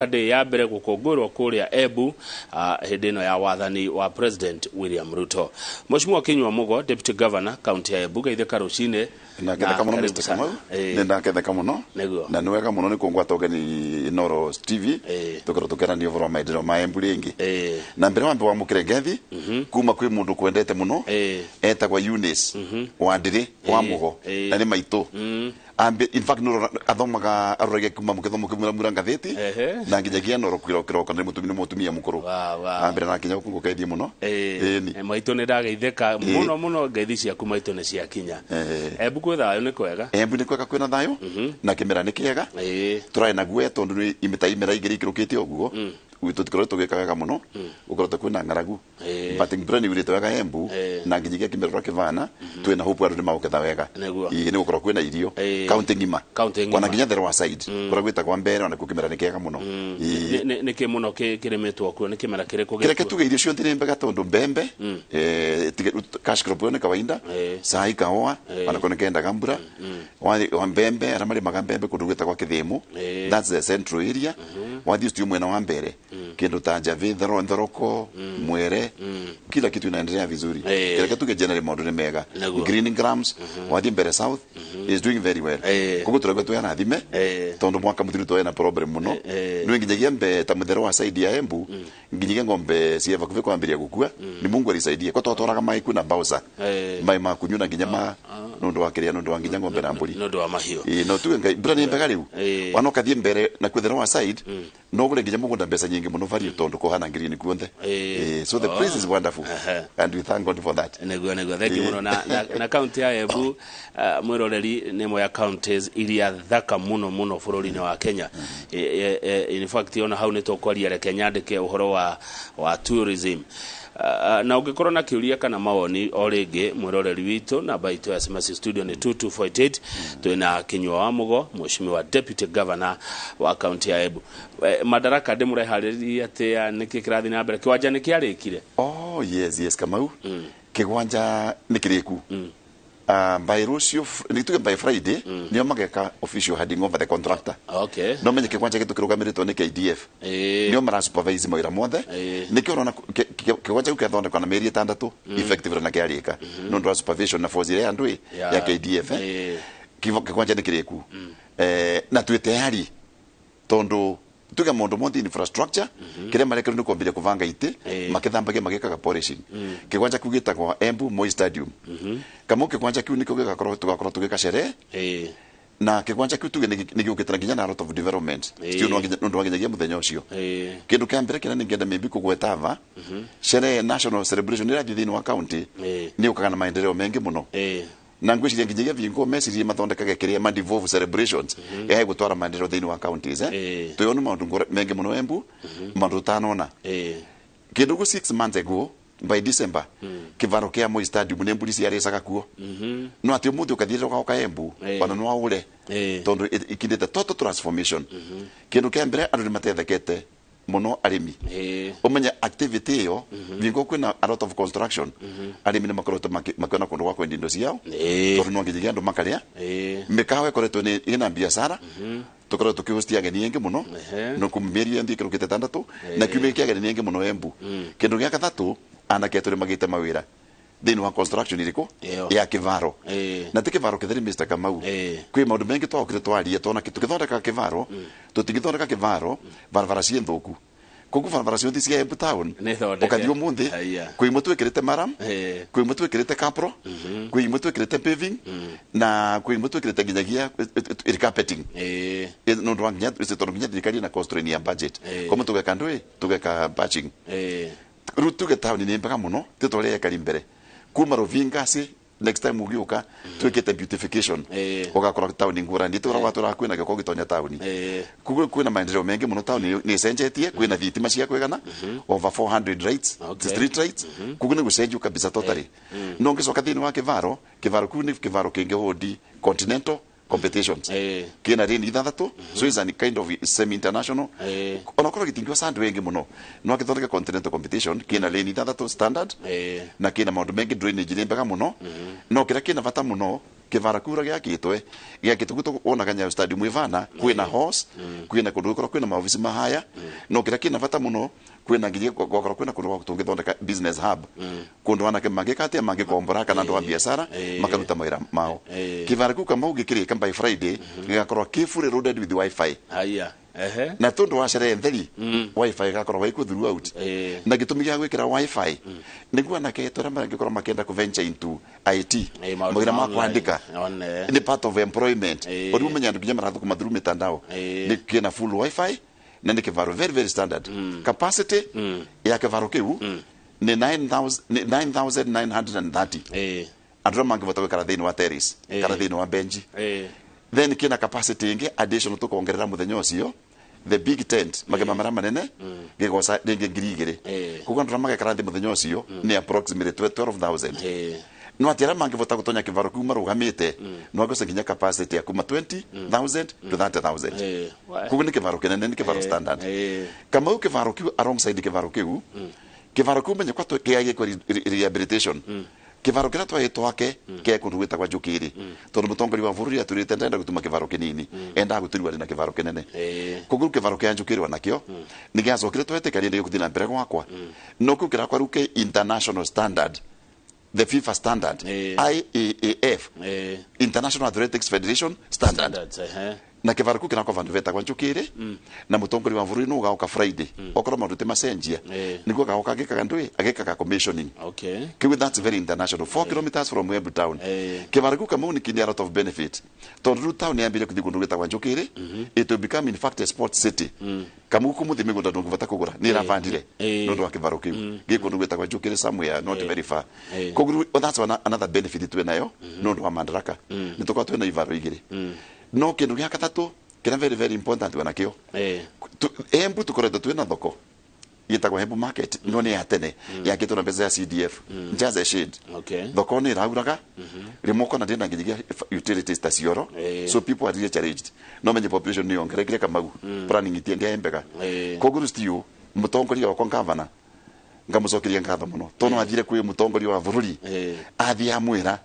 Day ya mbere gũkũngũĩrwo kũrĩa Embu hĩndĩ ĩno ya wathani wa President William Ruto. Mheshimiwa Kinyua Mugo, Deputy Governor, kaunti ya Embu, geithĩka rũcinĩ. Ndaketheka muno. Karibu Mr. sana. Kamau, nĩ ndaketheka muno. Na nĩ wega muno nĩ kũngwata ũgeni Inooro TV. Tũkorwo tũkĩarania ũhoro wa maendeleo ma Embu rĩngĩ. Na mbere wambe wamũkĩre ngethi kuma kwĩ mũndũ kwendete mũno, etagwo Eunice wa Ndĩrĩ wa Mũgo, na nĩ maitũ. Ambe in fact nĩ athomaga aroragia kuma mũkĩthomo kĩmura ngathĩti na nginyagia Inooro kĩroko nĩ mũtumia, nĩ mũtumia mũkũrũ. Ambere na kinya gũkũgeithie mũno. Ĩni. Maitũ, nĩ ndageithĩka mũno mũno. Ngeithi ciaku, maitũ, nĩ ciakinya. Embu kwĩ thayũ, nĩ kwega? Embu nĩ kwega, kwĩna thayũ na kĩmera nĩ kĩega. Tũrarĩ na guoya tondũ nĩ imĩta imera igĩrĩ ikĩrũkĩte ũguo tũtikorwo tũgĩka wega mũno, gũkoretwo kwĩna ng'aragu, but mbura nĩ yurĩte wega Embu na nginyagia kĩmera ũrĩa kĩvana twĩna hope andũ nĩ magũketha wega. Ĩĩ, nĩ gũkorwo kwĩna irio kaunti ng'ima. Kaunti ng'ima. Ona nginya Therwa side kũrĩa gwĩtagwo Mbere, ona kuo kĩmera nĩ kĩega mũno. Nĩ kĩ mũno kĩrĩmĩtwo kuo? Nĩ kĩmera kĩrĩkũ kĩrĩa gĩkuo? Tuge irio ciothe nĩ mbega tondũ mbembe, cash crop ĩyo nĩ kawaida. Cai, kahũa, ona ko nĩ kendaga mbura. Wa mbembe, arĩa marĩmaga mbembe kũndũ gwĩtagwo Kĩthĩmũ, that's the central area. Wathiĩ ũcio mwena wa mbere, kĩndũ ta njavĩ, thoroko, mwere, kila kitu inaendelea vizuri. Kĩrĩa tuge generally maũndũ nĩ mega. Green grams, wathiĩ mbere south is doing very well. Koguo tũraigua twĩ arathime tondũ mwaka mũthiru twarĩ na problem mũno. Nĩ nginyagia mbe ta mũthero wa side ya Embu, nginyagia ng'ombe cia vakuvi kwambĩrĩria gũkua. Nĩ Mungu alisaidia ko twatwaraga maĩ kwĩna bowser, maĩ ma kunyua na nginya ma nũndũ wa kĩrĩa, nũndũ wa nginya ng'ombe na mbũri. Nĩ ũndũ wa mahiũ. Ĩĩ, no tuge Ngai mbura nĩ mbega rĩu. Wana ũkathiĩ mbere na kwĩthera wa side, no ũgũre nginya mũgũnda mbeca nyingĩ mũno value tondũ kũhana green kuonthe. So the place is wonderful and we thank God for that. Nĩguo, thank you mũno. Na kaunti ya Embu, mwĩroreri, nĩ ĩmwe ya counties iria thaka mũno mũno bũrũri-inĩ wa Kenya. In fact, ona hau nĩ tũkwaria, reke nyandĩke ũhoro wa tourism. Na ũngĩkorwo na kĩũria kana mawoni o rĩngĩ, mwĩroreri witũ, namba itũ ya SMS studio nĩ 2248. Twĩna Kinyua wa Mũgo, Mheshimiwa Deputy Governor wa kaunti ya Embu. Madaraka ndĩmũreharĩria atĩa? Nĩkĩ kĩrathiĩ na mbere? Kĩwanja nĩ kĩarĩkire? Oh yes, Kamau, kĩgwanja nĩ kĩrĩku. By rũciũ, nĩ tuge by Friday, nĩo mageka official handing over the contractor. No menye kĩgwanja gĩtũ kĩrũgamĩrĩtwo nĩ KDF. Nĩo mara supervise mawĩra mothe. Nĩkĩo ũrona kĩgwanja kĩu kĩathondekwa na mĩeri 6 effectively na kĩarĩka nĩ ũndũ wa supervision na force ĩrĩa ya andũ ya KDF. Kĩgwanja nĩ kĩrĩku. Na twĩ tayari tondũ tuge maũndũ mothe infrastructure kĩrĩa marekĩrwo nĩ kwambĩrĩria kũbanga itĩ, makĩthambagia, magĩkaga polishing. Kĩgwanja kĩu gĩtagwo Embu Moi Stadium. Kamau, kĩgwanja kĩu nĩkĩo gĩgakorwo tũgakorwo tũgĩka sherehe, na kĩgwanja kĩu tuge nĩ gĩũkĩte na nginya na a lot of development. Still no nginya nĩ ũndũ wa nginyagia mũthenya ũcio. Kĩndũ kĩa mbere kĩrĩa nĩngĩenda maybe kũgweta ava, sherehe, national celebration ĩrathiĩ thĩinĩ wa county, nĩ yũkaga na maendeleo mengi mũno. Na ngwĩciria nginyagia vingo mecirie mathondekage kĩrĩa ma devolve celebrations ya gũtwara maendeleo thĩinĩ wa counties. Twĩona maũndũ mengi mũno Embu, maũndũ ũtanona. Kĩndũ gũ 6 months ago, by December, kĩvaro kĩa Moi Stadium nĩ mbũri ciarĩcaga kuo. No atĩ ũmũthĩ ũkathiĩra ũgaoka Embu, ona no waũre tondũ ikindĩte total transformation. Kĩndũ kĩa mbere, andũ nĩ matethekete mũno, arĩmi. Ũmenye activity ĩyo vingo kwĩna a lot of construction, arĩmi nĩ makoretwo makĩona kũndũ gwa kwendia indo ciao tondũ no nginyagia andũ makarĩa. Mĩkawa ĩkoretwo nĩ ĩna biacara, tũkoretwo tũkĩhostia ageni aingĩ mũno. No kuma mĩeri ĩyo ĩkĩrũkĩte 6 na kiumia kĩa ageni nĩ aingĩ mũno Embu. Kĩndũ gĩa gatatũ, anake atũ nĩ magĩte mawĩra thĩinĩ wa construction irĩkũ? Ĩyo. Ya kĩvaro. Na ti kĩvaro kĩtheri, Mr. Kamau. Kwĩ maũndũ maingĩ twokire twarie tona tũgĩthondeka kĩvaro, tũtingĩthondeka kĩvaro barabara ciĩ thũku. Koguo barabara ciothe cia Embu town Nĩ thondeke. ũkathiĩ ũmũthĩ, kwĩ imwe twĩkĩrĩte murram, kwĩ imwe twĩkĩrĩte capro, kwĩ imwe twĩkĩrĩte paving, na kwĩ imwe twĩkĩrĩte nginyagia carpeting. Nĩ ũndũ wa nginya tondũ nginya thirikari ĩna constraint ya budget. Koguo tũgeka ndũĩ tũgeka patching. Rĩu tuge taũni nĩ mbega mũno, ti tũrĩa ekari mbere kuma Rũvingasi. Next time ũgĩũka twĩkĩte beautification, ũgakora taũni ngũrani tũragwa tũra kwĩna gĩko gĩtonya taũni. Koguo kwĩna maendeleo mengi mũno, taũni nĩ ĩcenjetie, kwĩna thitima cia kwĩgana, over 400 lights, street lights. Koguo nĩ gũcenjio kabisa totally. No ngĩcoka thĩinĩ wa kĩvaro, kĩvaro kĩu nĩ kĩvaro kĩngĩhũndi continental competitions. Kĩna lane ithathatũ, so is a kind of semi international. Ona korwo gĩtingĩoca andũ aingĩ mũno, no akĩthondeka continental competition. Kĩna lane ithathatũ standard na kĩna maũndũ maingĩ, drainage nĩ mbega mũno. No kĩrĩa kĩna bata mũno, Kivara kura gĩakĩtwe gĩakĩtwo guo wonaga Nyayo Stadium ĩvana, kwĩna horse, kwĩna kũndũ gũkorwo kwĩna maobici mahaya, no kĩrĩa kĩna bata mũno, kwĩna nginya gwakorwo kwĩna kũndũ gwa tũngĩthondeka business hub, kũndũ anake mangĩka atĩa, mangĩkombora kana andũ a biacara makaruta mawĩra mao. Kivara kĩu, Kamau, gĩkĩrĩka by Friday, gĩgakorwo kĩ fully loaded with WiFi. Haya, ehe. Na tondu wa sherehe theri, WiFi igakorwo waikuo throughout. Na gĩtũmi gĩa gwĩkĩra WiFi nĩguo anake etũ arĩa mangĩkorwo makĩenda kũ venture into IT, maũndũ mawĩra ma ma online. kwandĩka, One. nĩ part of employment. Ũrĩa ũmenya andũ nginya marathũkũma through mitandao. Nĩ kĩna full WiFi na nĩ kĩvaro very very standard. Capacity ya kĩvaro kĩu nĩ 9000, nĩ 9930 andũ arĩa mangĩvota gwĩkara thĩinĩ wa terrace kana thĩinĩ wa benji. Then kĩna capacity ĩngĩ additional tũkongerera mũthenya ũcio, the big tent, magema marĩa manene, gĩgoca rĩngĩ 2000. Koguo andũ arĩa magekara thĩ mũthenya ũcio nĩ approximately 12,000. No atĩ arĩa mangĩvota gũtonya kĩvaro kĩu marũgamĩte, no agoce nginya capacity ya kuma 20,000 to 30,000. Koguo nĩ kĩvaro kĩnene, nĩ kĩvaro standard. Kamau, kĩvaro kĩu, alongside kĩvaro kĩu, kĩvaro kĩu menye kwa kĩagĩkwo rehabilitation. Kĩvaro kĩrĩa twaĩ twake kĩa kũndũ gwĩtagwa Njũkĩrĩ, tondũ mũtongoria wa bũrũri atwĩrĩte ndenda gũtuma kĩvaro kĩnini, endaga gũtũriwa na kĩvaro kĩnene. Koguo kĩvaro kĩa Njũkĩrĩ onakĩo nĩ gĩacokire twetĩkania nĩ gĩgũthiĩ na mbere gwakwa, no kĩu kĩrakwa rĩu kĩ international standard, the FIFA standard, IAAF, International Athletics Federation standard. Standards, ehe. Na kĩvaro kĩu kĩrakwa vandũ vetagwa Njũkĩrĩ, na mũtongoria wa bũrũri nũ ũgaũka Friday, okorwo maũndũ ti macenjia, nĩguo agaũka agĩkaga ndũĩ, agĩkaga commissioning. Kiu that's very international, 4 kilometers from Embu town. Kĩvaro kĩu, Kamau, nĩ kĩnĩ a lot of benefit, tondũ rĩu town yambire kũthiĩ kũndũ gwĩtagwa Njũkĩrĩ. It will become in fact a sport city. Kamau, kũmũthĩ mĩgũnda ndũngĩbata kũgũra, nĩ ĩrabandire nĩ ũndũ wa kĩvaro kĩu gĩ kũndũ gwĩtagwa Njũkĩrĩ, somewhere not very far. Koguo rĩu that's one, another benefit twĩ nayo nĩ ũndũ wa Madaraka, nĩ tũkorwo twĩna ivaro igĩrĩ. No kĩndũ gĩa gatatũ kĩrĩa very very important wenakĩo, Embu tũkoretwo twĩna thoko gĩtagwo Embu Market, no nĩ ya tene, yakĩtwo na mbeca ya CDF, just a shade. Thoko nĩ ĩrauraga rĩmwe, ũkona ndĩna nginyagia utilities ta cioro. So people are really challenged. No menye population nĩ yongerekire, Kamau, planning itiendia mbega. Koguo rĩu still mũtongoria wakwa gavana ngamucokeria ngatho mũno, tondũ athire kwĩ mũtongoria wa bũrũri, athiĩ amwĩra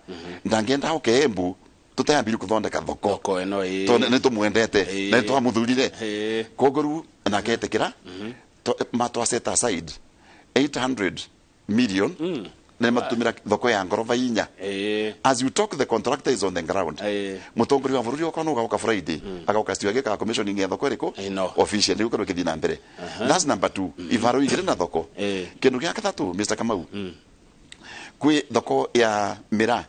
ndangĩenda oke Embu tutayambire kuthondeka thoko. Thoko ĩno, ĩĩ. Tondũ nĩ tũmwendete na nĩ twamuthurire. Koguo rĩu nake etĩkĩra ma twa set aside 800 million na matũmĩra thoko ya ngoroba inya. As you talk, the contractor is on the ground. Mũtongoria wa bũrũri oka no ũgaũka Friday, agauka still agĩkaga commissioning ya thoko ĩrĩkũ? Ĩno. Official nĩ gũkorwo ĩkĩthiĩ na mbere. That's number two, ivaro igĩrĩ na thoko. Kĩndũ gĩa gatatũ, Mr Kamau, kwĩ thoko ya mĩraa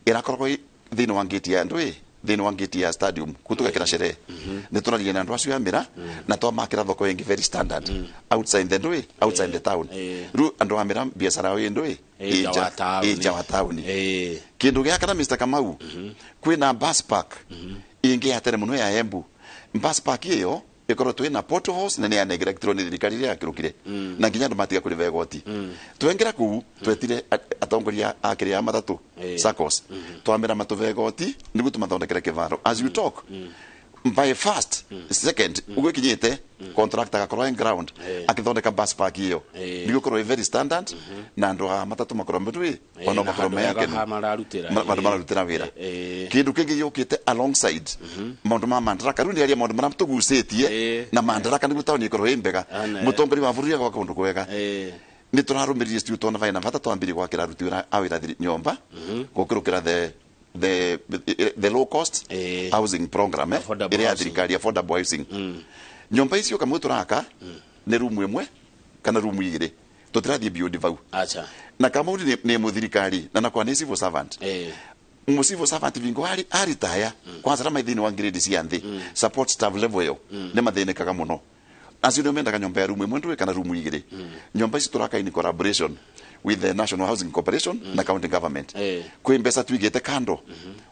ĩrakoragwo thĩinĩ wa ngĩti ya ndũĩ, thĩinĩ wa ngĩti ya stadium kuu tũgekĩra sherehe. Nĩ tũraria na andũ acio a mĩraa na twamakĩra thoko ĩngĩ very standard outside the ndũĩ, outside the town. Rĩu andũ a mĩraa biacara yao ĩ ndũĩ, Ĩ nja wa taũni. Ĩ nja wa taũni. Kĩndũ gĩa kana, Mr Kamau, kwĩna bus park ĩngĩ ya tene mũno ya Embu. Bus park ĩyo ĩkorwo twĩna potholes na nĩ ya neglectirwo nĩ thirikari ĩrĩa yakĩrũkire, na nginya andũ matiga kũrĩba igoti. Twengera kũu twetire atongoria a kĩrĩa ya matatũ, SACCOS, twamĩra matũbe igoti nĩguo tũmathondekere kĩvaro. As you talk, by first second ũguo ĩkinyĩte, contractor agakorwo on ground akĩthondeka bus park ĩyo nĩguo ĩkorwo ĩ very standard na andũ a matatũ makorwo metwĩ ona na makorwo handũ me hega akenu ha mararutĩra. Handũ mararutĩra wĩra. Kĩndũ kĩngĩ gĩũkĩte alongside maũndũ ma Madaraka, rĩu nĩ aria maũndũ marĩa tũgucĩtie na Madaraka nĩguo taũni ĩkorwo ĩ mbega. Ane. Mũtongoria wa bũrũri agwaka kũndũ kwega. Nĩ tũrarũmĩrĩire citu tona vaina bata, twambirie gwakĩra aruti wĩra a wĩra nyũmba gũkĩrũkĩra the low cost housing program, Affordable ĩrĩa ya housing. thirikari, affordable housing. Nyũmba icio kamwe tũraka nĩ rumu ĩmwe kana rumu igĩrĩ, tũtirathiĩ beyond vau. Acha. Na Kamau nĩ mũthirikari na nakwa nĩ civil servant. Mu civil servant vingo ari aritaya kwanza rama thĩinĩ wa grade cia nthĩ, support staff level ĩyo, nĩ mathĩnĩkaga mũno. Acio nĩo mendaga nyũmba ya rumu ĩmwe ndũĩ kana rumu igĩrĩ. Nyũmba ici tũraka in collaboration with the National Housing Corporation na county government. Kwĩ mbeca tuigĩte kando,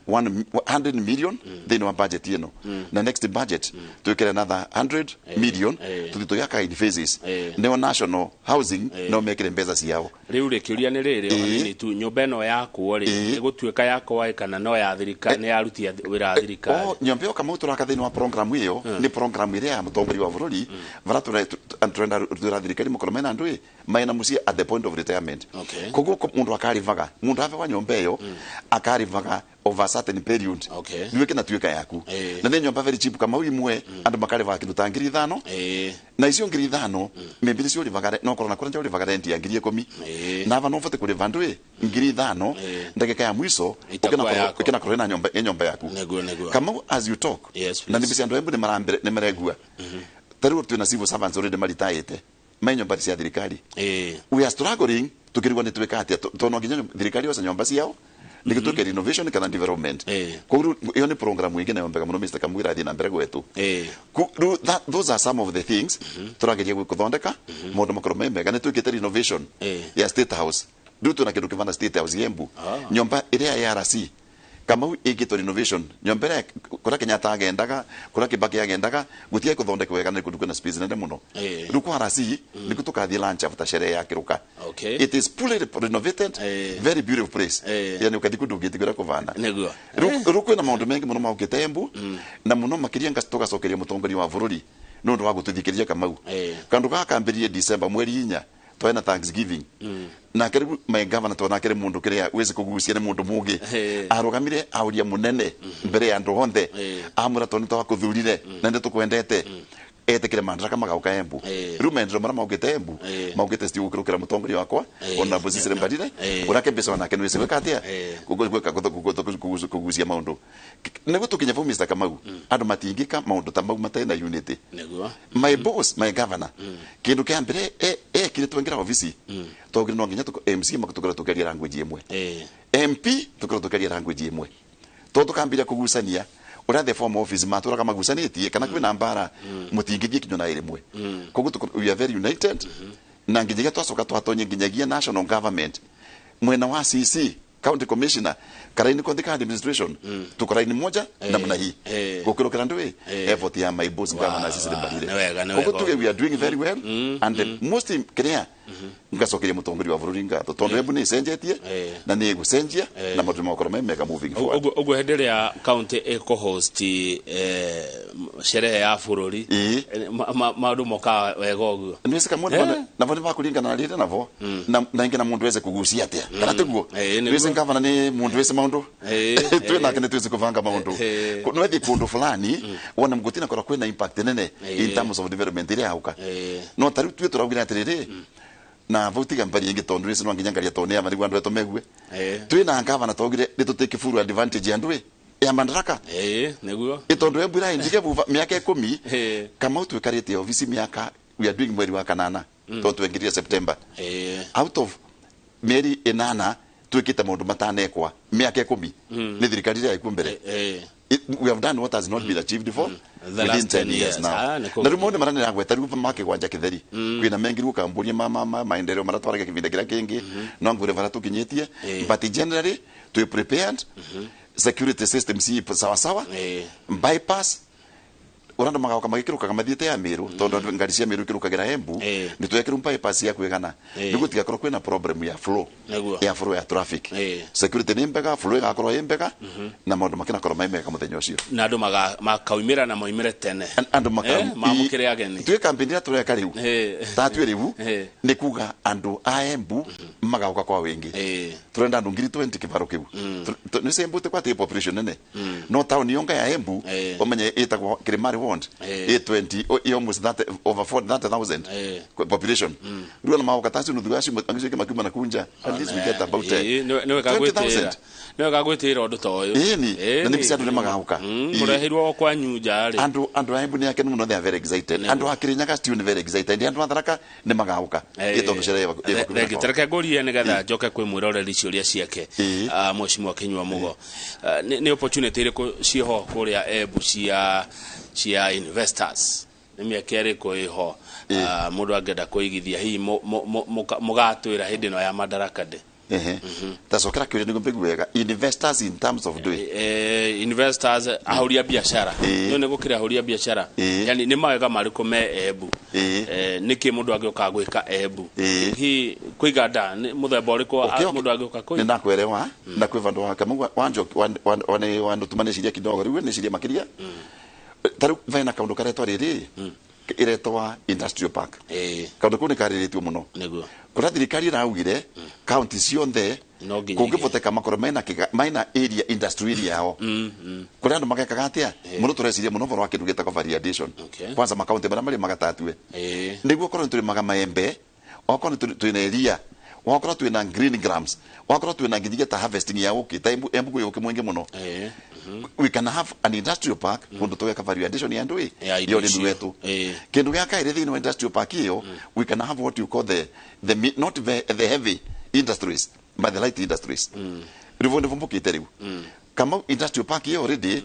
100 million thĩinĩ wa budget ĩno, na next budget twĩkĩre another 100 million. Tũthiĩ tũgĩaka in phases. Nĩo National Housing no mekĩre mbeca ciao. Rĩu rĩ, kĩũria nĩ rĩrĩ o hanini tu, nyũmba ĩno yakwo rĩ, ĩgũtuĩka yakwa ĩ kana no ya thirikari, nĩ ya aruti a wĩra a thirikari? O nyũmba ĩyo, Kamau, tũraka thĩinĩ wa program ĩyo, nĩ program ĩrĩa ya mũtongoria wa bũrũri, bara tũrenda twĩra thirikari makorwo mena andũ ĩ mena mũciĩ at the point of retirement. development. Koguo mundu akarivaga, mundu ave wa nyomba iyo akarivaga over a certain period. Niweke na tuika yaku. Na nĩ nyomba very cheap kama imwe andu makarivaga kindu ta 5,000. Na icio 5,000 maybe nicio urivaga no korona kura urivaga rent ya 10,000. Na ava no ubote kuriva ndui 5,000 ndagika ya mwiso ukina korona nyomba nyomba yaku. Niguo. Kama as you talk. Yes, na nibisi andu embu ni marambere ni maregua. Tariu twina civil servants already maritaite mai nyomba cia thirikari. We are struggling tukirigwa ni twika atia tono nginya thirikari yose nyomba ciao nigituke renovation kana development. Koguo iyo ni program ingi nayo mbega muno Mr. Kamwira athie na mbere gwetu. Those are some of the things turageria gwikuthondeka maundu makorwo me mega. Ni twikite renovation ya State House. Riu twina kindu kivana State House Embu. Nyomba iria ya RC Kamau igitwo renovation nyomba iria kuria Kenyatta agendaga kuria Kibaki agendaga gutiai kuthondekwo wega ni kundu kwina space nene muno. Riu kwa RC nikuo tukathie lunch after sherehe ya kiruka. It is fully renovated, very beautiful place. Yani ukathi kundu ungitigwira kuvana. Niguo. Riu kwina maundu mengi muno maukite Embu na muno makiria tugacokeria mutongoria wa bururi ni undu wa gututhikiria Kamau. Kandu gaka kambirie December mweri 4 twena Thanksgiving. Na karibu my governor tona kere mundu kiria wese kugucia ni mundu mugi arugamire auria munene mbere ya andu onthe amura toni twakuthurire na ndi tukwendete etekire Madaraka magauka Embu. Riu maendeleo maria maukite Embu maukite sti gukirukira mutongoria wakwa ona Bosisire Mbarire urake mbeca onake ni wese gwika atia kugucia maundu niguo tukinye vau Mr. Kamau andu matingika maundu ta mau matarĩ na unity. Niguo. My boss, my governor, kindu kia mbere ekire twengira ofisi twagire no nginya MC makatukorwo tukaria language imwe, MP tukorwo tukaria language imwe, tondu tukambiria kugucania uria the former office maturaga magucanitie kana kwina mbara mutingithie kinya na irimwe. Koguo we are very united. Na nginyagia twacoka twatonye nginyagia national government mwena wa CC county commissioner karaini kwa the administration tukoraini moja namna hii gukirukira ndui effort ya my boss governor Cecily Mbarire. Koguo tuge we are doing very well. And the most clear ngacokeria mutongoria wa bururi ngatho tondu Embu ni icenjetie na ni igucenjia na maundu makorwo me mega moving forward. Uguo hindi ria county iko-host sherehe ya bururi maundu mokaga wega uguo niwece kamwe navo ni makuringana na rire navo na ingi na mundu weze kugucia atia kana tiguo niwece gavana ni mundu weze maundu twi nake ni tweze kubanga maundu niwethi kundu fulani wona mgutina korwo kwina impact nene in terms of development iria yauka no tariu twi turaugire atiriri na vau tiga mbari ingi tondu nicio no nginya ngaria tondu ya marigwa andu etu megue twi na gavana twaugire ni tutake full advantage andu ya Madaraka. Niguo tondu Embu ira njige vuva miaka 10 Kamau twikarite ofisi miaka we are doing mweri wa kanana tondu twengirire September. Out of mieri 8 twikite maundu matanekwa miaka 10 ni thirikari ira ikuo mbere. We have done what has not been achieved before within 10 years now. Na riu maundu maria niragweta riu makigwanja kitheri kwina mengi riu kamburia ma maendeleo maria twaragia kivinda kiria kingi no ngure varia tukinyitie, but generally twi prepared. Security system si sawa sawa, bypass uranda magauka magikirukaga mathiete ya Meru tondu ngari cia Meru ikirukagira Embu ni twekiru bypass ya kwigana niguo tigakorwo kwina problem ya flow ya flow ya traffic. Security ni mbega, flow igakorwo i mbega na maundu makinakorwo mai mega muthenya ucio na andu makaumira na moimire tene andu mamukire ageni twi campaign ira tureka riu ta twi riu ni kuga andu a Embu magauka kwa wingi. Turenda andu 20,000 kivaro kiu ni se Embu te population nene no town yonga ya Embu umenye itagwo Kirimari Ward 820 almost that over 40,000 population. Riu na maoka tacio nuthu acio angicike makiuma na kunja at least we get about 20,000. Niwe gagwitira undu ta uyu na nibisi andu ni magauka murehirwo kwa nyunja ri andu a Embu ni akenu muno, they are very excited. Andu a Kirinyaga still ni very excited. Andu a Tharaka ni magauka itondu sherehe reke ngurie nigetha njoke kwi mwiroreri ciuria ciake. Mheshimiwa Kinyua Mugo, ni opportunity iriku ciho kuria Embu cia investors? Ni miaka iriku iho mundu angenda kuigithia hihi mugatwira hindi no ya Madaraka Day? Tacokera kiuria niguo mbigue wega. Investors in terms of doing investors ahuria biashara no ni gukira ahuria biashara yani ni mawega mariku me Embu niki mundu angioka gwika Embu hi kuiga nda muthemba uriku mundu angioka kuiga? Ni nakuelewa na kwi vandu wa Kamau wanjo wane wandu tumaniciria kidogo riu niciria makiria tariu vena kaundu karetwa riri Iretwa industrial park. Kaundu kau nĩ karĩrĩtio mũno. Niguo. Kũrĩa thirikari ĩraugire kaunti ciothe No nginya kũngĩboteka makorwo mena mena area, industry area yao, kũrĩa andũ magekaga atĩa mũno. Tũreciria mũno ũhoro wa kĩndũ gĩtagwo value addition. Kwanza makaunti marĩa marĩ magatatue nĩguo korwo nĩ tũrĩmaga maembe, okorwo nĩ twĩna iria, wakorwo twĩna green grams, wakorwo twĩna nginyagia ta harvesting ya ũkĩ, ta Embu kwĩ ũkĩ mũingĩ mũno. We can have an industrial park kundu tugeka value addition ya ndui Ya indo ya ũrĩmi icio. wetu. Kindu gĩa kaĩrĩ, thĩinĩ wa industrial park ĩyo we can have what you call the not the heavy industries but the light industries. Rĩu nĩ vumbũkĩte rĩu kama industrial park ĩyo already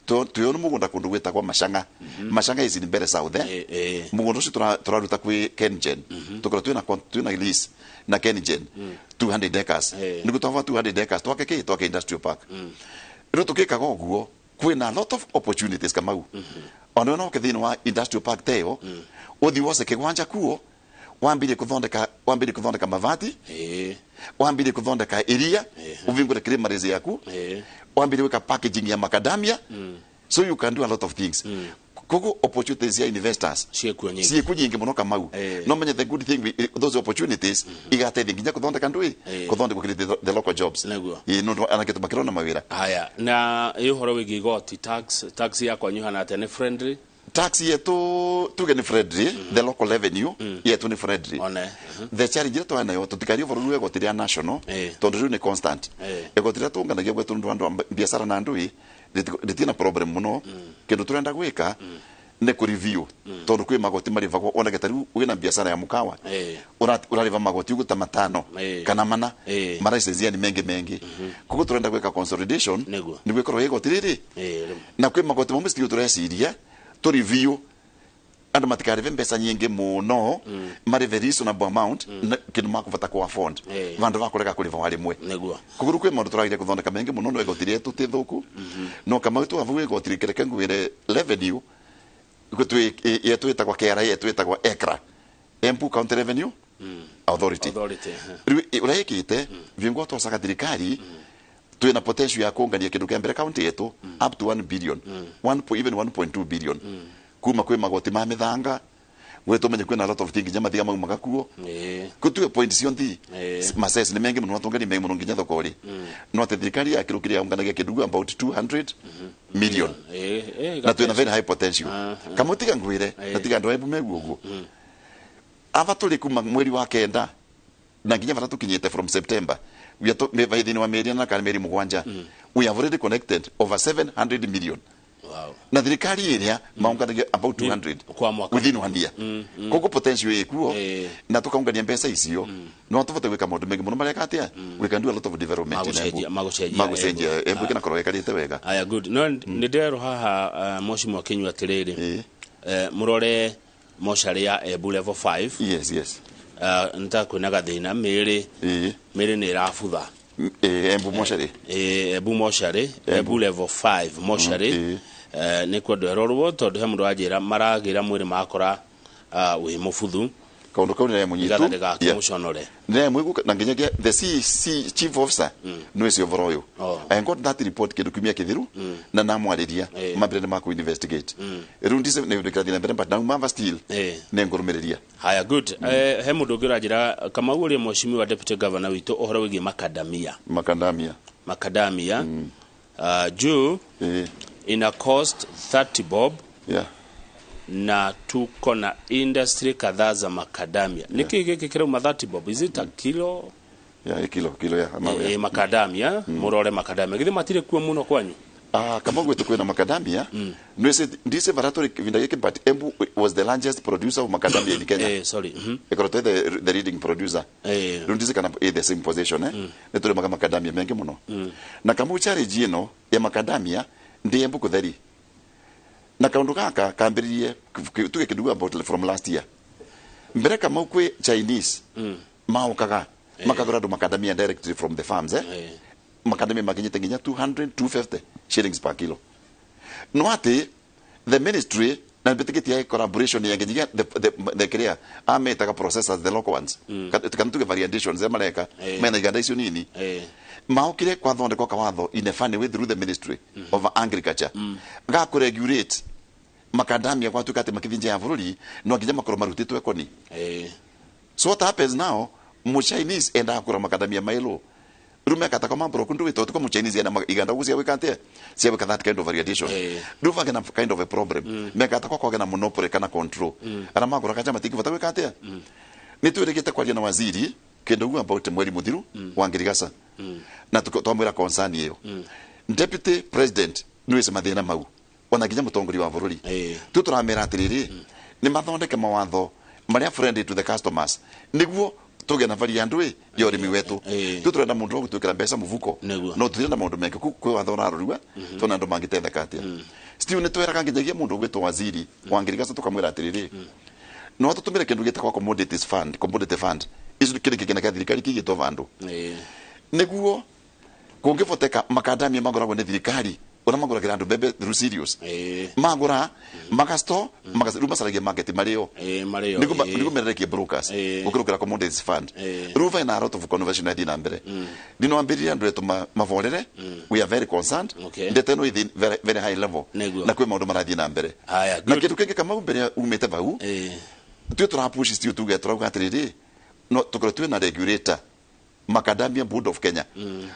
twĩo nĩ mũgũnda kũndũ gwĩtagwo Machanga. Machanga is in Mbere South, eh? Mũgũnda ũcio tũraruta kwĩ KenGen, tũkorwo twĩna lease na KenGen 200 acres. Nĩguo twava 200 acres twake kĩ, twake industrial park. Rĩu tũkĩkaga ũguo kwĩna a lot of opportunities, Kamau. Ona no thĩinĩ wa industrial park teyo ũthi wose kĩgwanja kuo wambirie kuthondeka mavati, wambirie kuthondeka iria, uvingure creameries yaku, wambirie gwika packaging ya macadamia. So you can do a lot of things. Koguo opportunities ya investors ciĩkuo nyingĩ. Ciĩkuo nyingĩ mũno, Kamau. No menye the good thing those opportunities igateithia nginya kuthondeka ndui kuthondeka create the local jobs. Ĩĩ, nũndũ anake tũmakĩrona mawĩra. Haya, na ĩ ũhoro wĩgiĩ igoti, tax ya kwanyu hana atĩa, nĩ friendly? Tax yetu tuge nĩ friendly. The local revenue yetu nĩ friendly. One. The challenge ĩrĩa twarĩ nayo, tũtikaria ũhoro rĩu igoti rĩa national, tondũ rĩu nĩ constant. Igoti rĩrĩa tũnganagia gwetũ nĩ andũ a biacara na andũ rĩtirĩ na problem mũno. Kĩndũ tũrenda gwĩka nĩ kũ review, tondũ kwĩ magoti marĩvagwo onage ta rĩu wĩna biacara ya mũkawa, ũrarĩva magoti ũguo ta matano kana mana. Maraicenjia nĩ mengi mengi, koguo tũrenda gwĩka consolidation nĩguo ĩkorwo igoti rĩrĩ na kwĩ magoti mamwe still tũreciria tũ review andũ matikarĩve mbeca nyingĩ mũno, marĩve reasonable amount na kĩndũ makũbata ku afford vandũ va kũrega kũrĩva wa rĩmwe. Koguo rĩu kwĩ maũndũ tũragire gũthondeka mengi mũno, no igoti rĩetu ti thũku. No kama twavu igoti rĩkereke ngwĩre revenue yetu ĩtagwo KRA, yetu ĩtagwo ECRA, Embu County Revenue Authority. Authority. Rĩu ũrĩa ĩkĩte viongozi twacaga thirikari twina potential ya kũngania kĩndũ kĩa mbere county yetu up to 1 billion, 1 even 1.2 billion kuma kwĩ magoti ma mĩthanga gwĩ tũmenye kwĩna a lot of things nginya mathiga maumaga kuo. Gũtuge point cionthi maces nĩ mengi mũno, matũngani mengi mũno nginya thoko rĩ no atĩ thirikari yakĩrũkire yaunganagia kĩndũ about 200 million na twĩna very high potential. Kamwe tiga ngwĩre na tiga andũ a Embu meguo ũguo aba tũrĩ kuma mweri wa kenda na nginya bata tukinyite from September, we are thĩinĩ wa mĩeri ĩna kana mĩeri mũgwanja, we have already connected over 700 million. Na thirikari ĩrĩa maunganagia about 200 Kwa mwaka. within one year. Koguo potential ĩkuo na tukaungania mbeca icio no tũbote gwĩka maũndũ maingĩ mũno mareka atĩa. We can do a lot of development in Embu. Magũcenjia Magũcenjia Embu. Embu ĩkĩnakorwo ĩkarĩte wega. Aya, good. No nĩ ndĩrerwo haha, mheshimiwa Kinyua, atĩrĩrĩ, mũrore mocarĩ ya Embu level 5. Yes. Nĩta kwĩna gathĩna mĩĩrĩ mĩĩrĩ nĩ ĩrabutha. Embu mocarĩ. Embu mocarĩ, Embu level 5 mocarĩ. Nĩ kwendwo ĩrorwo tondũ he mũndũ wanjĩra maragĩra mwĩrĩ makora wĩ mũbuthu. Kaũndũ kau nĩ mũnyitu. Nĩgetha ndĩgakĩmũconore. Nĩ mwĩgu na nginyagia the C chief officer nĩ ũcio ũhoro ũyũ. I got that report kĩndũ kiumia kĩthiru na namwarĩria mambĩre nĩ makũ investigate rĩu ndise nĩ kĩrathiĩ na mbere, but now mava still nĩ ngũrũmĩrĩria. Haya, good. He mũndũ ũngĩ ũranjĩra, Kamau, ũrĩa mheshimiwa deputy governor witũ ũhoro wĩgiĩ makadamia. Makandamia. Makadamia juu ina cost 30 bob na tuko na industry kadhaa za makadamia. Nĩkĩ gĩkĩ kĩrauma 30 bob? Is it a kilo? Yeah, kilo kilo ya mawe. Makadamia, mũrore makadamia githĩ matirĩ kuo mũno kwanyu? Ah, kama gwetu kwina macadamia nwese ndise varaturi kivinda giki, but Embu was the largest producer of macadamia in Kenya. Sorry. Ĩkorwo the leading producer. Rĩu ndise kana the same position, eh, nĩ tũrĩmaga macadamia mengi mũno na kamau challenge ĩno ya macadamia ndi Embu kutheri na kaundu gaka kambĩrĩrie tuge kĩndu about from last year mbere. Kamau kwĩ Chinese maũkaga makagũra andũ macadamia directly from the farms, eh. Macadamia makinyĩte nginya 200 250 shillings per kilo. No atĩ the ministry na mbĩtĩkĩtie collaboration ya nginyagia the kĩrĩa ametaga processors, the local ones, kana tuge variations ĩa mareka mena iganda icio nini maokire kwathondekwo kawatho in a funny way through the Ministry of Agriculture ga kũregulate Makadamia gwatuika ati makithi nja ya bururi no nginya makorwo marutitwo ekoni. So what happens now, mu Chinese endaga kura makadamia mailo riu mekata kwa mambro kundu wito tuko mu Chinese ena iganda gucia gwika atia cia gwika that kind of variation. Riu vage na kind of a problem, mekata kwa kwage na monopoly kana control ara magura kacha matingivota gwika atia. Ni twirigite kwaria na waziri kindu gu about mweri muthiru wa ngirigaca na twamwira concern iyo. Deputy President niwise mathina mau ona nginya mutongoria wa bururi tu turamera atiriri ni mathondeke mawatho maria friendly to the customers niguo tuge na vari andu ya urimi wetu. Tu turenda mundu wa gutwikira mbeca muvuko no turenda maundu mengi kwi watho urarorua tona andu mangitetheka atia. Still ni tweraga nginyagia mundu ugwitwo waziri wa ngirigaca tukamwira atiriri no tutumire kindu gitagwo commodities fund, commodity fund icio kiri kigina kia thirikari kigitwo vandu niguo kungivoteka makadamia maguragwo ni thirikari uria maguragira andu mbembe through serious magura magasto riu macaragia market mario niguo mererekie brokers gukirukira commodities fund. Riu vaina a lot of conversation yathii na mbere ndino ambiririe andu etu mavorere. We are very concerned. Ndete no ithi very, very high level na kwi maundu marathii na mbere na kindu kingi Kamau mbere umite vau tuo turapush still tuge turauga atiriri no tukorwo twina regulator Macadamia Board of Kenya.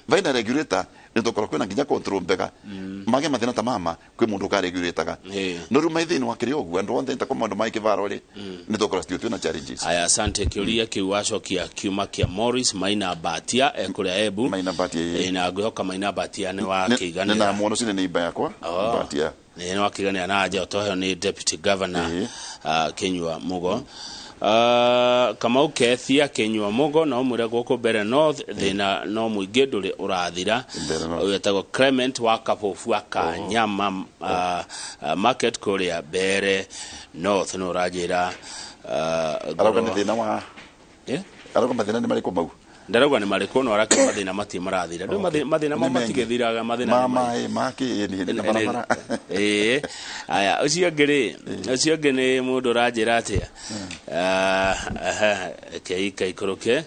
Vaina regulator ni tukorwo kwina nginya control mbega mage mathina ta mama kwi mundu ka regulataga no riu maithini wa kiri uguo andu onthe ta kwa maundu mai kivaro ri ni tukorwo still twina challenges. Aya, asante. Kiuria kiu wacokia kiuma kia Morris Maina Batia ekuria Embu. Maina Batia na ngwihoka Maina Batia ni wa kiiganira ni na mwono cine ni imba yakwa Batia ni wa kiiganira na aje otoheo ni Deputy Governor Kinyua Mugo. Kamau Kethia Kinyua Mugo no mwire guku Mbere North thina no muingi nduri urathira. Uyu etagwo Clement wa Kabobu wa Kanyama market kuria Mbere North no uranjira arauga ni thina wa arauga mathina ni mariku mau ndarauga ni mariku no arake mathina mati marathira ndu mathina ma matigithiraga mathina ma maki ni na barabara. Aya ucio ngiri ucio ngi ni mundu uranjira atia keika ikuruke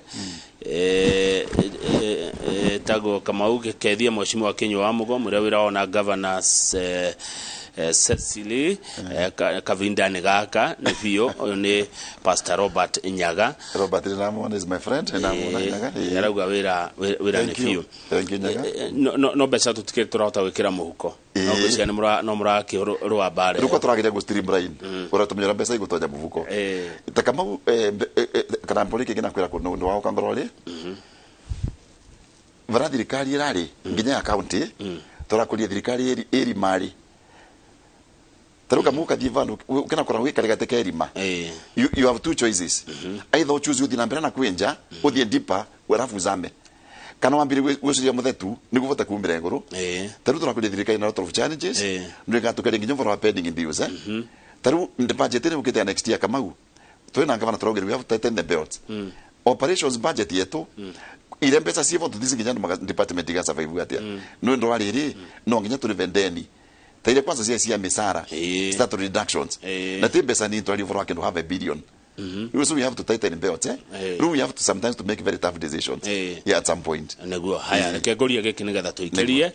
tagwo Kamau Kethia mheshimiwa Kinyua wa Mugo muria wira ona governor Cecily Kavinda gaka ni biũ uyu ni Pastor Robert Nyaga. Robert Ninamuona is my friend. Ninamuona Nyaga. Arauga wira wira ni biũ. Thank you Nyaga. No no mbeca tutikiri turahota gwikira muhuko no ngwiciria ni mura no murakirũa mbara riu ko turageria gu streamline uratumenyera mbeca igutonya muhuko ta Kamau kana mbori kingi nakwira kundu wa ukangoro ri vara thirikari irari nginya ya county turakuria thirikari iri mari taruka muka thie vandu ukina kora wikare gate ke irima. You have two choices. Either choose uthie na mbere na kwinja uthie deeper werafu zame kana wambire gwiciria muthetu niguo vote kumira iguru. Taru turakuria thirikari na lot of challenges ndigatukeria nginya uvoro wa pending bills taru budget ni ukite next year Kamau twina ngavana turaugire we have to tighten the belt. Operations budget yetu ire mbeca civo tuthici nginya andu department iga survive atia no ndo riri no nginya turive ndeni ta ile kwanza cia misara statutory reductions na ti mbeca ni twari uvoro wa kindu half a billion. So we have to tighten belt we have to sometimes to make very tough decisions yeah at some point. Neguo haya reke ngoria giki nigetha tuikirie.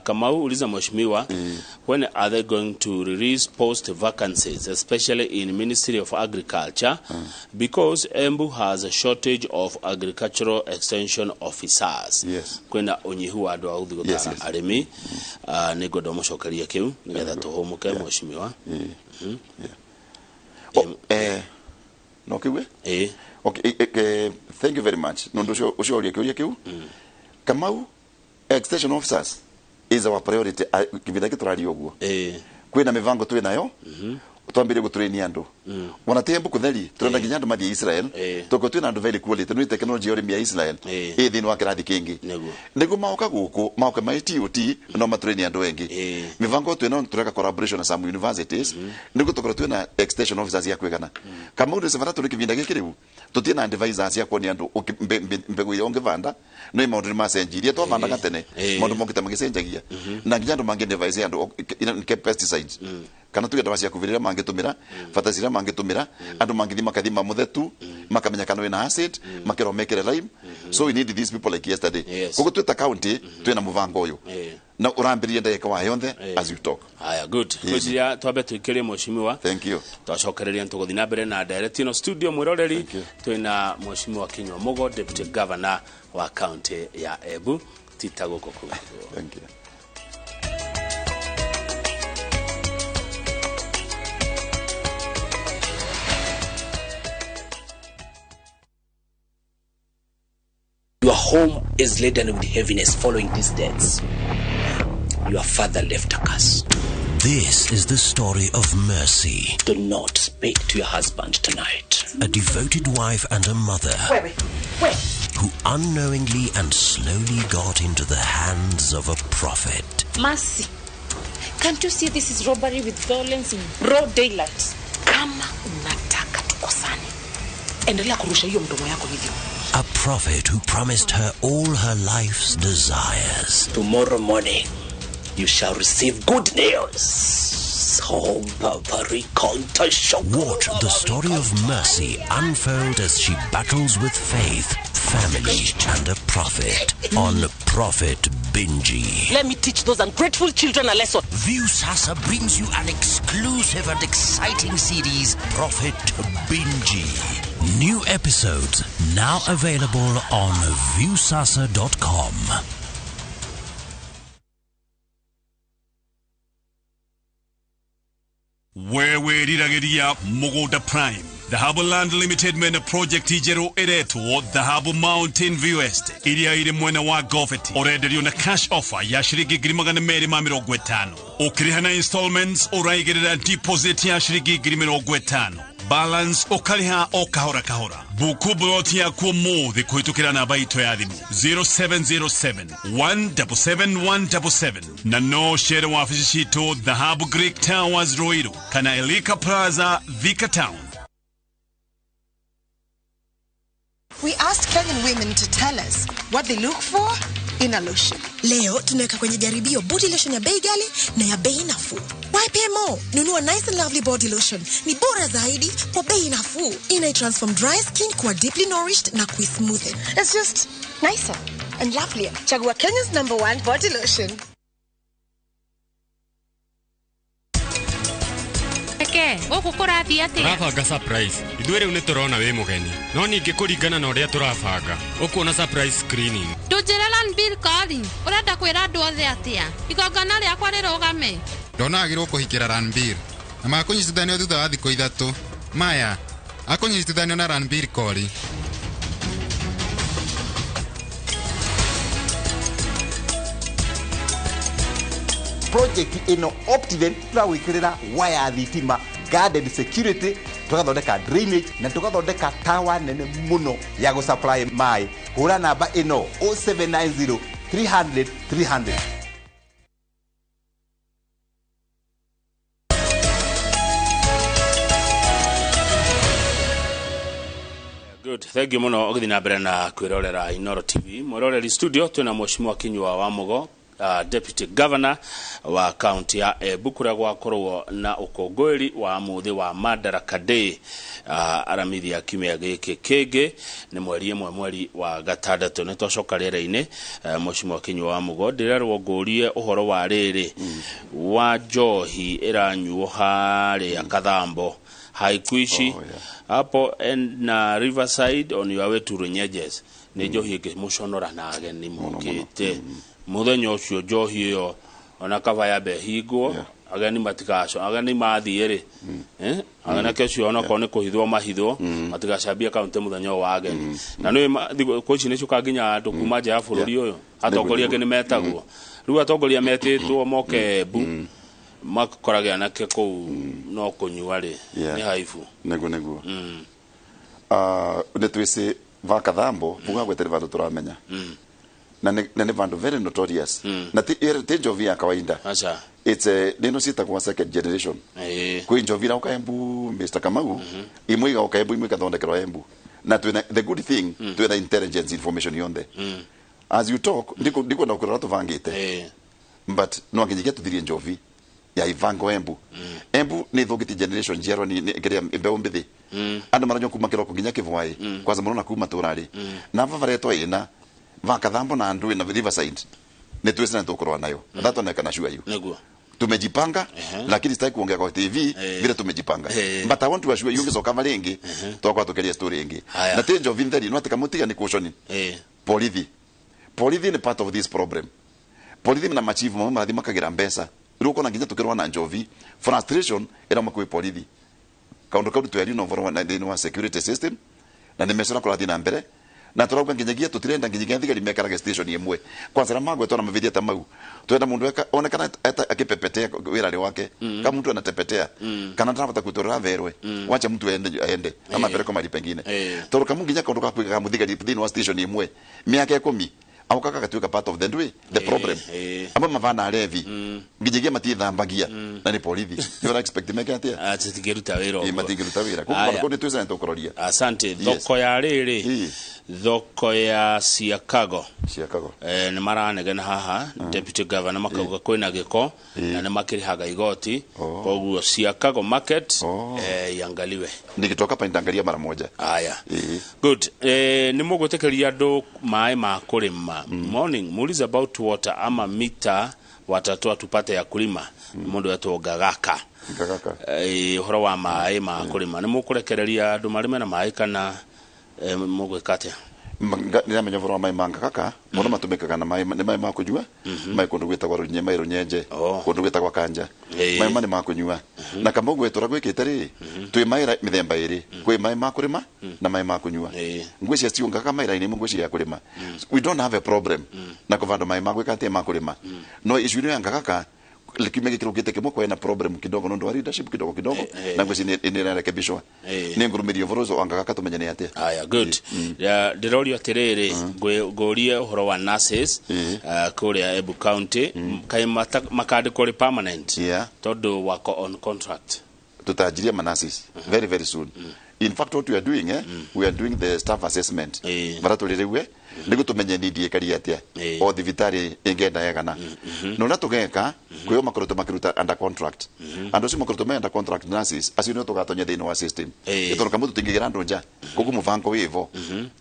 Kamau uliza mheshimiwa, when are they going to release post vacancies especially in Ministry of Agriculture because Embu has a shortage of agricultural extension officers. Kwina unyihu wa andu a guthi gutara arimi. Ningwenda mucokerie kiu nigetha tuhumuke mheshimiwa. No kiwe? Okay, thank you very much. Nundu ucio urie kiuria kiu. Kamau extension officers is our priority kivinda giki turaria uguo. Kwina mivango twi nayo. Twambire gutrain andu. Ona ti Embu kutheri turenda nginya andu mathie Israel. Toko twina andu very quality ni technology ya urimi ya Israel. Thiini wa kirathi kingi. Niguo maoka guku maoka mai TOT no matrain andu engi. Mivango twina tureka collaboration na some universities niguo tukorwo twina extension officers ya kwigana. Kamau ni sevara turi kivinda giki riu tutina advisors ya kuonia andu mbegu iria ungivanda no maundu ni macenjirie twavandaga tene maundu mokite magicenjagia na nginya andu mangi advise andu ke pesticides kana tuge ndawa cia kuvirira mangitumira fertilizer iria mangitumira andu mangithi makathima muthetu makamenya kana wina acid makirwo mekire lime. So we need these people like yesterday. Koguo twita county twina muvango uyu Na ũrambĩrĩria ndagĩka wa yonthe as you talk. Haya, good. Gwĩciria twambe twĩkĩrie mheshimiwa. Thank you. Twacokereria tũgũthiĩ na mbere na ndereti ĩno studio mwĩroreri twĩna mheshimiwa Kinyua Mugo, deputy governor wa county ya Embu, tita gũkũ kũu. Thank you. Your home is laden with heaviness following these deaths. Your father left a curse. This is the story of Mercy. Do not speak to your husband tonight. A devoted wife and a mother. Wait, wait. Who unknowingly and slowly got into the hands of a prophet. Mercy, can't you see this is robbery with violence in broad daylight? Kama unataka tukosane, endelea kurusha hiyo mdomo yako hivyo. A prophet who promised her all her life's desires. Tomorrow morning, you shall receive good news. Watch the story of Mercy unfold as she battles with faith, family, and a prophet on Prophet Binji. Let me teach those ungrateful children a lesson. Viusasa brings you an exclusive and exciting series, Prophet Binji. New episodes now available on Viusasa.com. Wewe riragĩria Mũgũnda Prime. Dhahabu Land Limited mena project njerũ ĩretwo Dhahabu Mountain View Estate iria ĩrĩ mwena wa Goveti. Ũrenderio na cash offer ya ciringi 250,000. Ũkĩrĩha na installments ũraigĩrĩra deposit ya ciringi 50,000. Balance ũkarĩha o kahora kahora. Buku buloti yaku ũmũthĩ kũhĩtũkĩra namba itũ ya thimũ 0707 177 177 na no cere wabici citũ Dhahabu Greek Towers Ruiru kana Elika Plaza Thika Town. We asked Kenyan women to tell us what they look for in a lotion. Leo tunaweka kwenye jaribio body lotion ya bei ghali na ya bei nafuu. Why pay more? Nunua Nice and Lovely body lotion. Ni bora zaidi kwa bei nafuu. Ina transform dry skin kuwa deeply nourished na kuismoothen. It's just nicer and lovelier. Chagua Kenya's #1 body lotion. Eke, gũkũ kũrathiĩ atĩa? Tũrabanga surprise. Ithuĩ rĩu nĩ tũrona wĩ mũgeni. No ningĩ kũringana na ũrĩa tũrabanga, ũkuona surprise screening. Ndũnjĩre Ranbir Kori, ũrenda kwĩra andũ othe atĩa? Igongona rĩakwa rĩrũgame. Ndonagĩrwo kũhikĩra Ranbir. Na makũnyitithanio thutha wa thikũ 3. Maya, akũnyitithanio na Ranbir Kori. Project ino Optiven turawikirira waya thitima, guarded security, tugathondeka drainage na tugathondeka tower nene muno ya go supply mai. Hura namba ino 0790 300 300. Good. Thank you muno ũgĩthiĩ na mbere na kwĩrorera Inoro TV. Mwĩroreri studio twĩna mheshimiwa Kinyua wa Mugo, Deputy Governor wa county ya Embu kũrĩa gwakorwo na ũkũngũĩri wa mũthĩ wa Madaraka Day, aramithi ya kiumia gĩkĩ kĩngĩ nĩ mweri 1 mweri wa 6. Nĩ twacoka rĩera-inĩ. Mheshimiwa Kinyua wa Mugo, ndĩrerwo ngũrie ũhoro wa rĩrĩ wa njohi ĩranyuo harĩa Kathambo Haikuishi hapo na Riverside on your way to Runyeges. Nĩ njohi ĩngĩmũconora na ageni mokĩte muthenya ũcio njohi ĩyo ona kaba yambe hingwo ageni matikaco ageni mathiĩ rĩ, anake ũcio onakorwo nĩ kũhithwo mahithwo matigacambie kaunti mũthenya wa ageni. Na nĩ thikũ ici nĩciũkaga nginya andũ kuma nja ya bũrũri ũyũ, atongoria angĩ nĩ metagwo. Rĩu atongoria metĩtwo moke Embu makorage anake kũu no kũnyua rĩ nĩ haibu. Nĩguo nĩguo. Nĩ twĩci va Kathambo buga gwetere vandu tũramenya. Na nĩ vandu very notorious. Na ti njovi ya kawaida. Acha. It's a neno ciĩtagwo second generation. Kwĩ njovi irauka Embu Mr. Kamau, imwe igauka Embu, imwe ikathondekerwo Embu. Na twĩna the good thing twĩna intelligence information yonthe. As you talk ndikwenda kũrora tũbangĩte. But no nginyagia tuthirie njovi ya ivango Embu. Embu nĩ ithũkĩtie generation njerũ nĩ kĩrĩa mbeũ mbĩthĩ. Andũ maranyua kuma kĩroko nginya kĩbwaĩ. Kwanza mũrona kuma tũrarĩ. Na vavaretwo ĩna va Kathambo na andũ na Riverside. Nĩ twĩcina nĩ tũkũrũa nayo. That one I can assure you. Nĩguo. Tumejipanga, lakini sitaki kuongea kwa TV vile tumejipanga. But I want to assure you ngicoka maringi twakwa tukeria story ingi. Haya. Na ti njovi ntheri no atika mutiga ni caution. Polithi. Polithi ni part of this problem. Polithi na machifu mamwe marathi makagira mbeca. Riu ukona nginya tukirwa na njovi frustration ira makwi polithi. Kaundu kau tweri no voro na thini wa security system na ni mecora kurathi na mbere na turauga nginyagia tutirenda nginyagia thigari mekarage station imwe kwanza magwe tona mavithia ta mau twenda mundu eka onekana akipepetea wira wake kama mtu anatepetea kana ndabata kutorera verwe wacha mtu aende ama peleko mali pengine toro kamu nginya kaundu ka muthigari thini wa station imwe miaka 10 au kaka gatuika part of the way the problem amba mavana alevi nginyagia matithambagia na ni polithi you expect meke atia atingĩruta wĩra ũguo. Matingĩruta wĩra Aya. koguo nĩ twĩcana tũkũroria. Asante. Thoko ya rĩrĩ, thoko ya Siakago Siakago nĩ maranegena haha deputy governor makauga kwĩna gĩko na nĩ makĩrĩhaga igoti, koguo Siakago market iangaliwe. Nikitoka hapa nitaangalia mara moja. Aya. Good. Nĩ mũgwĩtĩkĩria andũ maĩ ma kũrĩma. Morning, muulize about water ama mita watatoa tupate ya kulima. Mũndũ wetwo Ngagaka. Ngagaka. Ũhoro wa maĩ ma kũrĩma nĩ mũkũrekereria andũ marĩme na maĩ kana mũgwĩka atĩa? Nĩramenya ũhoro wa maĩ ma Ngagaka mũno matũmĩkaga na maĩ nĩ maĩ ma kũnyua maĩ kũndũ gwĩtagwo Runye maĩ Runyenje kũndũ gwĩtagwo Kanja maĩ ma nĩ ma kũnyua na kama ũguo tũrĩa gwĩkĩte rĩ twĩ maĩ mĩthemba ĩrĩ kwĩ maĩ ma kũrĩma na maĩ ma kũnyua ngwĩcia cio Ngagaka maĩ raini ngwĩcia ya kũrĩma. We don't have a problem na kũbanda maĩ ma gwĩka atĩa ma kũrĩma no issue ĩno ya Ngagaka kiumia gĩkĩ kĩrũkĩte kĩmwe kwena problem kidogo nĩ ũndũ wa leadership kidogo kidogo na ngwĩcia nĩ ĩrarekebishwa nĩ ngũrũmĩria ũhoro ũcio wa Ngagaka tũmenye nĩ atĩa. Aya, good. Ndĩrorio atĩrĩrĩ, ngũrie ũhoro wa nurses kũrĩa Embu County kaĩ makandĩkwo rĩ permanent tondũ wako on contract. Tutajiria manasis very very soon. In fact what we are doing we are doing the staff assessment bara tũrĩrĩwe nĩguo tũmenye need ĩkari atĩa o thibitarĩ ĩngĩenda yegana na ũrĩa tũgeka kwĩo makoretwo makĩruta under contract andũ acio makoretwo me under contract nurses acio nĩo tũgatonya thĩinĩ wa system tondũ kamwe tũtingĩgĩra andũ nja koguo mũbango wĩvo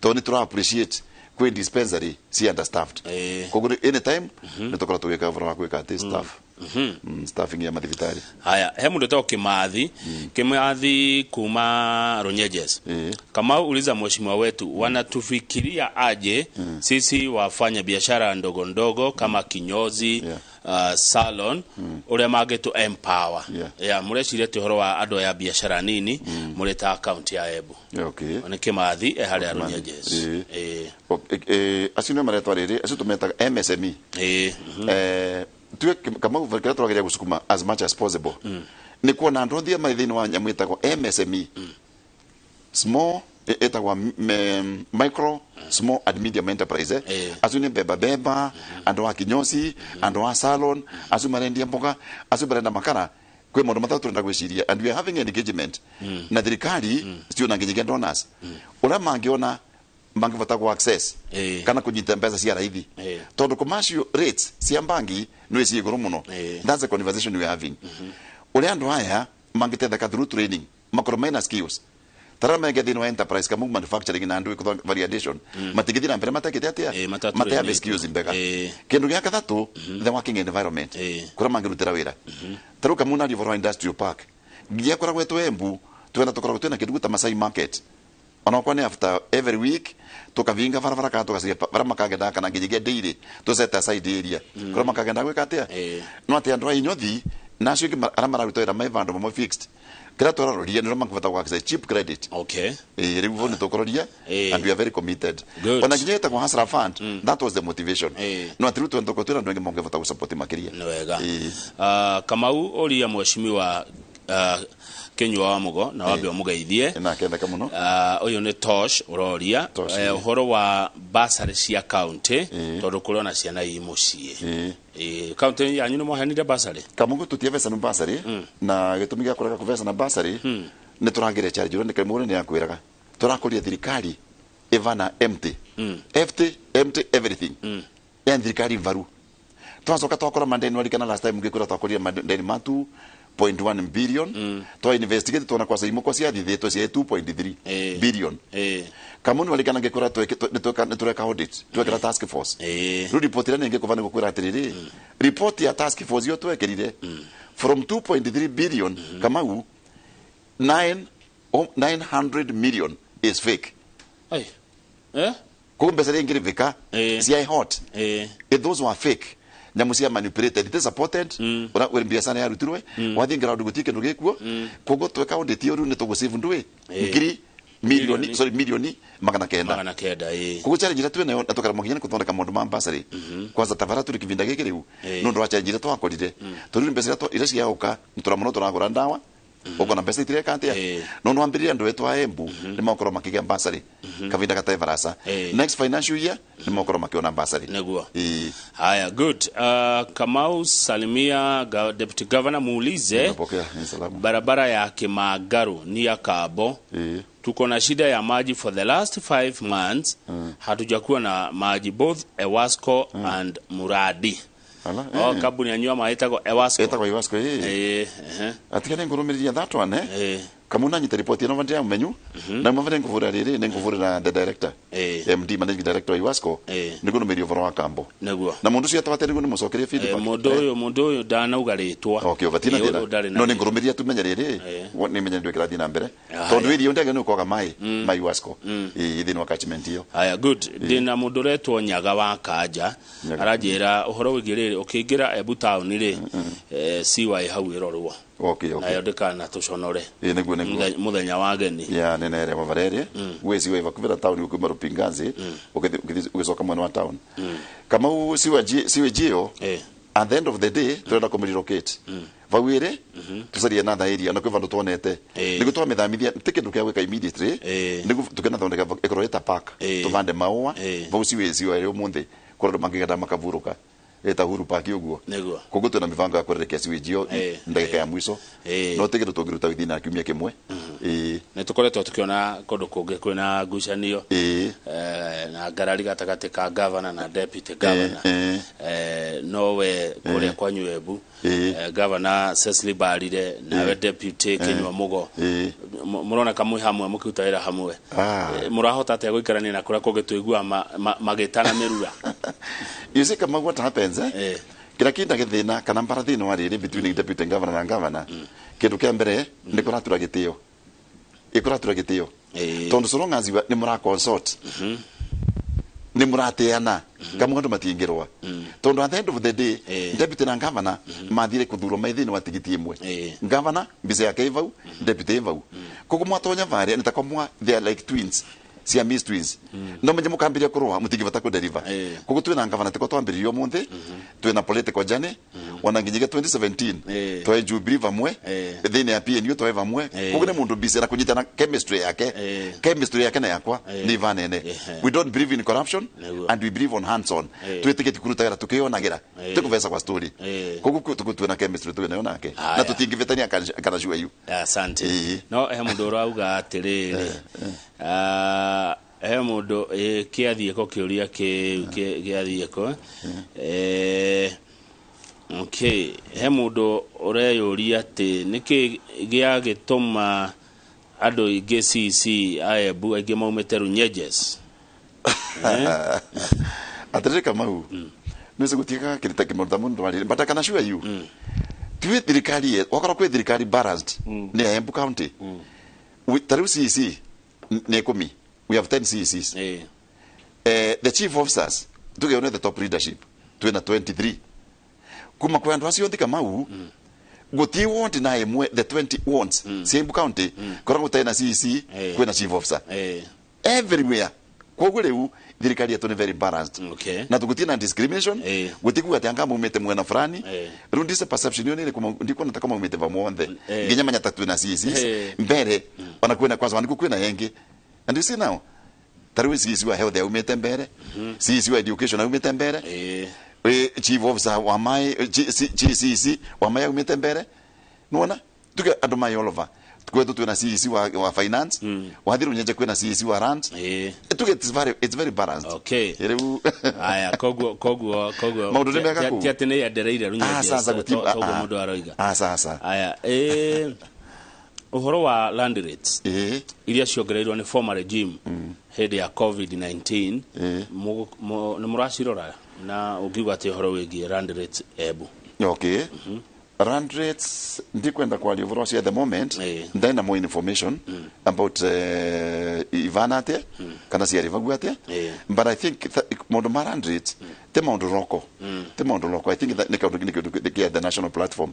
tondũ nĩ tũra appreciate kwĩ dispensary si understaffed koguo anytime nĩ tũkorwo tũgĩka ũhoro wa gwĩka atĩ staff staffing ya mathibitarĩ. Haya, he mũndũ wĩtagwo Kimathi Kimathi kuma Runyeges. Kamau, uliza mheshimiwa wetu wanatufikiria aje sisi wafanya biashara ndogo ndogo kama kinyozi salon uria mangitu empower ya mureciria ti uhoro wa andu aya biashara nini murita account ya Embu. Okay. Nĩ Kimathi e haria Runyeges. Acio nĩo maretwa rĩrĩ acio tũmetaga MSME. Tuwe kama kĩrĩa tũrageria gũcukuma as much as possible nĩ kuona andũ othe marĩ thĩinĩ wa nyamũ ĩtagwo MSME small ĩtagwo micro small and medium enterprise acio nĩ mbemba mbemba andũ a kinyozi andũ a salon acio marendia mboga acio marenda makara kwĩ maũndũ matatũ tũrenda gwĩciria and we are having an engagement na thirikari ciona nginyagia donors ũrĩa mangĩona mangĩbota gũ access kana kũnyita mbeca cia raithi tondũ commercial rates cia bangi no ci igũrũ mũno. That's the conversation we are having. Ũrĩa andũ aya mangĩtetheka through training makorwo mena skills tara menge thĩinĩ wa enterprise kama manufacturing na andũ ĩkũthondeka variation matingĩthiĩ na mbere matekĩte atĩa matehave skills mbega. Kĩndũ gĩa gatatũ the working environment kũrĩa mangĩrutĩra wĩra ta rĩu kamuna ũhoro wa industrial park nginya kũrĩa gwetwo Embu twena tũkoragwo twĩna kĩndũ ta Masai Market onakorwo nĩ after every week tukavinga barabara kana tugaciria bara makagenda kana nginyagia daily tu set aside area kũrĩa makagenda gwĩka atĩa no atĩ andũ a inyothi na acio angĩ arĩa mararuta wĩra me vandũ mamwe fixed kĩrĩa tũraroria nĩ ũrĩa mangĩbota gũ access cheap credit. Okay. Rĩu bo nĩ tũkũroria and we are very committed. Ona nginya ĩtagwo Hustler Fund that was the motivation no atĩ rĩu twendoko twĩna andũ aingĩ mangĩbota gũsupport makĩria. Nĩ wega. Kamau ũria mheshimiwa Kinyua wa Mugo na wambe ũmũgeithie na kendeka mũno. Ũyũ nĩ Tosh ũroria ũhoro wa basarĩ cia county tondũ kũrĩ ona ciana i mũciĩ. County yanyu nĩ mwaheanire basarĩ? Kamungu tũtiavecana basarĩ na gĩtũmi gĩa kũrega kũvecana basarĩ nĩ tũragĩre charge ũrĩa nĩ nĩ yakwĩraga tũrakũria thirikari ĩvana empty empty empty everything yani thirikari varu twacoka twakora mandeni warikana last time ngĩkwĩra twakorire mandeni ma 2.1 billion twa investigate tuona kwa saimo kwa ciathithĩtwo cia 2.3 billion Kamuni walikana ngikora nitweka audit, twekera task force. Riu report ira ningikuva nigukwira atiriri, report ya task force yo twekerire from 2.3 billion Kamau 900 million is fake. Ai. Eh? Koguo mbeca iria ingirivika cia hot. Those were fake. Nyamu cia manipulated, it is supported. Ora uri biacara yarutirwe, wathi ground guti kindu gikuo. Koguo tweka audit yo riu ni tugusave ndui. Ngiri milioni, sorry, milioni 900. 900 Koguo challenge ira twinayo na tukara mwakinya ni kuthondeka maundu ma bursary. Kwanza tabara turi kivinda giki riu. Nundu wa challenge ira twakorire. Tondu mbeca ira ciauka nituramona turagura ndawa. Ukona mbeca itireka atia. No no ambiriria andu etu a Embu ni makorwo makigia bursary kavinda gatae barasa. Next financial year ni makorwo makiona bursary. Niguo. Haya, good. Kamau salimia deputy governor, muulize barabara ya Kimagaru ni ya Kabo. Tuko na shida ya maji for the last 5 months. Hatujakuwa na maji both Ewasco and Muradi. Oh, kabuni ya nyua maitagwo Ewasco. Etagwo Ewasco, Atika nengurumiria that one, eh. Kamuna nyita report ino vandria menyu. Na mavande nguvura riri nenguvurira the director. MD managing director Ewasco. Nigurumiria uvoro wa Kambo. Niguo. Na mundu cio atwate nigu nimucokerie feedback. Mundu uyu ndanauga ritwa. Okay, uvatina thina. No ningurumiria tumenye riri. Ni menye ndu kirathi na mbere. Tondu irio ndege ni kwaga mai mai Ewasco. Thini wa catchment iyo. Haya, good. Ndina mundu retwo Nyaga wa Kanja. Aranjira uhoro wigie riri ukiingira Embu town ri CY hau irorwo. Okay. Nayo ndikana tuconore. Niguo. Muthenya wa ageni. Ya nene mavarere. We siwe vakuvira town ukuma Rupinganzi ugicoka mwena wa town. Kamau siwe jio. At the end of the day turenda kumrelocate. Vawire tucarie another area na kwi vandu twonete. Niguo twamithamithia ti kindu kia gwika immediately. Niguo tukinathondeka ikorwo ita park. Tuvande maua. Vau siwe siwe umuthi kuri andu mangigenda makavuruka. Eta huru paki uguo. Niguo. Koguo twina mibango ya kwererekea siwiji iyo ndagika ya mwico. No ti kindu tungiruta within na kiumia kimwe. Ni tukoretwo tukiona kundu kungi kwina ngucanio na ngarari gatagati ka governor na deputy governor. Nowe kuria kwanyu Embu governor Cecily Mbarire nawe deputy Kinyua Mugo murona kamwe hamwe mukiruta wira hamwe. Murahota atia guikarania na kuria kungi tuigua magitana mirura? You see kama what happens kira kinda githina kana mbara thina wa riri between deputy governor na governor kindu kia mbere ni kuratura gitio ikuratura gitio tondu so long as you ni mura consult ni murateana kama andu matingirwa tondu at the end of the day deputy na governor mathire kuthurwo mai thini wa tigiti imwe. Governor mbica yake ivau, deputy ivau. Koguo mwatonya varia ni takomwa they are like twins. Siamese twins. No menye mukambiria kurwa mutingivata ku deliver. Koguo twina governor tiko twambiririo umuthi twina political journey ona nginyagia 2017 twa Jubilee vamwe thini ya PNU twa vamwe. Koguo ni mundu busy na kunyitana chemistry yake. Chemistry yake na yakwa ni vanene. We don't believe in corruption and we believe on hands on. Twitikitie kuruta tukionagira tikuvesa kwa story. Koguo twina chemistry twina nake na tutingivitania kana sure you. Asante. No he mundu urauga atiriri he mundu kiathieko kiuria kiu giathieko okay he mundu ureyuria ati niki giagituma andu ingi CC a Embu aingi maumite Runyenjes. Atiriri Kamau nice gutiga kirita kimundu mundu arire but I can assure you twi thirikari wakorwo kwi thirikari balanced ni Embu County. Tariu CC ni 10. We have 10 CECs. The chief officers tugeone the top leadership twina 23. Kuma kwa andu acio Kamau guti want na imwe the 20 wants Embu County korwo gutena CEC kwina chief officer everywhere. Koguo riu thirikari yetu ni very balanced. Na tuguti na discrimination gutikuga ati anga mumite mwena fulani. Riu ndise perception yo ni ndikuona ta kama mumite vamwe nginya manya tatu na CECs mbere ona kwina kwanza waniku kwina yengi. And you see now tariu CEC wa health aumite mbere, CEC wa education aumite mbere, chief officer wa mai CEC wa mai aumite mbere. Nuona tuke andu mai all over. Kwetu twina CEC wa finance, wathiru nyenje kwina CEC wa land. Tuke it's very balanced. Okay. Aya koguo maundu ni mega ku ti ati ni yendereire Runyenjes. Sasa toguo mundu aroiga. Sasa. Aya Ũhoro wa land rates iria ciongereirwo nĩ former regime hĩndĩ ya COVID-19, nĩ mũracirora na ũngiuga atĩ ũhoro wĩgiĩ land rates Embu? Okay, land rates ndikwenda kwaria ũhoro ũcio at the moment. Ndaina more information about ivana atia kana ciarĩ atia, but I think maũndũ ma land rates ti maũndũ roko, ti maũndũ roko. I think that nĩ kaũndũ nĩ kĩa the national platform,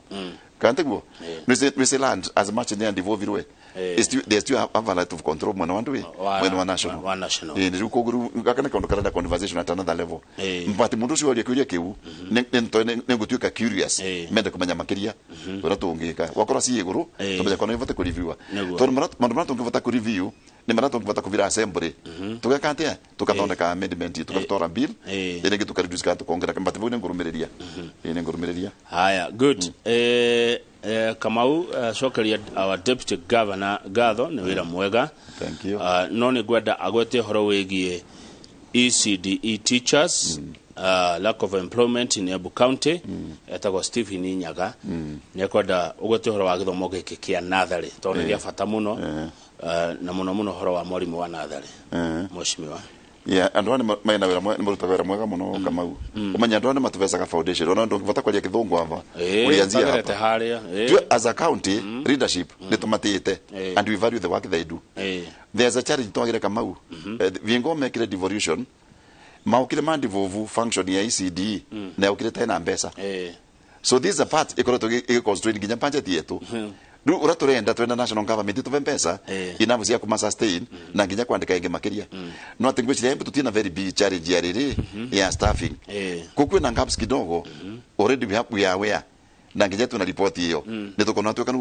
kana tiguo nwĩce land as much nĩ devolve, they still have a lot of control mwena wa ndũĩ, mwena wa national. Wa national. Ĩ, rĩu koguo rĩu gaka nĩ kaũndũ karenda conversation at another level, but mũndũ ũcio oria kĩũria kĩu nĩ ngũtuĩka curious mende kũmenya makĩria ũrĩa tũngĩka wakorwo ci igũrũ, tũmenye kana nĩ kũreview, tondũ maũndũ marĩa tũngĩbota kũreview nĩ marĩa tũngĩbota kũvira assembly, tũgeka atĩa, tũkathondeka amendment, tũgatwara bill ĩrĩa ĩngĩ, tũkareduce kana tũkongerera, but vau nĩ ngũrũmĩrĩria, ĩ, nĩ ngũrũmĩrĩria. Haya, good. Kamau, cokeria our deputy governor ngatho nĩ wĩra mwega. Thank you. No nĩ ngwenda agwete ũhoro wĩgiĩ ECDE teachers, lack of employment in Embu County. Etagwo Stephen Nyaga, nĩ ekwenda ũgwete ũhoro wa gĩthomo gĩkĩ kĩa natharĩ tondũ nĩ gĩa bata mũno, na mũno mũno ũhoro wa mwarimũ wa natharĩ, mheshimiwa. Yeah, andũ aya mena wĩra nĩ marutaga wĩra mwega mũno, Kamau. Ũmenye andũ aya nĩ matũbecaga foundation, ona ndũngĩbota kwaria kĩthũngũ ava ulianzia Twagerete hapa. harĩa. Tue as a county leadership nĩ tũmatĩĩte and we value the work they do. There's a challenge twagire, Kamau. Viengo mekire devolution, maukire ma devolve function ya ECD na yaukire tena mbeca. So this is a part ikoretwo ĩgĩconstrain nginya budget yetu. Rĩu ũrĩa tũrenda, twenda national government ĩtũbe mbeca enough cia kuma sustain na nginya kwandĩka ĩngĩ makĩria. No atĩ ngwĩciria Embu tũtina very big challenge ya rĩrĩ ya staffing. Kũ kwĩna gaps kidogo already, we are aware na nginya twĩna ripoti ĩyo nĩ tũkona tuĩka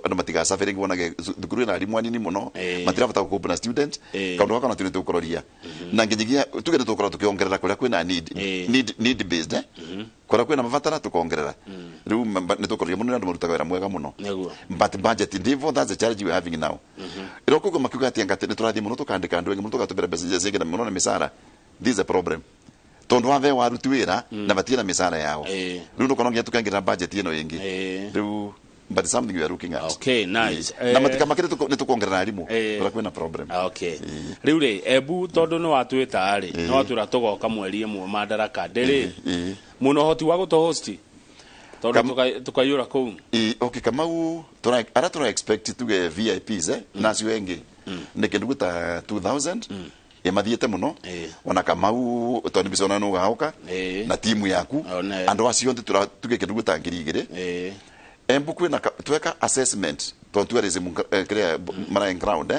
andũ matigasafiri wonage thukuru ĩna arimũ anini mũno, matirabota gũcope na student. Kaũndũ gaka natũ nĩ tũkũroria na nginyagia tuge nĩ tũgũkorwo tũkĩongerera kũrĩa kwĩna need based, kũrĩa kwĩna mabatara tũkongerera. Rĩu nĩ tũkũroria mũno nĩ andũ marutaga wĩra mwega mũno, but budget ndivo, that's the challenge we are having now. Ĩro koguo makiuga atĩ anga nĩ tũrathiĩ mũno tũkandĩka andũ aingĩ mũno, tũgatũmĩra mbeca cingĩ na mũno na mĩcara. This is a problem tondu wathe waruti wĩra na matirĩ na mĩcara yao. Rĩu nũkorwo nginya tũkaingĩra budget ĩno ĩngĩ rĩu, but it's something we are looking at. Okay, nice. Na matikamakĩre nĩ tũkuongerera arimũ kũrĩa kwĩna problem. Okay, rĩu rĩ, Embu tondũ nĩ watwĩta rĩ, nĩ watwĩra tũgoka mweri 1 Madaraka ndĩrĩ mũno ũhoti wa gũtũ-host tondũ tũkaiyũra kũu. Okay, Kamau, tũra ara tũra expect tuge VIPs na acio engĩ nĩ kĩndũ gwĩta 2000 ĩmathiĩte mũno. Ona Kamau, tondũ mbica ona nĩ ũgaũka na timu yaku, andũ acio othe tuge kĩndũ gwĩta 2000. Embu kwĩna tweka assessment tondũ tourism kĩrĩa mara ground,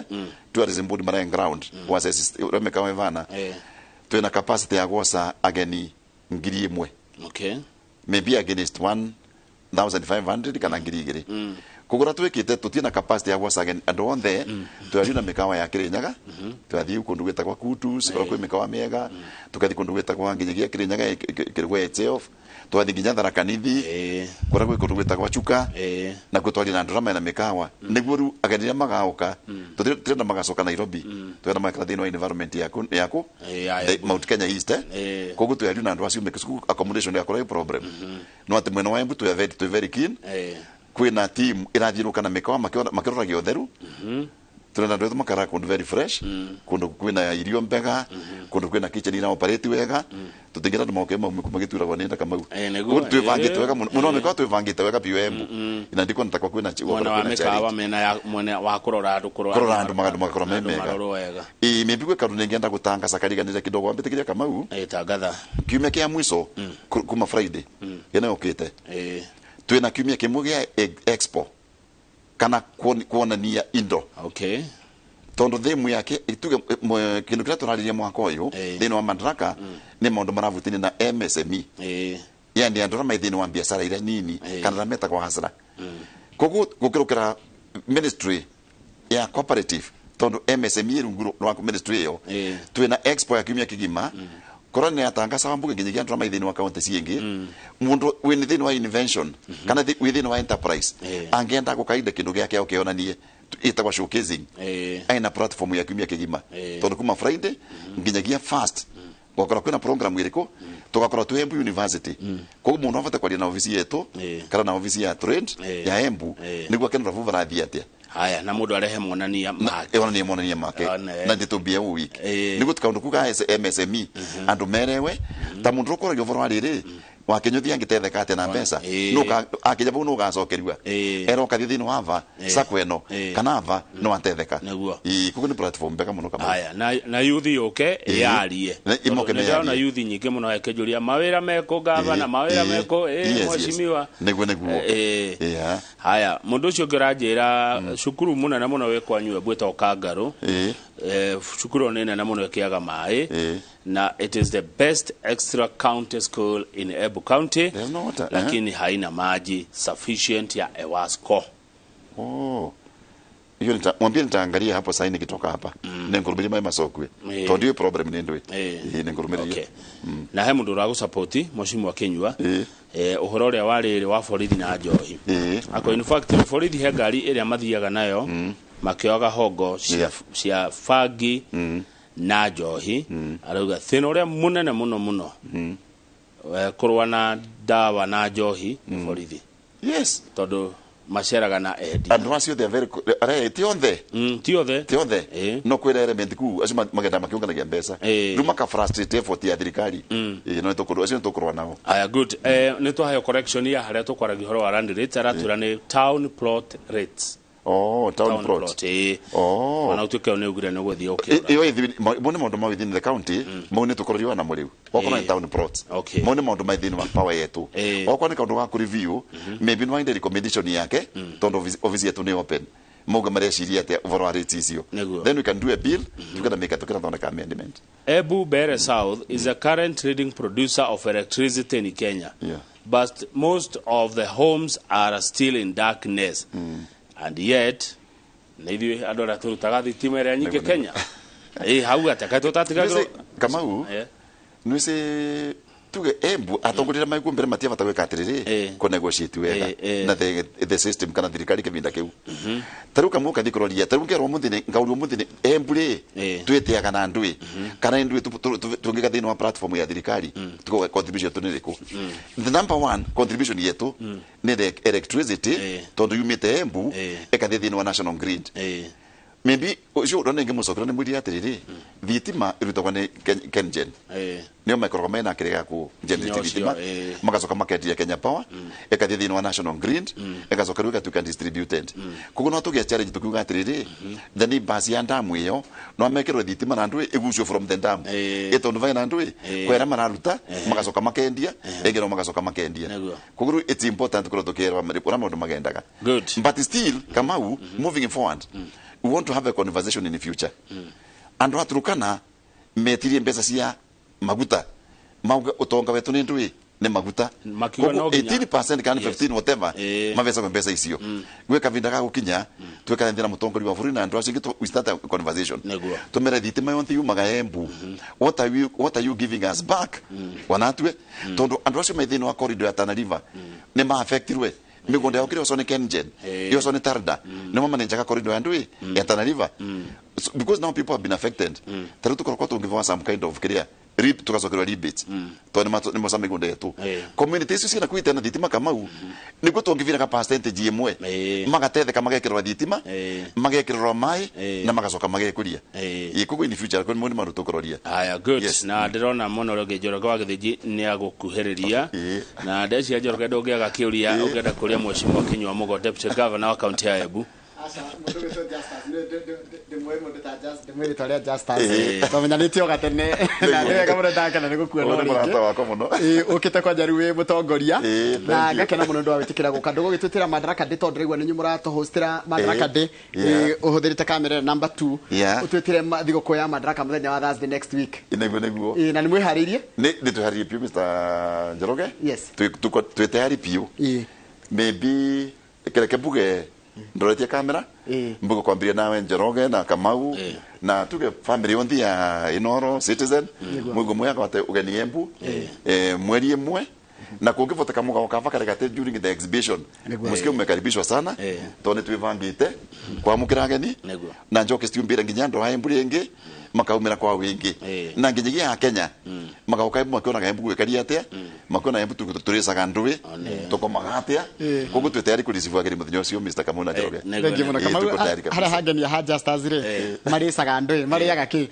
tourism board mara ground wa assess ũrĩa mekawa ĩvana, twĩna capacity ya gwoca ageni 1000, maybe against 1500 kana 2000. Kũgũra twĩkĩte tũtirĩ capacity ya gwoca ageni andũ othe. Twathiĩ na mĩkawa ya Kĩrĩnyaga, twathiĩ kũndũ gwĩtagwa Kutus kũrĩa kwĩ mĩkawa mĩega, tũgathiĩ kũndũ gwĩtagwa nginyagia Kĩrĩnyaga kĩrĩgwa itself, twathiĩ nginya Tharaka Nithi kũrĩa gwĩ kũndũ gwĩtagwa Chuka, na kuo twaria na andũ arĩa mena mĩkawa nĩguo rĩu ageni arĩa magaũka tũtirenda magacoka Nairobi, twenda maikara thĩinĩ wa environment yaku ya the Embu. Mount Kenya East. Koguo twaria na andũ acio mĩkĩcuku accommodation yakorwo ĩ problem, no atĩ mwena wa Embu twĩ very keen. Kwĩna team ĩrathiũrũka na mĩkawa makĩroragia ũtheru. Turenda andũ makara kũndũ very fresh, kũndũ kwĩna irio mbega, kũndũ kwĩna kitchen ira operate wega. Tũtingĩra andũ moke mau magĩturagwo nĩ nda, Kamau. Nĩguo. Koguo twĩbangĩte wega mũno mũno, mĩkawa twĩbangĩte wega biũ Embu na ndikuona ta kwa kwĩna Mwena wa kwĩna mĩkawa challenge. mena ya mwena wa kũrora andũ, kũrora Kũrora andũ magandu magakorwo me andũ mega. marorwo wega. Ĩ, maybe gwĩ kaũndũ nĩngĩenda gũtangaca kariganĩre kidogo wambĩtĩkĩria, Kamau. Tangatha. Kiumia kĩa mwico kuma Friday ĩno yũkĩte, twĩna kiumia kĩmwe gĩa expo kana kuonania indo, tondu thimu yake tuge kindu kiria turaririe mwaka uyu thiini wa Madaraka ni maundu maravutania na MSME, yani andu aria mai thiini wa biacara iria nini kana aria metagwo hasra. Koguo gukirukira ministry ya cooperative, tondu MSME rungu rwa ministry iyo, twina expo ya kiumia kigima korwo nĩ atangaca mbuge nginyagia andu aria mai thiini wa kaunti ciingi. Mundu wĩ thiini wa invention kana wĩ thiini wa enterprise angienda gukaida kindu giake okionanie itagwa showcasing, aina platform ya kiumia kigima, tondu kuma Friday nginyagia first gwakorwo kwina program iriku tugakorwo twi Embu University. Koguo mundu abate kwaria na ofici yetu kana na ofici ya trade ya Embu niguo akenera vu barathie atia. Haya, na mundu arehe monania make. Onania monania make na nditũmbie ũ week nĩguo tũkaũndũ kuga MSME andũ merewe ta mũndũ ũkoragia ũboro wa rĩrĩ wakinyuthia ngitetheka atia na mbeca akija vau nũgacokerua era ũkathiĩ thĩinĩ wa va sacco ĩno kana va no atetheka. Koguo nĩ platform mbega mũno kama haya na yuthi yũke yarie na yuthi nyingĩ mũno ĩkĩnjũria mawĩra mekũ gavana, mawĩra mekũ mheshimiwa. Nĩguo nĩguo. Haya, mũndũ ũcio ũngĩ ũranjĩra cukuru mũnene mũno wĩ kwanyu Embu ĩtagwo Kangarũ. Cukuru nĩ nene mũno ĩkĩaga maĩ na it is the best extra county school in Embu County. No water, lakini haina maji sufficient ya EWASCO. Oh. Hiyo mwambie nitaangalia hapo sasa nikitoka hapa. Nengurumiria mai masokwe. Tondu hiyo problem ni ndwe. Nengurumiria. Okay. Na he mundu uragusupport mheshimiwa Kinyua. Uhoro uria wariri wa borithi na njohi. Ako in fact borithi he ngari iria mathiaga nayo makioga hongo cia bangi na njohi. Arauga thina uria munene muno muno kurwa na dawa na njohi borithi. Yes. Tondu maceraga na endi. Andu acio they are very are ti onthe. Ti othe. Ti othe. No kwira element ku acio magenda makiunganagia mbeca. Riu maka frustrate effort ya thirikari. No tukurwa acio tukurwa nao. Aya good. Ni twaheyo correction ya haria tukwaragia horo wa land rates aratwira ni town plot rates. Oh, town plot. Oh. Ona utuke ni ugire ni guthii ukira. Iyo mo ni maundu ma within the county, mo ni tukororiwa na muriu. Okona ni town plot. Mo ni maundu ma within wa power yetu. Okwa ni kaundu ga ku review, maybe no inde recommendation yake, tondu office yetu ni open. Mauga mareciria atia ũhoro wa rates icio. Then we can do a bill, tukena make tukena thondeka amendment. Embu Mbeere South is a current leading producer of electricity in Kenya. Yeah. But most of the homes are still in darkness. And yet, na ithuĩ andũ arĩa tũrutaga thitima ĩrĩa nyingĩ Kenya. Hau atĩ tũtatigagĩrwo Kamau. Nwĩci tuge Embu atongoria maikuo mbere matiabata gwĩka atĩrĩrĩ kũ negotiate wega na the system kana thirikari kĩbinda kĩu. Ta rĩu kamwe ũkathiĩ kũroria ta rĩu ngerwo mũthĩ ngaurio mũthĩ Embu rĩ twĩtĩaga na ndũĩ kana ndũĩ tũngĩka thĩinĩ wa platform ya thirikari tukoga contribution yetu nĩ ĩrĩkũ. The number one contribution yetu nĩ the electricity tondũ yumĩte Embu ĩkathiĩ thĩinĩ wa national grid. Maybe ucio ndona ingi mucokera ni mwiri atiriri thitima irutagwo ni KenGen nio makoragwo mena kĩrĩa gĩa ku generate thitima magacoka makendia Kenya Power ĩkathiĩ thĩinĩ wa national grid ĩgacoka rĩu ĩgatuĩka distributed. Koguo no tũgĩe challenge tukiuga atĩrĩrĩ the neighbors ya ndamu ĩyo no mekĩrwo thitima na ndũĩ ĩgucio from the dam ĩtondũ vaĩ na ndũĩ kwera mararuta magacoka makendia ĩngĩ no magacoka makendia. Koguo it's important kũrwo tũkĩerwa ũrĩa maũndũ magendaga. But still Kamau, moving forward, we want to have a conversation in the future. Andu a Turkana metirie mbeca cia maguta mauga utonga wetu ni ndui ni maguta. 18% kana 15 whatever mavesa kwa mbeca icio gwe kavinda ga gukinya tweka nthira mutongoria wa bũrũri na andu acio we start a conversation tumere thitima yonthe yumaga Embu. What are you giving us back wanatwe tondu andu acio me thĩinĩ wa corridor ya Tana River ni ma affectirwe migunda yao kiri osone KenGen yosone Tarda no mama nenjaka corridor ya ndui ya Tana River. So, because now people have been affected taru tukorwo tungivoa some kind of clear rip tukacokerwa rebate tondu ni mosa migunda yetu community icio ciina kwitena thitima Kamau niguo tungivira ka percentage imwe magatetheka magekirwa thitima magekirwa mai na magacoka magekuria koguo in future ko ni maru tukororia. Aya good. Na ndirona muno ringi Njoroge wa Githinji ni agukuhiriria na ndecia Njoroge ndungiaga kiuria ungienda kuria mheshimiwa Kinyua Mugo deputy governor wa county ya Embu. Aca mundu witwo Justus ndimwe mundu ta Justus ndimwĩrĩtwa rĩa Justus twamenyanĩte o gatene na nĩ wega mũno ndakena nĩ gũkuona rĩngĩ mũrata wakwa mũno ũkĩte kwanja rĩu wĩ mũtongoria na ngakena mũno nĩ wĩtĩkĩra gũka ndũgũgĩtwĩtĩra Madaraka Day tondũ ndĩraigua nĩ inyuĩ mũratũhostĩra Madaraka Day ũhũthĩrĩte kamera number 2 ũtwĩtĩre thigũkũ ya Madaraka mũthenya wa Thursday next week. Nĩguo nĩguo. Na nĩ mwĩharĩirie? Nĩ twĩharĩirie biũ Mr. Njoroge. Yes. Twĩ tayari biũ. Maybe kereke mbuge ndoretie kamera mbuge kwambiria nawe Njoroge na Kamau na tuge family yonthe ya Inoro Citizen mugo mwaka wate ugeni Embu mweri imwe na kungivoteka mugaoka vakarega during the exhibition musikie mmekaribishwa sana tondu twivangite kwamukira ageni na njoke citiumbire nginya andu a Embu ringi makaumira kwa wingi na nginyagia ya Kenya magaoka Embu makionaga Embu gwikaria atia Makona Embu turicaga ndui tukomaga atia koguo twĩ tayari kũreceive ageni mũthenya ũcio Mr. Kamau na Njoroge. Thank you mũno Kamau. Harĩa hangenia ha Justas rĩ marĩcaga ndui marĩaga kĩ?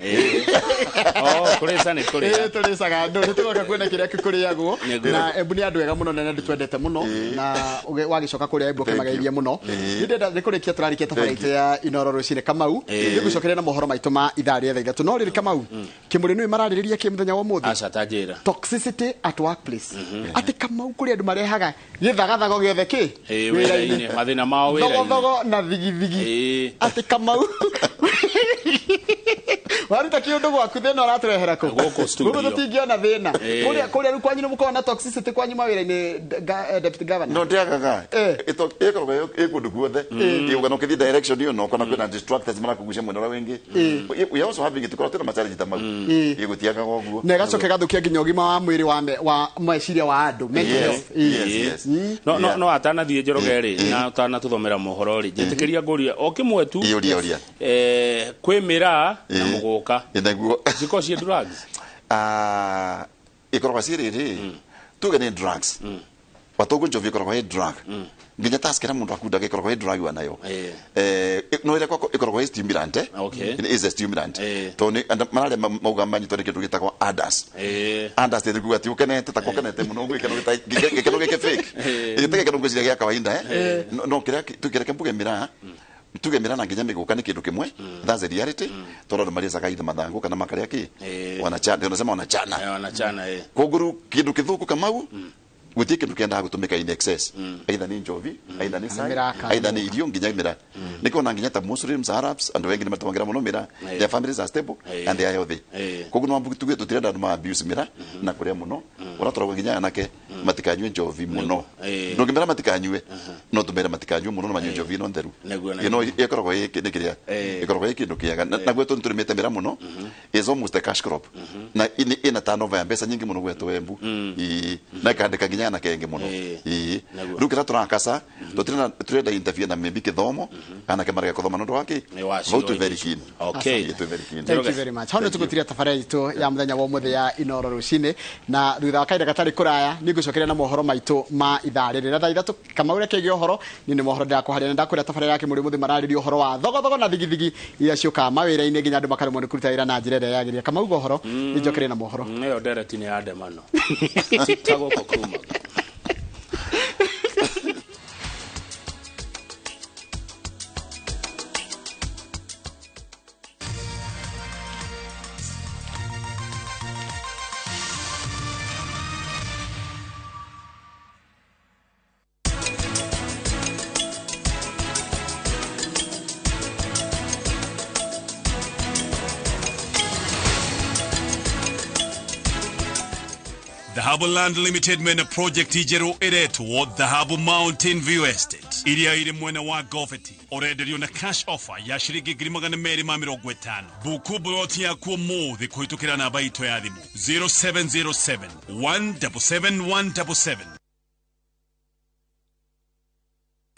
Kũrĩca nĩ kũrĩa. Tũrĩcaga ndui nĩ tũgoka kuona kĩrĩa kũrĩagwo na Embu nĩ andũ ega mũno na nĩ twendete mũno na wagĩcoka kũrĩa Embu ũkĩmageithia mũno. Nĩ ndĩrenda nĩ kũrĩkia tũrarĩkia tabarĩra itũ ya Inoro rũcinĩ Kamau nĩngũcokeria na mohoro maitũ ma ithaa rĩa thaa 3 no rĩrĩ Kamau kĩmũrĩ nĩ mararĩrĩria kĩ mũthenya wa ũmũthĩ? Aca ta njĩra. Toxicity at workplace. Atĩ Kamau kũrĩ andũ marehaga gĩthagathago gĩothe kĩ wĩra-inĩ mathĩna mao wĩra-inĩ thogothogo na thigithigi. Atĩ Kamau waruta kĩũndũ gwaku thĩna ũratũrehera kũ? Gũkũ studio. Gũkũ tũtingĩona thĩna. Kũrĩa rĩu kwanyu nĩ mũkoragwo na toxicity kwanyu mawĩra-inĩ, Deputy Governor? No ndĩagaga. Ĩkoragwo ĩ kũndũ guothe. Ĩũgana ũkĩthiĩ direction ĩyo no kana kwĩna distractors marakũgucia mwena ũrĩa wĩngĩ. We also having it tũkoragwo twĩna ma challenge ta mau. Gũtiagaga ũguo. Na ĩgacoka ĩgathũkia nginya ũgima wa mwĩrĩ wa meciria wa andũ, mental health. Yes. No no atanathiĩ Njoroge rĩ na atanatũthomera mohoro rĩ njĩtĩkĩria ngũria o kĩmwe tu. Ũria. Kwĩ mĩraa na mũgũka. Nĩguo. Cikoragwo ciĩ drugs? Ikoragwo ciĩ rĩrĩ tuge nĩ drugs. Watogo njovi ikoragwo ĩ drug. Nginya taskera mundu akundaga ikoragwo ĩ drug wa nayo. No ĩrĩa kwako ikoragwo ĩ stimulant. It is a stimulant. Tondũ andũ mararĩa mauga manyitwo nĩ kĩndũ gĩtagwo adas. Adas nĩ kuga atĩ ũkenete ta ũkenete mũno ũguo gĩkeno gĩkĩ fake. Gĩtirĩ gĩkeno ngwĩciria gĩa kawaida. No kĩrĩa tukĩreke mbuge mĩraa tuge mĩraa na nginya mĩgũka nĩ kĩndũ kĩmwe. That's the reality. Tondũ andũ marĩcaga either mathangũ kana makarĩa kĩ wanachana, unasema wanachana. Wanachana. Koguo kĩndũ kĩthũku Kamau gũtirĩ kĩndũ kĩendaga gũtũmĩka in excess. Either nĩ njovi, either nĩ cai, either nĩ irio nginya mĩraa. Nĩkĩo nginya ta Muslims, Arabs, andũ aingĩ nĩmatũmagĩra mũno mĩraa. Their families are stable and they are healthy. Koguo no tuge tũtirenda andũ ma abuse mĩraa na kũrĩa mũno. Ũratwaragwo nginya anake matikanyue njovi mũno. Ndũngĩmera matikanyue, no tũmere matikanyue mũno na manyue njovi ĩno theru. Ĩno ĩkoragwo ĩ nĩ kĩrĩa ĩkoragwo ĩ kĩndũ kĩega. Na gwetũ nĩtũrĩmĩte mĩraa mũno. Is almost a cash crop. Na ĩna turnover ya mbeca nyingĩ mũno gwetũ Embu. Na ĩkandĩka nginya anake aingĩ mũno. Rĩu kĩrĩa tũrakasa tũtirenda interfere na maybe kĩthomo anake marega kũthoma nĩ ũndũ wa kĩ vau twĩ very keen. Okay. Thank you very much. Hau nĩ tũgũtiria tabarĩra itũ ya mũthenya wa ũmũthĩ ya Inoro rũcinĩ na thutha wa kahinda gatarĩ kũraya nĩ ngũcokeria na mohoro maitũ ma ithaa rĩrĩ na thaa 3 Kamau reke ngĩe ũhoro niĩ nĩ mohoro ndĩrakũharĩria na ndakwĩra tabarĩra yake mũrĩ mũthĩ mararĩria ũhoro wa thogothogo na thigithigi iria ciũkaga mawĩra-inĩ nginya andũ makaremwo nĩ kũruta wĩra na njĩra ĩrĩa yagĩrĩire. Kamau uga ũhoro nĩ njokerie na mohoro. Ĩyo ndereti nĩ ya ndemano. Cita gũkũ kumaga. Dhahabu Land Limited mena project njerũ ĩretwo Dhahabu Mountain View Estate iria ĩrĩ mwena wa Goveti ũrenderio na cash offer ya ciringi 250,000. Buku buloti yaku ũmũthĩ kũhĩtũkĩra namba itũ ya thimũ 0707 177 177.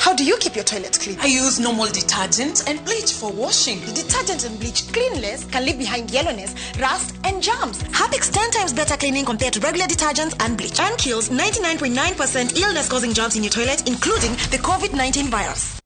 How do you keep your toilet clean? I use normal detergent and bleach for washing. The detergent and bleach cleanless can leave behind yellowness, rust, and germs. Harpic's 10 times better cleaning compared to regular detergents and bleach. And kills 99.9% illness-causing germs in your toilet, including the COVID-19 virus.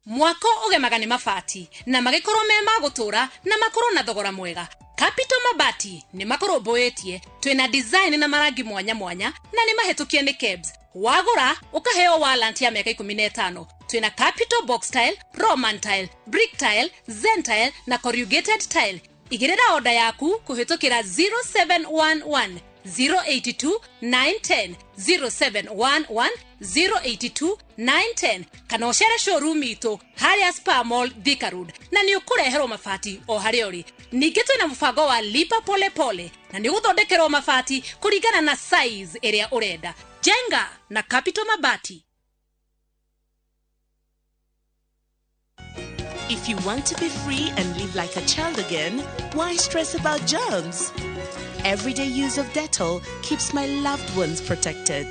Mwako ũgemaga nĩ mabati na magĩkorwo me ma gũtũra na makorwo na thogora mwega. Capital Mabati nĩ makũrũmbũĩtie, twĩna design na marangi mwanya mwanya na nĩ mahĩtũkie nĩ KEBS. Wagũra ũkaheo warrant ya mĩaka 15. Twĩna Capital Box Tile, Roman Tile, Brick Tile, Zen Tile na Corrugated Tile. Igĩrĩra oda yaku kũhĩtũkĩra 0711 082 910 0711 082 910 kana ũcere showroom itũ harĩa Spa Mall Thika Road na nĩ ũkũreherwo mabati o harĩa ũrĩ. Ningĩ twĩna mũbango wa lipa pole pole na nĩ ũgũthondekerwo mabati kũringana na size ĩrĩa ũrenda. Jenga na Capital Mabati. If you want to be free and live like a child again, why stress about germs? Everyday use of Dettol keeps my loved ones protected.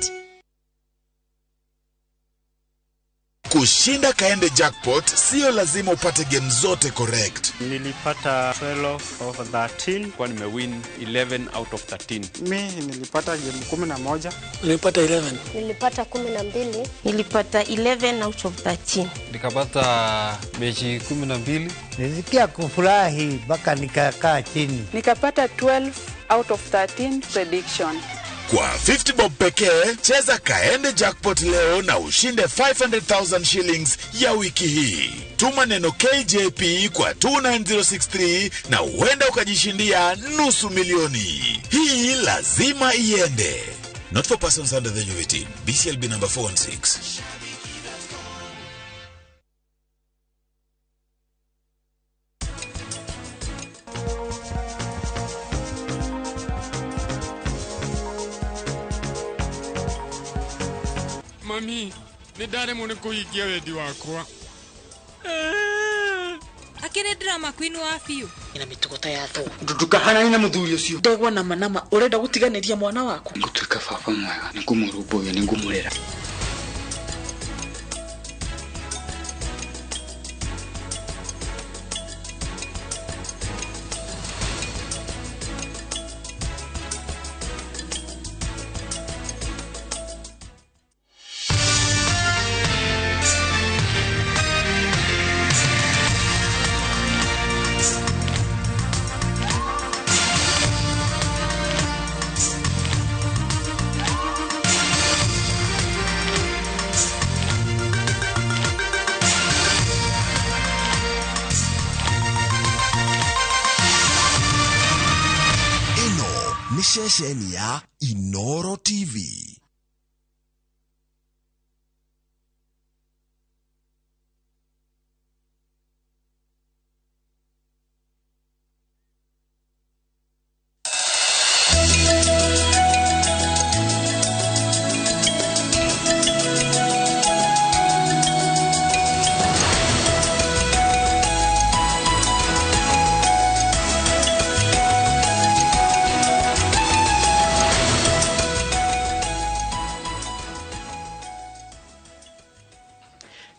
Kushinda Kaende Jackpot sio lazima upate game zote correct. Nilipata 12 of 13. Kwa nimewin 11 out of 13. Mi nilipata game 11. Nilipata 11. Nilipata 12. Nilipata 11 out of 13. Nikapata mechi 12. Nilisikia kufurahi mpaka nikakaa chini. Nikapata 12 out of 13 prediction. Kwa 50 bob pekee, cheza Kaende Jackpot leo na ushinde 500,000 shillings ya wiki hii. Tuma neno KJP kwa 29063 na huenda ukajishindia 500,000. Hii lazima iende. Not for persons under the age of 18. BCLB number 416. Mami, nĩ ndaremwo nĩ kũhingia wendi wakwa. Akĩrĩ drama queen wa biũ. Ina mĩtugo ta ya thũ. Ndukahanane na mũthuri ũcio. Ndegwa na manama ũrenda gũtiganĩria mwana waku. Ngũtuĩka baba mwega, nĩngũmũrũmbũiya, nĩngũmũrera. Ceceni ya Inoro TV.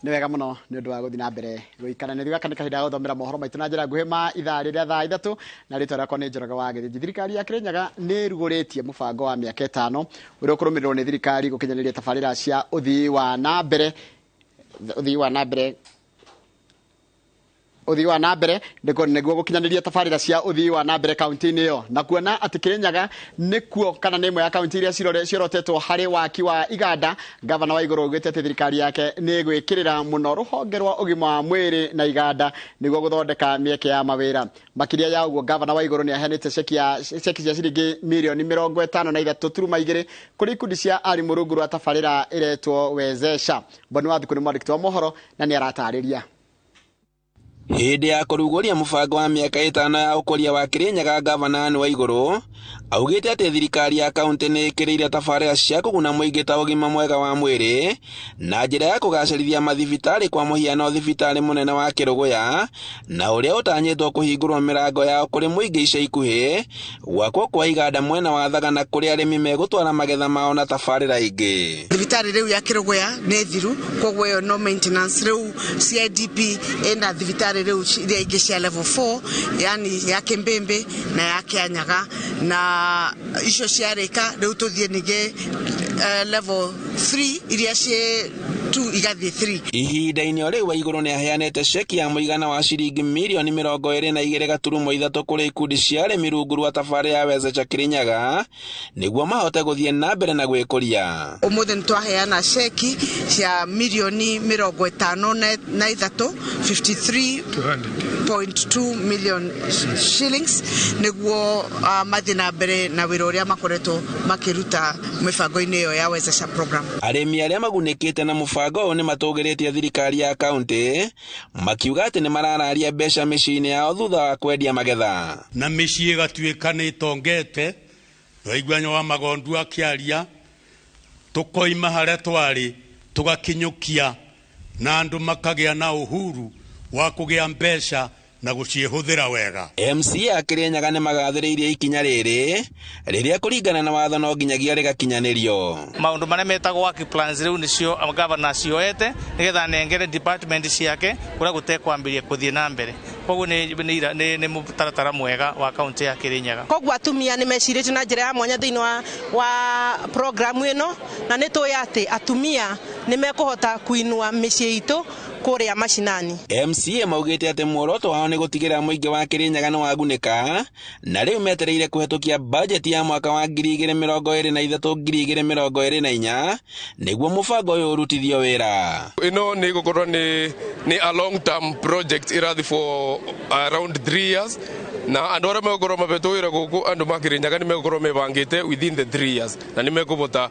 Nĩ wega mũno nĩ ũndũ wa gũthiĩ na mbere gũikara nĩ gaka nĩ kahinda ga gũthomera mohoro maitũ na njĩra nguhĩ ma ithaa rĩrĩa thaa 3 na rĩtwa rĩakwa nĩ Njoroge wa Gĩthĩnji. Thirikari ya Kĩrĩnyaga nĩ ĩrugũrĩtie mũbango wa mĩaka 5 ũrĩa ũkũrũmĩrĩrwo nĩ thirikari gũkinyanĩria tabarĩra cia ũthii wa na mbere ũthii wa na mbere nĩguo gũkinyanĩria tabarĩra cia ũthii wa na mbere kaunti-inĩ ĩyo, na kuona atĩ Kĩrĩnyaga nĩkuo kana nĩ ĩmwe ya kaunti iria ciorotetwo harĩ waki wa iganda. Gavana wa Igũrũ augĩte atĩ thirikari yake nĩ ĩgwĩkĩrĩra mũno rũhonge rwa ũgima wa mwĩrĩ na iganda nĩguo gũthondeka mĩeke ya mawĩra. Makĩria ya ũguo, gavana wa Igũrũ nĩ aheanĩte ceki cia ciringi mirioni 53.2 kũrĩ ikundi cia arimũ rungu rwa tabarĩra ĩretwo Wezesha. Mboni wa Thikũ nĩ mwandĩki wa mohoro na nĩ aratarĩria. Hĩndĩ ya kũrugũria mũbango wa mĩaka 5 ya ũkũria wa Kĩrĩnyaga, gavana Anne Waigũrũ augĩte atĩ thirikari ya kaunti nĩ ĩkĩrĩire tabarĩra cia kũguna mũingĩ ta ũgima mwega wa mwĩrĩ na njĩra ya kũgacĩrithia mathibitarĩ, kwa mũhiano thibitarĩ mũnene wa Kĩrũgũya na ũrĩa ũtanyĩtwo kũhingũrwo mĩrango yao kũrĩ mũingĩ ica ikuhĩ, gwakwo kwa iganda mwena wa Thagana kũrĩa arĩmi megũtwara magetha mao na tabarĩra ingĩ. Thibitarĩ rĩu ya Kĩrũgũya nĩ thiru, koguo ĩyo no maintenance. Rĩu CIDP ĩna thibitarĩ rĩu iria ingĩ cia level 4, yani ya Kĩmbĩmbĩ na ya Kĩanyaga, na icio ciarĩka rĩu tũthiĩ ningĩ level 3 iria ciĩ 2 igathiĩ 3. Ihinda-inĩ o rĩu Waigũrũ nĩ aheanĩte ceki ya mũigana wa ciringi mirioni 22.3 kũrĩ ikundi cia arĩmi rungu rwa tabarĩra ya Wezesha Kĩrĩnyaga nĩguo mahote gũthiĩ na mbere na gwĩkũria. Ũmũthĩ nĩ twaheana ceki cia mirioni 53, 53.2 million shillings nĩguo mathiĩ na mbere na wĩra ũrĩa makoretwo makĩruta mĩbango-inĩ ĩyo ya Wezesha program. Arĩmi arĩa magunĩkĩte na mũbango ũyũ nĩ matũgĩrĩtie thirikari ya kaunti makiuga atĩ nĩ marararia mbeca mĩciĩ-inĩ yao thutha wa kwendia magetha. Na mĩciĩ ĩgatuĩka nĩ ĩtongete, twaigua wa Magondu akĩaria, tũkoima harĩa twarĩ tũgakinyũkia na andũ makagĩa na uhuru wa kũgĩa mbeca Na gũciĩhũthĩra wega. MCA a Kirinyaga nĩ magathĩrĩirie ikinya rĩrĩ rĩrĩa kũringana na watho no nginyagia rĩgakinyanĩrio. Maũndũ marĩa metagwo work plans rĩu nĩcio governor cioete nĩgetha anengere department ciake kũrĩa gũtekwambĩrĩria kũthiĩ na mbere. Koguo nĩ mũtaratara mwega wa kaunti ya Kirinyaga. Koguo atumia nĩ mecirĩtie na njĩra ya mwanya thĩinĩ wa programu ĩno, na nĩ tũĩ atĩ atumia nĩ mekũhota kuinua mĩciĩ itũ kũrĩa macinani. MCA maugĩte atĩ muoroto wao nĩ gũtigĩrĩra mũingĩ wa Kirinyaga nĩ wagunĩka, na rĩu metereire kũhetũkia bajeti ya mwaka wa 2023 2024 nĩguo mũbango ũyũ ũrutithio wĩra. Ĩno nĩ ĩgũkorwo nĩ a long term project ĩrathiĩ for around 3 years, na andũ arĩa megũkorwo mabetwo wĩra gũkũ andũ ma Kirinyaga nĩ megũkorwo mebangĩte within the 3 years na nĩ mekũbota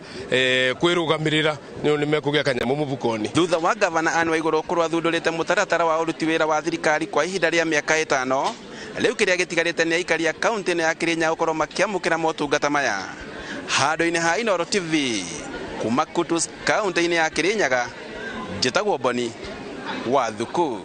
kwĩrũgamĩrĩra nĩ mekũgĩa kanyamũ mũbukoni. Thutha wa gavana Anne Waiguru gũkorwo athundũrĩte mũtaratara wa ũruti wĩra wa thirikari kwa ihinda rĩa mĩaka 5, rĩu kĩrĩa gĩtigarĩte nĩ aikari a kaunti ĩno ya Kirinyaga gũkorwo makĩamũkĩra motungata maya. Handũ-inĩ ha Inooro TV kuma Kutus kaunti-inĩ ya Kirinyaga, njĩtagwo Boni wa Thuku.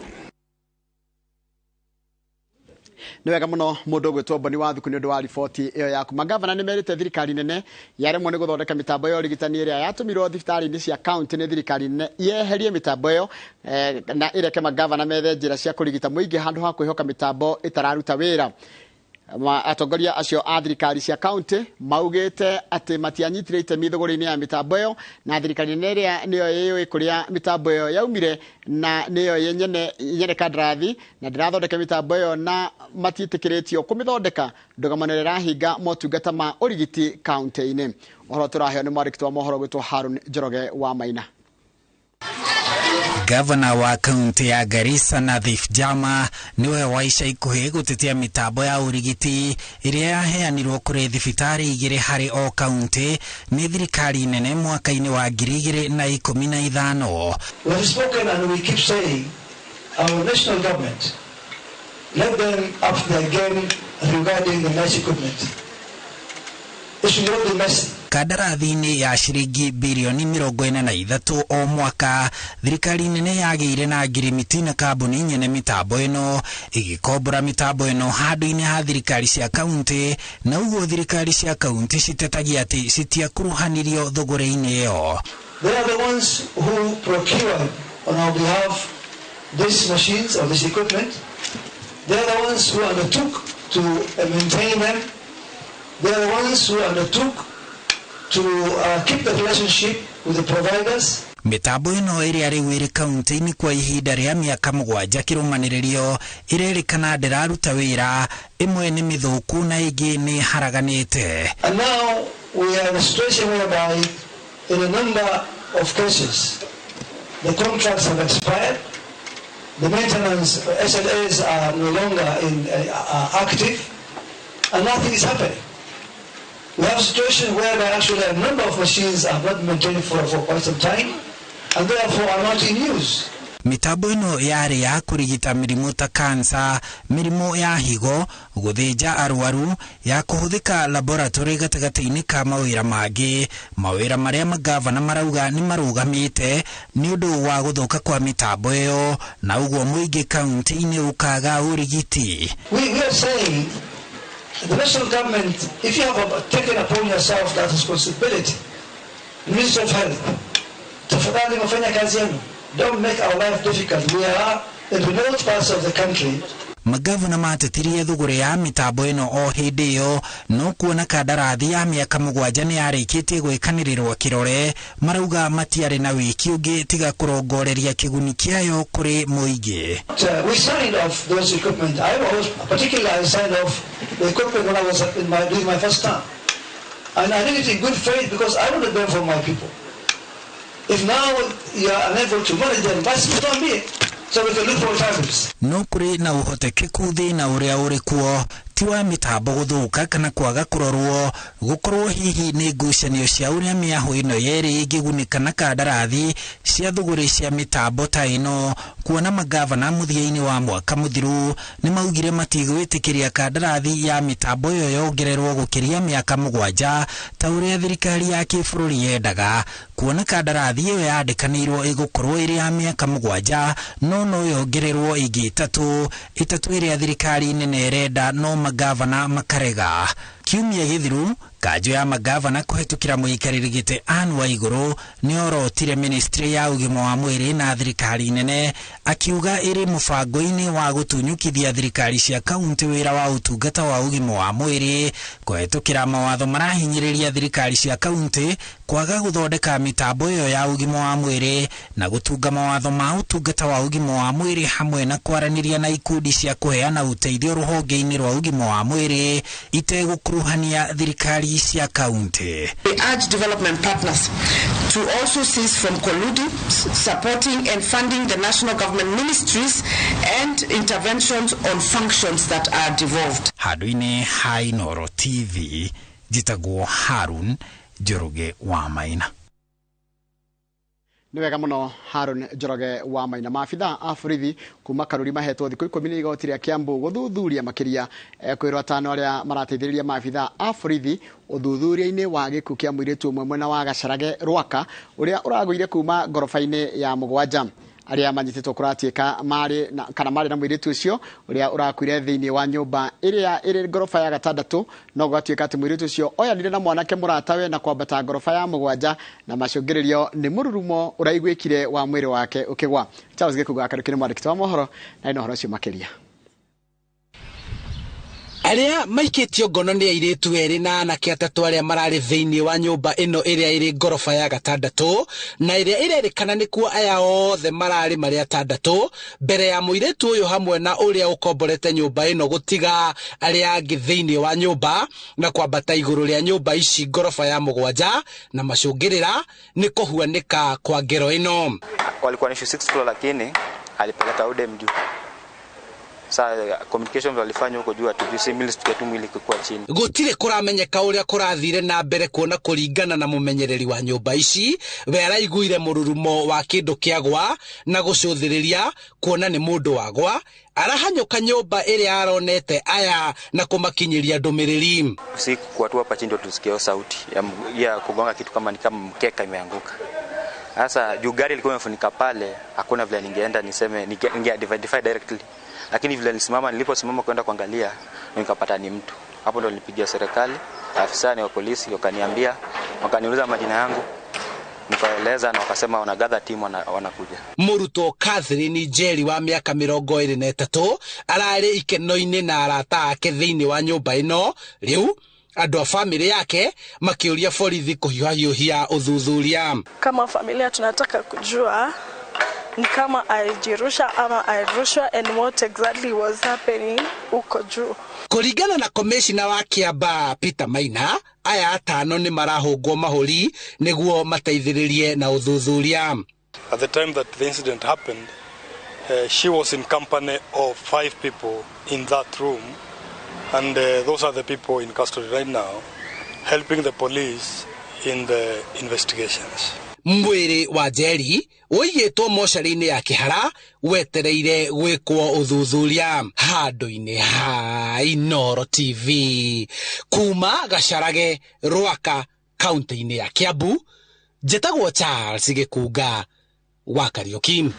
Nĩ wega mũno mũndũ ũgwĩtwo Boni wa Thuku nĩ ũndũ wa riboti ĩyo yaku. Magavana nĩ merĩte thirikari nene yaremwo nĩ gũthondeka mĩtambo ya ũrigitani ĩrĩa yatũmirwo thibitarĩ-inĩ cia kaunti nĩ thirikari nene yeherie mĩtambo ĩyo na ĩreke magavana methe njĩra cia kũrigita mũingĩ handũ ha kwĩhoka mĩtambo ĩtararuta wĩra. Atongoria acio a thirikari cia kaunti maugĩte atĩ matianyitire itemi thogora-inĩ ya mĩtambo ĩyo, na thirikari nene ĩrĩa nĩyo ĩũĩ kũrĩa mĩtambo ĩyo yaumire na nĩyo yenyene kandarathi na ndĩrathondeka mĩtambo ĩyo na matiĩtĩkĩrĩtio kũmĩthondeka. Ndũgamano ĩrĩa ĩrahinga motungata ma ũrigiti kaunti-inĩ. Ũhoro tũraheo nĩ mwandĩki wa mohoro gwĩtwo Harun Njoroge wa Maina. Gavana wa kaunti ya Garissa Nadhif Jama niwe wa ica ikuhĩ gũtetia mĩtambo ya ũrigiti ĩrĩa yaheanirwo kũrĩ thibitarĩ igĩrĩ harĩ o kaunti nĩ thirikari nene mwaka-inĩ wa 2015. We have spoken and we keep saying our national government, let them up their game regarding the nice equipment. It should not be messy. Kandarathi-inĩ ya ciringi birioni 43 o mwaka, thirikari nene yagĩire na ngirimiti na kambuni nyene mĩtambo ĩno ĩgĩkombora mĩtambo ĩno handũ-inĩ ha thirikari cia kaunti, na ũguo thirikari cia kaunti citetagia atĩ citiakuruhanirio thogora-inĩ ĩyo. They are the ones who procured on our behalf these machines or this equipment. They are the ones who undertook to maintain them. They are the ones who undertook to keep the relationship with the providers. Mĩtambo ĩno ĩrĩa rĩu ĩrĩ kaunti-inĩ kwa ihinda rĩa mĩaka 7 kĩrũmanĩrĩrio ĩrerĩkana ndĩraruta wĩra, ĩmwe nĩ mĩthũku na ĩngĩ nĩ haraganĩte. And now we are in a situation whereby in a number of cases the contracts have expired, the maintenance SLAs are no longer active, and nothing is happening. We have a situation whereby actually a number of machines are not maintained for quite some time and therefore are not in use. Mĩtambo ĩno yarĩ ya kũrigita mĩrimũ ta kansa, mĩrimũ ya higo, gũthĩnja arwaru, ya kũhũthĩka laboratory gatagatĩ-inĩ ka mawĩra mangĩ, mawĩra marĩa magavana marauga nĩ marũgamĩte nĩ ũndũ wa gũthũka kwa mĩtambo ĩyo, na ũguo mũingĩ kaunti-inĩ ũkaga ũrigiti. We are saying the national government, if you have taken upon yourself that responsibility, Ministry of Health, tafadhali mfanye kazi yenu. Don't make our life difficult. We are in remote parts of the country. Magavana matetirie thuguri ya mitambo ĩno o hĩndĩ ĩyo, no kuona kandarathi ya mĩaka 7 nĩ yarĩkĩtie gwĩkanĩrĩrwo kĩrore, marauga matiarĩ na wĩki ũngĩ tiga kũrongoreria kĩguni kĩayo kũrĩ mũingĩ. We signed off those equipment. I was particularly signed off the equipment when I was doing my first term, and I did it in good faith because I wanted them for my people. If now you are unable to manage them, basi tuambie so we can look for alternatives. No kũrĩ na ũhotekeku thĩna ũrĩa ũrĩ kuo Ti wa mĩtambo gũthũka kana kwaga kũrorwo, gũkorwo hihi nĩ ngucanio cia ũrĩa mĩahũ ĩno yerĩ ĩngĩgunĩka na kandarathi cia thũgũrĩ cia mĩtambo ta ĩno, kuona magavana mũthia-inĩ wa mwaka mũthiru nĩ maugire matigwĩtĩkĩria kandarathi ya mĩtambo ĩyo yongererwo gũkĩria mĩaka 7 ta ũrĩa thirikari ya kĩbũrũri yendaga, kuona kandarathi ĩyo yandĩkanĩirwo ĩgũkorwo ĩrĩ ya mĩaka 7 no yongererwo ĩngĩ 3 ĩrĩa thirikari nene ĩrenda no magavana makarega. Kiumia gĩthiru kanjũ ya magavana kũhetũkĩra mũikarĩri gĩtĩ Anne Waigũrũ nĩorotire ministry ya ũgima wa mwĩrĩ na thirikari nene akiuga ĩrĩ mũbango-inĩ wa gũtunyũkithia thirikari cia kaunti wĩra wa ũtungata wa ũgima wa mwĩrĩ kũhetũkĩra mawatho marahinyĩrĩria thirikari cia kaunti kwaga gũthondeka mĩtambo ĩyo ya ũgima wa mwĩrĩ na gũtunga mawatho ma ũtungata wa ũgima wa mwĩrĩ hamwe na kwaranĩria na ikundi cia kũheana ũteithio rũhonge-inĩ rwa ũgima wa mwĩrĩ itegũkuruhania thirikari cia kaunti. We urge development partners to also cease from colluding, supporting and funding the national government ministries and interventions on functions that are devolved. Handũ-inĩ ha Inooro TV, njĩtagwo Harun Njoroge wa Maina. Nĩ wega mũno Harun Njoroge wa Maina. Maabitha a borithi kuma Karuri mahetwo thikũ 10 nĩ igoti rĩa Kiambu gũthuthuria makĩria kwĩrwo atano arĩa marateithĩrĩria maabitha a borithi ũthuthuria-inĩ wa gĩkuũ kĩa mũirĩtu ũmwe mwena wa Gacarage Rwaka ũrĩa ũragũire kuma ngoroba-inĩ ya 7. Arĩa manyitĩtwo kũratuĩka marĩ na kana marĩ na mũirĩtu ũcio ũrĩa ũrakuire thĩinĩ wa nyũmba ĩrĩa ĩrĩ ngoroba ya 6, no gwatuĩka atĩ mũirĩtu ũcio oyanire na mwanake mũratawe na kwambata ngoroba ya 7 na macũngĩrĩrio nĩ mũrurumo ũraiguĩkire wa mwĩrĩ wake ũkĩgwa. Charles Gĩkũgũ Karuki nĩ mwandĩki wa mohoro na ĩno ũhoro ũcio makĩria. Arĩa maikĩtio ngono nĩ airĩtu erĩ na anake atatũ arĩa mararĩ thĩinĩ wa nyũmba ĩno ĩrĩa ĩrĩ ngoroba ya 6 na ĩrĩa ĩrerĩkana nĩkuo aya othe mararĩ marĩ 6 mbere ya mũirĩtu ũyũ hamwe na ũrĩa ũkomborete nyũmba ĩno gũtiga arĩa angĩ thĩinĩ wa nyũmba na kwambata igũrũ rĩa nyũmba ici ngoroba ya 7 na macũngĩrĩra nĩ kũhuanĩka kwa ngero ĩno. Walikuwa ni 6th floor lakini alipeleka udem juu. Sa communication walifanya huko juu atujui mili tukitu mwili kwa chini. Gutire kuramenyeka uria kurathire na mbere kuona kuringana na mumenyereri wa nyumba ici we araiguire mururumo wa kindu kiagwa na gucuthiriria kuona ni mundu wagwa arahanyuka nyumba ĩrĩa aronete aya na kumakinyiria ndumiriri. Usiku kwa tu hapa chini ndio tulisikia sauti ya kugonga kitu kama ni kama mkeka imeanguka. Sasa juu gari ilikuwa imefunika pale, hakuna vile ningeenda niseme ninge identify directly. Lakini vile nilisimama, niliposimama kwenda kuangalia nikapata ni mtu. Hapo ndo nilipigia serikali, afisa wa polisi wakaniambia, wakaniuliza majina yangu, nikaeleza na wakasema wanagather team wanakuja. Muruto Catherine Njeri wa miaka 23 ararĩ ikeno-inĩ na arata ake thĩinĩ wa nyũmba ĩno. Rĩu andũ a family yake makiuria borithi kũhiũhahiũhia ũthuthuria. Kama familia tunataka kujua ni kama alijirusha ama alirushwa and what exactly was happening huko juu. Kuringana na komishina wa Kiambaa Peter Maina, aya atano ni marahũngwo mahũri nĩguo mateithĩrĩrie na ũthuthuria. At the time that the incident happened, she was in company of 5 people in that room, and those are the people in custody right now helping the police in the investigations. Mwĩrĩ wa Njeri ũigĩtwo mocarĩ-inĩ ya Kĩhara wetereire gwĩkwo ũthuthuria. Handũ-inĩ ha Inooro TV kuma Gacarage Rwaka kaunti-inĩ ya Kiambu, njĩtagwo Charles Gĩkunga wa Kariuki.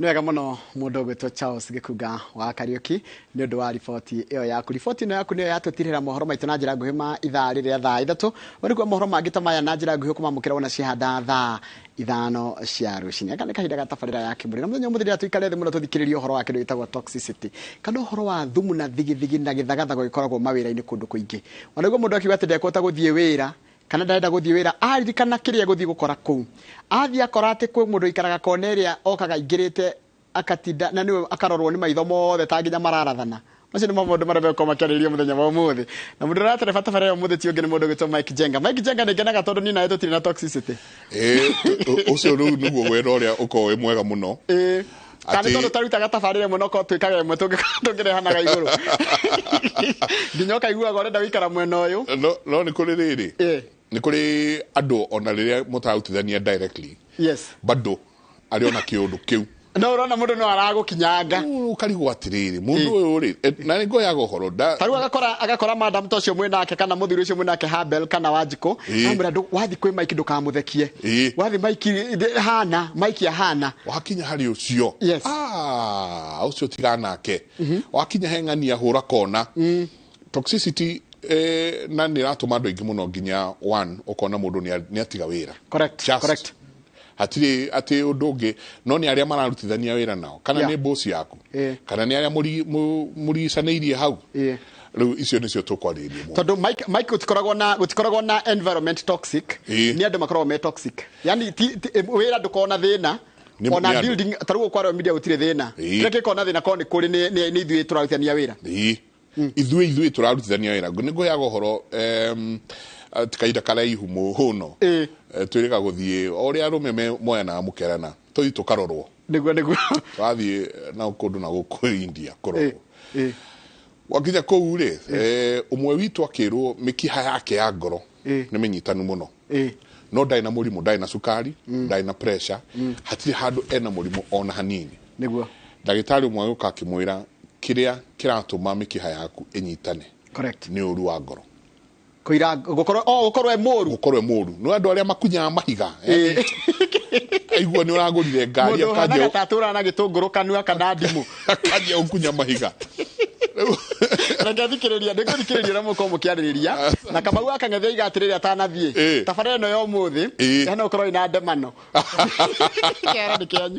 Nĩ wega mũno mũndũ ũgwĩtwo Charles Gĩkunga wa Kariuki nĩ ũndũ wa riboti ĩyo yaku. Riboti ĩno yaku nĩyo yatũtirĩra mohoro maitũ na njĩra nguhĩ ma ithaa rĩrĩa thaa 3. Ũrĩkuo mohoro mangĩ ta maya na njĩra nguhĩ kũmamũkĩra wona ciahanda thaa 5 cia rũcinĩ. Aka nĩ kahinda ga tabarĩra ya Kĩmũrĩ. Na mũthenya ũmũthĩ rĩrĩa tũikare thĩ mũno tũthikĩrĩrie ũhoro wa kĩndũ gĩtagwo toxicity, kana ũhoro wa thumu na thigithigi na gĩthagathago gĩkoragwo mawĩra-inĩ kũndũ kũingĩ. Ona nĩguo mũndũ akiuga atĩ ndekũhota gũthiĩ wĩra kana ndarenda gũthiĩ wĩra, aririkana kĩrĩa gũthiĩ gũkora kũu, athiĩ akora atĩ kwĩ mũndũ ũikaraga kona ĩrĩa okaga aingĩrĩte akatinda na nĩwe akarorwo nĩ maitho mothe ta nginya mararathana. Macio nĩ maũndũ marĩa megũkorwo makĩarĩrĩrio mũthenya wa ũmũthĩ. Na mũndũ ũratereba tabarĩra ya ũmũthĩ ti ũngĩ nĩ mũndũ ũgwĩtwo Mike Jenga. Mike Jenga nĩ ngenaga tondũ niĩ nawe tũtirĩ na toxicity. Ũcio rĩu nĩguo wĩra ũrĩa ũkoragwo wĩ mwega mũno. Kana tondu tarutaga tabarĩra ĩmwe no korwo twĩkaga ĩmwe tũngĩrehanaga igũrũ. Nginya ũkaiguaga ũrenda gũikara mwena ũyũ. No nĩ kũrĩ rĩrĩ, nĩ kũrĩ andũ ona rĩrĩa mũtararutithania directly, yes, bado arĩ ona kĩũndũ kĩu. No ũrona mũndũ no aragũkinyanga. Ũkarigwo atĩrĩrĩ, mũndũ ũyũ rĩ, na nĩ ngoyaga ũhoro. Ta rĩu agakora madam ta ũcio mwĩnake kana mũthuri ũcio mwĩnake Habel kana Wanjikũ, amwĩra wathiĩ kwĩ Mike ndũkamũthekie. Wathiĩ Mike hana, Mike ahana. Wakinya harĩ ũcio. Yes. Ũcio tiganake. Wakinya he ng'ania hũra kona. Toxicity na nĩ ĩratũma andũ aingĩ mũno nginya one ũkona mũndũ nĩ atiga wĩra. Correct. Correct. Hatirĩ atĩ ũndũ ũngĩ no nĩ arĩa mararutithania wĩra nao kana nĩ boss yaku kana nĩ arĩa mũricanĩirie hau. Rĩu icio nĩcio tũkwarĩrĩria mũno. Tondũ Mike gũtikoragwo na environment toxic, nĩ andũ makoragwo me toxic. Yani wĩra ndũkoragwo na thĩna. Ona building ta rĩu kwa media gũtirĩ thĩna. Kĩrĩa gĩkoragwo na thĩna korwo nĩ kũrĩ nĩ ithuĩ tũrarutithania wĩra. Ithuĩ tũrarutithania wĩra. Nĩ ngũheaga ũhoro ti kahinda karaihu mũno twĩrĩga gũthiĩ o ũrĩa arũme moyanaga mũkerana tũthiĩ tũkarorwo. Nĩguo twathiĩ na kũndũ na gũkũ India kũrorwo. Wakinya kũu rĩ, ũmwe witũ akĩrwo mĩkiha yake ya ngoro nĩ mĩnyitanu mũno. No ndarĩ na mũrimũ, ndarĩ na cukari, ndarĩ na pressure, hatirĩ handũ ena mũrimũ ona hanini. Nĩguo ndagĩtarĩ ũmwe agĩũka akĩmwĩra kĩrĩa kĩratũma mĩkiha yaku ĩnyitane correct nĩ ũru wa ngoro. Koira gukorwo e mũru. Gukorwo e mũru. No andũ arĩa makunyaga mahiga. Aigua nĩ ũragũrire ngari akanjia tatũra na gĩtũngũrũ kanua kana ndimũ. Akanjia gũkunya mahiga. Reke thikĩrĩria, ndĩkũthikĩrĩria ũrĩa mũkorwo mũkĩarĩrĩria. Na Kamau akang'ethia iga atĩrĩrĩ atanathiĩ. Tabarĩra ĩno ya ũmũthĩ hena ũkorwo ĩna ndemano. Kĩara nĩ kĩanyu.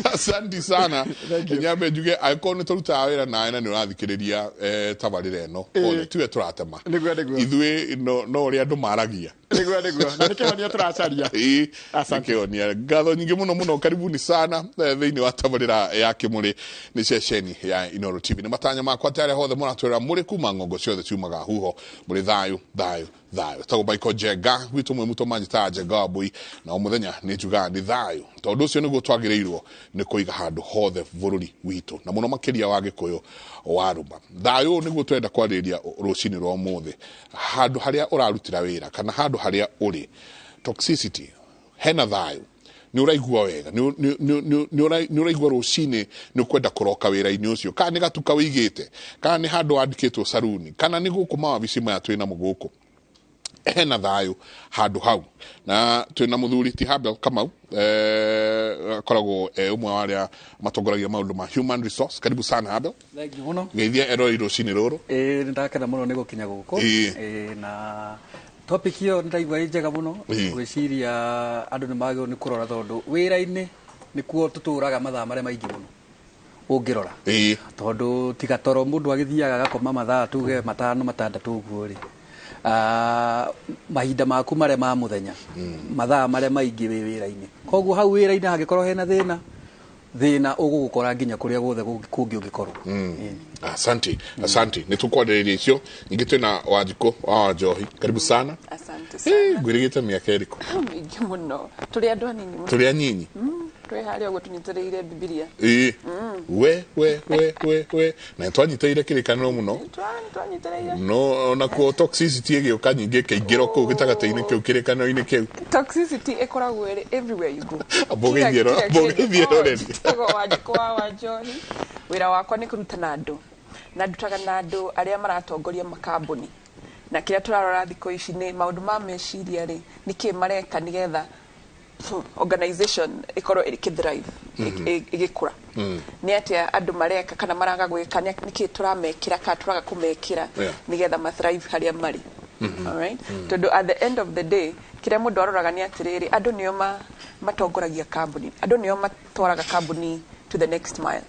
Asante sana. Nyambe njuge angĩkorwo nĩ tũrutaga wĩra nawe na nĩ ũrathikĩrĩria tabarĩra ĩno, pole, tiwe tũratema. Nĩguo nĩguo. Ithuĩ no ũrĩa andũ maragia. Nĩguo nĩguo. Na nĩkĩhonia tũracaria. Asante. Nĩkĩhonia. Ngatho nyingĩ mũno mũno, karibuni sana thĩinĩ wa tabarĩra ya Kĩmũrĩ nĩ ceceni ya Inooro TV. Nĩ matanya makwa atĩ arĩa hothe mũratwĩra mũrĩ kuma ng'ongo ciothe ciumaga huho mũrĩ thayũ thayũ thayũ. Tagwo Michael Njenga gwitũ mwĩ mũtũ manjitaga Njenga wa Mbũi, na o mũthenya nĩ njugaga nĩ thayũ tondũ ũcio nĩguo twagĩrĩirwo nĩ kũiga handũ hothe bũrũri witũ na mũno makĩria wa Gĩkũyũ wa Rũma. Thayũ nĩguo twenda kwarĩrĩria rũcinĩ rwa ũmũthĩ, handũ harĩa ũrarutĩra wĩra kana handũ harĩa ũrĩ toxicity hena thayũ nĩ ũraigua wega, nĩ ũraigua rũcinĩ nĩ ũkwenda kũroka wĩra-inĩ ũcio, kana nĩ gatuka wĩigĩte, kana nĩ handũ wandĩkĩtwo saruni, kana nĩ gũkũ mawabici maya twĩnamo gũkũ, hena thayũ handũ hau. Na twĩna mũthuri ti Habel Kamau, akoragwo ũmwe wa arĩa matongoragia maũndũ ma human resource. Karibu sana Habel. Thank you mũno. Geithia erori rũcinĩ rũrũ. Nĩ ndakena mũno nĩ gũkinya gũkũ. Na topic ĩyo nĩ ndaigua ĩ njega mũno. Ngwĩciria andũ nĩ magĩrĩirwo nĩ kũrora tondũ wĩra-inĩ nĩkuo tũtũraga mathaa marĩa maingĩ mũno ũngĩrora. Tondũ tiga toro mũndũ agĩthiaga agakoma mathaa tuge 5 6 ũguo rĩ, mahinda maku marĩa ma mũthenya mathaa marĩa maingĩ wĩ wĩra-inĩ. Koguo hau wĩra-inĩ hangĩkorwo hena thĩna, thĩna ũgũgũkora nginya kũrĩa guothe kũngĩ ũngĩkorwo. Asante, asante. Nĩ tũkwarĩrĩria icio. Ningĩ twĩna Wanjikũ wa Wanjohi. Karibu sana. Asante sana. Ngwĩrĩgĩte mĩaka ĩrĩkũ? Mĩingĩ mũno. Tũrĩ andũ anini mũno. Tũrĩ anyinyi? Twĩ harĩa ũguo tũnyitĩrĩire Bibilia. We we we we we. Na twanyitĩrĩire kĩrĩkanĩro mũno. Twanyitĩrĩire. No onakuo toxicity ĩgĩũka nyingĩ ĩkaingĩra kũu gĩtagatĩ-inĩ kĩu kĩrĩkanĩro-inĩ kĩu. Toxicity ĩkoragwo ĩrĩ everywhere you go. Mbũgĩthiĩ roreri. Njĩtagwo Wanjikũ wa Wanjohi. Wĩra wakwa nĩ kũrutana andũ. Na ndutaga na andũ arĩa maratongoria makambuni. Na kĩrĩa tũrarora thikũ ici nĩ maũndũ ma meciria rĩ, nĩkĩ mareka nĩgetha organization ĩkorwo ĩgĩthrive, ĩgĩkũra. Nĩ atĩa andũ mareka kana maraga gwĩka, nĩkĩ tũramekĩra kana tũraga kũmekĩra nĩgetha mathrive harĩa marĩ. Alright? Tondũ at the end of the day, kĩrĩa mũndũ aroraga nĩ atĩrĩrĩ, andũ nĩo matongoragia kambuni, andũ nĩo matwaraga kambuni to the next mile.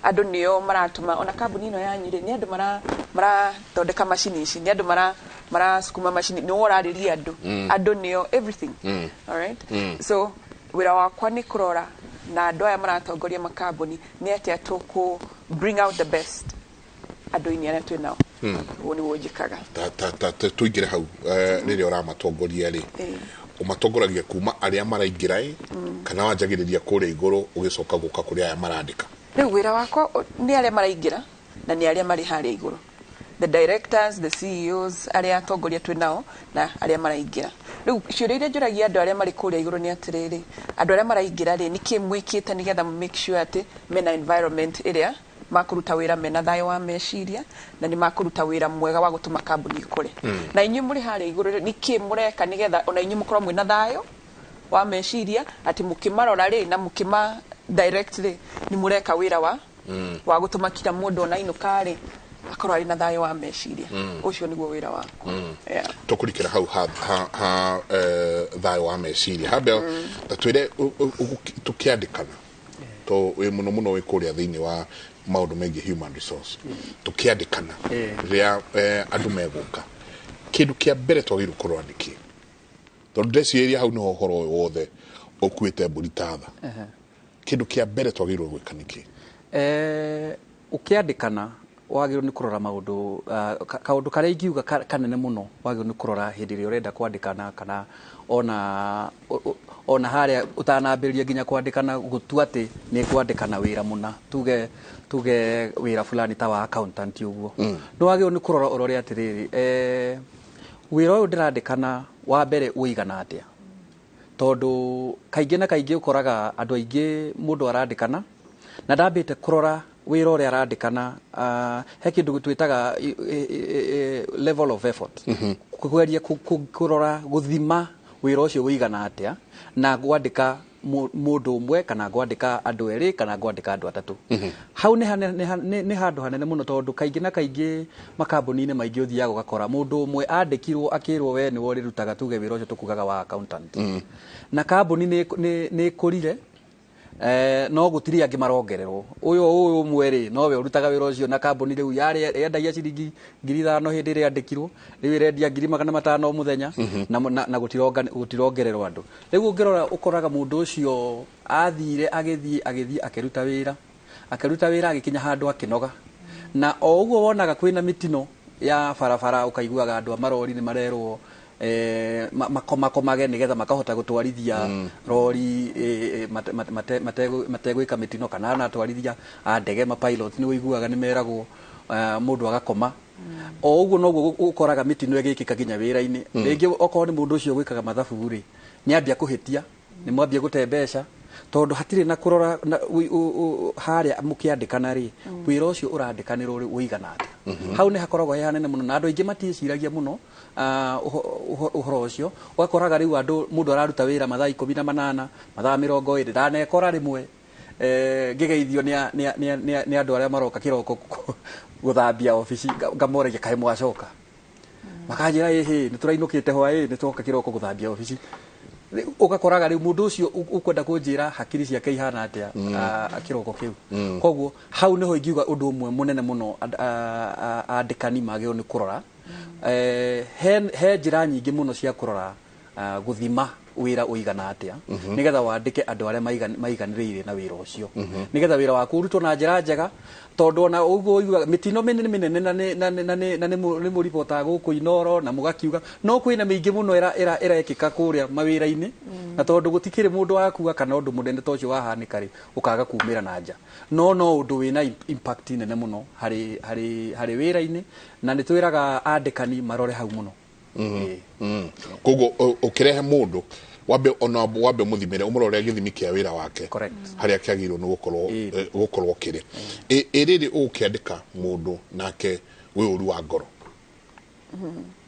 Andũ nĩo maratũma ona kambuni ĩno yanyu rĩ, nĩ andũ marathondeka macini ici, nĩ andũ marasukuma macini, nĩo ũrarĩria andũ. Andũ nĩo everything. Alright? So wĩra wakwa nĩ kũrora na andũ aya maratongoria makambuni nĩ atĩa tũkũ bring out the best andũ-inĩ arĩa twĩ nao. Ũguo nĩguo njĩkaga. Tũingĩre hau rĩrĩa ũramatongoria rĩ, Ũmatongoragia kuma arĩa maraingĩra ĩ, kana wanjagĩrĩria kũrĩa igũrũ ũgĩcoka gũka kũrĩ aya marandĩka? Rĩu wĩra wakwa nĩ arĩa maraingĩra na nĩ arĩa marĩ harĩa igũrũ, the directors, the CEOs, arĩa atongoria twĩ nao na arĩa maraingĩra. Rĩu ciũria iria njũragia andũ arĩa marĩ kũrĩa igũrũ nĩ atĩrĩrĩ, andũ arĩa maraingĩra rĩ, nĩkĩ mwĩkĩte nĩgetha make sure atĩ mena environment ĩrĩa makũruta wĩra mena thayũ wa meciria na nĩ makũruta wĩra mwega wa gũtũma kambuni ĩkũre? Na inyuĩ mũrĩ harĩa igũrũ rĩ, nĩkĩ mũreka nĩgetha ona inyuĩ mũkorwo mwĩna thayũ wa meciria atĩ mũkĩmarora rĩ na mũkĩma direct rĩ, nĩ mũreka wĩra wa gũtũma kila mũndũ ona ainũka rĩ akorwo arĩ na thayũ wa meciria? Ũcio nĩguo wĩra wakwa. Yeah. Tũkũrikĩra hau ha thayũ wa meciria hambe ta twĩre tũkĩandĩkana to wĩ mũno mũno wĩ kũrĩa thĩinĩ wa maũndũ megiĩ human resource, tũkĩandĩkana rĩrĩa andũ megũka, kĩndũ kĩa mbere twagĩrĩirwo kũrora nĩ kĩ? Tondũ ndecirĩria hau nĩho ũhoro ũyũ wothe ũkuĩte mbũri ta tha. Kĩndũ kĩa mbere twagĩrĩirwo gwĩka nĩ kĩ? Ũkĩandĩkana wagĩrĩirwo nĩ kũrora maũndũ kaũndũ karĩa ingiuga kanene mũno wagĩrĩirwo nĩ kũrora hĩndĩ ĩrĩa ũrenda kwandĩkana kana ona harĩa ũtanambĩrĩria nginya kwandĩkana, gũtua atĩ nĩ kwandĩkana wĩra mũna, tuge wĩra fulani ta wa accountant ũguo, nĩ wagĩrĩirwo nĩ kũrora ũrore atĩrĩrĩ, wĩra ũyũ ndĩrandĩkana wa mbere ũigana atĩa? Tondũ kaingĩ na kaingĩ ũkoraga andũ aingĩ mũndũ arandĩkana na ndambĩte kũrora wĩra ũrĩa arandĩkana. He kĩndũ twĩtaga level of effort, kũgeria kũrora gũthima wĩra ũcio ũigana atĩa na ngwandĩka mũndũ ũmwe kana ngwandĩka andũ erĩ kana ngwandĩka andũ atatũ. Hau nĩ handũ hanene mũno, tondũ kaingĩ na kaingĩ makambuni-inĩ maingĩ ũthiaga ũgakora mũndũ ũmwe andĩkirwo akĩrwo we nĩwe ũrĩrutaga tuge wĩra ũcio tũkugaga wa accountant, na kambuni nĩ ĩkũrire, no gũtirĩ angĩ marongererwo. Ũyũ ũmwe rĩ nowe ũrutaga wĩra ũcio, na kambuni rĩu yarĩ yendagia ciringi 5,000 hĩndĩ ĩrĩa yandĩkirwo, rĩu ĩrendia 500,000 o mũthenya, na gũtirongererwo andũ. Rĩu ũngĩrora ũkoraga mũndũ ũcio athire agĩthiĩ akĩruta wĩra agĩkinya handũ akĩnoga, na o ũguo wonaga kwĩna mĩtino ya barabara, ũkaiguaga andũ a marori nĩ marerwo makomakomage nĩgetha makahota gũtwarithia rori mategwĩka mĩtino, kana ona atwarithia a ndege, ma pilot, nĩ ũiguaga nĩ meragwo mũndũ agakoma. O ũguo noguo ũkoraga mĩtino ĩgĩkĩka nginya wĩra-inĩ. Rĩngĩ okorwo nĩ mũndũ ũcio gwĩkaga mathabu rĩ, nĩ ambia kũhĩtia, nĩ mwambia gũte mbeca, tondũ hatirĩ na kũrora harĩa mũkĩandĩkana rĩ, wĩra ũcio ũrandĩkanĩrwo rĩ ũigana atĩa. Hau nĩ hakoragwo he hanene mũno na andũ aingĩ matiĩciragia mũno ũhoro ũcio. Ũgakoraga rĩu andũ mũndũ araruta wĩra mathaa 18, mathaa 20. Ndanekora rĩmwe ngĩgeithio nĩ andũ arĩa maroka kĩroko gũthambia obici, ngamoragia, "Kaĩ mwacoka?" Makanjĩra, "Ĩhĩ, nĩ tũrainũkĩte hwaĩ, nĩ twoka kĩroko gũthambia obici." Rĩu ũgakoraga rĩu mũndũ ũcio ũkwenda kũnjĩra hakiri ciake ihana atĩa kĩroko kĩu? Koguo hau nĩho ingiuga ũndũ ũmwe mũnene mũno andĩkani magĩrĩirwo nĩ kũrora. He njĩra nyingĩ mũno cia kũrora gũthima wĩra ũigana atĩa, nĩgetha wandĩke andũ arĩa maiganĩrĩire na wĩra ũcio, nĩgetha wĩra waku ũrutwo na njĩra njega, tondũ ona ũguo ũiguaga mĩtino mĩnene mĩnene na nĩ mũribotaga gũkũ Inoro na mũgakiuga, no kwĩna mĩingĩ mũno ĩrekĩka kũrĩa mawĩra-inĩ, na tondũ gũtikĩrĩ mũndũ wakua kana ũndũ mũnene ta ũcio wahanĩka rĩ, ũkaga kumĩra na nja, no ũndũ wĩna impact nene mũno harĩ wĩra-inĩ, na nĩ twĩraga andĩkani marore hau mũno. Koguo ũkĩrehe mũndũ wambe ona wambe mũthimĩre, ũmũrore gĩthimi kĩa wĩra wake harĩa kĩagĩrĩirwo nĩ gũkorwo kĩrĩ. Ĩ rĩrĩ ũgũkĩandĩka mũndũ nake wĩ ũru wa ngoro,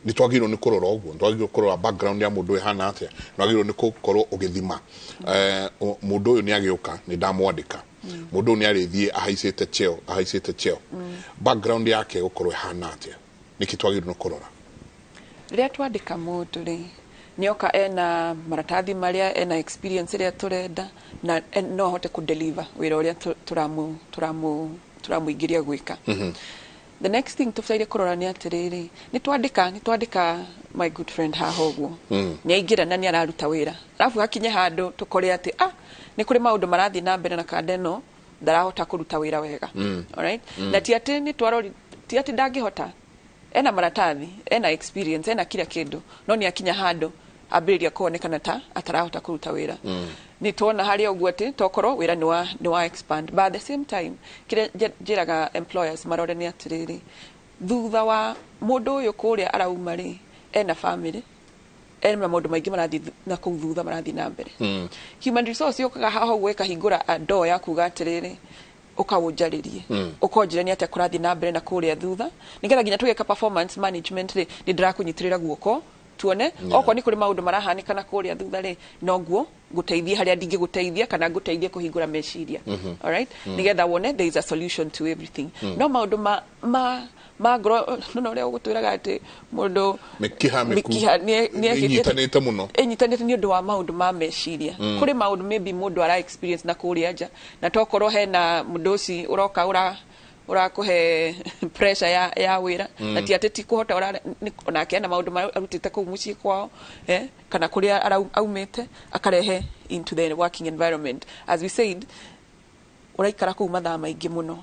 nĩ twagĩrĩirwo nĩ kũrora ũguo, nĩ twagĩrĩirwo kũrora background ya mũndũ ũyũ ĩhana atĩa, nĩ wagĩrĩirwo nĩ gũkorwo ũgĩthima mũndũ ũyũ nĩ agĩũka, nĩ ndamwandĩka, mũndũ ũyũ nĩ arĩthiĩ ahaicĩte cheo, background yake gũkorwo ĩhana atĩa, nĩkĩ twagĩrĩirwo nĩ kũrora? Rĩrĩa twandĩka mũndũ rĩ, nĩoka ena maratathi marĩa, ena experience ĩrĩa tũrenda, na no ahote kũ-deliver wĩra ũrĩa tũramũingĩria gwĩka. The next thing tũbataire kũrora nĩ atĩrĩrĩ, nĩ twandĩka my good friend haha ũguo, nĩ aingĩra na nĩ araruta wĩra, arabu hakinye handũ tũkore atĩ nĩ kũrĩ maũndũ marathiĩ na mbere na kanda ĩno ndarahota kũruta wĩra wega. Alright? Na ti atĩ nĩ twarori, ti atĩ ndangĩhota, ena maratathi, ena experience, ena kila kĩndũ, no nĩ akinya handũ Ambĩrĩria kuonekana ta atarahota kũruta wĩra. Nĩ tuona harĩa ũguo atĩ tokorwo wĩra nĩ wa expand, but at the same time kĩrĩa njĩraga employers marore nĩ atĩrĩrĩ, thutha wa mũndũ ũyũ kũrĩa arauma rĩ, ena family, ena maũndũ maingĩ marathiĩ na kũu thutha marathiĩ na mbere. Human resource yũkaga haha ũguo ĩkahingũra a door ya kuga atĩrĩrĩ, ũkaũnjarĩrie, ũkonjĩra nĩ atĩa kũrathiĩ na mbere na kũrĩa thutha, nĩgetha nginya tũgĩka performance management rĩ, nĩ ndĩrakũnyitĩrĩra guoko tuone okorwo nĩ kũrĩ maũndũ marahanĩka na kũrĩa thutha rĩ, noguo ngũteithie harĩa ndingĩgũteithia kana ngũteithie kũhingũra meciria. Alright? Nĩgetha wone there is a solution to everything. No maũndũ ma ngoro no ũrĩa ũgũtwĩraga atĩ mũndũ Mĩkiha mĩku mĩkiha nĩ ĩnyitanĩte mũno. Ĩnyitanĩte nĩ ũndũ wa maũndũ ma meciria. Kũrĩ maũndũ maybe mũndũ ara experience na kũrĩa nja, na tokorwo hena mũndũ ũcio ũroka ũrakũhe pressure ya wĩra, na ti atĩ ti kũhota onake ena maũndũ marĩa arutĩte kũu mũciĩ kwao, kana kũrĩa aumĩte akarehe into the working environment. As we said, ũraikara kũu mathaa maingĩ mũno,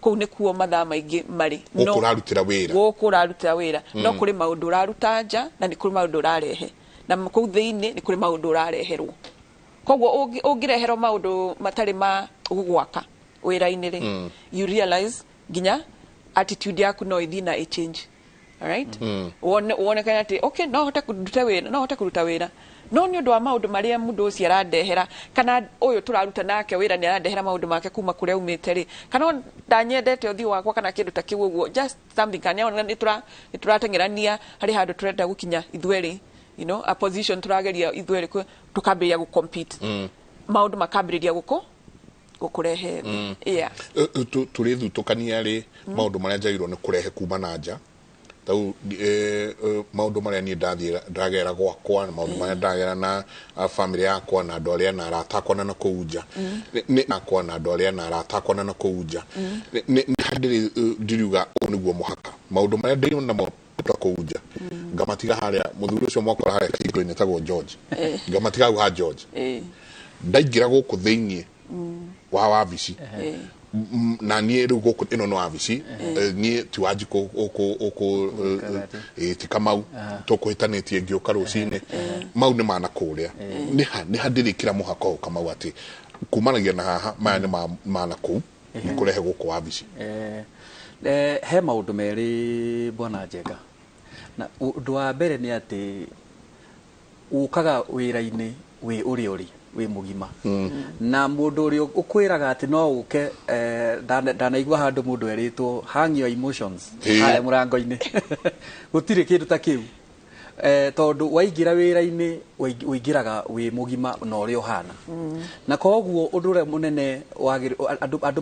kũu nĩkuo mathaa maingĩ marĩ. Gũkũ ũrarutĩra wĩra. Gũkũ ũrarutĩra wĩra, no kũrĩ maũndũ ũraruta nja na nĩ kũrĩ maũndũ ũrarehe na kũu thĩinĩ, nĩ kũrĩ maũndũ ũrareherwo. Koguo ũngĩreherwo maũndũ matarĩ ma gũgwaka wĩra-inĩ rĩ, you realize nginya attitude yaku no ĩthiĩ na ĩchange, alright? Wonekane atĩ okay, no hote kũruta wĩra, no hote kũruta wĩra, no nĩ ũndũ wa maũndũ marĩa mũndũ ũcio arandehera, kana ũyũ tũraruta nake wĩra nĩ arandehera maũndũ make kuma kũrĩa aumĩte rĩ, kana o ndanyendete ũthiũ wakwa kana kĩndũ ta kĩu ũguo, just something, kana nĩarona nĩ tũrateng'erania harĩ handũ tũrenda gũkinya ithuerĩ, a position tũrageria ithuerĩ tũkambĩrĩria gũ-compete, maũndũ makambĩrĩria gũkũrehe thĩ. Yeah. Tũrĩ thutũkania rĩ maũndũ marĩa njagĩrĩirwo nĩ kũrehe kuma na nja, tau maũndũ marĩa niĩ ndathiĩ ndagera gwakwa na maũndũ marĩa ndagera na family yakwa na andũ arĩa na arata akwa na kũu nja. Nĩ akwa na andũ arĩa na arata akwa na kũu nja. Nĩ handĩrĩ ndiriuga ũũ nĩguo mũhaka maũndũ marĩa ndĩ namo ta kũu nja ngamatiga harĩa mũthuri ũcio mwakora harĩa kĩhingo-inĩ tagwo George. Ngamatiga hau ha George. Ndaingĩra gũkũ thĩiniĩ wa wabici, na niĩ rĩu gũkũ ĩno nĩ wabici, niĩ ti Wanjikũ ũkũ ti Kamau tũkũhĩtanĩtie ngĩũka rũcinĩ, mau nĩ mana kũrĩa nĩ ha ndĩrĩkĩra mũhaka ũyũ Kamau atĩ kumanagia na haha maya nĩ mana kũu nĩ kũrehe gũkũ wabici? He maũndũ merĩ, bwana Njenga, na ũndũ wa mbere nĩ atĩ ũkaga wĩra-inĩ wĩ ũrĩa ũrĩ wĩ mũgima, na mũndũ ũrĩa ũkwĩraga atĩ no ũke, ndanaigua handũ mũndũ erĩtwo "hang your emotions" harĩa mũrango-inĩ, gũtirĩ kĩndũ ta kĩu, tondũ waingĩra wĩra-inĩ ũingĩraga wĩ mũgima na ũrĩa ũhana, na koguo ũndũ ũrĩa mũnene andũ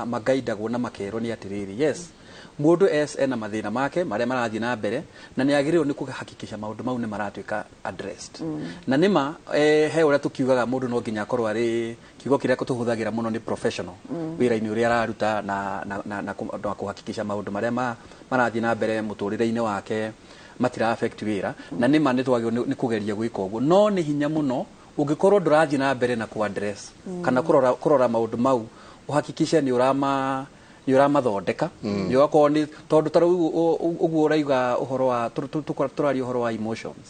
magaindagwo na makerwo nĩ atĩrĩrĩ, yes, mũndũ ena mathĩna make marĩa marathiĩ na mbere, na nĩ agĩrĩirwo nĩ kũhakikisha maũndũ mau nĩ maratuĩka addressed. Na nĩma he ũrĩa tũkiugaga mũndũ no nginya akorwo arĩ, kiugo kĩrĩa tũhũthagĩra mũno nĩ professional wĩra-inĩ ũrĩa araruta, na kũhakikisha maũndũ marĩa marathiĩ na mbere mũtũrĩre-inĩ wake matira affect wĩra. Na nĩma nĩ twagĩrĩirwo nĩ kũgeria gwĩka ũguo, no nĩ hinya mũno ũngĩkorwo ndũrathiĩ na mbere na kũ address kana kũrora maũndũ mau ũhakikishe nĩ ũramathondeka, nĩ ũgakorwo nĩ tondũ ta rĩu ũguo ũrauga ũhoro wa tũraria ũhoro wa emotions,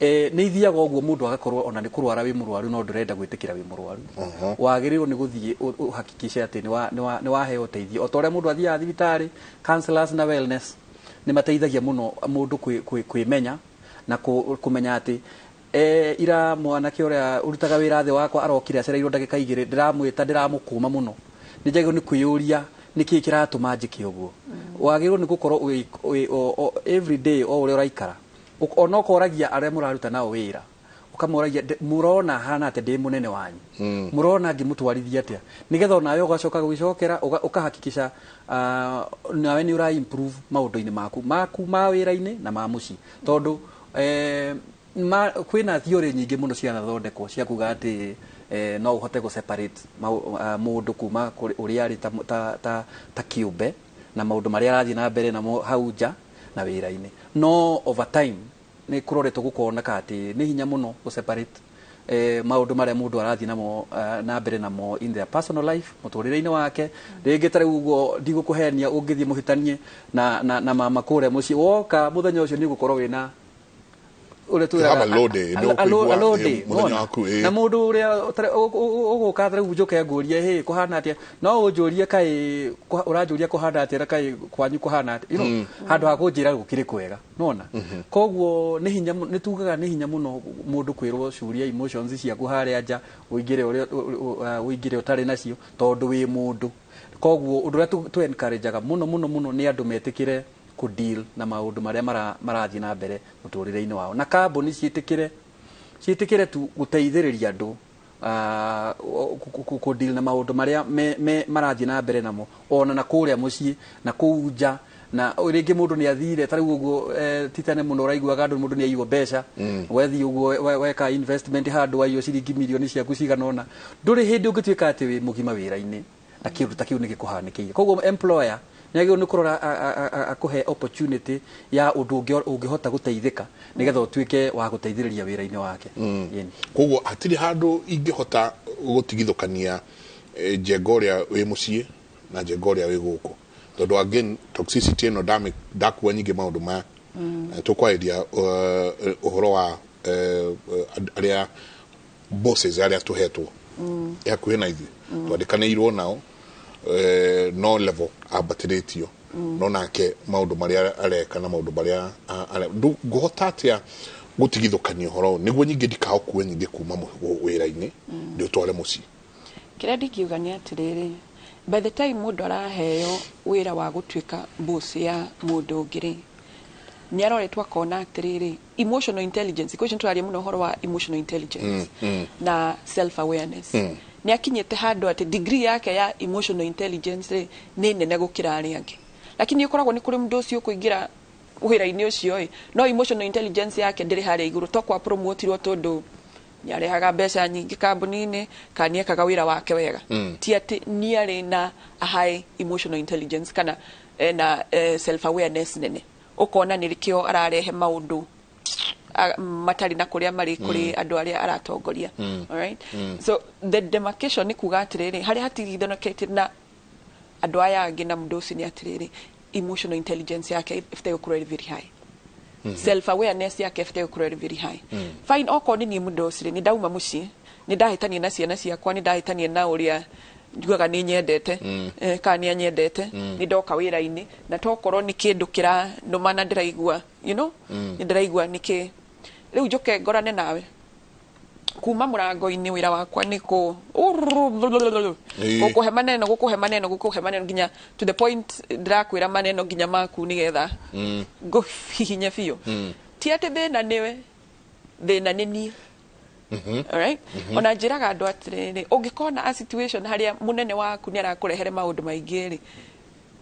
nĩ ithiaga ũguo mũndũ agakorwo ona nĩ kũrwara wĩ mũrwaru, no ndũrenda gwĩtĩkĩra wĩ mũrwaru. Wagĩrĩirwo nĩ gũthiĩ ũhakikishe atĩ nĩ waheo ũteithio, o ta ũrĩa mũndũ athiaga thibitarĩ. Counselors na wellness nĩ mateithagia mũno mũndũ kwĩmenya na kũmenya atĩ ira mwanake ũrĩa ũrutaga wĩra thĩ wakwa arokire acereirwo ndagĩka 2, ndĩramwĩta ndĩramũkũma mũno, nĩ njagĩrĩirwo nĩ kwĩyũria nĩkĩĩ kĩratũma njĩke ũguo. Wagĩrĩirwo nĩ gũkorwo every day o ũrĩa ũraikara, ona ũkoragia arĩa mũraruta nao wĩra, ũkamoragia, "Mũrona hana atĩa ndĩ mũnene wanyu? Mũrona ngĩmũtwarithia atĩa?" Nĩgetha onawe ũgacoka gwĩcokera ũkahakikisha nawe nĩ ũra improve maũndũ-inĩ maku ma wĩra-inĩ na ma mũciĩ, tondũ kwĩna theory nyingĩ mũno cianathondekwo cia kuga atĩ no ũhote gũ separate mũndũ kuma kũrĩ ũrĩa arĩ ta kĩũmbe na maũndũ marĩa arathiĩ na mbere namo hau nja na wĩra-inĩ. No over time nĩ kũroretwo gũkoneka atĩ nĩ hinya mũno gũ separate maũndũ marĩa mũndũ arathiĩ namo na mbere namo in their personal life, mũtũrĩre-inĩ wake. Rĩngĩ ta rĩu ũguo ndigũkũhenia, ũngĩthiĩ mũhĩtanie na mama kũrĩa mũciĩ, woka mũthenya ũcio nĩ ũgũkorwo wĩna Ũrĩa You have a twĩraga low day, nĩ ũkũigua, a low day, mũthenya wona? waku, Na mũndũ ũrĩa ũgũka rĩu njũke ngũrie, hĩ, kũhana atĩa, no ũnjũrie kaĩ ũranjũria kũhana atĩa na kaĩ kwanyu kũhana atĩa, handũ ha kũnjĩra gũkĩrĩ kwega, nona? Koguo nĩ hinya nĩ tugaga nĩ hinya mũno mũndũ kwĩrwo curia emotions ciaku harĩa nja, ũingĩre ũrĩa ũingĩre ũtarĩ nacio, tondũ wĩ mũndũ. Koguo ũndũ ũrĩa tũ encourageaga mũno mũno mũno nĩ andũ metĩkĩre kũ deal na maũndũ marĩa marathiĩ na mbere mũtũrĩre-inĩ wao, na kambuni ciĩtĩkĩre tu gũteithĩrĩria andũ kũ deal na maũndũ marĩa marathiĩ na mbere namo, ona na kũrĩa mũciĩ na kũu nja. Na rĩngĩ mũndũ nĩ athire ta rĩu ũguo, ti tene mũno ũraiguaga andũ mũndũ nĩ aiywo mbeca. Wethiĩ ũguo weka investment handũ, waiywo ciringi mirioni ciaku cigana ũna, ndũrĩ hĩndĩ ũngĩtuĩka atĩ wĩ mũgima wĩra-inĩ na kĩndũ ta kĩu nĩ gĩkũhanĩkĩire. Koguo employer nĩ agĩrĩirwo nĩ kũrora akũhe opportunity ya ũndũ ũngĩ ũngĩhota gũteithĩka nĩgetha ũtuĩke wa gũteithĩrĩria wĩra-inĩ wake. Ĩni. Koguo hatirĩ handũ ingĩhota gũtigithũkania Njenga ũrĩa wĩ mũciĩ na Njenga ũrĩa wĩ gũkũ, tondũ again toxicity ĩno ndakua nyingĩ maũndũ maya. Tũkwarĩria ũhoro wa arĩa bosses arĩa tũhetwo hakuhĩ na ithuĩ, twandĩkanĩirwo nao, no level ambatĩrĩtio, no nake maũndũ marĩa areka na maũndũ marĩa ngũhota atĩa gũtigithũkania ũhoro ũyũ nĩguo nyingĩ ndikaũkue nyingĩ kuma wĩra-inĩ ndĩũtware mũciĩ? Kĩrĩa ndingiuga nĩ atĩrĩrĩ, by the time mũndũ araheo wĩra wa gũtuĩka boss ya mũndũ ũngĩ rĩ, nĩ aroretwo akona atĩrĩrĩ, emotional intelligence, thikũ ici nĩtũraria mũno ũhoro wa emotional intelligence na self awareness, nĩ akinyĩte handũ atĩ degree yake ya emotional intelligence rĩ nĩ nene gũkĩra arĩa angĩ. Lakini ũkoragwo nĩ kũrĩ mũndũ ũcio ũkũingĩra wĩra-inĩ ũcio ĩ, no emotional intelligence yake ndĩrĩ harĩa igũrũ, to kwa promotirwo tondũ nĩ arehaga mbeca nyingĩ kambuni-inĩ kana nĩ ekaga wĩra wake wega, ti atĩ nĩ arĩ na a high emotional intelligence kana ena self awareness nene. Ũkona nĩkĩo ararehe maũndũ matarĩ na kũrĩa marĩ kũrĩ andũ arĩa aratongoria. Alright? So the demarcation nĩ kuga atĩrĩrĩ, harĩa hatigithanĩkĩte na andũ aya angĩ na mũndũ ũcio nĩ atĩrĩrĩ, emotional intelligence yake ĩbataire gũkorwo ĩrĩ very high, self awareness yake ĩbataire gũkorwo ĩrĩ very high. Fine, okorwo nĩ niĩ mũndũ ũcio rĩ, nĩ ndauma mũciĩ, nĩ ndahĩtania na ciana ciakwa, nĩ ndahĩtania na ũrĩa njugaga nĩ nyendete, kana nĩ anyendete, nĩ ndoka wĩra-inĩ na tokorwo nĩ kĩndũ kĩranũma na ndĩraigua nĩ ndĩraigua nĩkĩ rĩu njũke ngorane nawe kuma mũrango-inĩ, wĩra wakwa nĩ kũ gũkũhe maneno, gũkũhe maneno, gũkũhe maneno nginya to the point ndĩrakwĩra maneno nginya maku nĩgetha ngũhihinye biũ. Ti atĩ thĩna nĩwe, thĩna nĩ niĩ. Alright? Ona njĩraga andũ atĩrĩrĩ, ũngĩkona a situation harĩa mũnene waku nĩ arakũrehere maũndũ maingĩ rĩ,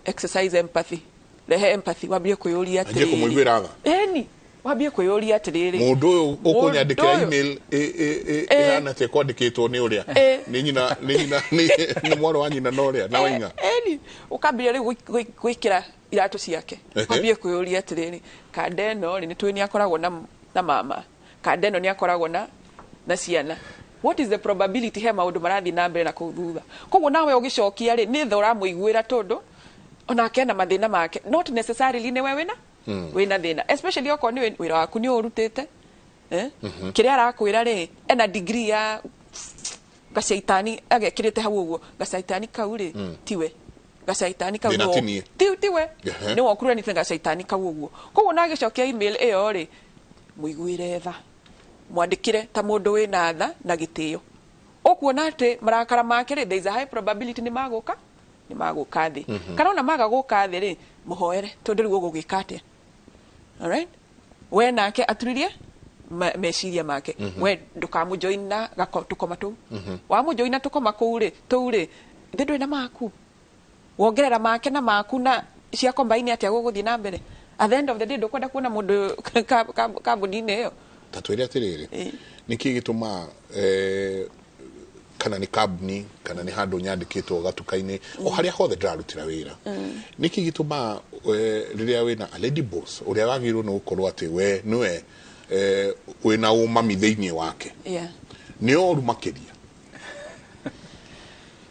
exercise empathy, rehe empathy, wambie kwĩyũria Anjie atĩrĩrĩ, kũmũiguĩra tha. Ĩni, wambie kwĩyũria atĩrĩrĩ, Mũndũ ũyũ ũkũnyandĩkĩra mũndũ ũyũ- email ĩhana atĩa kwandĩkĩtwo nĩ ũrĩa nĩ nyina, nĩ nyina, nĩ mwarĩ wa nyina na ũrĩa na waing'a. Ĩni, ũkambĩrĩria rĩu gwĩkĩra iratũ ciake. Wambie kwĩyũria atĩrĩrĩ, kanda ĩno rĩ, nĩ tũĩ nĩ akoragwo na mama, kanda ĩno nĩ akoragwo na ciana, what is the probability he maũndũ marathiĩ na mbere na kũu thutha? Koguo nawe ũgĩcokia rĩ, nĩ tha ũramũiguĩra, tondũ onake ena mathĩna make, not necessarily nĩwe wĩna wĩna thĩna, especially okorwo nĩ wĩra waku nĩ ũrutĩte, eh? Kĩrĩa arakwĩra rĩ, ena degree ya gacaitani agekĩrĩte hau ũguo, gacaitani kau rĩ, tiwe gacaitani kau Thĩna nĩwe- ti niĩ. Tiwe nĩwe ũkuruhanĩte na gacaitani kau ũguo. Koguo na agĩcokia email ĩyo rĩ, mũiguĩre tha, mwandĩkĩre ta mũndũ wĩna tha na gĩtĩo, ũkuona atĩ marakara make rĩ, there is a high probability nĩ magũka thĩ. Kana ona maga gũka thĩ rĩ, mũhoere, tondũ rĩu ũgũgĩka atĩa? Alright, we nake aturirie meciria make. We ndũkamũjoin na tũkoma tũu. Wamũjoina tũkoma kũu rĩ, tũu rĩ, thĩ ndũrĩ na maku, wongerera make na maku na cia combine atĩa gũgũthiĩ na mbere? At the end of the day, ndũkwenda kuona mũndũ kambuni-inĩ ĩyo. Ta twĩre atĩrĩrĩ, nĩkĩ gĩtũmaga kana nĩ kambuni kana nĩ handũ nyandĩkĩtwo gatuka-inĩ o harĩa hothe ndĩrarutĩra wĩra, nĩkĩ gĩtũmaga rĩrĩa wĩna a lady boss ũrĩa wagĩrĩirwo nĩ gũkorwo atĩ we nĩwe wĩna ũmami thĩinĩ wake nĩ oru makĩria?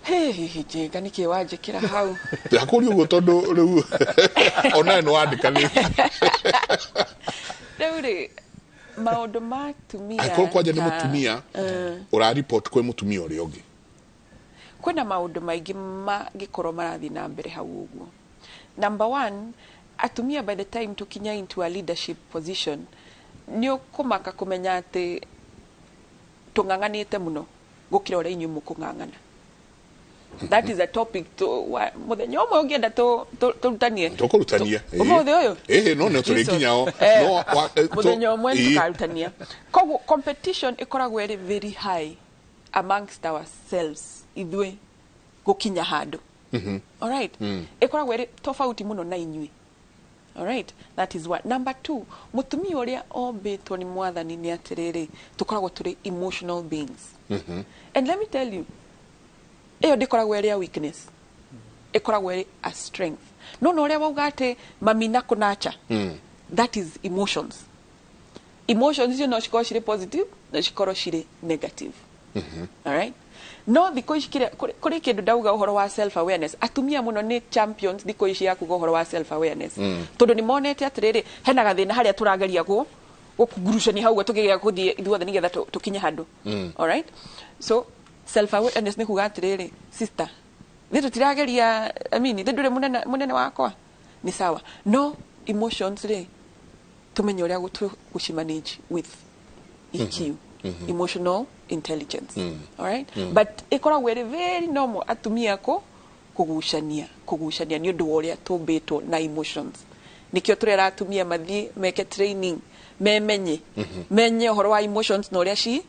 Hihi Njenga, nĩkĩ wanjĩkĩra hau? Ndakũria ũguo tondũ rĩu onawe nĩ wandĩkanĩte. Rĩu rĩ, Maũndũ ma atumia. Angĩkorwo kwanja nĩ mũtumia ũraripoti kwĩ mũtumia ũrĩa ũngĩ. Kwĩna maũndũ maingĩ mangĩkorwo marathiĩ na mbere hau ũguo. Number one, atumia by the time tukinya into a leadership position, nĩ ũkũmaka kũmenya atĩ tũng'ang'anĩte mũno gũkĩra ũrĩa inyuĩ mũkũng'ang'ana. That is a topic to mũthenya ũmwe ũngĩenda tũrutanie. Tũkũrutania. Ũmũthĩ ũyũ? Ĩĩ, no nĩ tũrĩ nginya o. Mũthenya ũmwe tũkarutania. Koguo competition ĩkoragwo ĩrĩ very high amongst ourselves ithuĩ gũkinya handũ. All right. Ĩkoragwo ĩrĩ tofauti mũno na inyuĩ. All right. That is one. Number two, mũtumia ũrĩa ombĩtwo nĩ mwathani nĩ atĩrĩrĩ, tũkoragwo tũrĩ emotional beings. And let me tell you, ĩyo ndĩkoragwo ĩrĩ a weakness, ĩkoragwo ĩrĩ a strength. No na ũrĩa wauga atĩ mami na kũnacha, that is emotions. Emotions icio no cikorwo cirĩ positive na cikorwo cirĩ negative. All right. No thikũ ici kũrĩ kĩndũ ndauga ũhoro wa self awareness. Atumia mũno nĩ champions thikũ ici ya kuga ũhoro wa self awareness. Tondũ nĩ monete atĩrĩrĩ, hena gathĩna harĩa tũrageria gũkugurucania hau tũkĩgeria gũthiĩ ithuothe nĩgetha tũkinye handũ. All right. So self awareness nĩ kuga atĩrĩrĩ, sister, nĩ tũtirageria, I mean, nĩ ndũrĩ mũnene wakwa, nĩ sawa. No emotions rĩ, tũmenye ũrĩa gũcimanage with EQ. Emotional intelligence. All right. But ĩkoragwo ĩrĩ very normal atumia kũgucania nĩ ũndũ wa ũrĩa tũmbĩtwo na emotions. Nĩkĩo tũrera atumia mathiĩ meke training, memenye, menye ũhoro wa emotions na ũrĩa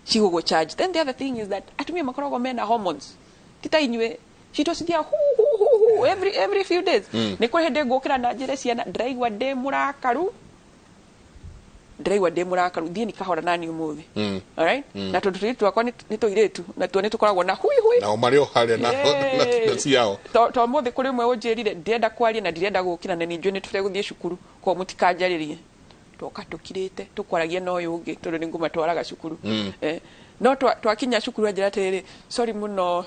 cigũgũ charge. Then the other thing is that atumia makoragwo mena hormones. Ti ta inyuĩ citũ cithiaga hu hu hu hu every few days. Nĩ kũrĩ hĩndĩ ngũkĩra na njĩre ciana ndĩraigua ndĩ mũrakaru. Thiĩ nĩ kahora nani ũmũthĩ. All right? Na tondũ tũirĩtu twakwa nĩ tũirĩtu, na tuo nĩ tũkoragwo na hui hui. Nao marĩ o harĩa na ciao. To ũmũthĩ kũrĩ ũmwe ũnjĩrire ndĩrenda kwaria na ndirenda gũkĩra na nĩ njũĩ nĩ tũrĩa gũthiĩ cukuru, koguo mũtikanjarĩrie. Twoka tũkirĩte tũkwaragia na ũyũ ũngĩ tondũ nĩ ngũmatwaraga cukuru. No twakinya cukuru anjĩra atĩrĩrĩ, sorry mũno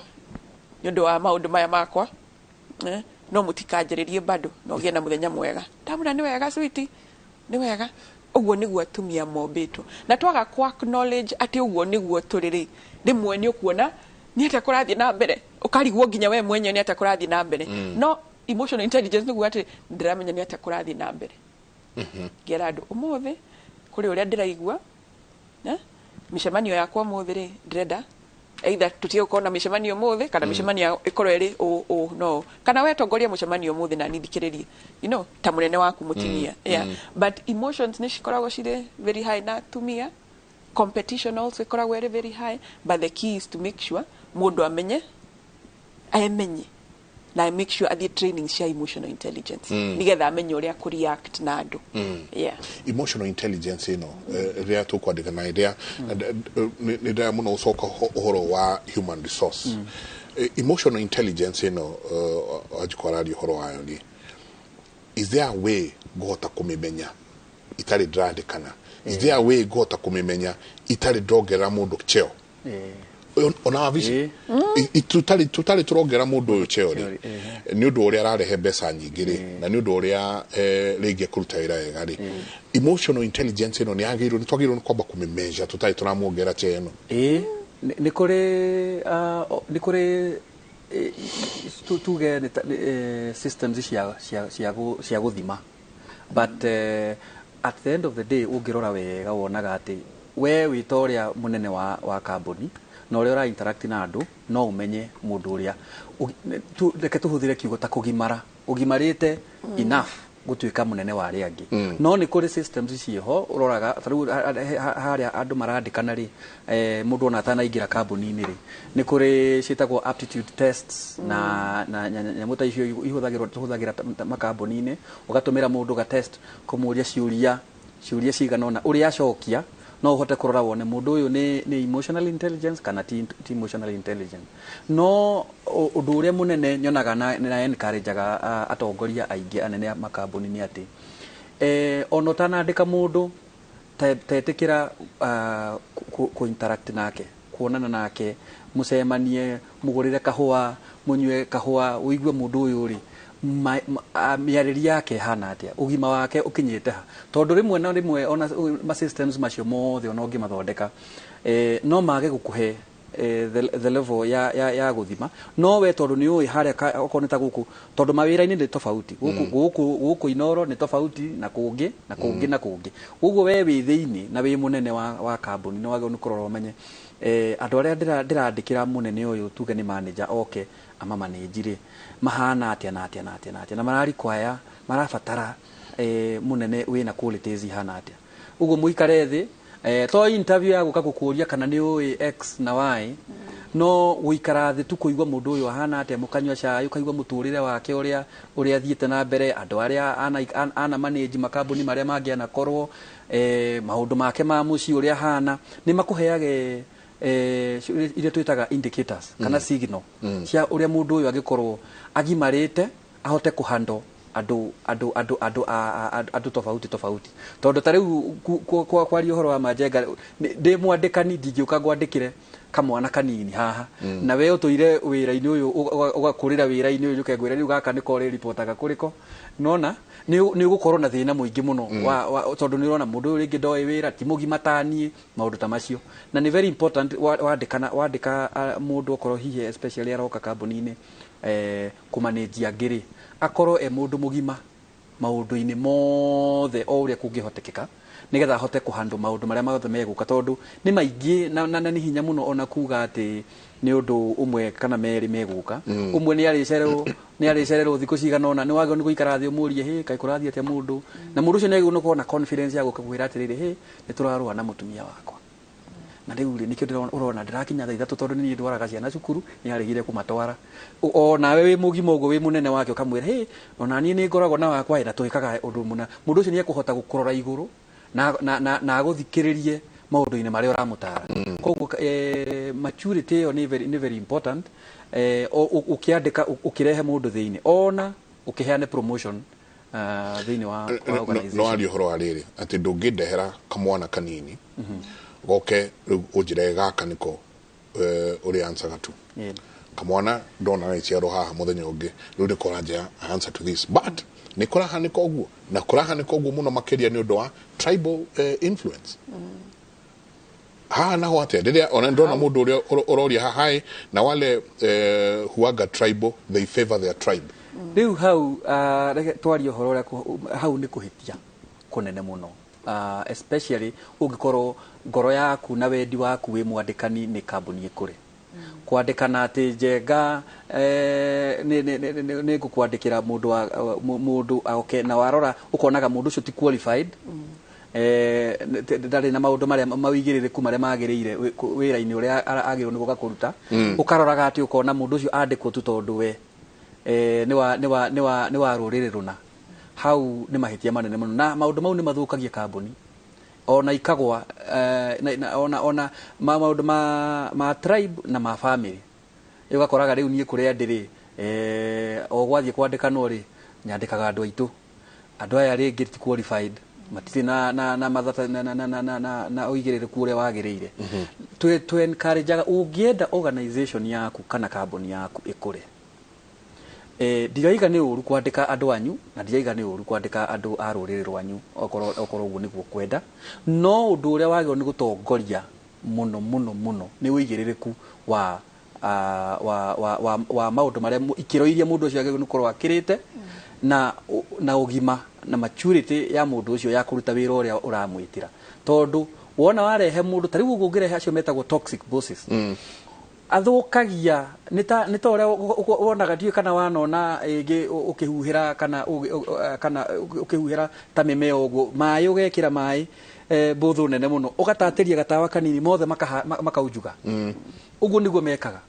nĩ ũndũ wa maũndũ maya makwa, no mũtikanjarĩrie bado, no ũgĩe na mũthenya mwega. Ndamwĩra nĩ wega sweetie, nĩ wega. Ũguo nĩguo atumia mombĩtwo. Na twaga ku acknowledge atĩ ũguo nĩguo tũrĩ rĩ, rĩmwe nĩ ũkuona nĩ atĩa kũrathiĩ na mbere, ũkarigwo nginya we mwenyewe nĩ atĩa kũrathiĩ na mbere. No emotional intelligence nĩguo atĩ ndĩramenya nĩ atĩa kũrathiĩ na mbere. Ngera andũ ũmũthĩ kũrĩ ũrĩa ndĩraigua, mĩcemanio yakwa ũmũthĩ rĩ, ndĩrenda either tũtige gũkorwo na mĩcemanio ũmũthĩ kana mĩcemanio ĩkorwo ĩrĩ ũ no kana we tongoria mũcemanio ũmũthĩ na niĩ thikĩrĩrie, you know, ta mũnene waku mũtumia. Yeah. But emotions nĩ cikoragwo cirĩ very high na atumia. Competition also ĩkoragwo ĩrĩ very high, but the key is to make sure mũndũ amenye, emenye na make sure athiĩ training cia emotional intelligence nĩgetha amenye ũrĩa kũ react na andũ. Yeah. Emotional intelligence ĩno rĩrĩa tũkwandĩka na ĩrĩa nĩ ndĩrenda mũno gũcoka ũhoro wa human resource. Emotional intelligence ĩno Wanjikũ araria ũhoro wayo rĩ, is there a way ngũhota kũmĩmenya itarĩ ndĩrandĩkana? Is there a way ngũhota kũmĩmenya itarĩ ndongerera mũndũ cheo? Ona wabici tũtarĩ tũrongerera mũndũ ũyũ cheo rĩ, nĩ ũndũ ũrĩa ararehe mbeca nyingĩ rĩ, na nĩ ũndũ ũrĩa rĩngĩ ekũruta wĩra wega rĩ, emotional intelligence ĩno nĩ yagĩrĩirwo, nĩ twagĩrĩirwo nĩ kwamba kũmĩmeasure tũtarĩ tũramuongerera cheo ĩno. Nĩ kũrĩ tuge systems cia gũthima, but at the end of the day ũngĩrora wega wonaga atĩ we wĩ ta ũrĩa mũnene wa kambuni na ũrĩa ũra interact na andũ, no ũmenye mũndũ ũrĩa, reke tũhũthĩre kiugo ta kũgimara, ũgimarĩte enough gũtuĩka mũnene wa arĩa angĩ. No nĩ kũrĩ systems ciĩho ũroraga, ta rĩu harĩa andũ marandĩkana rĩ, mũndũ ona atanaingĩra kambuni-inĩ rĩ, nĩ kũrĩ ciĩtagwo aptitude tests na nyamũ ta icio ihũthagĩrwo tũhũthagĩra makambuni-inĩ, ũgatũmĩra mũndũ ga test kũmũria ciũria cigana ũna, ũrĩa acokia no ũhote kũrora wone mũndũ ũyũ nĩ emotional intelligence kana ti emotional intelligence. No ũndũ ũrĩa mũnene nyonaga na encourageaga atongoria aingĩ anene a makambuni nĩ atĩ ona ũtanandĩka mũndũ tetĩkĩra kũ interact nake, kuonana nake, mũcemanie, mũgũrĩre kahũa, mũnyue kahũa, ũigue mũndũ ũyũ rĩ Mĩarĩrie yake ĩhana atĩa, ũgima wake ũkinyĩte ha, tondũ rĩmwe na rĩmwe ona ma systems macio mothe ona ũngĩmathondeka, no mage gũkũhe the level ya gũthima. No we tondũ nĩ ũĩ harĩa okorwo nĩ ta gũkũ, tondũ mawĩra-inĩ nĩ tofauti gũkũ, gũkũ Inoro nĩ tofauti na kũngĩ na kũngĩ na kũngĩ. Ũguo we wĩ thĩinĩ na wĩ mũnene wa kambuni, nĩ wagĩrĩirwo nĩ kũrora ũmenye andũ arĩa ndĩrandĩkĩra mũnene ũyũ, tuge nĩ manager, oke amamanĩnji rĩ, mahana atĩa na atĩa na atĩa na atĩa, na mararikwaya marabatara mũnene wĩna qualities ihana atĩa. Ũguo mũikare thĩ, to interview ya gũka gũkũria kana nĩ ũĩ X na Y, no gũikara thĩ tu kũigua mũndũ ũyũ ahana atĩa, mũkanyua cai, ũkaigua mũtũrĩre wake ũrĩa athiĩte na mbere, andũ arĩa ana manage makambuni marĩa mangĩ anakorwo, maũndũ make ma mũciĩ ũrĩa ahana, nĩ makũheage iria twĩtaga indicators kana signal cia ũrĩa mũndũ ũyũ angĩkorwo agimarĩte ahote kũhandle andũ tofauti tofauti. Tondũ ta rĩu kwaria ũhoro wa Majenga, ndĩ mwandĩkani ndingĩũka ngwandĩkĩre kamwana kanini haha, na we ũtũire wĩra-inĩ ũyũ, ũgakũrĩra wĩra-inĩ ũyũ, njũke ngwĩre rĩu gaka nĩko ũrĩripotaga kũrĩko, nona nĩ ũgũkorwo na thĩna mũingĩ mũno, tondũ nĩ ũrona mũndũ ũyũ rĩngĩ ndoĩ wĩra, ti mũgima taniĩ, maũndũ ta macio. Na nĩ very important wandĩkana wandĩka mũndũ, okorwo hihi especially aroka kambuni-inĩ kũmanĩnjia angĩ rĩ, akorwo e mũndũ mũgima maũndũ-inĩ mothe o ũrĩa kũngĩhotekeka, nĩgetha ahote kũhandle maũndũ marĩa mothe megũka, tondũ nĩ maingĩ na nĩ hinya mũno ona kuga atĩ nĩ ũndũ ũmwe kana merĩ megũka. Ũmwe nĩ arĩcererwo thikũ cigana ũna, nĩ wagĩrĩirwo nĩ gũikara thĩ ũmũrie, "Hĩ, kaĩ kũrathiĩ atĩa mũndũ?" Na mũndũ ũcio nĩ agĩrĩirwo nĩ gũkorwo na confidence ya gũka kwĩra atĩrĩrĩ, "Hĩ, nĩ tũrarũa na mũtumia wakwa, na rĩu rĩ, nĩkĩo ũrona ndĩrakinya thaa 3, tondũ nĩ niĩ ndwaraga ciana cukuru, nĩ aregire kũmatwara." O nawe wĩ mũgima ũguo wĩ mũnene wake, ũkamwĩra, "Hĩ, ona niĩ nĩ ngoragwo na wakwa ĩ, na twĩkaga ũndũ mũna." Mũndũ ũcio nĩ ekũhota gũkũrora igũrũ na agũthikĩrĩrie maũndũ-inĩ marĩa ũramũtara. Koguo maturity ĩyo nĩ very important ũkĩandĩka, ũkĩrehe mũndũ thĩinĩ, ona ũkĩheane promotion thĩinĩ wa organization. No aria ũhoro wa rĩrĩ atĩ ndũngĩndehera kamwana kanini goke rĩu ũnjĩre gaka nĩko ũrĩa answer tu. Kamwana ndona gagĩciarwo haha mũthenya ũngĩ, rĩu nĩko ũranjĩra I answer to this, but nĩ kũrahanĩka ũguo na kũrahanĩka ũguo mũno makĩria nĩ ũndũ wa tribal influence haha. Naho atĩa rĩrĩa ona ndona mũndũ ũrĩa ũroria haha ĩ, na wale huaga tribal, they favor their tribe? Rĩu hau, reke twarie ũhoro ũrĩa hau nĩ kũhĩtia kũnene mũno, especially ũngĩkorwo ngoro yaku na wendi waku wĩ mwandĩkani nĩ kambuni ĩkũre. Kwandĩkana atĩ Njenga, nĩ ngũkwandĩkĩra mũndũ wa mũndũ oke, na warora ũkonaga mũndũ ũcio ti qualified, ndarĩ na maũndũ marĩa mawĩigĩrĩrĩku marĩa magĩrĩire wĩra-inĩ ũrĩa agĩrĩirwo nĩ gũka kũruta. Ũkaroraga atĩ ũkona mũndũ ũcio andĩkwo tu tondũ we nĩ wa rũrĩrĩ rũna. Hau nĩ mahĩtia manene mũno, na maũndũ mau nĩ mathũkagia kambuni ona ikagwa, ona maũndũ ma tribe na ma family. Ũgakoraga rĩu niĩ kũrĩa ndĩrĩ, o gwathiĩ kwandĩkanwo rĩ, nyandĩkaga andũ aitũ, andũ aya rĩngĩ ti qualified, matirĩ na mathata na ũigĩrĩrĩku ũrĩa wagĩrĩire. Tũ encourageaga ũngĩenda organization yaku kana kambuni yaku ĩkũre, ndiraiga nĩ ũru kwandĩka andũ anyu, na ndiraiga nĩ ũru kwandĩka andũ a rũrĩrĩ rwanyu, okorwo ũguo nĩguo kwenda, no ũndũ ũrĩa wagĩrĩirwo nĩ gũtongoria mũno mũno mũno nĩ ũigĩrĩrĩku wa maũndũ marĩa ikĩro iria mũndũ ũcio agĩrĩirwo nĩ gũkorwo akĩrĩte, na ũgima na maturity ya mũndũ ũcio ya kũruta wĩra ũrĩa ũramwĩtĩra. Tondũ wona warehe mũndũ ta rĩu ũguo, ũngĩrehe acio metagwo toxic bosses, athũkagia nĩ ta ũrĩa wonaga, ndiũĩ kana wanona ĩngĩ ũkĩhuhĩra kana ũkĩhuhĩra ta mĩmea ũguo maĩ, ũgekĩra maĩ mbũthũ nene mũno, ũgatatĩria gatawa kanini, mothe makaunjuga. Ũguo nĩguo mekaga,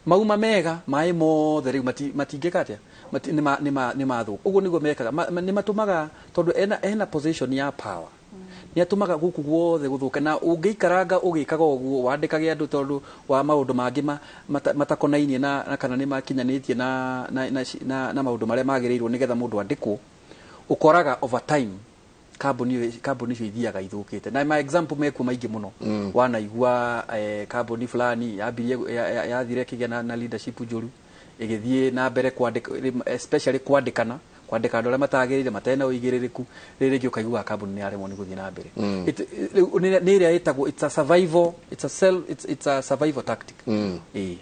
mauma mega maĩ mothe rĩu matingĩka atĩa, nĩ mathũka. Ũguo nĩguo mekaga. Nĩ matũmaga, tondũ ena position ya power, nĩ atũmaga gũkũ guothe gũthũke. Na ũngĩikaranga ũgĩkaga ũguo, wandĩkage andũ tondũ wa maũndũ mangĩ matakonainie na kana nĩ makinyanĩtie na maũndũ marĩa magĩrĩirwo nĩgetha mũndũ andĩkwo, ũkoraga over time kambuni icio ithiaga ithũkĩte. Na ma example mekuo maingĩ mũno. Wanaigua kambuni fulani yambirie yathire ĩkĩgĩa na leadership njũru, Ĩgĩthiĩ na mbere kwandĩka, especially kwandĩkana, kwandĩka andũ arĩa matagĩrĩire, matarĩ na ũigĩrĩrĩku, rĩrĩ rĩngĩ ũkaiguaga kambuni nĩ yaremwo nĩ gũthiĩ na mbere. Rĩu nĩ ĩrĩa ĩtagwo it's a survival it's a self it's, it's a survival tactic. Ĩĩ.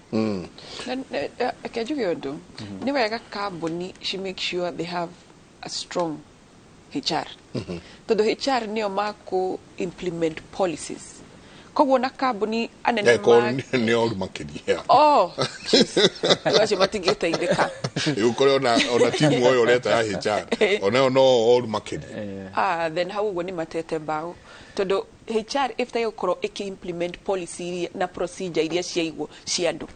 Na reke njuge ũndũ. Nĩ wega kambuni she make sure they have a strong HR, tondũ HR nĩo makũ implement policies. Koguo na kambuni anene Eko nĩ oru makĩria. Oh jeez. Rĩu acio matingĩteithĩka. Ũkore ona timu ũyũ ũreta ya HR onayo no oru makĩria. Ah, then hau ũguo nĩ matete mbaũ, tondũ HR ĩbataire gũkorwo ĩkĩ-implement policy iria na procedure iria ciaigwo cia andũ.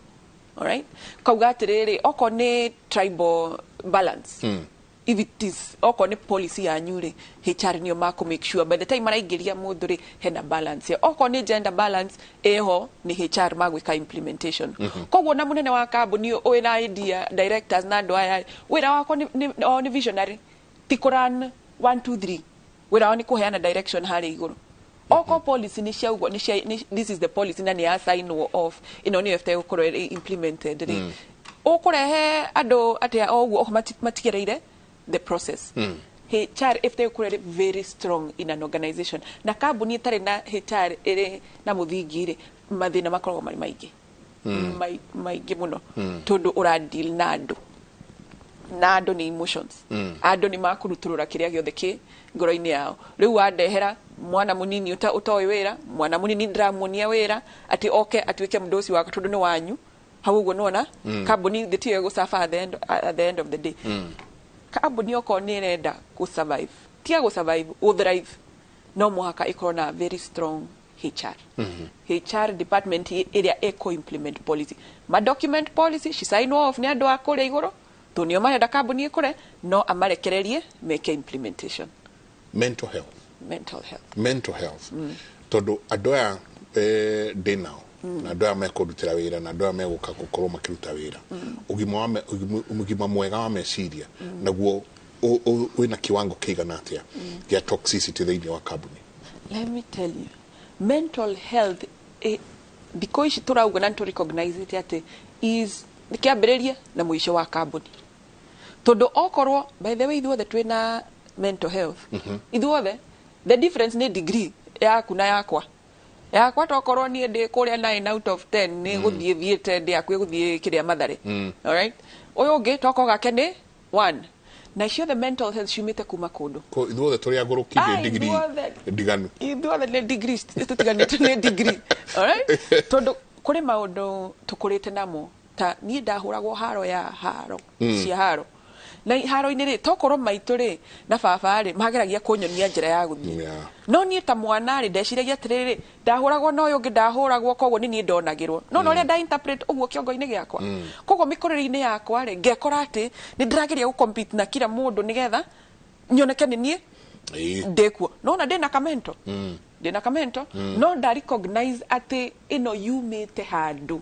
Alright, kauga atĩrĩrĩ, okorwo nĩ tribal balance, if it is, okorwo nĩ policy yanyu rĩ, HR nĩo makũ make sure by the time maraingĩria mũndũ rĩ, hena balance ĩyo. Okorwo nĩ gender balance ĩho, nĩ HR magwĩka implementation. Koguo na mũnene wa kambuni wĩna idea, directors na andũ aya, wĩra wakwa o nĩ visionary, ti kũran 1 2 3. Wĩra wao nĩ kũheana direction harĩa igũrũ. Okorwo policy nĩ ciaugwo nĩ cia this is the policy na nĩ ya signwo off, ĩno nĩyo ĩbataire gũkorwo ĩrĩ implemented rĩ, ũkũrehe andũ atĩa o ũguo matigereire the process? HR ĩbataire gũkorwo ĩrĩ very strong in an organization, na kambuni ĩtarĩ na HR ĩrĩ na mũthingi rĩ, mathĩna makoragwo marĩ maingĩ. Maingĩ mũno, tondũ ũra deal na andũ, na andũ nĩ emotions. Andũ nĩ makũrutũrũra kĩrĩa gĩothe kĩ ngoro-inĩ yao. Rĩu wandehera mwana mũnini ũtoĩ wĩra, mwana mũnini ndĩramuonia wĩra atĩ oke atuĩke mũndũ ũcio wakwa tondũ nĩ wanyu hau ũguo, nĩwona kambuni thĩtiyo gũcaba at the end of the day. Kambuni okorwo nĩ ĩrenda gũ survive, tiga gũ survive, gũ thrive, no mũhaka ĩkorwo na very strong HR, HR department ĩrĩa ĩkũ implement policy, ma document policy, ci sign off nĩ andũ a kũrĩa igũrũ, tondũ nĩo marenda kambuni ĩkũre, no amarekererie meke implementation. Mental health. Mental health. Mental health, tondũ andũ aya ndĩ nao na andũ aya mekũndutĩra wĩra na andũ aya megũka gũkorwo makĩruta wĩra, ũgima mwega wa meciria naguo wĩna kiwango kĩigana atĩa gĩa toxicity thĩinĩ wa kambuni? Let me tell you, mental health, thikũ ici tũrauga na nĩ recognize it atĩ is nĩ kĩambĩrĩria na mũico wa kambuni, tondũ okorwo, by the way, ithuothe twĩna mental health, ithuothe. The difference nĩ degree yaku na yakwa. Yakwa tokorwo niĩ ndĩ kũrĩa 9 out of 10, nĩ gũthiĩ thiĩte ndĩ hakuhĩ gũthiĩ kĩrĩa Mathare. Alright, ũyũ ũngĩ tokorwo gake nĩ 1, na ciothe mental health ciumĩte kuma kũndũ. Ithuothe tũrĩ agũrũki Ai, nĩ degree ithuothe. ndiganu. Ithuothe nĩ degrees tũtiganĩte, nĩ degree. Alright, tondũ kũrĩ maũndũ tũkũrĩte namo, ta niĩ ndahũragwo haro ya haro cia haro, na haro-inĩ rĩ, tokorwo maitũ rĩ na baba rĩ mageragia kũnyonia njĩra ya gũthiĩ, no niĩ ta mwana rĩ, ndeciragia atĩrĩrĩ, ndahũragwo na ũyũ ũngĩ ndahũragwo, koguo nĩ niĩ ndonagĩrwo no na ũrĩa nda interpret ũguo kĩongo-inĩ gĩakwa. Koguo mĩkũrĩre-inĩ yakwa rĩ, ngekora atĩ nĩ ndĩrageria gũ compete na kila mũndũ nĩgetha nyoneke nĩ niĩ ndĩkuo. Nona ndĩna kamento, ndĩna kamento, no nda recognize atĩ ĩno yumĩte handũ.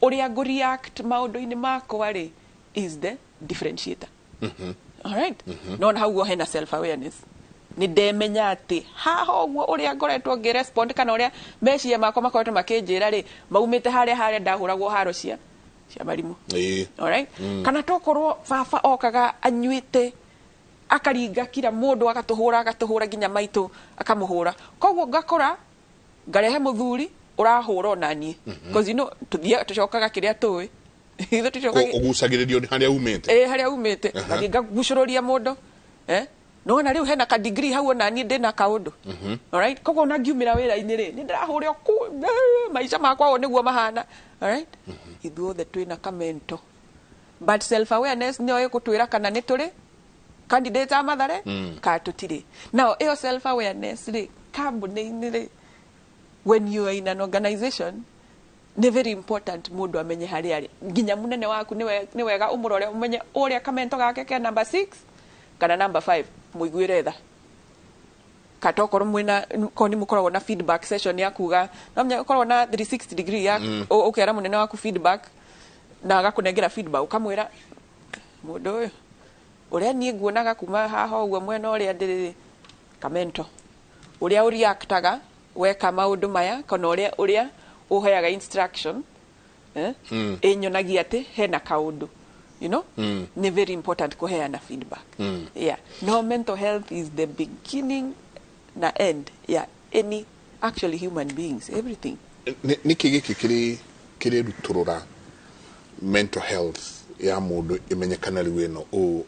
Ũrĩa ngũ react maũndũ-inĩ makwa rĩ is the differentiator. Alright, no na hau guo hena self awareness, nĩ ndemenya atĩ haha ũguo ũrĩa ngoretwo ngĩ-respond kana ũrĩa meciria makwa makoretwo makĩnjĩra rĩ, maumĩte harĩa harĩa ndahũragwo haro cia marimũ. Alright? Kana tokorwo baba okaga anyuĩte, akaringa kila mũndũ, agatũhũra, agatũhũra nginya maitũ akamũhũra. Koguo ngakora ngarehe mũthuri ũrahũra ona niĩ, because you know tũthiaga tũcokaga kĩrĩa tũĩ. Ithuĩ tũcokaga Ũgucagĩrĩrio nĩ harĩa umĩte. Ĩ, harĩa umĩte. Ngathiĩ ngagucũrũria mũndũ, eh, nona rĩu hena ka degree hau, ona niĩ ndĩna kaũndũ. Alright, koguo ona ngiumĩra wĩra-inĩ rĩ, nĩ ndĩrahũrĩo ku maica makwa ũũ nĩguo mahana. Alright, ithuothe twĩna kamento, but self awareness nĩyo ĩgũtwĩra kana nĩ tũrĩ candidate a Mathare kana tũtirĩ. Now ĩyo self awareness rĩ, kambuni-inĩ rĩ, when you are in an organization, nĩ very important mũndũ amenye harĩa arĩ. Nginya mũnene waku nĩ wega ũmũrore, ũmenye ũrĩa kamento gake ke number 6 kana number 5, mũiguĩre tha. Kata okorwo mwĩna, korwo nĩ mũkoragwo na feedback session ya kuga, no menya ũkoragwo na 360 degree ya ũkera mũnene waku feedback na agakũnengera feedback, ũkamwĩra mũndũ ũyũ ũrĩa niĩ nguonaga kuma haha ũguo mwena ũrĩa ndĩrĩ kamento, ũrĩa ũreactaga weka maũndũ maya, kana ũrĩa ũheaga instruction. Ĩnyonagia atĩ hena kaũndũ, you know. Nĩ very important kũheana feedback. Yeah, no, mental health is the beginning na end ya any actually human beings, everything. Nĩkĩ gĩkĩ kĩrĩ rutũrũra mental health ya mũndũ ĩmenyekana rĩu ĩno ũ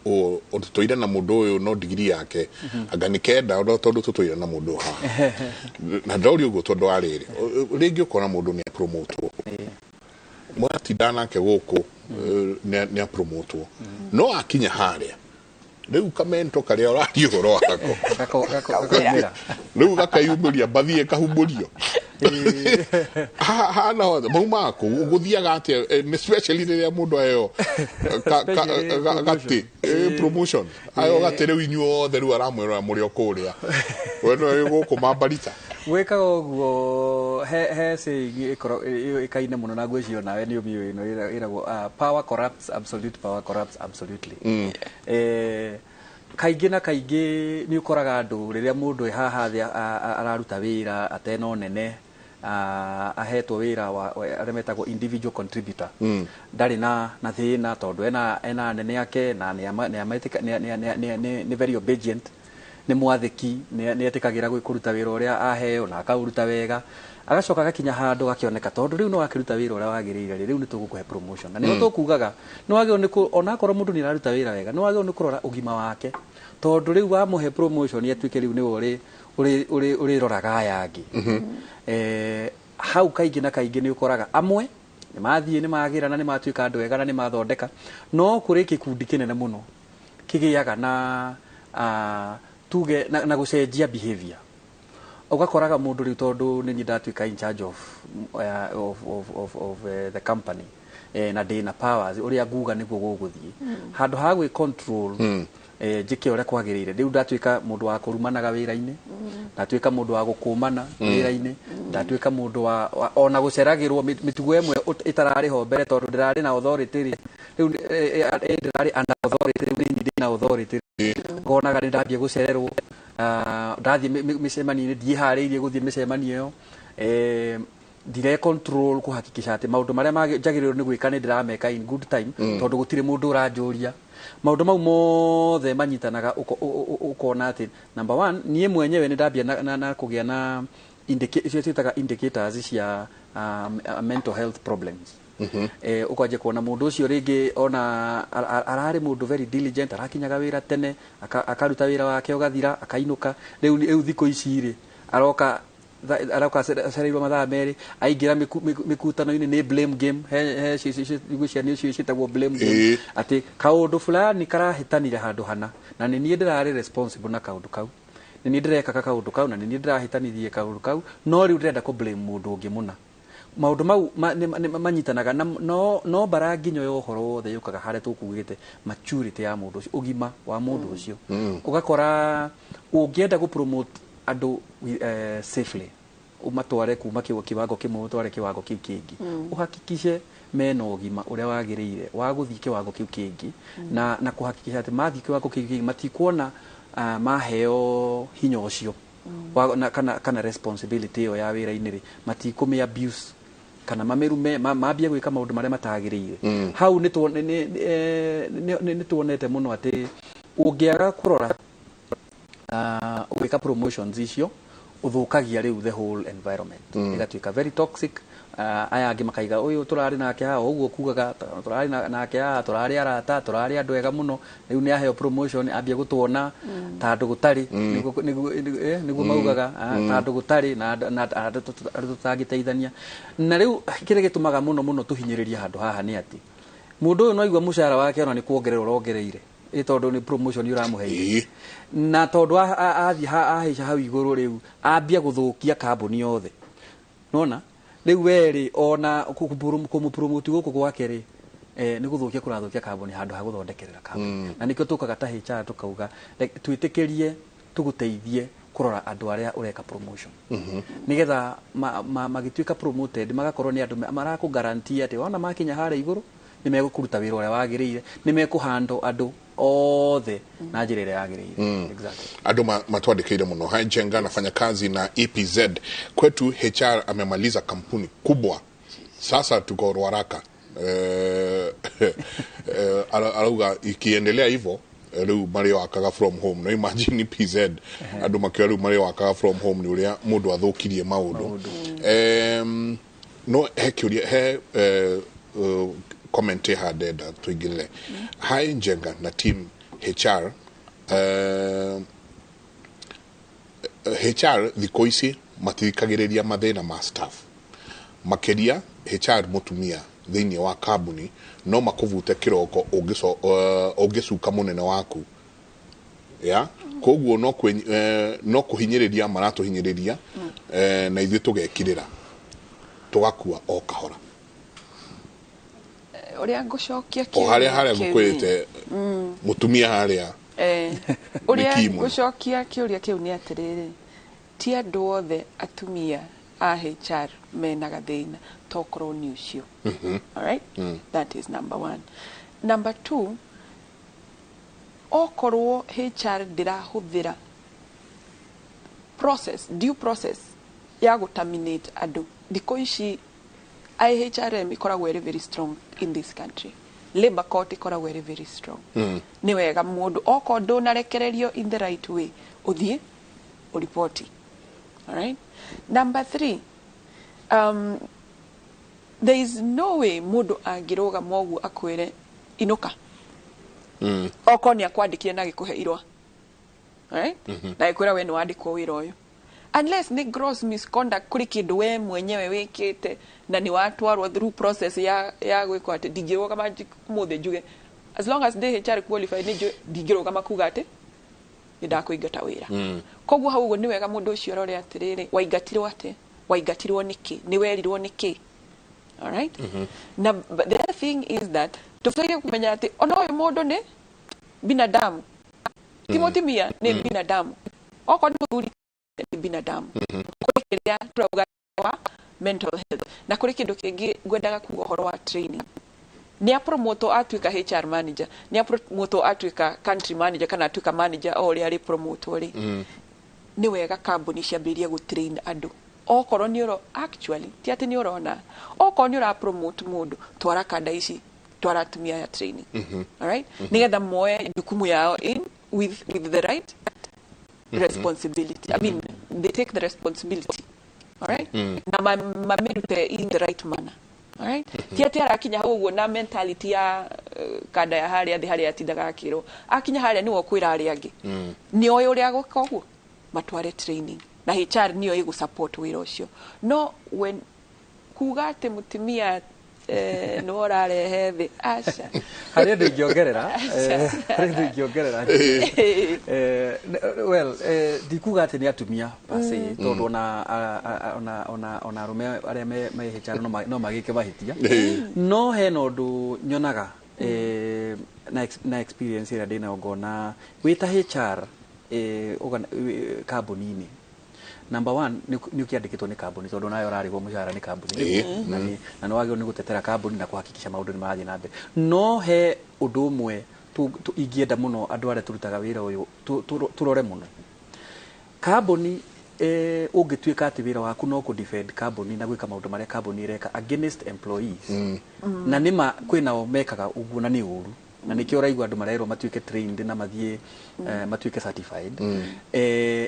tũtũire na mũndũ ũyũ no digiri yake anga nĩ kenda o tondũ tũtũire na mũndũ haha na ndauria ũguo tondũ wa rĩrĩ rĩngĩ ũkona mũndũ nĩ apromotwo mũratinda nake gũkũ nĩ apromotwo no akinya harĩa rĩu kamento karĩa ũraria ũhoro wako rĩu gakeyumĩria mbathiĩ kahumbũrio hana hothe maumaga kũu gũthiaga atĩa, especially rĩrĩa mũndũ aheo gatĩ promotion aheo gatĩ rĩu inyuothe rĩu aramwĩrora mũrĩ o kũrĩa we nĩwe gũkũ mambarita gwĩkaga ũguo he saying ĩkaine mũno na ngwĩciria nawe nĩ ũmĩũĩ ĩno ĩragwo power corrupts absolute, power corrupts absolutely. Kaingĩ na kaingĩ nĩ ũkoraga andũ rĩrĩa mũndũ haha thĩ araruta wĩra atena ũnene ahetwo wĩra wa arĩa metagwo individual contributor ndarĩ na thĩna tondũ ena anene ake na nĩ very obedient, nĩ mwathĩki, nĩ etĩkagĩra kũruta wĩra ũrĩa aheo na akaũruta wega, agacoka agakinya handũ gakĩoneka tondũ rĩu no akĩruta wĩra ũrĩa wagĩrĩire rĩu nĩ tũgũkũhe promotion. Na nĩho tũkugaga nĩ wagĩrĩirwo nĩ onakorwo mũndũ nĩ araruta wĩra wega nĩ wagĩrĩirwo nĩ kũrora ũgima wake tondũ rĩu wamũhe promotion atuĩke rĩu nĩwe ũrĩroraga aya angĩ. Hau kaingĩ na kaingĩ nĩ ũkoraga amwe nĩ mathiĩ nĩ magĩra na nĩ matuĩka andũ ega na nĩ mathondeka, no kũrĩ gĩkundi kĩnene mũno kĩgĩaga na tuge na gũcenjia behavior. Ũgakoraga mũndũ rĩu tondũ nĩ niĩ ndatuĩka in charge of the company na ndĩna powers ũrĩa nguga nĩguo gũgũthiĩ handũ ha gwĩ control njĩke ũrĩa kwagĩrĩire rĩu ndatuĩka mũndũ wa kũrumanaga wĩra-inĩ, ndatuĩka mũndũ wa gũkũmana wĩra-inĩ, ndatuĩka mũndũ wa ona gũceragĩrwo mĩtugo ĩmwe ĩtararĩ ho mbere tondũ ndĩrarĩ na authority rĩ rĩu ndĩrarĩ under authority rĩu nĩ ndĩna authority ngonaga nĩ ndambia gũcererwo ndathiĩ mĩcemanio-inĩ ndiĩharĩirie gũthiĩ mĩcemanio ĩyo ndire control kũhakikisha atĩ maũndũ marĩa njagĩrĩirwo nĩ gwĩka nĩ ndĩrameka in good time tondũ gũtirĩ mũndũ ũranjũria. Maũndũ mau mothe manyitanaga ũkona atĩ number one niĩ mwenyewe nĩ ndambia na kũgĩa na icio ciĩtaga indicators cia mental health problems. Ũkwanjia kuona mũndũ ũcio rĩngĩ ona ararĩ mũndũ very diligent, arakinyaga wĩra tene akaruta wĩra wake ũgathira akainũka, rĩu thikũ ici rĩ aroka acereirwo mathaa merĩ aingĩra mĩkutano-inĩ nĩ blame game, he ciana icio ciĩtagwo blame game atĩ kaũndũ fulani karahĩtanire handũ hana na nĩ niĩ ndĩrarĩ responsible na kaũndũ kau, nĩ niĩ ndĩrekaga kaũndũ kau na nĩ niĩ ndĩrahĩtanithie kaũndũ kau, no rĩu ndĩrenda kũ blame mũndũ ũngĩ mũna. Maũndũ mau manyitanaga no mbara nginyo ya ũhoro wothe yũkaga harĩa tũkugĩte maturity ya mũndũ ũcio, ũgima wa mũndũ ũcio. Ũgakora ũngĩenda gũ promote andũ safely umatware kuma kiwango kimwe utware kiwango kiu kingi uhakikishe mena ũgima ũrĩa wagĩrĩire wa gũthiĩ kiwango kiu kĩngĩ na kũhakikisha atĩ mathiĩ kiwango kiu kĩngĩ matikuona maheo hinya ũcio kana responsibility ĩyo ya wĩra-inĩ rĩ matikũmĩ abuse kana mamerume mambie gwĩka maũndũ marĩa matagĩrĩire. Hau nĩ tuonete mũno atĩ ũngĩaga kũrora ũgĩka promotions icio ũthũkagia rĩu the whole environment ĩgatuĩka very toxic. Aya angĩ makaiga ũyũ tũrarĩ nake haha ũguo kugaga tũrarĩ nake haha tũrarĩ arata tũrarĩ andũ ega mũno rĩu nĩ aheo promotion ambia gũtuona ta andũ gũtarĩ nĩguo maugaga ta andũ gũtarĩ na andũ tũtangĩteithania. Na rĩu kĩrĩa gĩtũmaga mũno mũno tũhinyĩrĩrie handũ haha nĩ atĩ mũndũ ũyũ no aigua mũcara wake ona nĩ kuongerera ũrongereire tondũ nĩ promotion ũramũheire na tondũ athiĩ ahaica hau igũrũ rĩu ambia gũthũkia kambuni yothe nona rĩu we rĩ ona kũmũpromote gũkũ gwake rĩ nĩ gũthũkia kũrathũkia kambuni handũ ha gũthondekerera kambuni. Na nĩkĩo tũkaga ta HR tũkauga twĩtĩkĩrie tũgũteithie kũrora andũ arĩa ũreka promotion nĩgetha magĩtuĩka promoted magakorwo nĩ andũ marakũ guarantee atĩ wona makinya harĩa igũrũ nĩ megũkũruta wĩra ũrĩa wagĩrĩire nĩ mekũhandle andũ othe na njĩra ĩrĩa yagĩrĩire. Exactly. Andũ matwandĩkĩire mũno. Hai Njenga anafanya kazi na EPZ kwetu HR amemaliza kampuni kubwa Sasa tuko Ruaraka. Arauga ikiendelea hivyo riu mario akaga from home. No imagine PZ andu makiwa riu mario akaga from home ni uria mundu athukirie maundu. No he kiuria he comment ha ndenda tuingirire. Hi Njenga na team HR. HR thikũ ici matirikagĩrĩria mathĩna ma staff. Makĩria HR mũtumia thĩinĩ wa kambuni no makũvute kĩroko ũngĩcuka mũnene waku. Ya koguo no kũhinyĩrĩria maratũhinyĩrĩria na ithuĩ tũgekirĩra tũgakua o kahora. Ũrĩa ngũcokia kĩũria o harĩa ngũkwĩrĩte mũtumia harĩa ũrĩa ngũcokia kĩũria kĩu nĩ atĩrĩrĩ, ti andũ othe atumia a HR mena gathĩna tokorwo nĩ ũcio. All right? That is number one. Number two, okorwo HR ndĩrahũthĩra process, due process ya gũterminate andũ. Thikũ ici IHRM ĩkoragwo ĩrĩ very strong in this country. Labor court ĩkoragwo ĩrĩ very strong. Nĩ wega mũndũ okorwo ndũnarekererio in the right way ũthiĩ ũripoti. All right? Number three, there is no way mũndũ angĩrũgama ũguo akwĩre inũka. Okorwo nĩ akwandĩkire na agĩkũhe irũa. All right? Na agĩkwĩra we nĩ wandĩkwo wĩra ũyũ. Unless nĩ gross misconduct kũrĩ kĩndũ we mwenyewe wĩkĩte na nĩ watwarwo through process ya gwĩkwo atĩ ndingĩrũgama ũmũthĩ njuge as long as ndĩ HR qualified nĩ njũĩ ndingĩrũgama kuga atĩ nĩ ndakũingata wĩra. Koguo hau ũguo nĩ wega mũndũ ũcio arore atĩrĩrĩ, waingatirwo atĩ, waingatirwo nĩkĩ, nĩ werirwo nĩkĩ. All right? Na but the other thing is that tũbataire kũmenya atĩ ona ũyũ mũndũ nĩ binadamu. Ti mũtumia nĩ binadamu. Okorwo nĩ mũthuri nĩ binadamu. Kũrĩ kĩrĩa tũrauga wa mental health. Na kũrĩ kĩndũ kĩngĩ ngwendaga kuga ũhoro wa training. Nĩ apromotwo atuĩka HR manager, nĩ apromotwo atuĩka country manager kana atuĩka manager o ũrĩa arĩ promotwo rĩ. Nĩ wega kambuni ciambĩrĩrie gũtrain andũ. Okorwo nĩ ũro actually ti atĩ nĩ ũrona, okorwo nĩ ũra promote mũndũ twara kanda ici, twara atumia aya training. All right? Nĩgetha moe jukumu yao in with the right responsibility. I mean, they take the responsibility. All right? Na mamerute in the right manner. All right? Ti atĩ arakinya hau ũguo na mentality ya kanda ya harĩa thĩ harĩa atindaga akĩrwo. Akinya harĩa nĩwe ũkwĩra arĩa angĩ. Nĩ oĩ ũrĩa gwĩka ũguo matware training. Na HR nĩyo ĩgũ support wĩra ũcio. No when kuga atĩ mũtumia nĩwe ũrarehe thĩ, aca. Harĩ ũndũ ingĩongerera, well, ndikuga atĩ nĩ atumia per se, tondũ ona arũme arĩa me HR no magĩke mahĩtia. No hena ũndũ nyonaga na experience ĩrĩa ndĩnayo ngona wĩ ta HR kambuni-inĩ. Number one, nĩ ũkĩandĩkĩtwo nĩ kambuni tondũ nayo ũrarĩhwo mũcara nĩ kambuni na nĩ wagĩrĩirwo nĩ gũtetera kambuni na kũhakikisha maũndũ nĩ marathiĩ na mbere. No he ũndũ ũmwe ingĩenda mũno andũ arĩa tũrutaga wĩra ũyũ tũrore mũno. Kambuni ũngĩtuĩka atĩ wĩra waku no kũ defend kambuni na gwĩka maũndũ marĩa kambuni ĩreka against employees. Na nĩma kwĩnao mekaga ũguo na nĩ ũru. Na nĩkĩo ũraigua andũ marerwo matuĩke trained na mathiĩ matuĩke certified.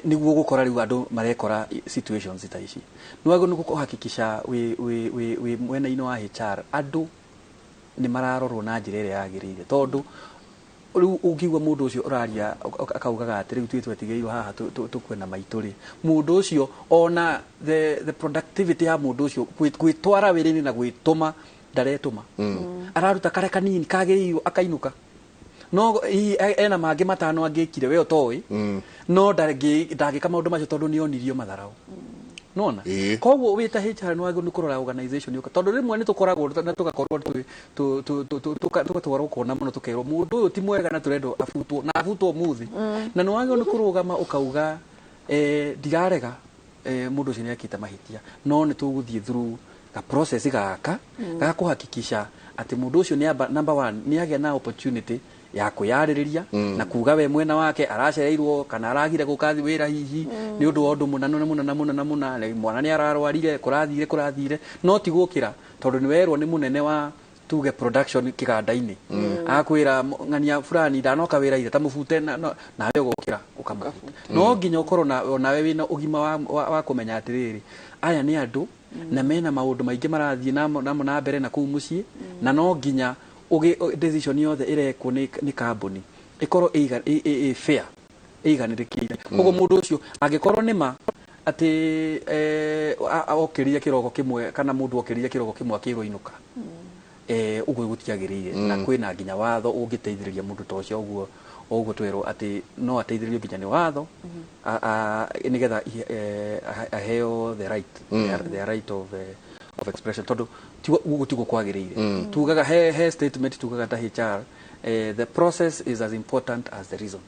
Nĩguo gũkora rĩu andũ marekora situations ta ici. Nĩ wagĩrĩirwo nĩ kũhakikisha wĩ mwena-inĩ wa HR andũ nĩ mararorwo na njĩra ĩrĩa yagĩrĩire tondũ rĩu ũngĩigua mũndũ ũcio ũraria akaugaga atĩ rĩu ithuĩ twetigĩirwo haha tũkue na maitũ rĩ, mũndũ ũcio ona the productivity ya mũndũ ũcio gwĩtwara wĩra-inĩ na gwĩtũma ndaretũma. Araruta karĩa kanini kagĩrĩirwo akainũka. No ena mangĩ matano angĩkire we ũtoĩ, no ndangĩka maũndũ macio tondũ nĩ onirio matharau. Nona koguo wĩ ta HR nĩ wagĩrĩirwo nĩ kũrora organization yũka tondũ rĩmwe nĩ tũkoragwo na tũgakorwo tũgatwarwo kona mũno tũkerwo mũndũ ũyũ ti mwega na tũrendwo abutwo na abutwo ũmũthĩ. Na nĩ wagĩrĩirwo nĩ kũrũgama ũkauga ndirarega mũndũ ũcio nĩ ekĩte mahĩtia no nĩ tũgũthiĩ through ga process gaka ga kũhakikisha atĩ mũndũ ũcio nĩ number one nĩ agĩa na opportunity ya kwĩyarĩrĩria na kuga we mwena wake aracereirwo kana aragire gũka wĩra hihi nĩ ũndũ wa ũndũ mũna na mũna na mũna na mũna, mwana nĩ ararwarire kũrathire no ti gũkĩra Tondu ni werwo ni munene wa tuge production kiganda-inĩ, akwĩra ng'ania fulani ndanoka wĩra ira ta mũbute nawe ũgokĩra ũkamũbuta. No nginya ũkorwo na onawe wĩna ũgima wa kũmenya atĩrĩrĩ, aya nĩ andũ na mena maũndũ maingĩ marathiĩ namo na mbere na kũu mũciĩ, na no nginya decision yothe ĩrekwo nĩ kambuni ĩkorwo ĩ fair, ĩiganĩrĩkĩire. Koguo mũndũ ũcio angĩkorwo nĩ ma atĩ okĩrire kĩroko kĩmwe kana mũndũ okĩrire kĩroko kĩmwe akĩrwo inũka, ũguo gũtiagĩrĩire, na kwĩna nginya watho ũngĩteithĩrĩria mũndũ ta ũcio, ũguo ũguo twerwo atĩ no ateithĩrĩrio nginya nĩ watho nĩgetha aheo the right, the right of expression, tondũ ũguo tiguo kwagĩrĩire. Tugaga he statement tugaga ta HR, the process is as important as the reason.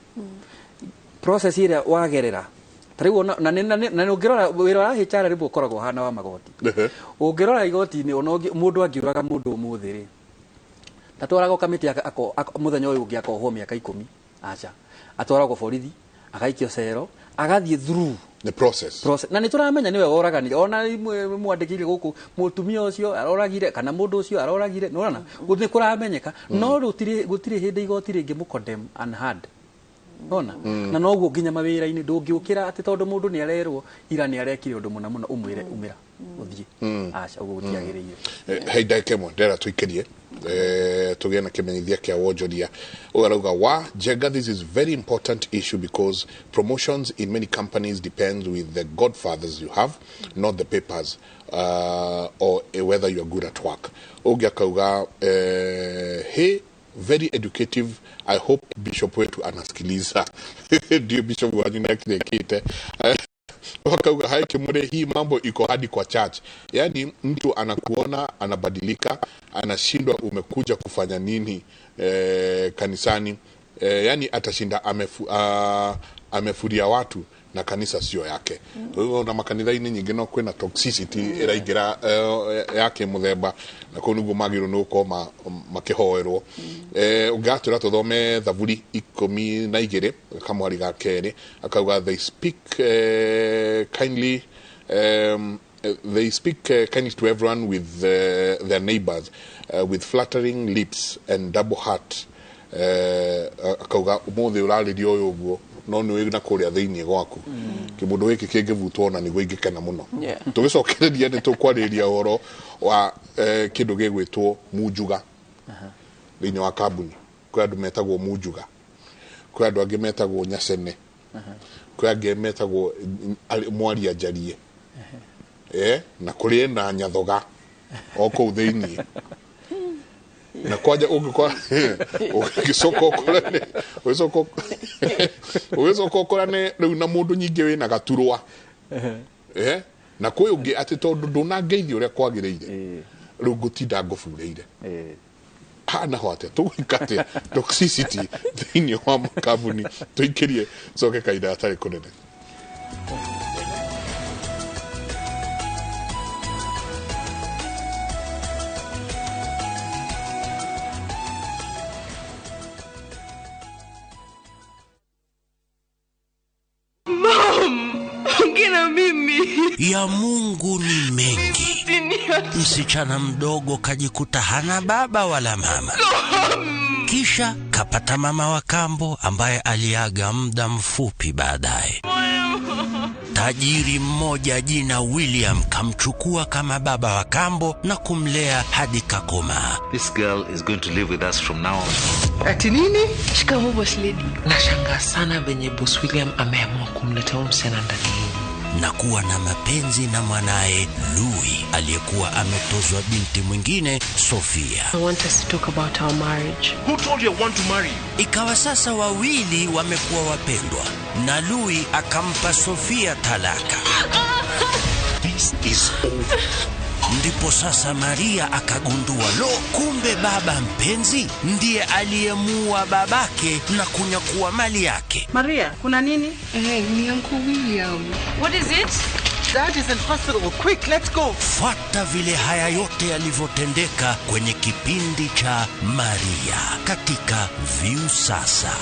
Process ĩrĩa wagerera tarĩu na ũngĩrora wĩra wa HR rĩmwe ũkoragwo ũhana wa magoti. Ũngĩrora igoti-inĩ ona mũndũ angĩũraga mũndũ ũmũthĩ rĩ, tatwaragwo kamĩtĩ mũthenya ũyũ ũngĩ akohwo mĩaka 10, aca atwaragwo borithi, agaikio cero, agathiĩ through the process. Na nĩ tũramenya nĩwe woraganire, ona mwandĩkire gũkũ mũtumia ũcio aroragire kana mũndũ ũcio aroragire, nĩwona nĩ kũramenyeka, no gũtirĩ hĩndĩ igoti rĩngĩ mũcondemn unheard. Ona na noguo nginya mawĩra-inĩ ndũngĩũkĩra atĩ tondũ mũndũ nĩ arerwo ira nĩ arekire ũndũ mũna mũno ũmwĩre umĩra ũthiĩ, aca ũguo gũtiagĩrĩire. He ndagĩka ĩmwe ndĩrenda tũikĩrie tũgĩe na kĩmenyithia kĩa wonjoria. Ũyũ arauga wa Njenga, this is very important issue because promotions in many companies depends with the godfathers you have, not the papers, or whether you are good at work. Ũngĩ akauga hey, very educative. I hope Bishop wetu anasikiliza. Ndio Bishop wanyu nakite. Wakauga hai Kimure, hii mambo iko hadi kwa church. Yani mtu anakuona, anabadilika, anashindwa umekuja kufanya nini kanisani. Yani atashinda amefuria watu na kanisa sio yake. Kwa na makanitha-inĩ nyingĩ no kwĩna toxicity ĩraingĩra yake mũthemba, na kũu nĩguo magĩrĩirwo nĩ gũkorwo makĩhoerwo. Ũngĩgatwĩra tũthome Thaburi 12 kamwari ga kerĩ, akauga they speak kindly, they speak kindly to everyone with their neighbors, with flattering lips and double heart. Akauga ũmũthĩ ũrarĩria ũyũ ũguo no nĩ na kũrĩa thĩinĩ gwaku kĩmũndũ gĩkĩ kĩngĩbutwo ona nĩguo ingĩkena mũno. Tũgĩcokereria nĩ tũkwarĩrĩria ũhoro wa kĩndũ gĩgwĩtwo munjuga thĩinĩ wa kambuni. Kwĩ andũ metagwo munjuga, kwĩ andũ angĩ metagwo nyacene, kwĩ angĩ metagwo mwaria njarie, na kũrĩ na nyathoga o kũu thĩinĩ. Na kwanja ũngĩkora ũgĩcoka ũkorane rĩu na mũndũ nyingĩ wĩna gaturwa, na kwĩ ũngĩ atĩ tondũ ndũnangeithia ũrĩa kwagĩrĩire rĩu ngũtinda ngũburĩire. Haha naho atĩa tũgwĩka atĩa toxicity thĩinĩ wa makambuni? Tũikĩrie coke kahinda gatarĩ kũnene. Ya Mungu ni mengi. Msichana mdogo kajikuta hana baba wala mama. Kisha kapata mama wa kambo ambaye aliaga muda mfupi baadaye. Tajiri mmoja jina William kamchukua kama baba wa kambo na kumlea hadi kakomaa. This girl is going to live with us from now on. Ati nini? Shikamoo boss lady. Nashangaa sana venye boss William ameamua kumleta huyu msichana ndani na kuwa na mapenzi na mwanae Louis aliyekuwa ametozwa binti mwingine Sofia. I want us to talk about our marriage. Who told you I want to marry you? Ikawa sasa wawili wamekuwa wapendwa na Louis akampa Sofia talaka. This is over. Ndipo sasa Maria akagundua, lo, kumbe baba mpenzi ndiye aliyemuua babake na kunyakua mali yake. Maria, kuna nini? Ni Uncle William. What is it? Dad is in hospital. Quick, let's go. Fuata vile haya yote yalivyotendeka kwenye kipindi cha Maria katika Viusasa.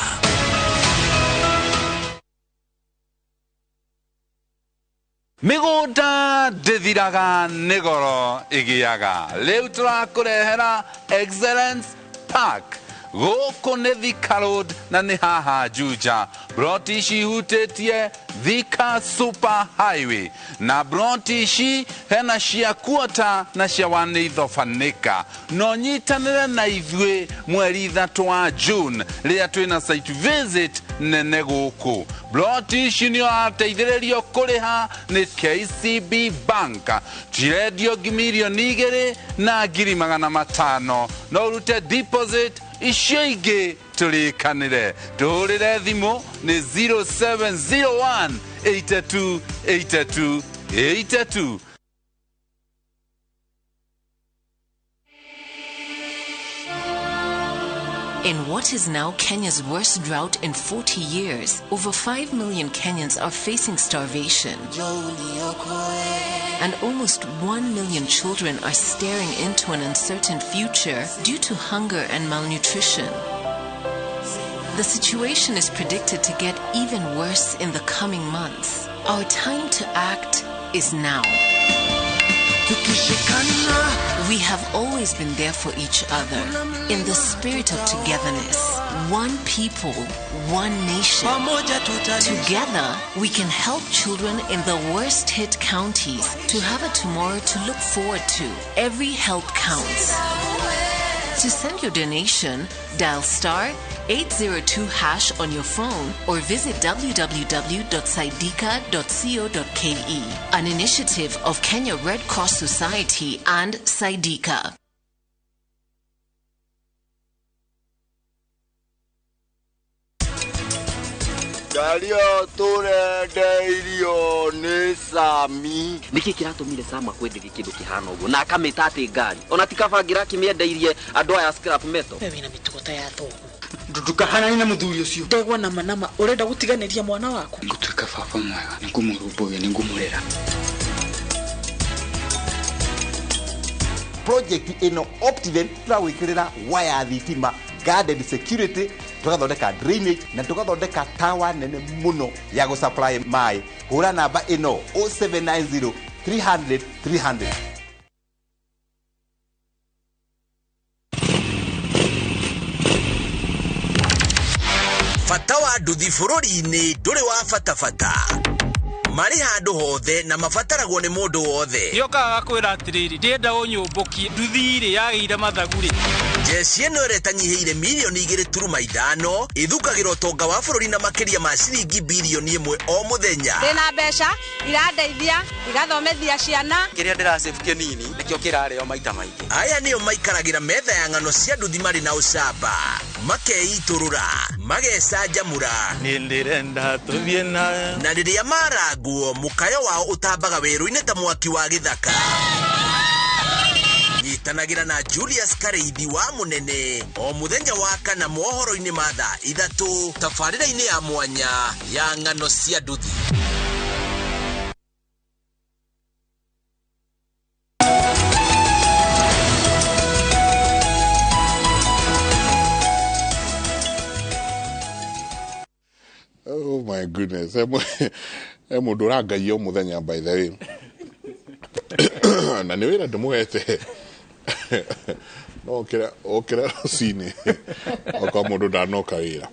Mĩgũnda ndĩthiraga nĩ goro ĩgĩaga. Rĩu tũrakũrehera Excellence Park. Gũkũ nĩ Thika Road na nĩ haha Juja. Broti ici ihutĩtie Thika Super Highway na broti ici hena cia kuota na cia wanĩithobanĩka. No nyitanĩre na ithuĩ mweri 3 wa June rĩrĩa twĩna site visit nene gũkũ. Broti ici nĩ ũrateithĩrĩrio kũrĩha nĩ KCB Bank. Cirendio 2,500,000. No ũrute deposit icio ingĩ tũrĩkanĩre. Tũhũrĩre thimũ nĩ 0701 82 82 82. In what is now Kenya's worst drought in 40 years, over 5 million Kenyans are facing starvation. And almost 1 million children are staring into an uncertain future due to hunger and malnutrition. The situation is predicted to get even worse in the coming months. Our time to act is now. We have always been there for each other in the spirit of togetherness. One people, one nation. Together, we can help children in the worst hit counties to have a tomorrow to look forward to. Every help counts. To send your donation, dial star 802 hash on your phone or visit www.saidika.co.ke. An initiative of Kenya Red Cross Society and Saidika. Ngario tũrendeirio nĩ Sami. Nĩkĩ kĩratũmire Sama kwenderia kĩndũ kĩhana ũguo na akamĩta atĩ ngari ona ti kaba angĩrakĩmĩendeirie andũ aya scrap metal. We wĩna mĩtugo ta ya thoguo. Ndukahanane na mũthuri ũcio. Ndegwa nama nama ũrenda gũtiganĩria mwana waku. Ngũtuĩka baba mwega, nĩngũmũrũmbũiya, nĩngũmũrera. Project ĩno Optiven tũragwĩkĩrĩra waya thitima, guarded security, tũgathondeka drainage na tũgathondeka tower nene mũno ya gũsupply maĩ. Hũra namba ĩno 0790 300 300. Bata wa nduthi bũrũri-inĩ ndũrĩ wa bata bata. Marĩ handũ hothe na mabataragwo nĩ mũndũ wothe. Nĩokaga gakwĩra atĩrĩrĩ, ndĩrenda ũnyũmbũkie nduthi-rĩ yagĩire mathagu-rĩ. Jeshi ĩno ĩrĩa ĩtanyihĩire mirioni 2.5 ĩthukagĩra ũtonga wa bũrũri na makĩria ma ciringi birioni 1 o mũthenya. Ndĩna mbeca irandeithia igathomethia ciana. Kĩrĩa ndĩrasave kĩnini nĩkĩo kĩrarĩo maita maingĩ. Aya nĩo maikaragĩra metha ya ng'ano cia nduthi marĩ na ũcamba, makeitũrũra, magecanjamũra. Niĩ ndĩrenda tũthiĩ nawe. Na rĩrĩa marangwo mũkayo wao ũtambaga werũ-inĩ ta mwaki wa gĩthaka. Nyitanagĩra na Julius Kareithi wa Mũnene o mũthenya wa kana mohoro-inĩ ma thaa 3 tabarĩra-inĩ ya mwanya ya ng'ano cia nduthi. Oh my goodness. Mũndũ ũrangaia o mũthenya by the way. Na nĩ wĩra ndĩmũhete. No okĩra rũcinĩ okorwo mũndũ ndanoka wĩra.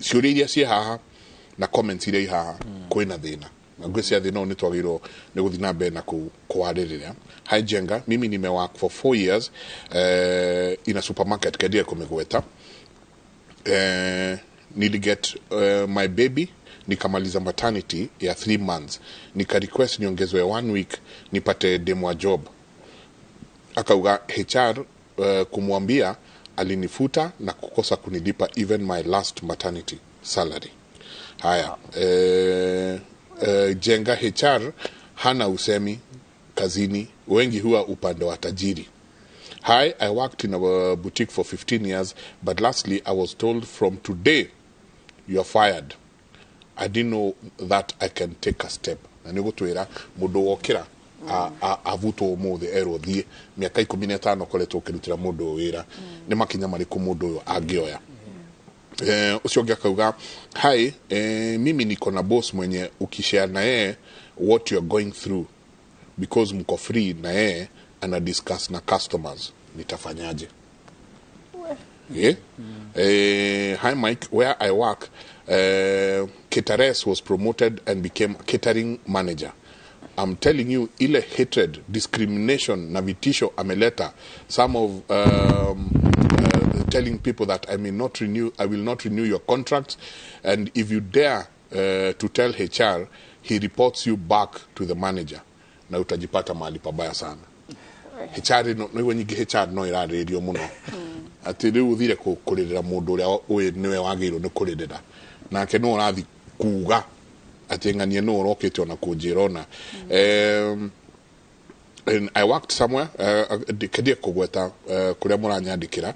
Ciũria iria ciĩ haha na comments iria i haha kwĩna thĩna na ngwĩciria thĩna ũyũ nĩ twagĩrĩirwo nĩ gũthiĩ na mbere na kũwarĩrĩria. Hi Jenga, mimi nimework for 4 years in a supermarket kendia kũmĩgweta. Niliget my baby nikamaliza maternity ya 3 months, nika request niongezwe 1 week nipate demo job. Akauga HR kumwambia alinifuta na kukosa kunilipa even my last maternity salary. Haya, Jenga, HR hana usemi kazini, wengi huwa upande wa tajiri. Hi, I worked in a boutique for 15 years, but lastly I was told from today you are fired. I didn't know that I can take a step. Na nĩ gũtwĩra mũndũ wokĩra avutwo ũmũthĩ erwo thiĩ mĩaka 15 ũkoretwo ũkĩrutĩra mũndũ ũyũ wĩra, nĩ makinya marĩkũ mũndũ ũyũ angĩoya? Ucio ũngĩ akauga hi, mimi niko na boss mwenye ukishare na yeye what you're going through because mko free na yeye ana discuss na customers, nitafanyaje? Yeah. Hi Mike, where I work, caterers was promoted and became catering manager. I'm telling you, ile hatred, discrimination na vitisho ameleta, some of telling people that I will not renew your contract, and if you dare to tell HR, he reports you back to the manager. Na utajipata mahali pabaya sana. HR no no nyingi HR no irarĩrio mũno. Atĩ rĩu ũthire kũrĩrĩra mũndũ ũrĩa ũĩ nĩwe wagĩrĩirwo nĩ kũrĩrĩra, nake no ũrathi kuga atĩ ng'anie no ũrokĩte ona kũnjĩra ona. And I worked somewhere, kendie kũgweta kũrĩa mũranyandĩkĩra,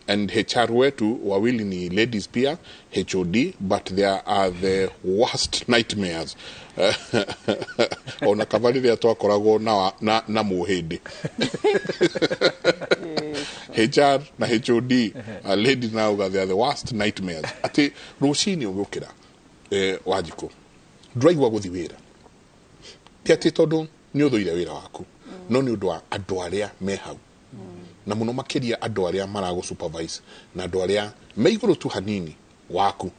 and HR wetu wawili ni ladies pia, HOD, but they are the worst nightmares. Ona kaba rĩrĩa twakoragwo na mũhĩndĩ. HR na HOD, a lady now, they are the worst nightmares. Atĩ rũcinĩ ũgĩũkĩra, Wanjikũ, ndũraigua gũthiĩ wĩra, ti atĩ tondũ nĩ ũthũire wĩra waku, no nĩ ũndũ wa andũ arĩa me hau, na mũno makĩria andũ arĩa maragũ supervise na andũ arĩa me igũrũ tu hanini waku.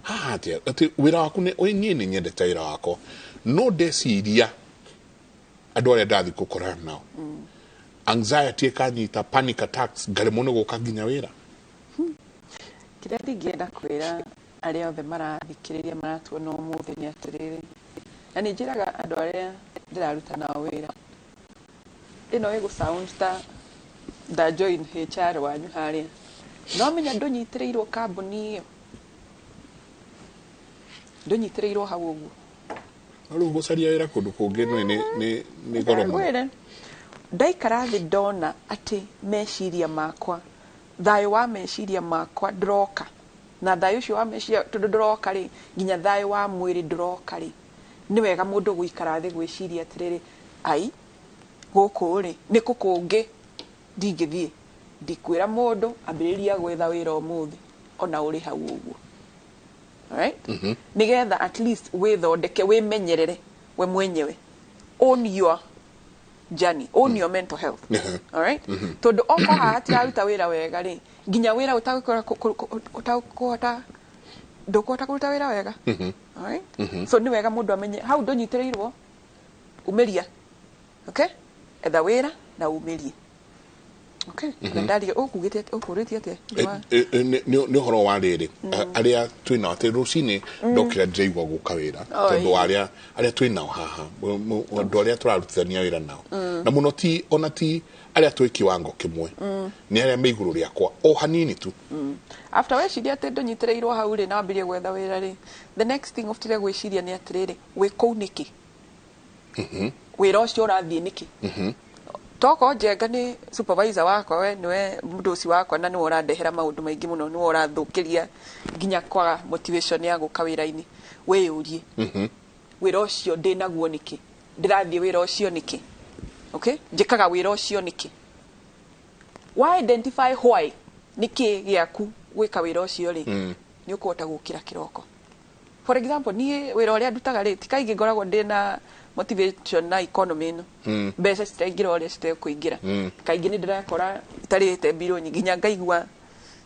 Haha atĩ wĩra waku nĩ niĩ nĩ nyendete wĩra wakwa, no ndeciria andũ arĩa ndathiĩ gũkorana nao, anxiety ĩkanyita, panic attacks, ngaremwo nĩ gũka nginya wĩra. Kĩrĩa ndingĩenda kwĩra arĩa othe marathikĩrĩria maratuona ũmũthĩ nĩ atĩrĩrĩ, na nĩ njĩraga andũ arĩa ndĩraruta nao wĩra, ĩno ĩgũ sound ta nda join HR wanyu harĩa, no menya ndũnyitĩrĩirwo kambuni ĩyo, ndũnyitĩrĩirwo hau ũguo. Rĩu gũcaria wĩra kũndũ kũngĩ nĩ goro mũno. Ndaikara thĩ ndona atĩ meciria makwa, thayũ wa meciria makwa ndũroka, na thayũ ũcio wa meciria tondũ ndũroka rĩ, nginya thayũ wa mwĩrĩ ndũroka rĩ, nĩ wega mũndũ gũikara thĩ gwĩciria atĩrĩrĩ, ai gũkũ rĩ nĩ kũ kũngĩ ndingĩthiĩ, ndikwĩra mũndũ ambĩrĩria gwetha wĩra ũmũthĩ ona ũrĩ hau ũguo. Alright? Nĩgetha at least wĩthondeke, wĩmenyerere we mwenyewe, own your journey, own your mental health. Alright? Tondũ okorwo haha hatiraruta wĩra wega rĩ, nginya wĩra ũtagũkũhota, ndũkũhota kũruta wĩra wega. Alright? So nĩ wega mũndũ amenye hau ndũnyitĩrĩirwo, umĩria. Okay? Etha wĩra na umĩrie. Okay. Ndari ũkugĩte ũkũrĩtie atĩa? Nĩ ũhoro wa rĩrĩ, arĩa twĩnao atĩ rũcinĩ ndokĩra ndĩraigua gũka wĩra, tondũ arĩa twĩnao haha, andũ arĩa tũrarutithania wĩra nao, na mũno ti ona ti arĩa twĩ kiwango kĩmwe, nĩ arĩa me igũrũ rĩakwa o hanini tu. After weciria atĩ ndũnyitĩrĩirwo hau rĩ, na wambĩrĩrie gwetha wĩra rĩ, the next thing ũbataire gwĩciria nĩ atĩrĩrĩ, wĩ kũu nĩkĩ? Wĩra ũcio ũrathiĩ nĩkĩ? Toko Njenga nĩ supervisor wakwa, we nĩwe mũndũ wakwa, na nĩwe ũrandehera maũndũ maingĩ mũno, nĩwe ũrathũkĩria nginya kwaga motivation ya gũka wĩra-inĩ. Wĩyũrie, wĩra ũcio ndĩnaguo nĩkĩ? Ndĩrathiĩ wĩra ũcio nĩkĩ? Okay? Njĩkaga wĩra ũcio nĩkĩ? Wa identify why nĩkĩ gĩaku gwĩka wĩra ũcio rĩ, nĩ ũkũhota gũkĩra kĩroko. For example, niĩ wĩra ũrĩa ndutaga rĩ, ti kaingĩ ngoragwo ndĩna motivation na economy ĩno, mbeca citiraingĩra ũrĩa citekũingĩra, kaingĩ nĩ ndĩrakora itarĩte mbirũ nyingĩ, nginya ngaigua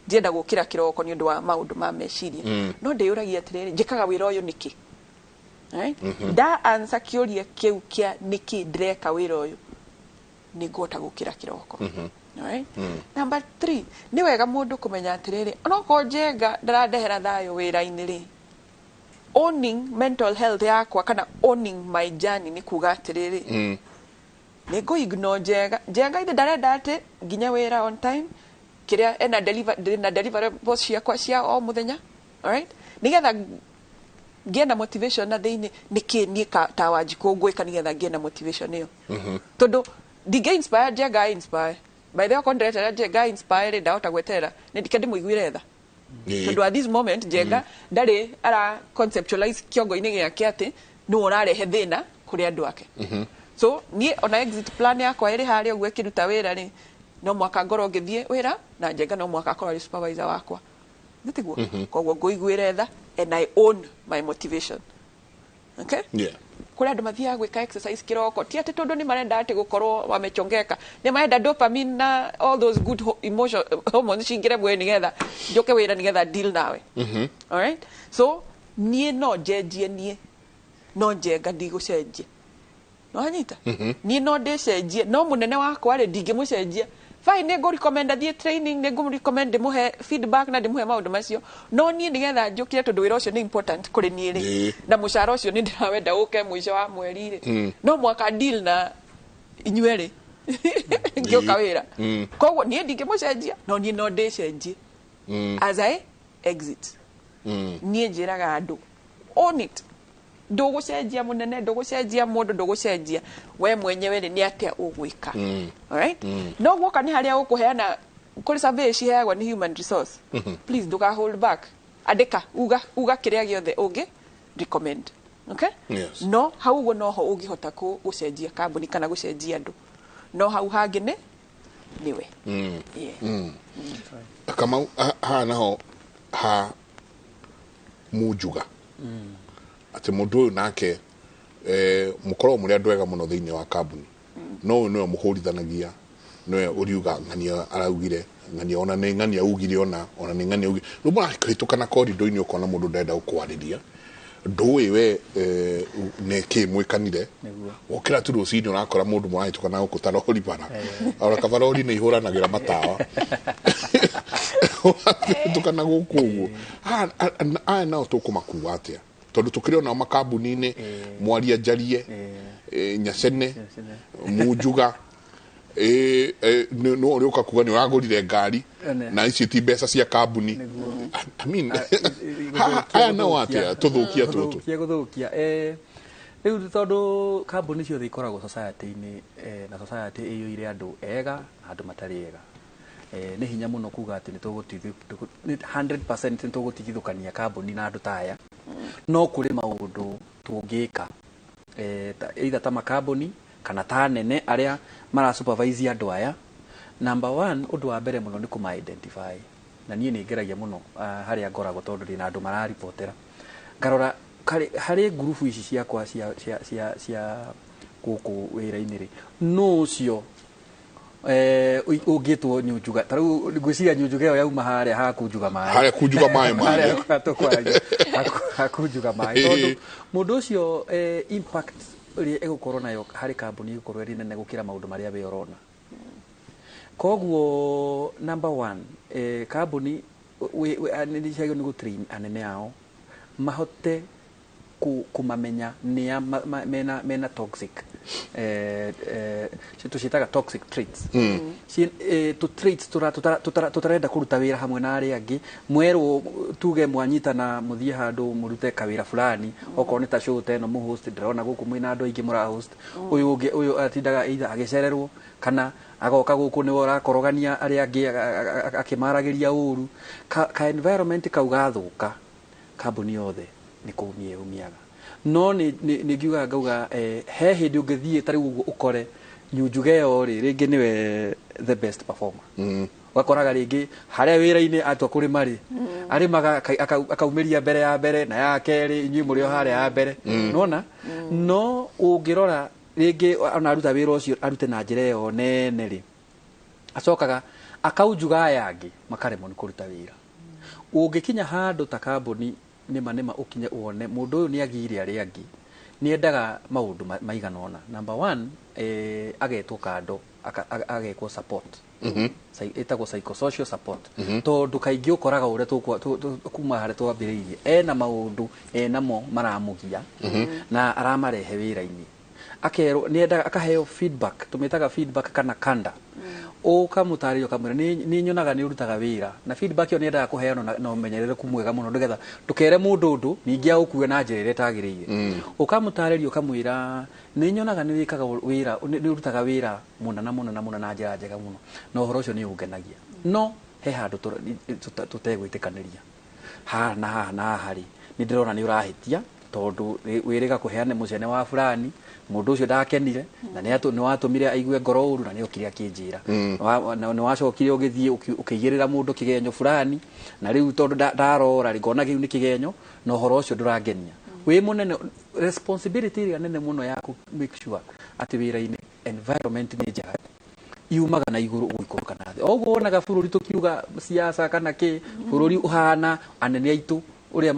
ndienda gũkĩra kĩroko nĩ ũndũ wa maũndũ ma meciria. No ndĩyũragia atĩrĩrĩ, njĩkaga wĩra ũyũ nĩkĩ? Right? Nda answer kĩũria kĩu kĩa nĩkĩ ndĩreka wĩra ũyũ, nĩ ngũhota gũkĩra kĩroko. Right? Number 3, nĩ wega mũndũ kũmenya atĩrĩrĩ, onokorwo Njenga ndarandehera thayũ wĩra-inĩ rĩ, owning mental health yakwa kana owning my journey nĩ kuga atĩrĩrĩ, nĩ ngũ ignore Njenga. Njenga ithe ndarenda atĩ nginya wĩra on time, kĩrĩa ena deliver, na deliverables ciakwa cia o mũthenya. Alright? Nĩgetha ngĩe na motivation na thĩinĩ, nĩkĩ niĩ ta Wanjikũ ngwĩka nĩgetha ngĩe na motivation ĩyo? Tondũ ndingĩ inspire Njenga inspire. By the way, okorwo ndĩreterera Njenga inspire rĩ, ndahota gweterera, nĩ ndike ndĩmũiguĩre tha. Tondũ at this moment Njenga ndarĩ ara conceptualize kĩongo-inĩ gĩake atĩ nĩwe ũrarehe thĩna kũrĩ andũ ake. So niĩ ona exit plan yakwa ĩrĩ harĩa ũguo ĩkĩruta wĩra rĩ, No mwaka ngorwo ngĩthiĩ wĩra na Njenga no mwaka akorwo arĩ supervisor wakwa. Nĩtiguo? Koguo ngũiguĩre tha and I own my motivation. Okay? Yeah. Kũrĩ andũ mathiaga gwĩka exercise kĩroko ti atĩ tondũ nĩ marenda atĩ gũkorwo wamechongeka, nĩ marenda dopamine na all those good emotion hormones cingĩre mwĩrĩ nĩgetha njoke wĩra nĩgetha deal nawe. Alright? So niĩ no njenjie, niĩ no Njenga ndigũcenjia. Nĩwanyita? Niĩ no ndĩcenjie no mũnene wakwa rĩ ndingĩmũcenjia. Fine, nĩ ngũ-recommend athiĩ training, nĩ ngũ-recommend ndĩmũhe feedback na ndĩmũhe maũndũ macio, no niĩ nĩgetha njũkire tondũ wĩra ũcio nĩ important kũrĩ niĩ rĩ na mũcara ũcio nĩ ndĩrawenda ũke mũico wa mweri rĩ, no mwaka deal na inyuĩ rĩ ngĩũka wĩra. Koguo niĩ ndingĩmũcenjia no niĩ no ndĩcenjie as I exit. Niĩ njĩraga andũ own it. Ndũgũcenjia mũnene, ndũgũcenjia mũndũ, ndũgũcenjia we mwenyewe rĩ nĩ atĩa ũgwĩka. Alright? No guoka nĩ harĩa ũkũheana kũrĩ survey ciheagwo nĩ human resource. Please ndũka hold back. Andĩka, uga uga kĩrĩa gĩothe ũngĩ recommend. Okay? Yes. No hau ũguo noho ũngĩhota gũcenjia kambuni kana gũcenjia andũ. No hau hangĩ nĩ nĩwe. Yeah. Kamau, haha naho ha munjuga atĩ mũndũ ũyũ nake mũkoragwo mũrĩ andũ ega mũno thĩinĩ wa kambuni, no ũyũ nĩwe mũhũrithanagia, nĩwe ũriuga ng'ania araugire ng'ania, ona nĩ ng'ania ugire, ona nĩ ng'ania ugire. Rĩu mũrakĩhĩtũkana korido-inĩ ũkona mũndũ ndarenda gũkwarĩria, ndũĩ we nĩ kĩ mwĩkanire. Wokĩra tu rũcinĩ ũrakora mũndũ mũrahĩtũkana gũkũ ta rori bara, ona kaba rori nĩ ihũranagĩra matawa, ũrahĩtũkana gũkũ ũguo. Aya nao tũkũmakua atĩa? Tondũ tũkĩrĩ onao makambuni-inĩ, mwaria njarie, nyacene, munjuga, no ũrĩa ũka kuga nĩ ũragũrire ngari na ici ti mbeca cia kambuni. I mean, aya nao atĩa tũthũkia tũtũ? Gũthũkia rĩu tondũ kambuni ciothe ikoragwo society-inĩ, na society ĩiyũire andũ ega na andũ matarĩ ega. Nĩ hinya mũno kuga atĩ nĩ 100% nĩ tũgũtigithũkania kambuni na andũ ta aya, no kũrĩ maũndũ tũngĩka either ta makambuni kana ta anene arĩa mara supervise andũ aya. Number one, ũndũ wa mbere mũno nĩ kũma identify, na niĩ nĩ ngeragia mũno harĩa ngoragwo tondũ ndĩna andũ mararibotera, ngarora harĩ ngurubu ici ciakwa cia cia cia cia gũkũ wĩra-inĩ rĩ, nũ ũcio ũngĩtwo nyunjuga. Ta rĩu ngwĩciria nyunjuga ĩyo yauma harĩa hakunjuga maĩ. Harĩa kunjuga maĩ harĩa tũkwaragia hakunjuga maĩ, tondũ mũndũ ũcio impact ĩrĩa ĩgũkorwo nayo harĩ kambuni ĩgũkorwo ĩrĩ nene gũkĩra maũndũ marĩa we ũrona. Koguo number one, kambuni nĩ ciagĩrĩirwo nĩ gũtrain anene ao mahote kũmamenya nĩa mena toxic, tũciĩtaga toxic traits, tũ traits tũtarenda kũruta wĩra hamwe na arĩa angĩ. Mwerwo tuge mwanyitana mũthiĩ handũ mũrute kawĩra fulani, okorwo nĩ ta show ta ĩno mũhost, ndĩrona gũkũ mwĩna andũ aingĩ mũrahost, ũyũ ũngĩ ũyũ atindaga either agĩcererwo kana agoka gũkũ nĩwe ũrakorogania arĩa angĩ akĩmaragĩria ũru. Ka environment kau gathũka, kambuni yothe nĩ kũumia ĩumiaga. No nĩ ngiugaga ngauga he hĩndĩ ũngĩthiĩ ta rĩu ũguo ũkore nyunjuga ĩyo rĩ rĩngĩ nĩwe the best performer. Ũgakoraga rĩngĩ harĩa wĩra-inĩ atua kũrĩma rĩ, arĩmaga akaumĩria mbere ya mbere na ya kerĩ, inyuĩ mũrĩ o harĩa ya mbere. Nĩwona? No ũngĩrora rĩngĩ ona aruta wĩra ũcio arute na njĩra ĩyo nene rĩ, acokaga akaunjuga aya angĩ makaremwo nĩ kũruta wĩra. Ũngĩkinya handũ ta kambuni nĩma nĩma ũkinye wone mũndũ ũyũ nĩ agire arĩa angĩ, nĩ endaga maũndũ maigana ũna. Number one, agetwo kando, agekwo support. Ĩtagwo psychosocial support. Tondũ kaingĩ ũkoraga ũrĩa kuma harĩa twambĩrĩirie ena maũndũ enamo maramũgia na aramarehe wĩra-inĩ. Akerwo nĩ endaga akaheo feedback, tũmĩtaga feedback kana kanda. Ũkamũtarĩria ũkamwĩra nĩ nyonaga nĩ ũrutaga wĩra, na feedback ĩyo nĩ endaga kũheanwo na ũmenyerereku mwega mũno nĩgetha ndũkere mũndũ ũndũ ningĩ agũkue na njĩra ĩrĩa ĩtagĩrĩire. Ũkamũtarĩria ũkamwĩra nĩ nyonaga nĩ wĩkaga wĩra, nĩ ũrutaga wĩra mũna na mũna na mũna na njĩra njega mũno, na ũhoro ũcio nĩ ũngenagia. No he handũ tũtegwĩtĩkanĩria haha na haha na haha rĩ, nĩ ndĩrona nĩ ũrahĩtia, tondu wiriga kuheane mucene wa fulani mundu ucio ndakenire na ni watumire aigue ngoro uru na ni okire akinjira ni wacokire ugithie ukigirira mundu kigenyo fulani na riu tondu ndarora ri ngona kiu ni kigenyo na uhoro ucio ndurangenia wi munene responsibility ria nene muno ya ku make sure ati wira-ini environment ni njega yumaga na iguru guikũrũka na thĩ oguo wonaga bũrũri tũkiuga siasa kana kĩ bũrũri ũhana anene aitũ ũrĩa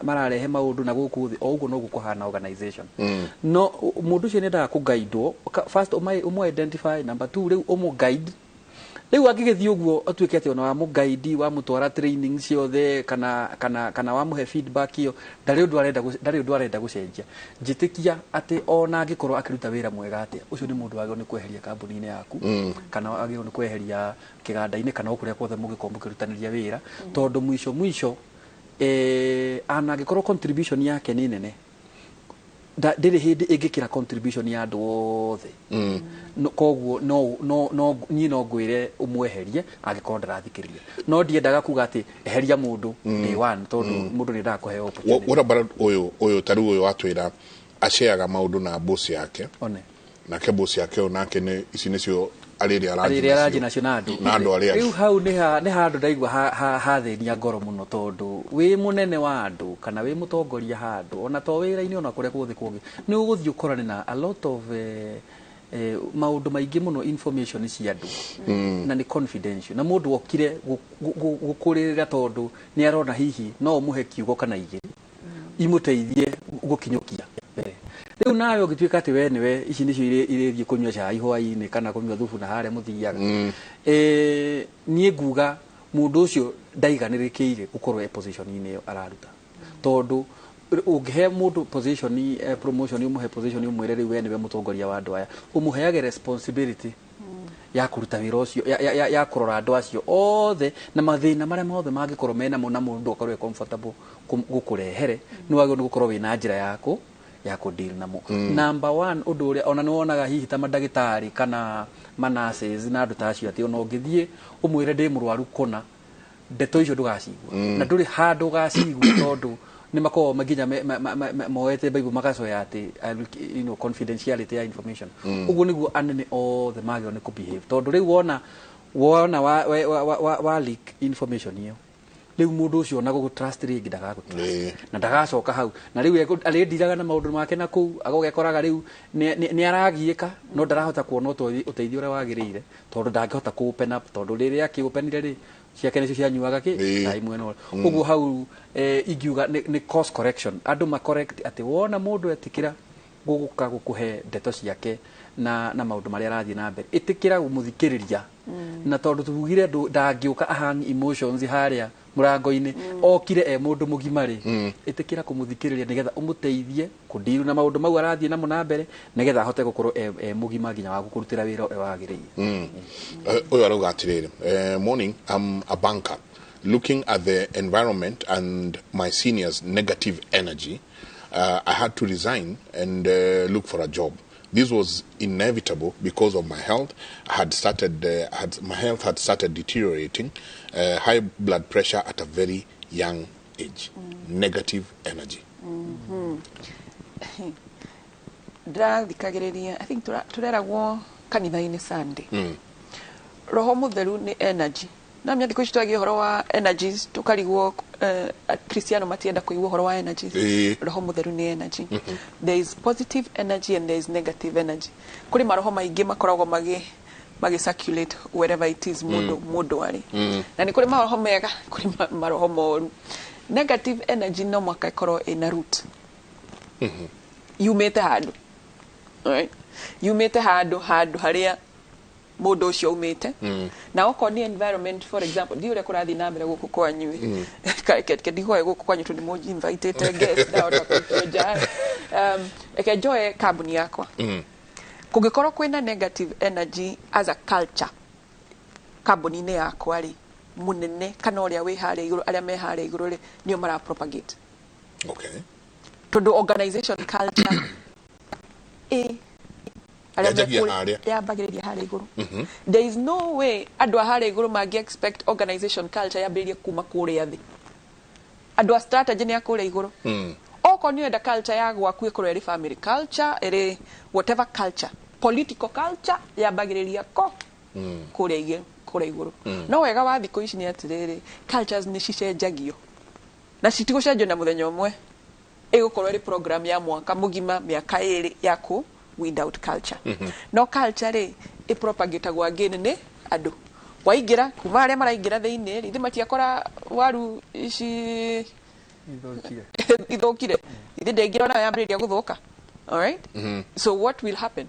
mararehe maũndũ na gũkũ thĩ o ũguo noguo kũhana organization no mũndũ ũcio nĩendaga kũguidwo first ũmũ identify number 2 rĩu ũmũ guide rĩu angĩgĩthiĩ ũguo atuĩke atĩ ona wamũguide wamũtwara training ciothe kana wamũhe feedback ĩyo ndarĩ ũndũ arenda gũcenjia njĩtĩkia atĩ ona angĩkorwo akĩruta wĩra mwega atĩa ũcio nĩ mũndũ wagĩrĩirwo nĩ kweheria kambuni-inĩ yaku kana wagĩrĩirwo nĩ kweheria kĩganda-inĩ kana o kũrĩa kuothe mũngĩkorwo mũkĩrutanĩria wĩra tondũ mwisho mwisho ana angĩkorwo contribution yake nĩ nene ndĩrĩ hĩndĩ ĩngĩkĩra contribution ya andũ othe koguo no niĩ no ngwĩre ũmweherie angĩkorwo ndarathikĩrĩria no ndiendaga kuga atĩ eheria mũndũ day one tondũ mũndũ nĩendaga kũheo opportunity. What about ũyũ ta rĩu ũyũ watwĩra aceaga maũndũ na boss yake one nake boss yake onake nĩ ici nĩcio arĩrĩa aranji nacio na andũ arĩa rĩu hau nĩ handũ ndaigua hathĩnia ngoro mũno tondũ wĩ mũnene wa andũ kana wĩ mũtongoria handũ ona to wĩra-inĩ ona kũrĩa guothe kũngĩ nĩ ũgũthiĩ ũkorane na a lot of maũndũ maingĩ mũno information cia andũ na nĩ confidential na mũndũ okire gũkũrĩrĩra tondũ nĩ arona hihi no ũmũhe kiugo kana igĩrĩ imũteithie gũkinyũkia mbere rĩu nawe ũngĩtuĩka atĩ we nĩwe ici nĩcio irĩthiĩ kũnyua cai hwaĩ-inĩ kana kũnyua thubu na harĩa mũthiaga niĩ nguga mũndũ ũcio ndaiganĩrĩkĩire gũkorwo e position-inĩ ĩyo araruta tondũ ũngĩhe mũndũ position promotion ũmũhe position ũmwĩre rĩu we nĩwe mũtongoria wa andũ aya ũmũheage responsibility ya kũruta wĩra ũcio ya kũrora andũ acio othe na mathĩna marĩa mothe mangĩkorwo menamo na mũndũ akorwo e comfortable gũkũrehere nĩ wagĩrĩirwo nĩ gũkorwo wĩna njĩra yaku ya kũ deal namo. Number 1 ũndũ ũrĩa ona nĩ wonaga hihi ta mandagĩtarĩ kana ma nurses na andũ ta acio atĩ ona ũngĩthiĩ ũmwĩre ndĩ mũrwaru kũna ndeto icio ndũgacigua na ndũrĩ handũ ũgacigua tondũ nĩ makoragwo nginya moete Bible magacoya atĩ you know, confidentiality ya information ũguo nĩguo anene othe magĩrĩirwo nĩ kũ behave tondũ rĩu wona wa leak information ĩyo rĩu mũndũ ũcio ona gũgũ trust rĩngĩ ndagagũ trust na ndagacoka hau na rĩu arĩndiraga na maũndũ make na kũu agũgekoraga rĩu nĩ aragiĩka no ndarahota kuona ũteithio ũrĩa wagĩrĩire tondũ ndangĩhota kũ open up tondũ rĩrĩa akĩopenire rĩ ciake nĩcio cianyuaga kĩ cai mwena ũrĩa ũguo hau ingiuga nĩ course correction andũ ma correct atĩ wona mũndũ etĩkĩra gũgũka gũkũhe ndeto ciake na maũndũ marĩa arathiĩ na mbere ĩtĩkĩra gũmũthikĩrĩria na tondũ tugire ndangĩũka ahang emotions harĩa mũrango-inĩ okire e mũndũ mũgima rĩ ĩtĩkĩra kũmũthikĩrĩria nĩgetha ũmũteithie kũndiru na maũndũ mau arathiĩ namo na mbere nĩgetha ahote gũkorwo e mũgima nginya wa gũkũrutĩra wĩra ũrĩa wagĩrĩire. Ũyũ arauga atĩrĩrĩ, morning, I'm a banker looking at the environment and my seniors' negative energy. I had to resign and look for a job. This was inevitable because of my health. My health had started deteriorating, high blood pressure at a very young age. Negative energy. Ndirathikagĩrĩria, I think tureragwo kanitha-inĩ Sunday. Roho Mũtheru nĩ energy. Na menya thikũ ici twagia ũhoro wa energies tukarigwo Kristiano matienda kuigua ũhoro wa energies. Roho Mũtheru nĩ energy. There is positive energy and there is negative energy. Kũrĩ maroho maingĩ makoragwo magi circulate wherever it is mũndũ arĩ. Na nĩ kũrĩ maroho mega, kũrĩ maroho moru. Negative energy no mũhaka ĩkorwo ĩna root. Yumĩte handũ. Right? Yumĩte handũ harĩa mũndũ ũcio umĩte. Na okorwo nĩ environment, for example, ndiũ ũrĩa kũrathiĩ na mbere gũkũ kwanyu ĩ ndihoe gũkũ kwanyu tondũ nĩ invitĩte guest ndahota kũikio nja. Reke njoe kambuni yakwa. Kũngĩkorwo kwĩna negative energy as a culture kambuni-inĩ yakwa rĩ, mũnene kana ũrĩa wĩ harĩa igũrũ, arĩa me harĩa igũrũ rĩ, nĩo mara propagate. Okay. Tondũ organization culture ĩ yambagĩrĩria harĩa igũrũ. There is no way andũ a harĩa igũrũ mangĩ expect organization culture yambĩrĩrie kuma kũrĩa thĩ. Andũ a strategy nĩ a kũrĩa igũrũ. Okorwo nĩ ũrenda culture ya gwaku ĩkorwo ĩrĩ family culture, ĩrĩ whatever culture, political culture, yambagĩrĩria ko kũrĩa igũrũ. No wega wa thikũ ici nĩ atĩrĩrĩ, cultures nĩ cicenjagio na citigũcenjio na mũthenya ũmwe. Ĩgũkorwo ĩrĩ program ya mwaka mũgima, mĩaka 2 ya kũ weed out culture. No culture rĩ ĩpropagatagwo again nĩ andũ. Waingĩra kuma arĩa maraingĩra thĩinĩ rĩ, ithe matiakora waru ici ithũkire, ithe ndĩngĩra ona yambĩrĩria gũthũka. Alright? So what will happen?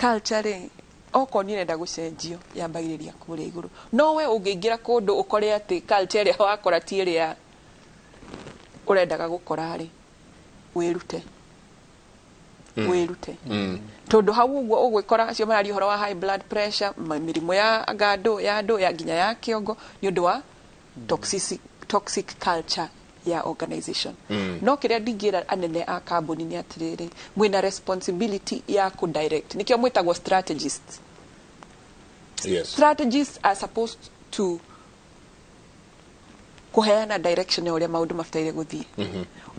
Culture rĩ, okorwo nĩ ũrenda gũcenjio, yambagĩrĩria kũrĩa igũrũ. No we ũngĩingĩra kũndũ ũkore atĩ culture ĩrĩa wakora ti ĩrĩa ũrendaga gũkora rĩ, wĩrute. Wĩrute. Tondũ hau ũguo ũgwĩkora acio mararia ũhoro wa high blood pressure, mĩrimũ ya ngandũ, ya andũ, ya nginya ya kĩongo, nĩ ũndũ wa toxic culture ya organization. No kĩrĩa ndingĩra anene a kambuni nĩ atĩrĩrĩ, mwĩna responsibility ya kũ direct. Nĩkĩo mwĩtagwo strategists. Yes. Strategists are supposed to kũheana direction ya ũrĩa maũndũ mabataire gũthiĩ.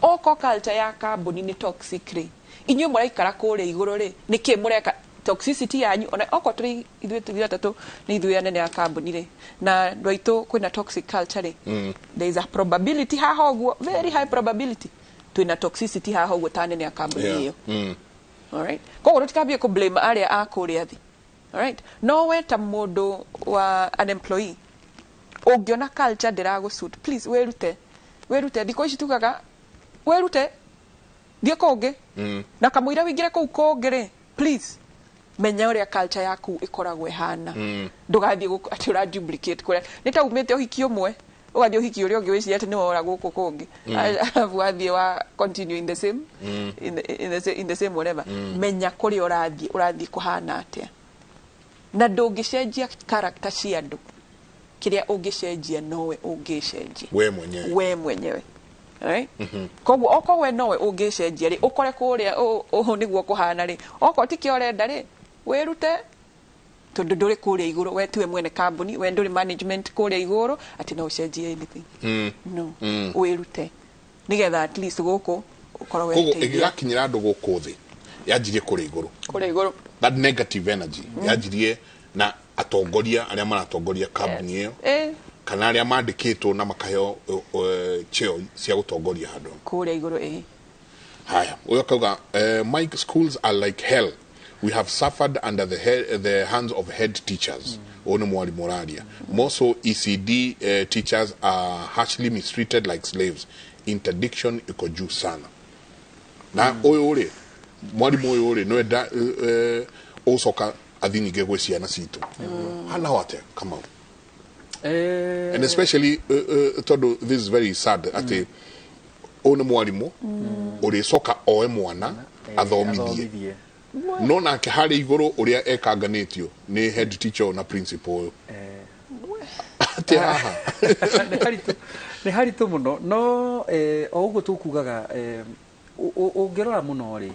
Oko culture ya kambuni nĩ toxic rĩ, inyuĩ mũraikara kũrĩa igũrũ rĩ, nĩkĩ mũreka toxicity yanyu? Ona oko tũrĩ ithuĩ tũrĩ atatũ nĩ ithuĩ anene a kambuni rĩ, na andũ aitũ kwĩna toxic culture rĩ, there is a probability haha ũguo, very high probability twĩna toxicity haha ũguo ta anene a kambuni ĩyo. Alright? Koguo tũtikambie kũ blame arĩa a kũrĩa thĩ. Alright? No we ta mũndũ wa an employee ũngĩona culture ndĩragũsuit, please wĩrute. Wĩrute. Thikũ ici tugaga wĩrute, thiĩ kũngĩ. Na kamũira wĩingĩre kũu kũngĩ rĩ, please menya ũrĩa culture yaku ĩkoragwo ĩhana. Ndũgathiĩ atĩ ũra duplicate kũrĩa. Nĩ ta umĩte ũhiki ũmwe, ũgathiĩ ũhiki ũrĩa ũngĩ wĩciria atĩ nĩwe wora gũkũ kũngĩ. Arabu wathiĩ wa continue in the same, in the same whatever. Menya kũrĩa ũrathiĩ, ũrathiĩ kũhana atĩa. Na ndũngĩcenjia character cia andũ. Kĩrĩa ũngĩcenjia nowe ũngĩcenjia. We mwenyewe. We mwenyewe. Right? Koguo okorwo we nowe ũngĩcenjia rĩ, ũkore kũrĩa ũũ nĩguo kũhana rĩ, okorwo ti kĩo ũrenda rĩ, wĩrute. Tondũ ndũrĩ kũrĩa igũrũ, we tiwe mwene kambuni, we ndũrĩ management kũrĩa igũrũ, atĩ no ũcenjie anything. No. Wĩrute. Nĩgetha at least gũkũ ũkorwo Koguo weteithia. ĩgĩgakinyĩra andũ gũkũ thĩ, yanjirie kũrĩa igũrũ. Kũrĩa igũrũ. That negative energy yanjirie na atongoria arĩa maratongoria kambuni ĩyo, kana arĩa mandĩkĩtwo na makaheo cheo cia gũtongoria handũ kũrĩa igũrũ. Ĩ Haya, ũyũ akauga, Mike, schools are like hell. We have suffered under the hands of head teachers. Ũyũ nĩ mwarimũ ũraria. More so ECD teachers are harshly mistreated like slaves. Interdiction iko juu sana. Na ũyũ rĩ, mwarimũ ũyũ rĩ, nĩwe ũcoka athiĩ ningĩ gwĩ ciana citũ. Hana atĩa, Kamau? And especially tondũ this is very sad atĩ ũyũ nĩ mwarimũ ũrĩcoka oe mwana athomithie, no nake harĩ igũrũ ũrĩa ekanganĩtio nĩ head teacher na principal ũyũ atĩ haha nĩ haritũ mũno. No o ũguo tũkugaga, ũngĩrora mũno rĩ,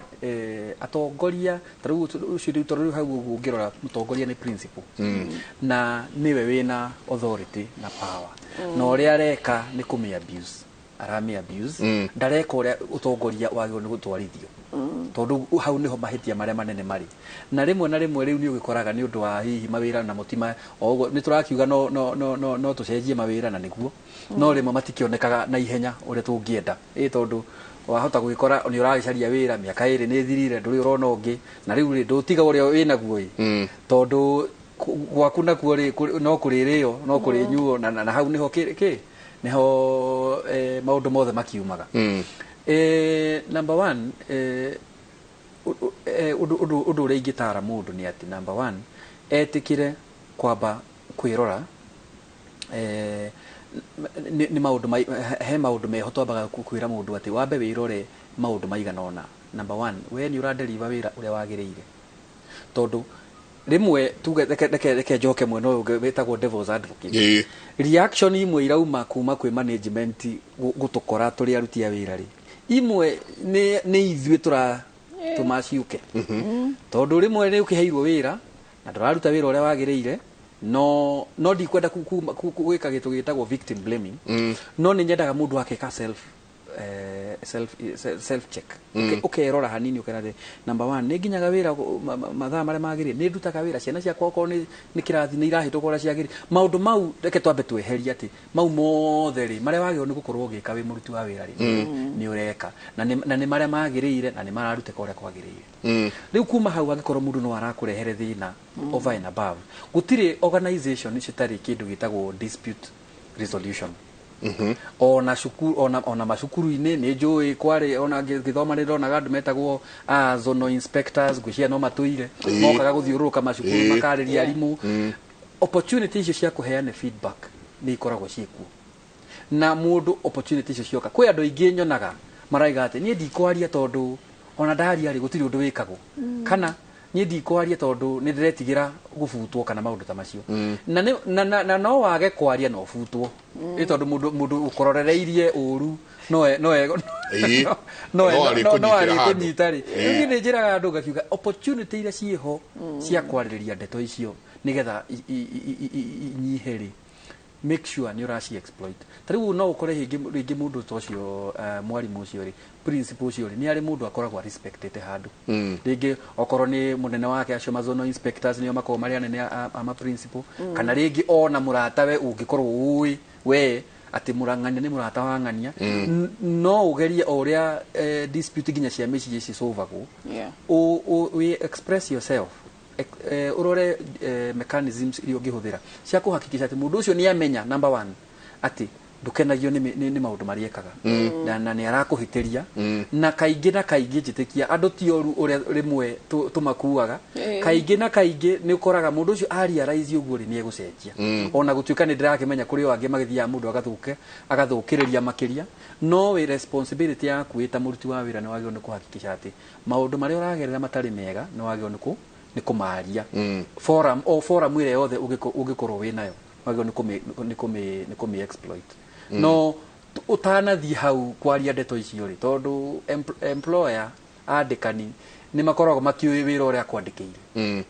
atongoria ta rĩu ũcio rĩu, tondũ rĩu hau ũguo ũngĩrora mũtongoria nĩ principal, na nĩwe wĩna authority na power, na ũrĩa areka nĩ kũmĩ abuse, aramĩ abuse, ndareka ũrĩa ũtongoria wagĩrĩirwo nĩ gũtwarithio, tondũ hau nĩho mahĩtia marĩa manene marĩ. Na rĩmwe na rĩmwe rĩu nĩ ũgĩkoraga nĩ ũndũ wa hihi mawĩra na mũtima o ũguo nĩ tũrakiuga no tũcenjie mawĩra na nĩguo, no rĩmwe matikĩonekaga na ihenya ũrĩa tũngĩenda, ĩ tondũ wahota gũgĩkora nĩ ũragĩcaria wĩra mĩaka 2 nĩ ĩthirire, ndũrĩ ũrona ũngĩ, na rĩu rĩ ndũtiga ũrĩa wĩnaguo ĩ, tondũ gwaku nakuo rĩ no kũrĩrĩo no kũrĩnyuo, na hau nĩho kĩ nĩho maũndũ mothe makiumaga. Number one, ũndũ ũrĩa ingĩtara mũndũ nĩ atĩ number one, etĩkĩre kwamba kwĩrora, nĩ maũndũ he maũndũ meho twambaga kwĩra mũndũ atĩ wambe wĩrore maũndũ maigana ũna. Number one, we nĩ ũradeliver wĩra ũrĩa wagĩrĩire, tondũ rĩmwe tuge reke njoke mwena ũyũ wĩtagwo devil's advocate. Reaction imwe irauma kuma kwĩ management gũtũkora tũrĩ aruti a wĩra rĩ, imwe nĩ ithuĩ tũratũma ciũke, tondũ rĩmwe nĩ ũkĩheirwo wĩra na ndũraruta wĩra ũrĩa wagĩrĩire, No ndikwenda gwĩka gĩtũ gĩtagwo victim blaming. No nĩ nyendaga mũndũ akeka self check. Ukerora hanini ukera number 1 nĩ nginyaga wĩra mathaa marĩa magĩrĩire, nĩ ndutaga wĩra, ciana ciakwa okorwo nĩ kĩrathi nĩ irahĩtũka ũrĩa ciagĩrĩire. Maũndũ mau reke twambe tweherie atĩ mau mothe rĩ marĩa wagĩrĩirwo nĩ gũkorwo ũgĩka wĩ mũruti wa wĩra rĩ nĩ ũreka, na nĩ marĩa magĩrĩire na nĩ mararutĩka ũrĩa kwagĩrĩire. Rĩu kuma hau angĩkorwo mũndũ no arakũrehere thĩna over and above, gũtirĩ organization citarĩ kĩndũ gĩtagwo dispute resolution. Ona cukuru ona macukuru-inĩ nĩ njũĩ kwarĩ ona ngĩthoma nĩ ndonaga andũ metagwo zonal inspectors, ngwĩciria no matũire mokaga gũthiũrũrũka macukuru makarĩria arimũ. Opportunity icio cia kũheana feedback nĩ ikoragwo ciĩkuo, na mũndũ opportunity icio cioka kwĩ andũ aingĩ nyonaga maraiga atĩ niĩ ndikwaria tondũ ona ndaria rĩ gũtirĩ ũndũ wĩkagwo, kana niĩ ndikwaria tondũ nĩ ndĩretigĩra gũbutwo kana maũndũ ta macio. Na no wage kwaria no ũbutwo ĩ tondũ mũndũ ũkũrorereirie ũru no arĩkũnyita rĩ. Rĩu nĩ njĩraga andũ ngakiuga opportunity iria ciĩho cia kwarĩrĩria ndeto icio nĩgetha inyihe rĩ, make sure nĩ ũraci exploit. Ta rĩu no ũkore rĩngĩ mũndũ ta ũcio mwarimũ ũcio rĩ, principal ũcio rĩ, nĩ arĩ mũndũ akoragwo respected handũ. Rĩngĩ okorwo nĩ mũnene wake acio ma zonal inspectors nĩo makoragwo marĩ anene a ma principal, kana rĩngĩ ona mũratawe ũngĩkorwo ũĩ we atĩ mũrang'ania nĩ mũrata wa ng'ania, no ũgerie o ũrĩa dispute nginya cia mĩciĩ ici solvagwo. We express yourself, urore mechanisms iria ũngĩhũthĩra cia kũhakikisha atĩ mũndũ ũcio nĩ amenya number 1 atĩ ndũkenagio nĩ maũndũ marĩa ekaga na nĩ arakũhĩtĩria. Na kaingĩ na kaingĩ njĩtĩkia andũ ti oru ũrĩa rĩmwe tũmakuaga, kaingĩ na kaingĩ nĩ ũkoraga mũndũ ũcio arealize ũguo rĩ nĩ egũcenjia. Ona gũtuĩka nĩ ndĩrakĩmenya kũrĩ o angĩ magĩthiaga mũndũ agathũkĩrĩria makĩria, no wĩ responsibility yaku wĩ ta mũruti wa wĩra nĩ wagĩrĩirwo nĩ kũhakikisha atĩ maũndũ marĩa ũragerera matarĩ mega nĩ wagĩrĩirwo nĩ kũmaria. Forum o forum ĩrĩa yothe ũngĩkorwo wĩ nayo wagĩrĩirwo nĩ kũmĩ exploit. No ũtanathiĩ hau kwaria ndeto icio rĩ, tondũ employer andĩkani nĩ makoragwo makĩũĩ wĩra ũrĩa akwandĩkĩire.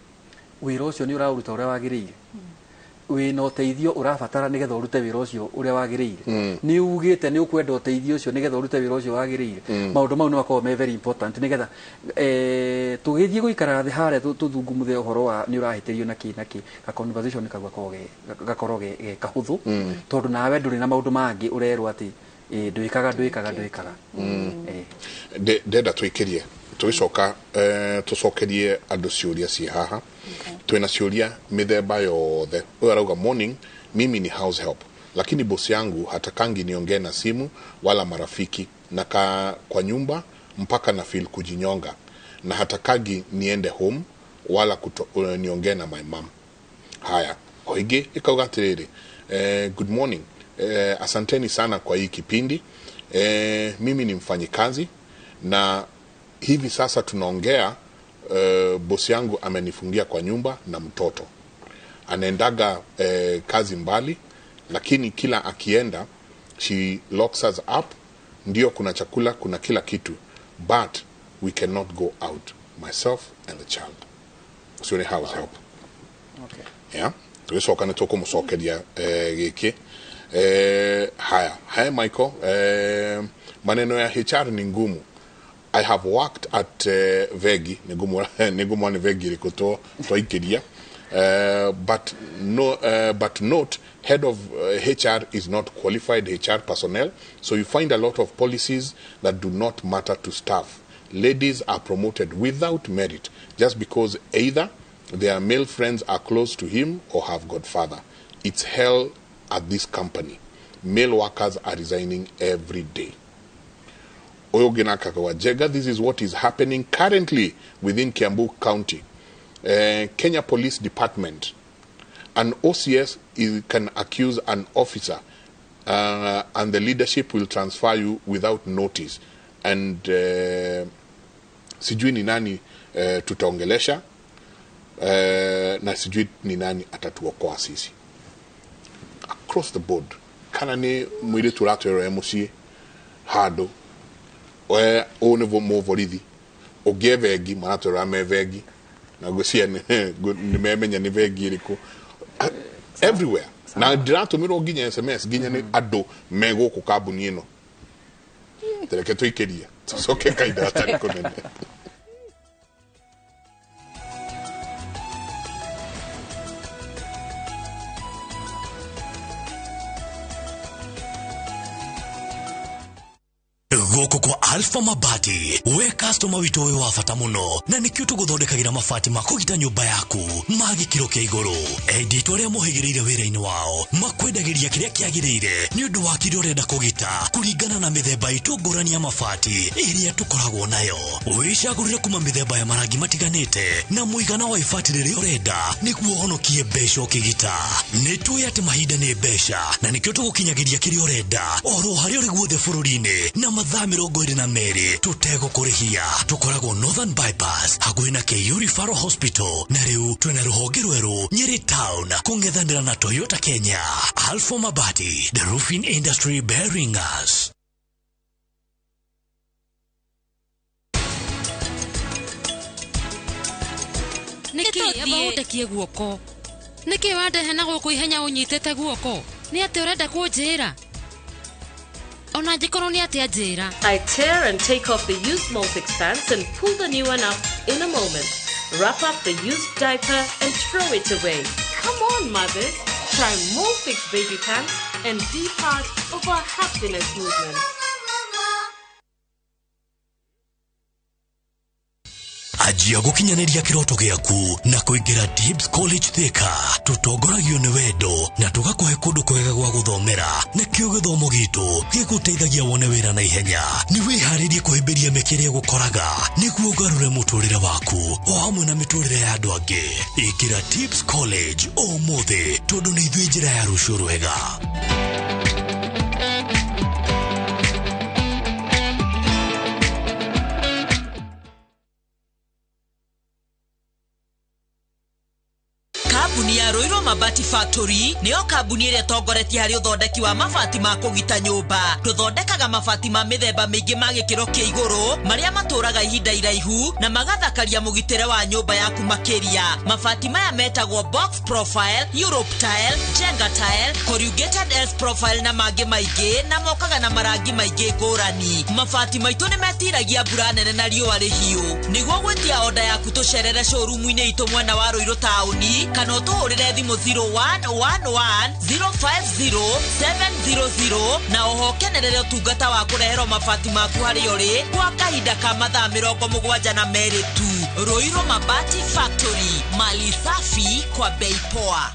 Wĩra ũcio nĩ ũraũruta ũrĩa wagĩrĩire, wĩna ũteithio ũrabatara nĩgetha ũrute wĩra ũcio ũrĩa wagĩrĩire, nĩ ugĩte nĩ ũkwenda ũteithio ũcio nĩgetha ũrute wĩra ũcio wagĩrĩire. Maũndũ mau nĩ makoragwo me very important nĩgetha tũgĩthiĩ gũikara thĩ harĩa tũthungumuthe ũhoro wa nĩ ũrahĩtĩrio na kĩ na kĩ, ka conversation kau gakorwo ge kahũthũ, tondũ nawe ndũrĩ na maũndũ mangĩ ũrerwo atĩ ndwĩkaga. Ndenda twĩkĩrie tũgĩcoka tũcokerie andũ ciũria ciĩ haha. Twĩna ciũria mĩthemba yothe. Ũyũ arauga morning, mimi ni house help, lakini bosi yangu hatakangi niongee na simu wala marafiki, na kwa nyumba mpaka na feel kujinyonga, na hatakagi niende home wala niongee na my mom. Haya oige ikauga atiriri, good morning, asanteni sana kwa hii kipindi. Mimi ni mfanyikazi na hivi sasa tunaongea, bosi yangu amenifungia kwa nyumba na mtoto. Anaendaga kazi mbali, lakini kila akienda she locks us up. Ndio kuna chakula, kuna kila kitu, but we cannot go out, myself and the child. So ni house help. Okay. Yeah. Tugicoka nĩ tũkũmũcokeria gĩkĩ. Haya Michael, maneno ya HR ni ngumu. I have worked at Vegi, nigumu ni Vegi riko twaikĩria. But note, head of HR is not qualified HR personnel, so you find a lot of policies that do not matter to staff. Ladies are promoted without merit just because either their male friends are close to him or have godfather. It's hell at this company. Male workers are resigning every day. Oyogena Kakawajega, this is what is happening currently within Kiambu County. Kenya Police Department. An OCS can accuse an officer and the leadership will transfer you without notice. And sijui ni nani tutaongelesha, na sijui ni nani atatuokoa sisi. Across the board, kana ni mwiri turatwero muciĩ handũ ũũ nĩguo mũborithi ũngĩe bengi maratwĩra me bengi na ngwĩciria nĩ memenya nĩ bengi ĩrĩkũ. Everywhere. Na ndiratũmĩrwo nginya SMS nginya nĩ andũ me gũkũ kambuni ĩno. Tereke tũikĩrie. Tũcoke kahinda gatarĩ kũnene. Gũkũ kwa Alpha Mabati we customer witũ wĩ wa bata mũno na nĩkĩo tũgũthondekagĩra mabati ma kũgita nyũmba yaku ma gĩkĩro kĩa igũrũ. Enditũ arĩa mohĩgĩrĩire wĩra-inĩ wao makwendagĩria kĩrĩa kĩagĩrĩire nĩ ũndũ wa kĩrĩa ũrenda kũgita kũringana na mĩthemba itũ ngũrani ya mabati ĩrĩa tũkoragwo nayo. Wĩcagũrĩre kuma mĩthemba ya marangi matiganĩte na mũigana wa ibati rĩrĩa ũrenda nĩguo ũhonokie mbeca ũkĩgita. Nĩ tũĩ atĩ mahinda nĩ mbeca na nĩkĩo tũgũkinyagĩria kĩrĩa ũrenda oro harĩa ũrĩ guothe bũrũri-inĩ na mathaa 22 tũtegũkũrĩhia. Tũkoragwo Northern Bypass hakuhĩ na KU Referral Hospital na rĩu twĩna rũhonge rwerũ Nyeri Town kũng'ethanĩra na Toyota Kenya. Alpha Mabati, the roofing industry bearing us. Nĩkĩ amba ũndekie guoko? Nĩkĩ wandehe na gũkũ ihenya ũnyitĩte guoko? Nĩ atĩ ũrenda kũnjĩra? Ona angĩkorwo nĩ atĩa njĩra. I tear and take off the used Molfix pants and pull the new one up in a moment. Wrap up the used diaper and throw it away. Come on, mothers. Try Molfix baby pants and be part of our happiness movement. Anjia gũkinyanĩria kĩroto gĩaku na kũingĩra Dibs College Thika. Tũtongoragio nĩ wendo na tũgakũhe kũndũ kwega gwa gũthomera nĩkĩo gĩthomo gitũ gĩgũteithagia wone wĩra na ihenya. Nĩ wĩharĩrie kũhĩmbĩria mĩeke ĩrĩa ĩgũkoraga nĩguo ũgarũre mũtũrĩre waku o hamwe na mĩtũrĩre ya andũ angĩ. Ĩngĩra Dibs College ũmũthĩ tondũ nĩ ithuĩ njĩra ya rũciũ rwega. Kambuni ya Ruiru Mabati Factory nĩyo kambuni ĩrĩa ĩtongoretie harĩ ũthondeki wa mabati ma kũgita nyũmba. Tũthondekaga mabati ma mĩthemba mĩingĩ ma gĩkĩro kĩa igũrũ marĩa matũraga ihinda iraihu na magathakaria mũgitĩre wa nyũmba yaku makĩria. Mabati maya metagwo box profile, Europe tile, Jenga tile, corrugated S profile na mangĩ maingĩ na mokaga na marangi maingĩ ngũrani. Mabati maitũ nĩ metiragia mbura nene na riũa rĩhiũ. Nĩguo gwĩtia oda yaku tũcerere showroom-inĩ itũ mwena wa Ruiru taũni kana ũtũhũrĩre thimũ 0111 050 700 na oho kenerere ũtungata wa kũreherwo mabati maku harĩa ũrĩ kwa kahinda ka mathaa 72 tu. Ruiru Mabati Factory, mali safi kwa bei poa.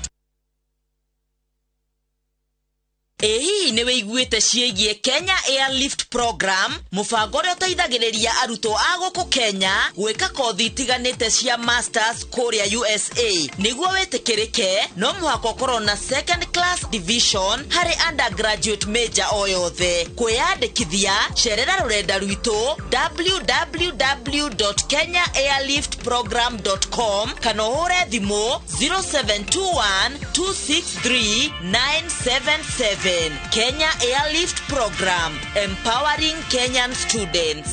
Ĩ hihi nĩ wĩiguĩte ciĩgiĩ Kenya Airlift Program, mũbango ũrĩa ũteithagĩrĩria arutwo a gũkũ Kenya gwĩka kothi itiganĩte cia masters kũrĩa USA. Nĩguo wĩtĩkĩrĩke no mũhaka ũkorwo na second class division harĩ undergraduate major o yothe. Kwĩyandĩkithia cerera rũrenda rwitũ www.kenyaairliftprogram.com kana ũhũre thimũ 0721 263 977. Kenya Airlift Program, empowering Kenyan students.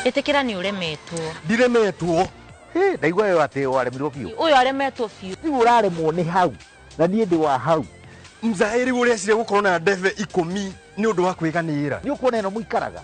Ĩtĩkĩra nĩ ũremetwo. Ndiremetwo. Ndaigua yo atĩ waremirwo biũ. Ũyũ aremetwo biũ. Rĩu ũraremwo nĩ hau na niĩ ndĩ wa hau. Mzaĩri ũreciria gũkorwo na ndebe 10 nĩ ũndũ wa kwĩganĩra. Nĩ ũkuona ĩno mũikaraga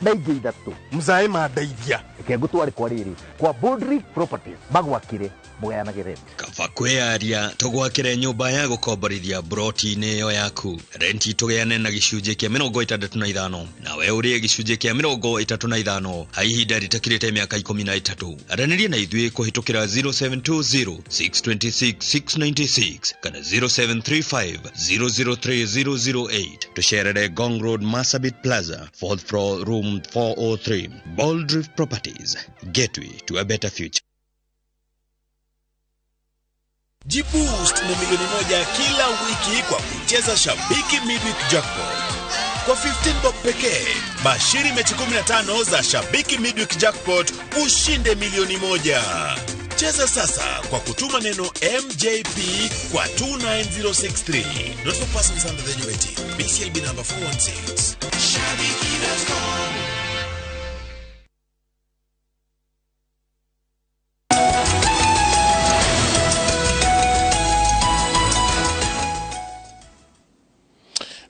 na ingĩ 3. Mzaĩ mandeithia. Reke ngũtware kwa rĩrĩ kwa Boldrick Properties magwakĩre mũgayanage rent. Kaba kwĩyaria tũgwakĩre nyũmba ya gũkomborithia broti-inĩ ĩyo yaku. Renti tũgĩane na gĩcunjĩ kĩa 65 nawe ũrĩe gĩcunjĩ kĩa 35 ha ihinda rĩtakĩrĩte mĩaka 13. Aranĩria na ithuĩ kũhĩtũkĩra 0720 626 696 kana 0735 003 008. Tũcerere Ngong Road, Marsabit Plaza, 4th floor, room 403. Boldrift Properties, gateway to a better future. Jiboost na milioni 1 kila wiki kwa kucheza Shabiki Midweek Jackpot. Kwa 15 bob pekee, bashiri mechi 15 za Shabiki Midweek Jackpot ushinde milioni 1. Cheza sasa kwa kutuma neno MJP kwa 29063. Not for persons under the age of 18. BCLB number 416. Shabiki.com.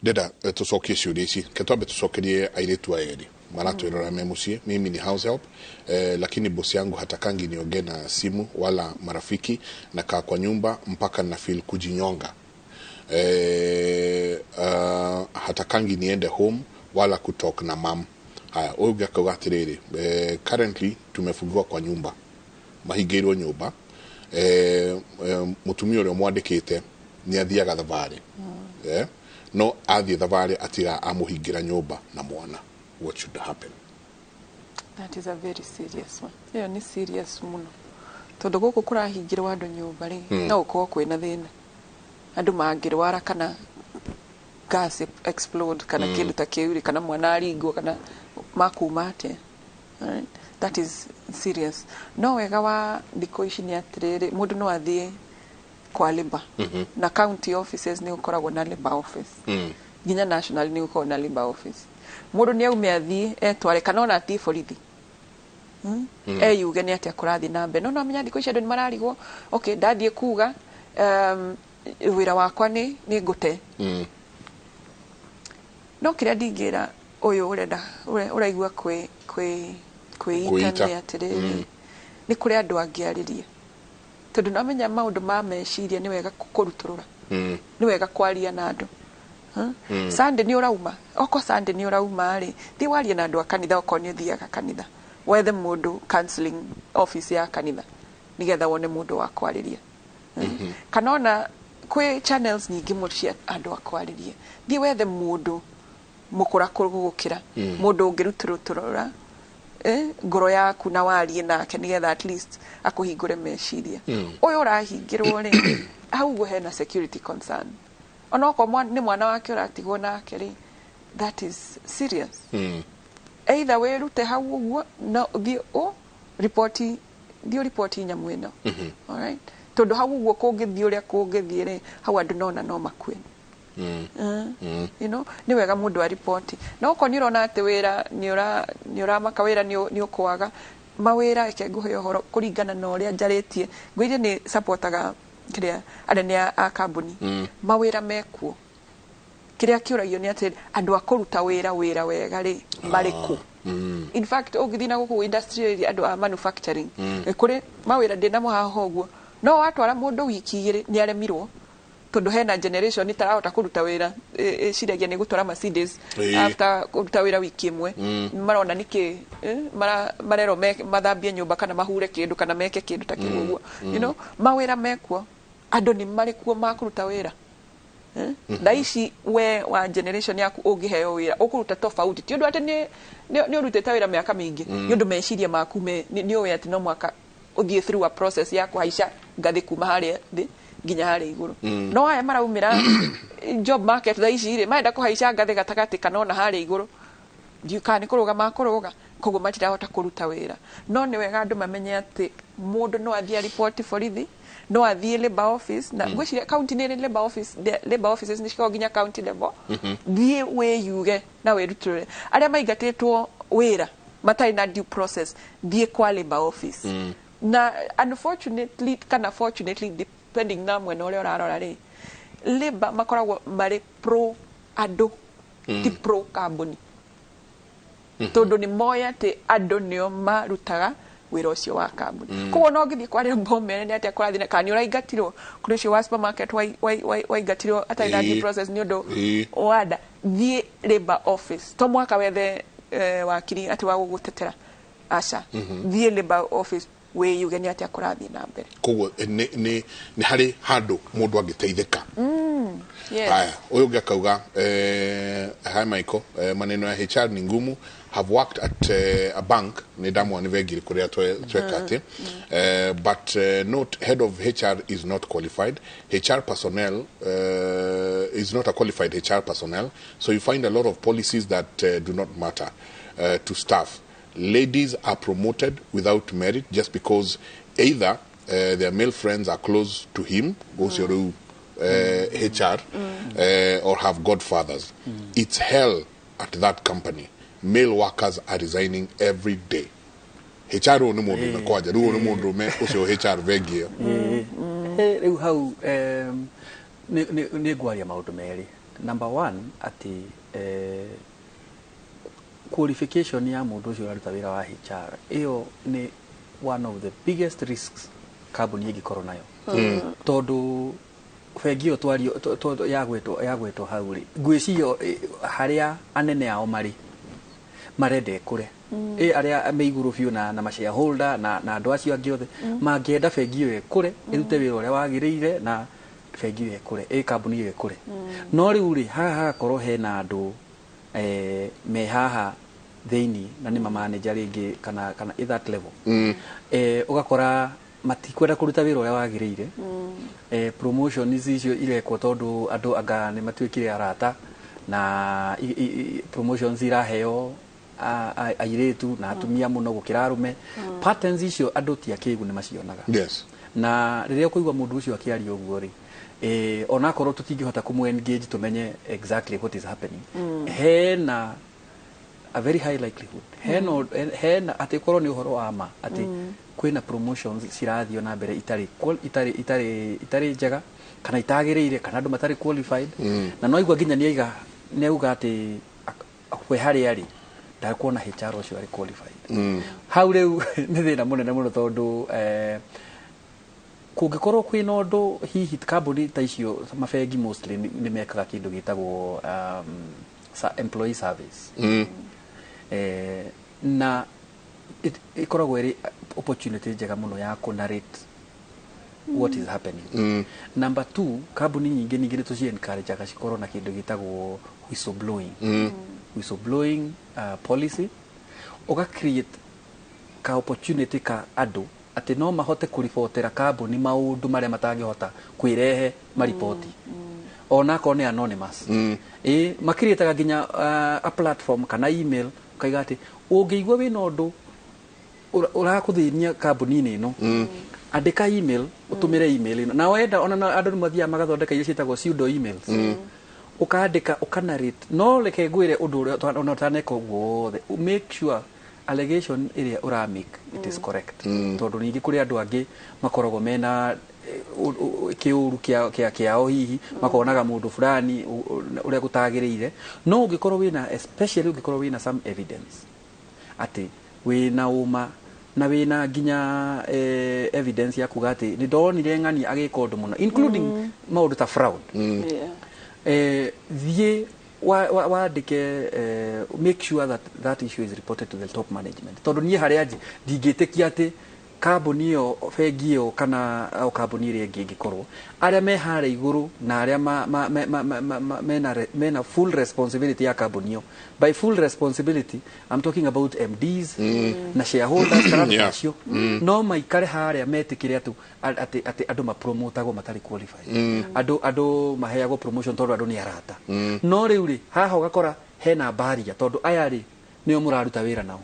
Ndenda tucokie ciũria ici, ke twambe tucokerie airĩtu aya erĩ maratwĩrora me mũciĩ. Mimi ni house help, lakini bosi yangu hatakangi niongee na simu wala marafiki. Nakaa kwa nyumba mpaka na feel kujinyonga. Hatakangi niende home wala kutalk na mam. Haya, ũyũ ũngĩ akauga atĩrĩrĩ, currently tumefungiwa kwa nyumba, mahingĩirwo nyũmba. Mũtumia ũrĩa mwandĩkĩte nĩ athiaga thabarĩ, no athiĩ thabarĩ atiga amũhingĩra nyũmba na mwana. What should happen? That is a very serious one. Ĩyo nĩ serious mũno, tondũ gũkũ kũrahingĩrwo andũ nyũmba rĩ, no gũkorwo kwĩna thĩna, andũ mangĩrwara kana gas explode kana kĩndũ ta kĩu rĩ, kana mwana aringwo kana makuma atĩa. Alright? That is serious. No wega wa thikũ ici nĩ atĩrĩrĩ, mũndũ no athiĩ kwa labour, na county offices nĩ gũkoragwo na labour office, nginya national nĩ gũkoragwo na labour office. Mũndũ nĩ aume athiĩ etware, kana ona athiĩ borithi, Eyuge nĩ atĩa kũrathiĩ na mbere. No menya thikũ ici andũ nĩ mararigwo, okay, ndathiĩ kuga wĩra wakwa nĩ ngũte. No kĩrĩa ndingĩra ũyũ ũrenda ũraigua kwĩ kwĩ kwĩita Kwĩita. nĩ atĩrĩrĩ, nĩ kũrĩ andũ angĩarĩria, tondũ no menya maũndũ ma meciria nĩ wega kũrutũrũra, nĩ wega kwaria na andũ. Huh? Sunday nĩ ũrauma, oko Sunday nĩ ũrauma rĩ, thiĩ warie na andũ a kanitha, okorwo nĩ ũthiaga kanitha, wethe mũndũ counseling office ya kanitha nĩgetha wone mũndũ wa kwarĩria. Kana ona kwĩ channels nyingĩ mũno cia andũ a kwarĩria. Thiĩ wethe mũndũ mũkũra gũgũkĩra, mũndũ ũngĩrutũrũra ngoro yaku na warie nake, nĩgetha at least akũhingũre meciria. Ũyũ ũrahingĩrwo rĩ, hau ũguo hena security concern, onokorwo nĩ mwana wake ũratigwo nake rĩ, that is serious. Either wĩrute hau ũguo na ũthiĩ ũ ripoti, thiĩ ũripoti nyamũ ĩno. Alright, tondũ hau ũguo kũngĩthiĩ ũrĩa kũngĩthiĩ rĩ, hau andũ nona no makue. Nĩ wega mũndũ aripoti. No okorwo nĩ ũrona atĩ wĩra nĩ ũramaka, wĩra nĩ ũkwaga mawĩra, reke ngũhe ũhoro kũringana na ũrĩa njarĩtie, ngwĩrie nĩ supportaga kĩrĩa anene a kambuni. Mawĩra mekuo, kĩrĩa kĩũragio nĩ atĩ andũ a kũruta wĩra wega rĩ, marĩ kũ? In fact, ũngĩthiĩ na gũkũ industry area, andũ a manufacturing, kũrĩ mawĩra ndĩnamo haha ũguo, no watwara mũndũ wiki 2 nĩ aremirwo, tondũ hena generation itarahota kũruta wĩra, ĩciragia nĩ gũtwara Mercedes. After kũruta wĩra wiki 1, marona nĩkĩ marerwo mathambie nyũmba kana mahure kĩndũ kana meke kĩndũ ta kĩu ũguo. Mawĩra mekuo, andũ nĩ marĩ kuo ma kũruta wĩra. Thaa ici we wa generation yaku ũngĩheo wĩra ũkũruta tofauti, ti ũndũ atĩ nĩ ũrutĩte wĩra mĩaka mĩingĩ, nĩ ũndũ meciria maku nĩ ũĩ atĩ no mwaka ũthiĩ through a process ya kũhaica ngathĩ kuma harĩa thĩ nginya harĩa igũrũ. No aya maraumĩra job market thaa ici rĩ, marenda kũhaica ngathĩ gatagatĩ kana ona harĩa igũrũ, ndiũĩ kana nĩ kũrũga makũrũga, koguo matirahota kũruta wĩra. No nĩ wega andũ mamenye atĩ mũndũ no athiĩ aripoti borithi, no athiĩ labour office, na ngwĩciria county nĩ ĩrĩ labour office, labour offices nĩ cikoragwo nginya county level. Thiĩ wĩyuge na wĩrutũrũre. Arĩa maingatĩtwo wĩra matarĩ na due process, thiĩ kwa labour office. Na unfortunately kana fortunately, depending na mwena ũrĩa ũrarora rĩ, labour makoragwo marĩ pro andũ, ti pro kambuni, tondũ nĩ moĩ atĩ andũ nĩo marutaga wĩra ũcio wa kambuni. Koguo no ngĩthiĩ kwarĩra mbomere nĩ atĩa kũrathiĩ kana nĩ ũraingatirwo kũrĩ ũcio wa supermarket waingatirwo atarĩ na due process nĩ ũndũ wanda, thiĩ labour office. To mwaka wethe wakiri atĩ wa gũgũtetera, aca. Thiĩ labour office wĩyuge nĩ atĩa kũrathiĩ na mbere. Koguo nĩ harĩ handũ mũndũ angĩteithĩka. Yes. Haya, ũyũ ũngĩ akauga, hi Michael, maneno ya HR ni ngumu. Have worked at a bank, nĩ ndamwa nĩ bengi kũrĩa tweka atĩ, but note, head of HR is not qualified HR personnel, is not a qualified HR personnel, so you find a lot of policies that do not matter to staff. Ladies are promoted without merit just because either their male friends are close to him, ũcio rĩu HR, or have godfathers. It's hell at that company. Male workers are resigning every day. HR ũyũ nĩ mũndũ ũme kwanja, rĩu ũyũ nĩ mũndũ ũme ũcio HR bengi ĩyo. Rĩu hau nĩ ngwaria maũndũ merĩ. Number one, atĩ qualification ya mũndũ ũcio ũraruta wĩra wa HR ĩyo nĩ one of the biggest risks kambuni ĩngĩkorwo nayo. Tondũ bengi ĩyo twario yagwetwo hau rĩ, ngwĩciria harĩa anene ao marĩ marenda ĩkũre. Ĩ arĩa me igũrũ biũ na ma shareholder na andũ acio angĩ othe mangĩenda bengi ĩyo ĩkũre, ĩrute wĩra ũrĩa wagĩrĩire na bengi ĩyo ĩkũre, ĩ kambuni ĩyo ĩkũre. No rĩu rĩ, haha hagakorwo hena andũ me haha thĩinĩ na nĩ ma manager rĩngĩ kana at that level. Ũgakora matikwenda kũruta wĩra ũrĩa wagĩrĩire. Promotion icio irekwo tondũ andũ anga nĩ matuĩkire arata na promotions iraheo airĩtu na atumia mũno gũkĩra arũme. Patterns icio andũ ti akĩgu nĩ macionaga. Na rĩrĩa ũkũigua mũndũ ũcio akĩaria ũguo rĩ, onakorwo tũtingĩhota kũmũ engage tũmenye exactly what is happening, hena a very high likelihood hena atĩ korwo nĩ ũhoro wa ma atĩ kwĩna promotions cirathiĩ na mbere itarĩ njega kana itagĩrĩire kana andũ matarĩ qualified. Na no igua nginya nĩaiga nĩauga atĩ we harĩa arĩ ndakuona HR ũcio arĩ qualified. Hau rĩu nĩ thĩna mũnene mũno tondũ kũngĩkorwo kwĩna ũndũ hihi kambuni ta icio mabengi mostly nĩ mekaga kĩndũ gĩtagwo employee service. Na ĩkoragwo ĩrĩ opportunity njega mũno ya kũ narrate what is happening. Number two, kambuni nyingĩ ningĩ nĩ tũci encourage cikorwo na kĩndũ gĩtagwo whistleblowing. Whistleblowing policy, ũga create ka opportunity ka andũ atĩ no mahote kũribotera kambuni maũndũ marĩa matangĩhota kwĩrehe mariboti, onakorwo nĩ anonymous. Ĩ makiriĩtaga nginya a platform kana email ũkaiga atĩ ũngĩigua wĩna ũndũ ũrakũthĩnia kambuni-inĩ ĩno, andĩka email, ũtũmĩre email ĩno. Na wenda ona andũ nĩ mathiaga magathondeka iria ciĩtagwo pseudo emails, ũkandĩka ũkanarrate. No reke ngwĩre ũndũ ũrĩa ona ũtaneka ũguo wothe, make sure allegation ĩrĩa ũra make it is correct. Tondũ ningĩ kũrĩ andũ angĩ makoragwo mena kĩũru kĩao, hihi makonaga mũndũ fulani ũrĩa gũtagĩrĩire. No ũngĩkorwo wĩna, especially ũngĩkorwo wĩna some evidence atĩ wĩna ũma na wĩna nginya evidence ya kuga atĩ nĩ ndonire ng'ani agĩka ũndũ mũna, including maũndũ ta fraud, thiĩ wandĩke, make sure that that issue is reported to the top management. Tondũ niĩ harĩa ndingĩtĩkia atĩ kambuni ĩyo, bengi ĩyo kana o kambuni ĩrĩa ĩngĩ ĩngĩkorwo arĩa me harĩa igũrũ na arĩa mena full responsibility ya kambuni ĩyo. By full responsibility I'm talking about MDs na shareholders kana andũ acio, no maikare harĩa metĩkĩre atĩ andũ mapromotagwo matarĩ qualified, andũ maheagwo promotion tondũ andũ nĩ arata. No rĩu rĩ, haha ũgakora hena barrier tondũ aya rĩ nĩo mũraruta wĩra nao.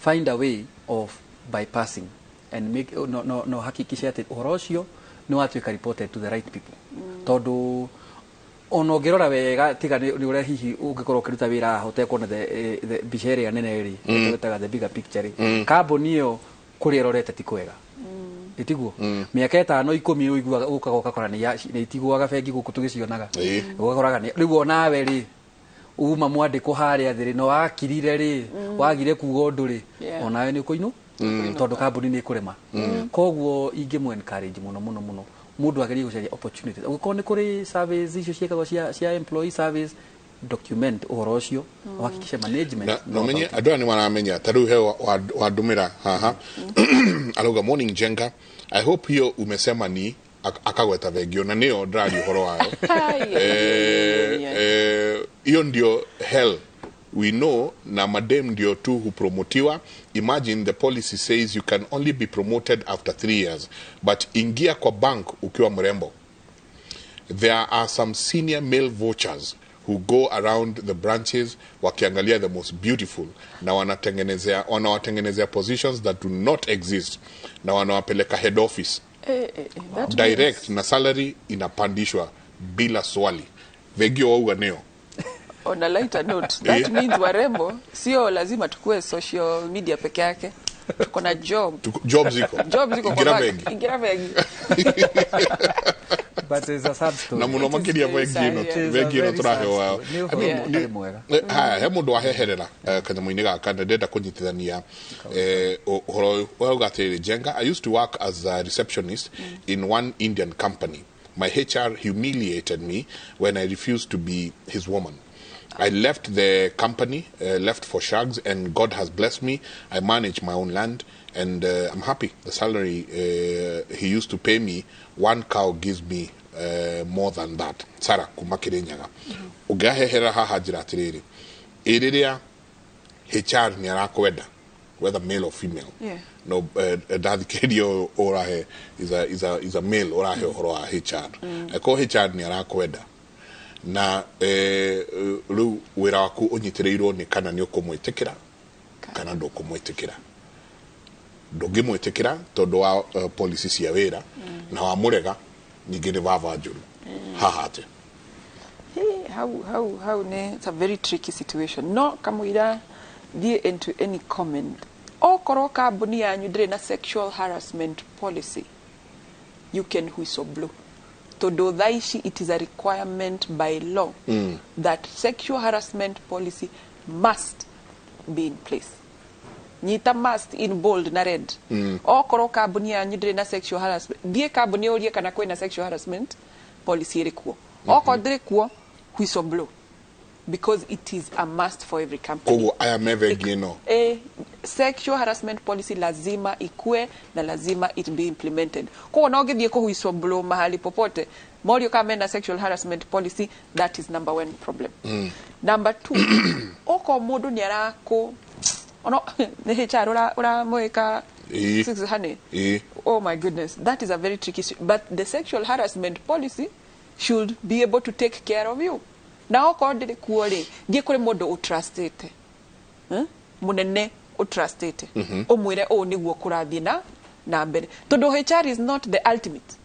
Find a way of bypassing and make no hakikishe atĩ ũhoro ũcio nĩ watuĩka reported to the right people. Tondũ ona ũngĩrora wega, tiga nĩ ũrĩa hihi ũngĩkorwo ũkĩruta wĩra haha ũtekuona the mbica ĩrĩa nene rĩ, twĩtaga the bigger picture rĩ, kambuni ĩyo kũrĩa ĩrorete ti kwega, ĩtiguo mĩaka 5 10 ũiguaga ũkaga ũgakora nĩ itiguaga bengi gũkũ tũgĩcionaga, ũgakoraga rĩu onawe rĩ uma mwandĩkwo harĩa thĩ rĩ, no wakirire rĩ, wagire kuga ũndũ rĩ, onawe nĩ ũkũinũ tondũ kambuni nĩ ĩkũrema. Koguo ingĩmũ encourage mũno mũno mũno mũndũ agerie gũcaria opportunities. Ũngĩkorwo nĩ kũrĩ surveys icio ciĩkagwo cia employee service, document ũhoro ũcio, ũhakikishe management na know menye about it. Andũ aya nĩ maramenya. Ta rĩu he wandũmĩra haha arauga, "Morning Jenga, I hope hiyo umesema ni akagweta thengio na nĩyo ndĩraria ũhoro wayo. Hiyo ndio hell we know, na madem ndio tu hupromotiwa. Imagine the policy says you can only be promoted after 3 years, but ingia kwa bank ukiwa mrembo. There are some senior male vultures who go around the branches wakiangalia the most beautiful na wanawatengenezea positions that do not exist na wanawapeleka head office That direct means, na salary inapandishwa bila swali." Thengio wauga nĩo. On a lighter note, that means warembo sio lazima tukue social media peke yake. Tuko na job. Job ziko. Job ziko kwa Ingira bank. bengi. Ingira bengi. But It is a sad story. Na muno makiria bengi ĩno tũraheo wao. Nĩ ũhoro ũtarĩ mwega. Haya, he mũndũ waheherera kanyamũ-inĩ gaka na ndĩrenda kũnyitithania ũhoro ũyũ. Ũrauga atĩrĩrĩ, Jenga, I used to work as a receptionist in one Indian company. My HR humiliated me when I refused to be his woman. I left the company, left for Shags, and God has blessed me. I manage my own land, and I'm happy. The salary he used to pay me, one cow gives me more than that. Sarah kuma Kirinyaga. Ũngĩahehera haha njĩra atĩrĩrĩ, ĩ rĩrĩa HR nĩ arakwenda, whether male or female, no ndathikĩrĩria ũrahe is a male ũrahe ũhoro wa HR. Angĩkorwo HR nĩ arakwenda na rĩu wĩra waku ũnyitĩrĩirwo nĩ kana nĩ ũkũmwĩtĩkĩra kana ndũkũmwĩtĩkĩra, ndũngĩmwĩtĩkĩra tondũ wa policy cia wĩra, na wamũrega ningĩ nĩ vava njũru haha atĩ. Hey, how ne, it's a very tricky situation. No kamũira thiĩ into any comment, okorwo kambuni yanyu ndĩrĩ na sexual harassment policy, you can whistle blow, tondũ thaa ici it is a requirement by law that sexual harassment policy must be in place. Nyita "must" in bold na red. Okorwo kambuni yanyu ndĩrĩ na sexual harassment, thiĩ kambuni ũrie kana kwĩna sexual harassment policy ĩrĩ kuo. Okorwo ndĩrĩ kuo, whistle blow, because it is a must for every company. Koguo aya me bengi ĩno. Sexual harassment policy lazima ikue na lazima it be implemented. Koguo no ũngĩthiĩ kũ whistle blow mahali popote, morio kama mena sexual harassment policy, that is number one problem. Number two, okorwo mũndũ nĩ arakũ ono nĩ HR ũramwĩka honey. Oh my goodness, that is a very tricky issue. But the sexual harassment policy should be able to take care of you. Na okorwo ndĩrĩ kuo rĩ, thiĩ kũrĩ mũndũ ũtrustĩte, Mũnene ũtrustĩte, ũmwĩre ũũ nĩguo kũrathiĩ na mbere, tondũ HR is not the ultimate.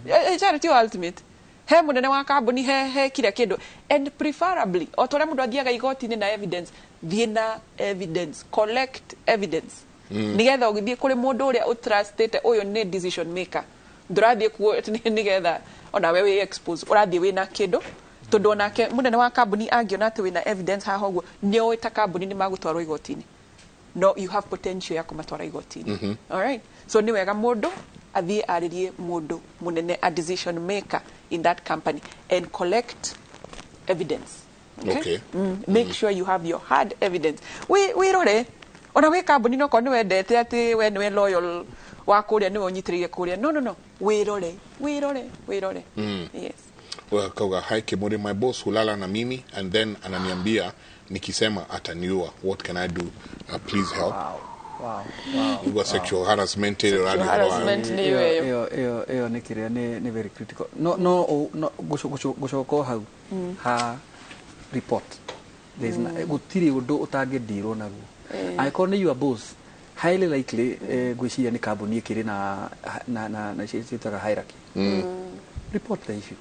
HR ti ultimate. He mũnene wa kambuni, he kila kĩndũ, and preferably o ta ũrĩa mũndũ athiaga igoti-inĩ na evidence, thiĩ na evidence, collect evidence, nigetha ũgĩthiĩ kũrĩ mũndũ ũrĩa ũtrustĩte, ũyũ nĩ decision maker. Ndũrathiĩ kuo nĩgetha onawe wĩ expose, ũrathiĩ wĩna kĩndũ, tondũ onake mũnene wa kambuni angĩona atĩ wĩna evidence haha ũguo, nĩ oĩ ta kambuni nĩ magũtwarwo igoti-inĩ. No you have potential ya kũmatwara igoti-inĩ. Alright, so nĩ wega mũndũ athiĩ arĩrie mũndũ mũnene, a decision maker in that company, and collect evidence. Okay. Make sure you have your hard evidence. Wĩrore ona wĩ kambuni, no korwo nĩ wendete atĩ we nĩwe loyal wa kũrĩa, nĩwe ũnyitĩrĩire kũrĩa, no, wĩrore, wĩrore, wĩrore. Yes. Well, kauga, "Hi Kimuri, my boss hulala na mimi and then ananiambia nikisema ataniua. What can I do? Please help." Wow. Igua sexual harassment ĩrĩa ũraria ũhoro wayo. Harassment nĩ ĩyo. Ĩyo nĩ kĩrĩa nĩ very critical. No gũcoka o hau ha report. There is gũtirĩ ũndũ ũtangĩndirwo naguo. Angĩkorwo nĩ your boss, highly likely ngwĩciria nĩ kambuni ĩkĩrĩ na ciĩtaga hierarchy. Report the issue.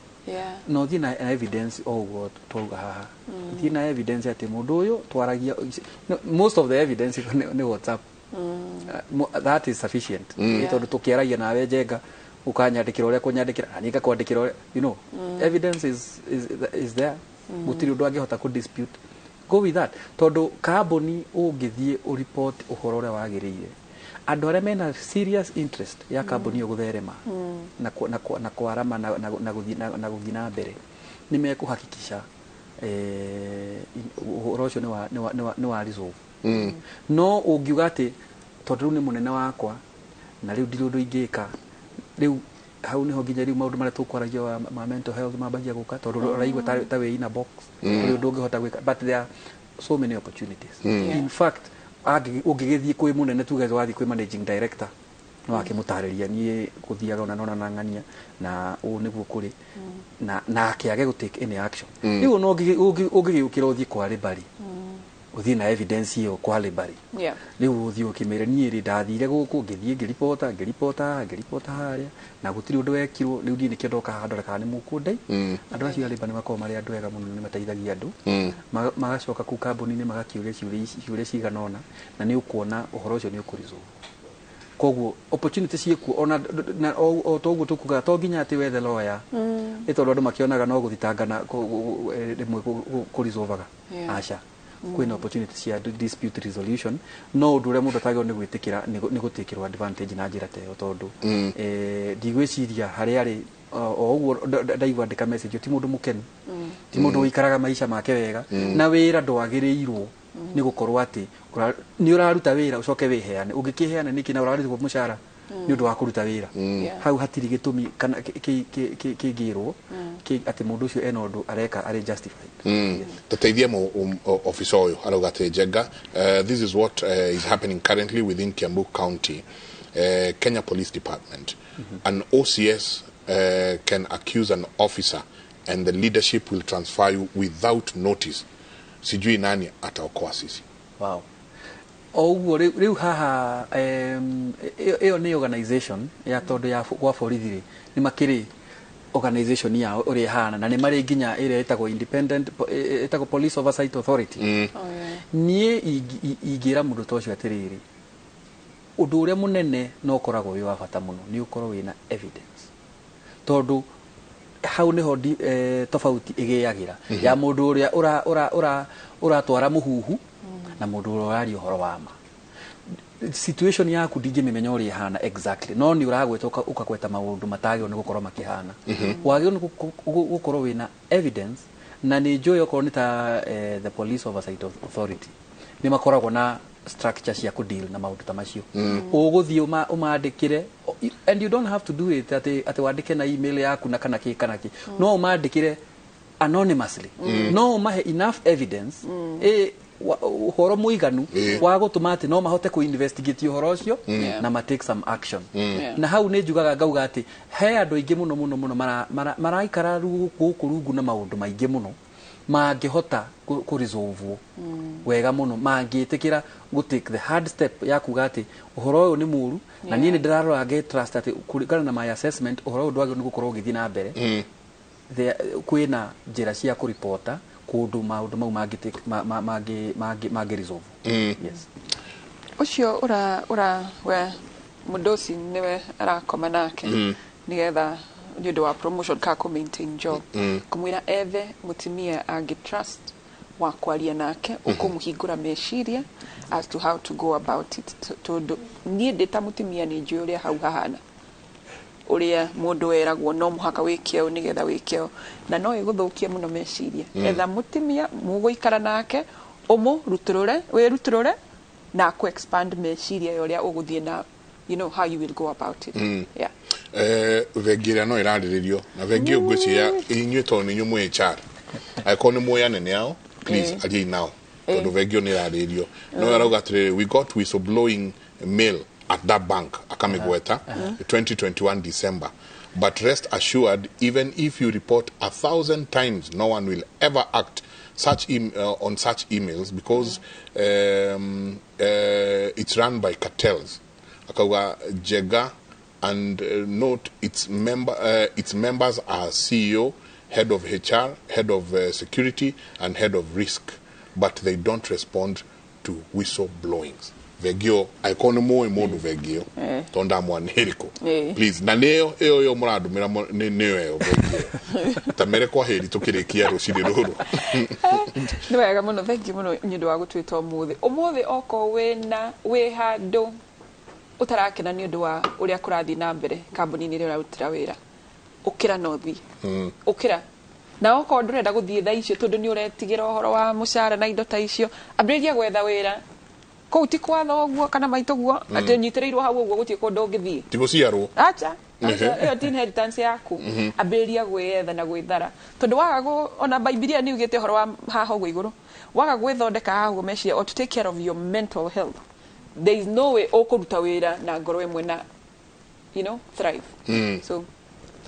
Na ũthiĩ na evidence o ũguo twauga haha. Thiĩ na evidence atĩ mũndũ ũyũ twaragia, no, most of the evidence nĩ WhatsApp. That is sufficient. Tondũ tũkĩaragia nawe Njenga, ũkanyandĩkĩra ũrĩa kũnyandĩkĩra na niĩ ngakwandĩkĩra ũrĩa, evidence is there. Gũtirĩ ũndũ angĩhota kũ dispute. Go with that, tondũ kambuni ũngĩthiĩ ũreport ũhoro ũrĩa wagĩrĩire, andũ arĩa mena serious interest ya kambuni ĩyo gũtherema na kwarama na gũthiĩ na mbere nĩ mekũhakikisha ũhoro ũcio nĩ wa resolve. No ũngiuga atĩ tondũ rĩu nĩ mũnene wakwa na rĩu ndirĩ ũndũ ingĩka, rĩu hau nĩho nginya rĩu maũndũ marĩa tũkwaragia ma mental health mambagia gũka, tondũ ũraigua ta wĩ in a box, ndũrĩ ũndũ ũngĩhota gwĩka. But there are so many opportunities. In fact, ũngĩgĩthiĩ kwĩ mũnene, tuge wathiĩ kwĩ managing director, no akĩmũtarĩria niĩ gũthiaga ona nona na ng'ania na ũũ nĩguo kũrĩ, na nake age gũ take any action. Rĩu no ũngĩgĩũkĩra ũthiĩ kwa Libari, ũthiĩ na evidence ĩyo kwa Libari, rĩu ũthiĩ ũkĩmĩre niĩ rĩ ndathire gũkũ, ngĩthiĩ ngĩribota, ngĩribota, ngĩribota harĩa na gũtirĩ ũndũ wekirwo, rĩu niĩ nĩkĩo ndoka haha ndore kana nĩ mũkũndei. Andũ acio a Labour nĩ makoragwo marĩ andũ ega mũno, nĩ mateithagia andũ. Magacoka kũu kambuni-inĩ magakĩũria ciũria ciũria cigana ũna, na nĩ ũkuona ũhoro ũcio nĩ ũkũresolve. Koguo opportunity ciĩkuo ona na o toguo tukuga to nginya atĩ wethe lawyer, nĩ tondũ andũ makĩonaga no gũthitangana rĩmwe kũrisolvaga. Aca, kwĩna opportunity cia dispute resolution, no ũndũ ũrĩa mũndũ atagĩrĩirwo nĩ gwĩtĩkĩra nĩ gũtĩkĩrwo advantage na njĩra ta ĩyo, tondũ ndigwĩciria harĩa arĩ o ũguo ndaigua andĩka message ti mũndũ mũkenu, ti mũndũ ũikaraga maica make wega. Na wĩra ndwagĩrĩirwo nĩ gũkorwo atĩ nĩ ũraruta wĩra ũcoke wĩheane. Ũngĩkĩheana nĩkĩ na ũrarĩhwo mũcara nĩ ũndũ wa kũruta wĩra? Hau hatirĩ gĩtũmi kana kĩngĩrwo atĩ mũndũ ũcio ena ũndũ areka arĩ justified. Tũteithie officer ũyũ arauga atĩ Njenga, this is what is happening currently within Kiambu County, Kenya Police Department. An OCS can accuse an officer and the leadership will transfer you without notice. Sijui nani ataokoa sisi. Wow. O ũguo rĩu haha ĩyo nĩ organization ya tondũ ya gwa borithi rĩ, nĩ makĩrĩ organization yao ũrĩa ĩhana, na nĩ marĩ nginya ĩrĩa ĩtagwo independent ĩtagwo Police Oversight Authority. Niĩ ingĩra mũndũ ta ũcio atĩrĩrĩ, ũndũ ũrĩa mũnene na ũkoragwo wĩ wa bata mũno nĩ ũkorwo wĩna evidence, tondũ hau nĩho tofauti ĩgĩagĩra ya mũndũ ũrĩa ũratwara mũhuhu na mũndũ ũrĩa ũraria ũhoro wa ma. Situation yaku ndingĩmĩmenya ũrĩa ĩhana exactly, no nĩ ũragweta ũkagweta maũndũ matagĩrĩirwo nĩ gũkorwo makĩhana. Wagĩrĩirwo nĩ gũkorwo wĩna evidence, na nĩ njũĩ okorwo nĩ ta the Police Oversight Authority nĩ makoragwo na structure cia kũ deal na maũndũ ta macio. Ũgũthiĩ ũmandĩkĩre, and you don't have to do it atĩ wandĩke na email yaku na kana kĩ kana kĩ. No ũmandĩkĩre anonymously, no ũmahe enough evidence, ũhoro mũiganu wa gũtũma atĩ no mahote kũ investigate ũhoro ũcio na ma take some action. Na hau nĩ njugaga ngauga atĩ he andũ aingĩ mũno mũno mũno maraikara gũkũ rungu na maũndũ maingĩ mũno mangĩhota kũ-resolve wega mũno mangĩtĩkĩra gũ take the hard step ya kuga atĩ ũhoro ũyũ nĩ mũru na niĩ nĩ ndĩrarora nge trust atĩ kũringana na my assessment ũhoro ũyũ ndwagĩrĩirwo nĩ gũkorwo ũgĩthiĩ na mbere. Kwĩna njĩra cia kũripota kũndũ maũndũ mau mangĩ resolve. Yes. Ũcio ũra we mũndũ nĩwe arakoma nake nĩgetha nĩ ũndũ wa promotion ka kũ maintain job, kũmwĩra ethe mũtumia angĩ trust wa kwaria nake, ũkũmũhingũra meciria as to how to go about it, tondũ niĩ ndĩ ta mũtumia nĩ njũĩ ũrĩa hau hahana, ũrĩa mũndũ eragwo no mũhaka wĩke ũũ nĩgetha wĩke ũũ, na no ĩgũthũkie mũno meciria. Etha mũtumia mũgũikara nake, ũmũrutũrũre, wĩrutũrũre na akũ expand meciria ya ũrĩa ũgũthiĩ na you know how you will go about it. Yeah. Bengi ĩrĩa no ĩrarĩrĩrio na bengi ĩyo, ngwĩciria inyuĩ tondũ nĩ inyuĩ mwĩ HR, angĩkorwo nĩ mũĩ anene ao, please ariai nao, tondũ bengi ĩyo nĩ ĩrarĩrĩrio. No arauga atĩrĩrĩ, we got whistleblowing mail at that bank, akamĩgweta 2021 December, but rest assured, even if you report 1,000 times, no one will ever act on such emails because it's run by cartels. Akauga Jega, and note its members are CEO, head of HR, head of security and head of risk, but they don't respond to whistleblowings. Vegio angĩkorwo nĩ mũĩ mũndũ bengi ĩyo, tondũ ndamwa nĩ ĩrĩkũ, please, na nĩyo ĩyo ĩyo mũrandũmĩra nĩyo ĩyo bengi ĩyo. Tamere kwa heri tũkĩrĩkia rũcinĩ rũrũ. Nĩ wega mũno, thank you mũno nĩ ũndũ wa gũtwĩta ũmũthĩ. Ũmũthĩ okorwo wĩna wĩ handũ ũtarakena nĩ ũndũ wa ũrĩa kũrathiĩ na mbere kambuni-inĩ ĩrĩa ũrarutĩra wĩra, ũkĩra na ũthiĩ. Ũkĩra, na okorwo ndũrenda gũthiĩ thaa icio tondũ nĩ ũretigĩra ũhoro wa mũcara na indo ta icio, ambĩrĩria gwetha wĩra. Kũu ti kwa thoguo kana maitũguo atĩ nyitĩrĩirwo hau ũguo, gũtirĩ kũndũ ũngĩthiĩ. Ti gũciarwo. Acha. Acha, ĩyo ti inheritance yaku. Ambĩrĩria gwĩetha na gwĩthara, tondũ waga ona Bibilia nĩ yugĩte ũhoro wa haha ũguo igũrũ, waga gwĩthondeka haha ũguo meciria or to take care of your mental health, there is no way ũkũruta wĩra na ngoro ĩmwe na thrive. So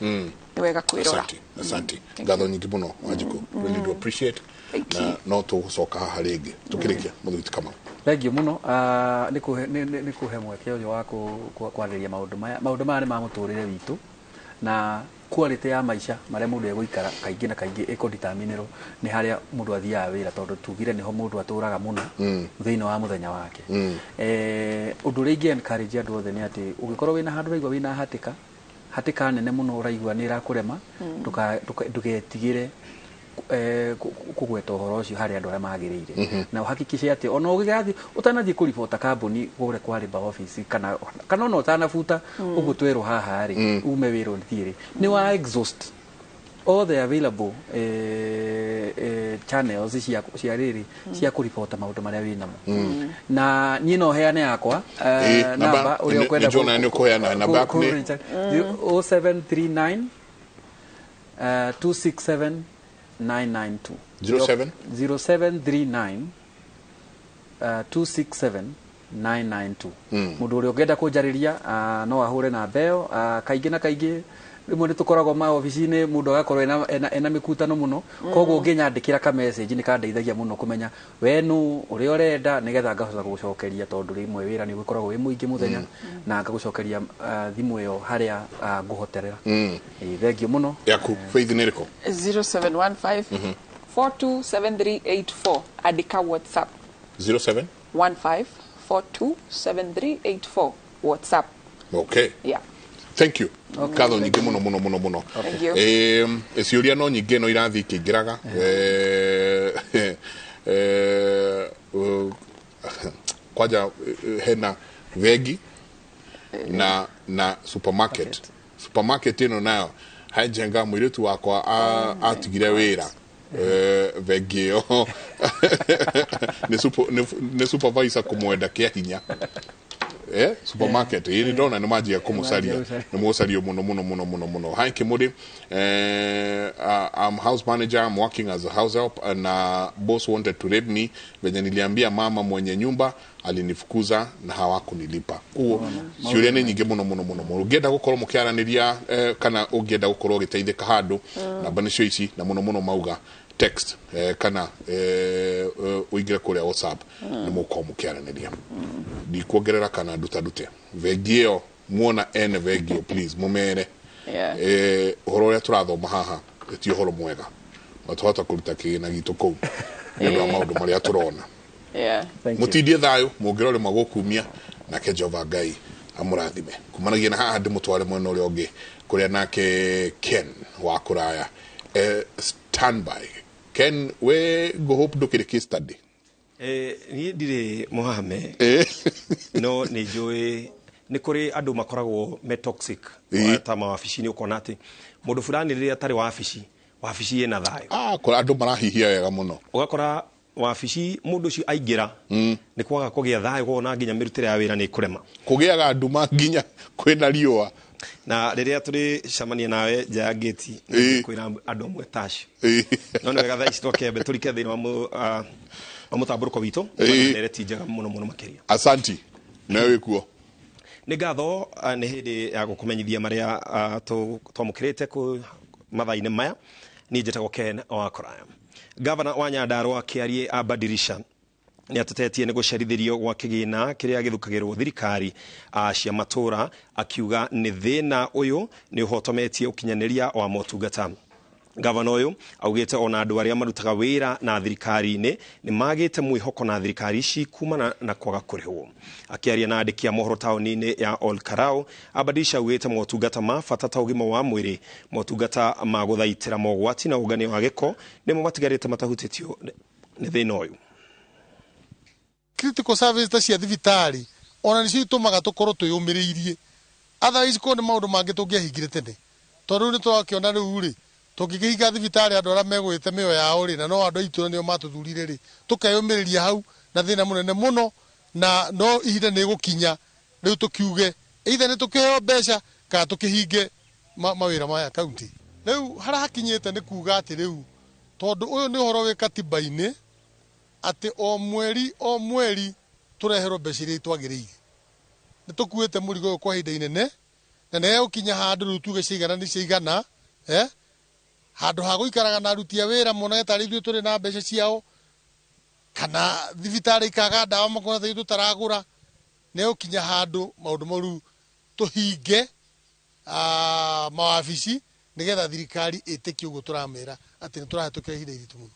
nĩ wega kwĩrora. Asante, asante, ngatho nyingĩ mũno, Wanjikũ, really do appreciate. Thank Na no tũgũcoka haha rĩngĩ tũkĩrĩkia. Mũthuri ti Kamau. Thank you mũno. Nĩ kũhe mweke ũyũ wa kwarĩrĩria maũndũ maya. Maũndũ maya nĩ ma mũtũrĩre witũ na Quality ya maica marĩa mũndũ egũikara kaingĩ na kaingĩ ĩkũdeterminĩrwo nĩ harĩa mũndũ athiaga wĩra, tondũ tugire nĩho mũndũ atũraga mũno thĩinĩ wa mũthenya wake. Ũndũ ũrĩa ingĩ encourage andũ othe nĩ atĩ ũngĩkorwo wĩna handũ ũraigua wĩna hatĩka hatĩka nene mũno, ũraigua nĩ ĩrakũrema, ndũgetigĩre kũgweta ũhoro ũcio harĩ andũ arĩa magĩrĩire, na ũhakikice atĩ ona ũgĩgathiĩ, ũtanathiĩ kũribota kambuni kũrĩa kwa labour office, kana ona ũtanabuta ũguo twerwo haha rĩ, ume wĩra ũthiĩ rĩ, nĩ wa exhaust all the available channels cia rĩrĩ cia kũribota maũndũ marĩa wĩnamo. Na niĩ no heane yakwa namba ũrĩa ũkwenda. Nĩnjũĩ nĩ ũkũheana namba yaku nĩ? 0739 267 992. 07? 0739 267 992. Mũndũ ũrĩa ũngĩenda kũnjarĩria no ahũre namba ĩyo. Kaingĩ na kaingĩ rĩmwe nĩ tũkoragwo maobici-inĩ, mũndũ agakorwo ena mĩkutano mũno, koguo ũngĩnyandĩkĩra ka message nĩ kandeithagia mũno kũmenya we nũ ũrĩa ũrenda, nĩgetha ngahota gũgũcokeria, tondũ rĩmwe wĩra nĩ ũgĩkoragwo wĩ mũingĩ mũthenya, na ngagũcokeria thimũ ĩyo harĩa ngũhoterera. Ĩĩ, thengiũ mũno. Yaku, Faith, nĩ ĩrĩkũ? 0715 427384. Andĩka WhatsApp. 07 15 427384, WhatsApp. Okay. Yeah. Thank you. Ngatho nyingĩ mũno mũno mũno mũno. Thank you. Ciũria no nyingĩ no irathiĩ ikĩingĩraga. Kwanja hena bengi na supermarket ĩno nayo hajenga mũirĩtu wakwa atigire wĩra bengi ĩyo nĩ supervisor kũmwenda kĩa hinya. Supermarket ĩĩ ndona nĩ manjia kũmũcaria, nĩ mũcario mũno mũno mũno mũno mũno. Hi Kimuri, I'm house manager, I'm working as a house help and boss wanted to rape me. Venye niliambia mama mwenye nyumba alinifukuza na hawakunilipa. Koguo ciũria nĩ nyingĩ mũno mũno mũno mũno. Ũngĩenda gũkorwo mũkĩaranĩria kana ũngĩenda gũkorwo ũgĩteithĩka handũ, namba nĩcio ici, na mũno mũno mauga text kana ũingĩre kũrĩa WhatsApp, nĩ mũgũkorwo mũkĩaranĩria. Ndikuongerera kana nduta ndute. Bengi ĩyo muona ene bengi ĩyo, please mũmere ũhoro ũrĩa tũrathoma haha ti ũhoro mwega, na twahota kũruta kĩgĩna gitũ kũu nĩ ũndũ wa maũndũ marĩa tũrona. Mũtindie thayũ, mũngĩrorĩma gũkumia, nake Jehova Ngai amũrathime. Kumanagia na haha ndĩmũtware mwena ũrĩa ũngĩ kũrĩa nake Ken wa kũraya standby. Ken, we ngũhope ndũkĩrĩ case study. Niĩ ndirĩ mũhame, no nĩ njũĩ nĩ kũrĩ andũ makoragwo me toxic ta mawabici-inĩ, ũkona atĩ mũndũ fulani rĩrĩa atarĩ wabici, wabici ĩna thayũ. Kũrĩ andũ marahihia wega mũno. Ũgakora wabici mũndũ ũcio aingĩra nĩ kwaga kũgĩa thayũ, kũona nginya mĩrutĩre ya wĩra nĩ ĩkũrema. Kũgĩaga nduma nginya kwĩna riũa. Na rĩrĩa tũrĩcemania nawe nja ya ngĩti, kwĩra andũ amwe tacio. No nĩ wega thaa ici twakĩambe tũrike thĩinĩ wa mũtambũrũko witũ, ndereti njega mũno mũno makĩria. Asanti, nawe wĩkuo. Nĩ ngatho, nĩ hĩndĩ ya gũkũmenyithia marĩa twamũkĩrĩte mathaa-inĩ maya. Niĩ njĩtagwo Ken wa Kũraya. Gavana wa Nyandarua Kĩarie Abadirisha nĩ atetetie nĩ gũcerithĩrio gwa kĩgĩna kĩrĩa gĩthukagĩrwo thirikari cia matũra, akiuga nĩ thĩna ũyũ nĩ ũhotometie ũkinyanĩria wa motungata. Gavana ũyũ augĩte ona andũ arĩa marutaga wĩra na thirikari-inĩ nĩ magĩte mwĩhoko na thirikari ici kumana na kwaga kũrĩhwo. Akĩaria na andĩki a mohoro taũni-inĩ ya Ol Kalou, Abadilisha augĩte motungata ma bata ta ũgima wa mwĩrĩ, motungata ma gũthaitĩra mogwati na ũngania wa gĩko nĩmo matigarĩte matahutĩtio nĩ thĩna ũyũ. Critical service ta cia thibitarĩ ona nĩcio itũmaga tũkorwo twĩyũmĩrĩirie, otherwise korwo nĩ maũndũ mangĩ tũngĩahingire tene, tondũ rĩu nĩ tũrakĩona rĩu rĩ tũngĩkĩhinga thibitarĩ andũ arĩa megũgĩte mĩoyo yao rĩ, na no andũ a itũra nĩo matũthurire rĩ, tũkeyũmĩrĩria hau na thĩna mũnene mũno, na no ihinda nĩ gũkinya rĩu tũkiuge either nĩ tũkĩheo mbeca kana tũkĩhinge mawĩra maya kaunti. Rĩu harahakinyĩte nĩ kuga atĩ rĩu tondũ ũyũ nĩ ũhoro wĩ katiba-inĩ atĩ o mweri o mweri tũreherwo mbeca iria twagĩrĩire. Nĩ tũkuĩte mũrigo ũyũ kwa ihinda inene, na nĩ egũkinya handũ rĩu tuge ciaigana nĩ ciaigana, handũ ha gũikaraga na aruti a wĩra monage tarĩ ithuĩ tũrĩ na mbeca ciao, kana thibitarĩ ikaga ndawa makona ta ithuĩ tũtaragũra, nĩ egũkinya handũ maũndũ mau rĩu tũhinge mawabici Nigetha thirikari ĩtĩkie ũguo tũramera atĩ nĩ tũrahĩtũkĩra ihinda iritũ mũno.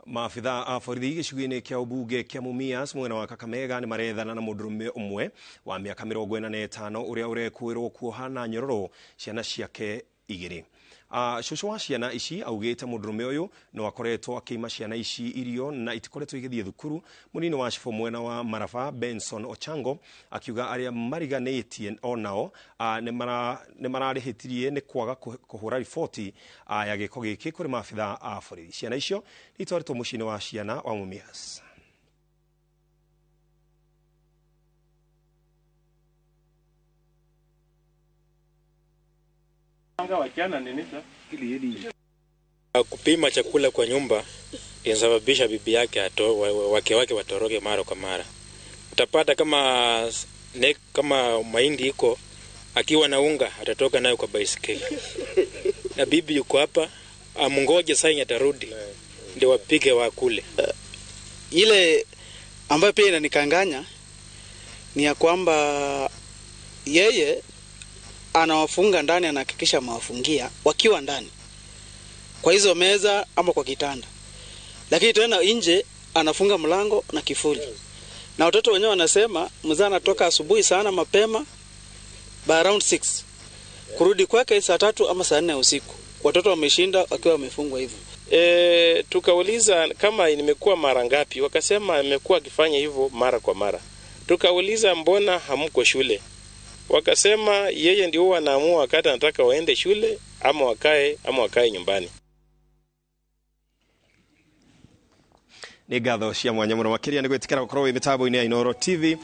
Maabitha a borithi gĩcigo-inĩ kĩa ũmbunge kĩa Mumias mwena wa Kakamega nĩ marethana na mũndũrũme ũmwe wa mĩaka 45 ũrĩa ũrekũĩrwo kuoha na nyororo ciana ciake 2. Cũcũ wa ciana ici augĩte mũndũrũme ũyũ no akoretwo akĩima ciana ici irio na itikoretwo igĩthiĩ thukuru. Mũnini wa cibũ mwena wa Maraba Benson Ochango akiuga arĩa mariganĩtie onao nĩ mararĩhĩtirie nĩ kwaga kũhũra riboti ya gĩko gĩkĩ kũrĩ maabitha a borithi. Ciana icio nĩ itwarĩtwo mũciĩ-inĩ wa ciana wa Mumias. Kupima chakula kwa nyumba inasababisha bibi yake wake watoroke mara kwa mara. Utapata kama mahindi iko akiwa na unga atatoka nayo kwa baisikeli. Na bibi yuko hapa amngoje saa atarudi ndio wapike wakule. Ile ambayo pia inanikanganya ni ya kwamba yeye anawafunga ndani, anahakikisha mawafungia wakiwa ndani kwa hizo meza ama kwa kitanda, lakini tena nje anafunga mlango na kifuli. Na watoto wenyewe wanasema mzee anatoka asubuhi sana mapema by around 6 kurudi kwake saa 3 ama saa 4 usiku. Watoto wameshinda wakiwa wamefungwa hivyo. Tukauliza kama nimekuwa mara ngapi, wakasema amekuwa akifanya hivyo mara kwa mara. Tukauliza mbona hamko shule, wakasema yeye ndio huwa anaamua wakati anataka waende shule ama wakae nyumbani. Nĩ ngatho cia mwanya mũno makĩria nĩ gwĩtĩkĩra gũkorwo wĩ mĩtambo-inĩ ya Inooro TV.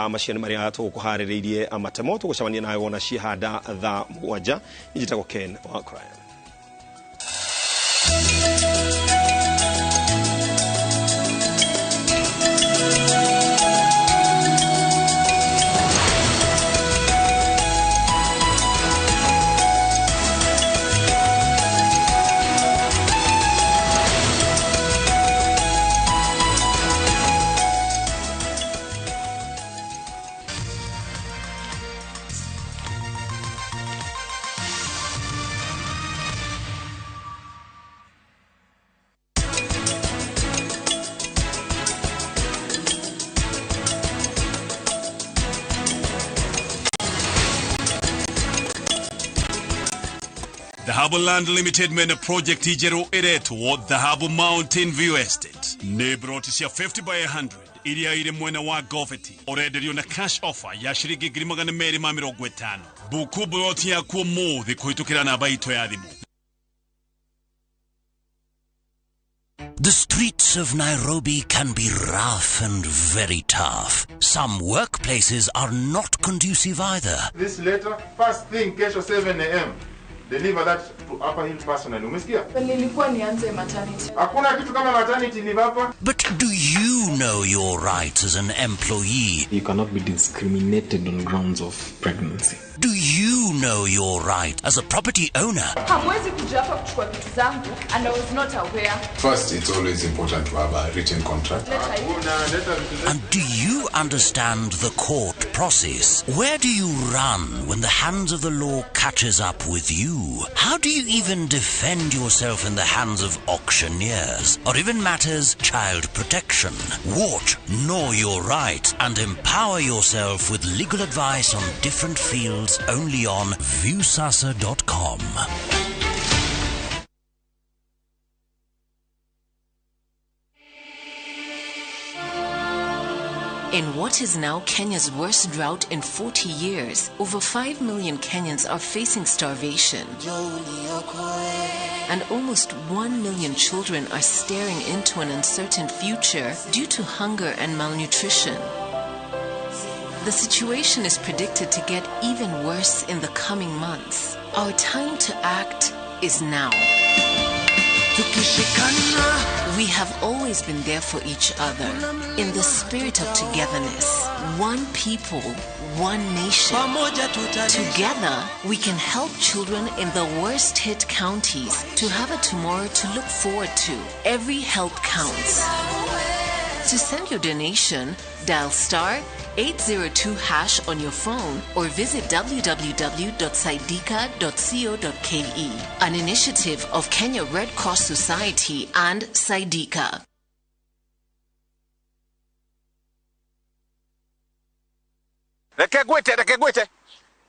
Macio nĩ marĩa tũgũkũharĩrĩirie matemo tũgũcemania nawe wona ciahanda thaa 7. Niĩ njĩtagwo Ken wa Crime. Dhahabu Land Limited mena project ijeru iretwo Dhahabu Mountain View Estate. Nĩ broti cia 50 by 100 iria iri mwena wa Goveti. Ũrenderio na cash offer ya shiringi 250,000. Buku broti yaku ũmũthĩ kũhĩtũkĩra namba itũ ya thimũ. The streets of Nairobi can be rough and very tough. Some workplaces are not conducive either. This letter, first thing, kesho 7 a.m. Deliver that to Upper Hill personally. Umesikia? Nilikuwa nianze maternity. Hakuna kitu kama maternity leave hapa. But do you know your rights as an employee? You cannot be discriminated on grounds of pregnancy. Do you know your right as a property owner? Hamwezi kuja hapa kuchukua vitu zangu and I was not aware. First, it's always important to have a written contract. And do you understand the court process? Where do you run when the hands of the law catches up with you? How do you even defend yourself in the hands of auctioneers or even matters child protection? Watch Know Your Right and empower yourself with legal advice on different fields only on Viusasa.com. In what is now Kenya's worst drought in 40 years, over 5 million Kenyans are facing starvation. And almost 1 million children are staring into an uncertain future due to hunger and malnutrition. The situation is predicted to get even worse in the coming months. Our time to act is now. We have always been there for each other in the spirit of togetherness. One people, one nation. Together, we can help children in the worst hit counties to have a tomorrow to look forward to. Every help counts. To send your donation, dial star 802 hash on your phone or visit www.saidika.co.ke. An initiative of Kenya Red Cross Society and Saidika. Reke ngwĩte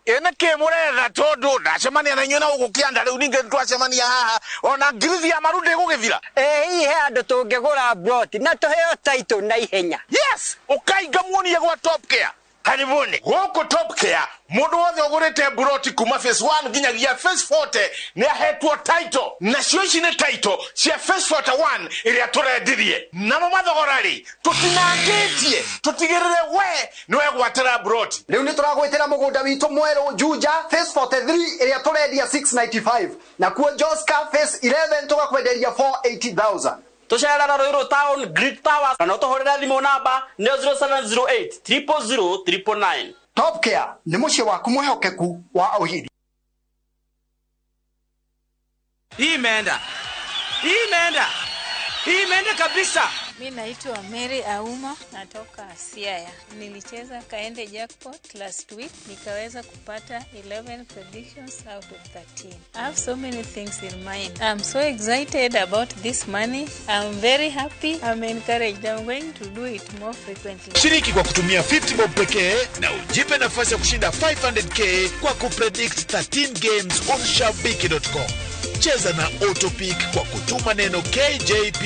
ĩ nĩkĩ mũretha tondũ ndacemania na inyuĩ na gũkũ kĩanda rĩu ningĩ twacemania haha ona ngirithi ya maru ndĩgũgĩthira. Ĩ hihi he andũ tũngĩgũra plot na tũheo title na ihenya. Yes, ũkainga muonie gwa Top Care. Karibuni gũkũ Top Care mũndũ wothe ũgũrĩte mburoti kuma phase 1 nginyagia phase 40 nĩ ahetwo title, nacio ici nĩ title cia phase 41 ĩrĩa tũrendirie. Namo mathogora rĩ tũtinangĩtie, tũtigĩrĩre we nĩ wegwatĩra mburoti. Rĩu nĩ tũragwĩtĩra mũgũnda witũ mwerũ Juja phase 43 ĩrĩa tũrendia 695, nakuo Joska phase 11 tũgakwenderia 480,000. Tũcerera Ruiru Town Great Towers kana ũtũhũrĩre thimũ namba nĩ 0708 000 999. Top Care nĩ mũciĩ waku mwĩhokeku wa ũhiri. Hii imeenda. Hii imeenda. Hii imeenda kabisa. Mi naitwa Mary Auma, natoka Siaya. Nilicheza Kaende Jackpot last week, nikaweza kupata 11 predictions out of 13. I have so many things in mind. I'm so excited about this money. I'm very happy. I'm encouraged. I'm going to do it more frequently. Shiriki kwa kutumia 50 bob pekee na ujipe nafasi ya kushinda 500k kwa kupredict 13 games on shabiki.com. Cheza na Autopick kwa kutuma neno KJP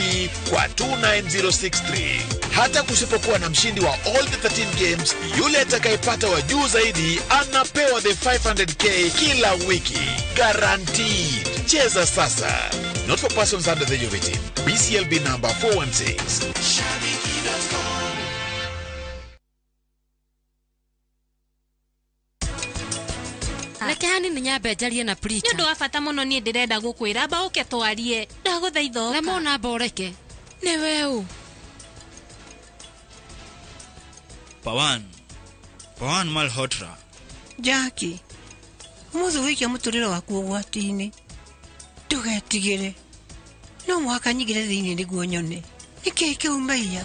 kwa 29063. Hata kusipokuwa na mshindi wa all the 13 games, yule atakayepata wa juu zaidi anapewa the 500k kila wiki. Guaranteed. Cheza sasa. Not for persons under the age of 18. BCLB number 416. Shabiki.com. Reke hanini nyambe njarie na preacher. Nĩ ũndũ wa bata mũno niĩ ndĩrenda gũkwĩra amba ũke twarie. Ndagũthaitha ũka. Rema namba ũreke. Nĩ we ũ? Pawan Malhotra. Jackie, ũmũthĩ ũgũikia mũtũrĩre waku ũgwati-inĩ. Ndũgetigĩre. No mũhaka nyingĩre thĩinĩ nĩguo nyone. Nĩkĩĩ kĩu maiya?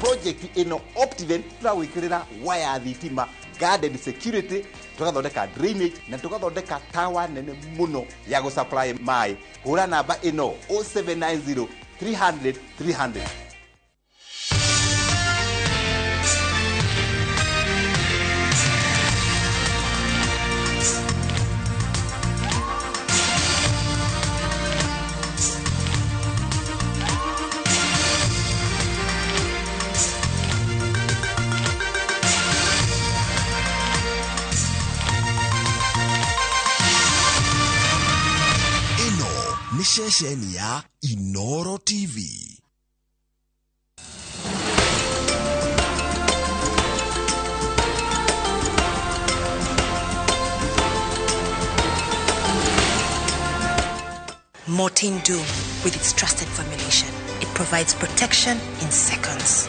Project ĩno Optiven tũragwĩkĩrĩra waya thitima, garden security, tũgathondeka drainage na tũgathondeka tower nene mũno ya gũsupply maĩ. Hũra namba ĩno 0790 300 300. Ceceni ya Inoro TV. Mortein Doom, with its trusted formulation, it provides protection in seconds.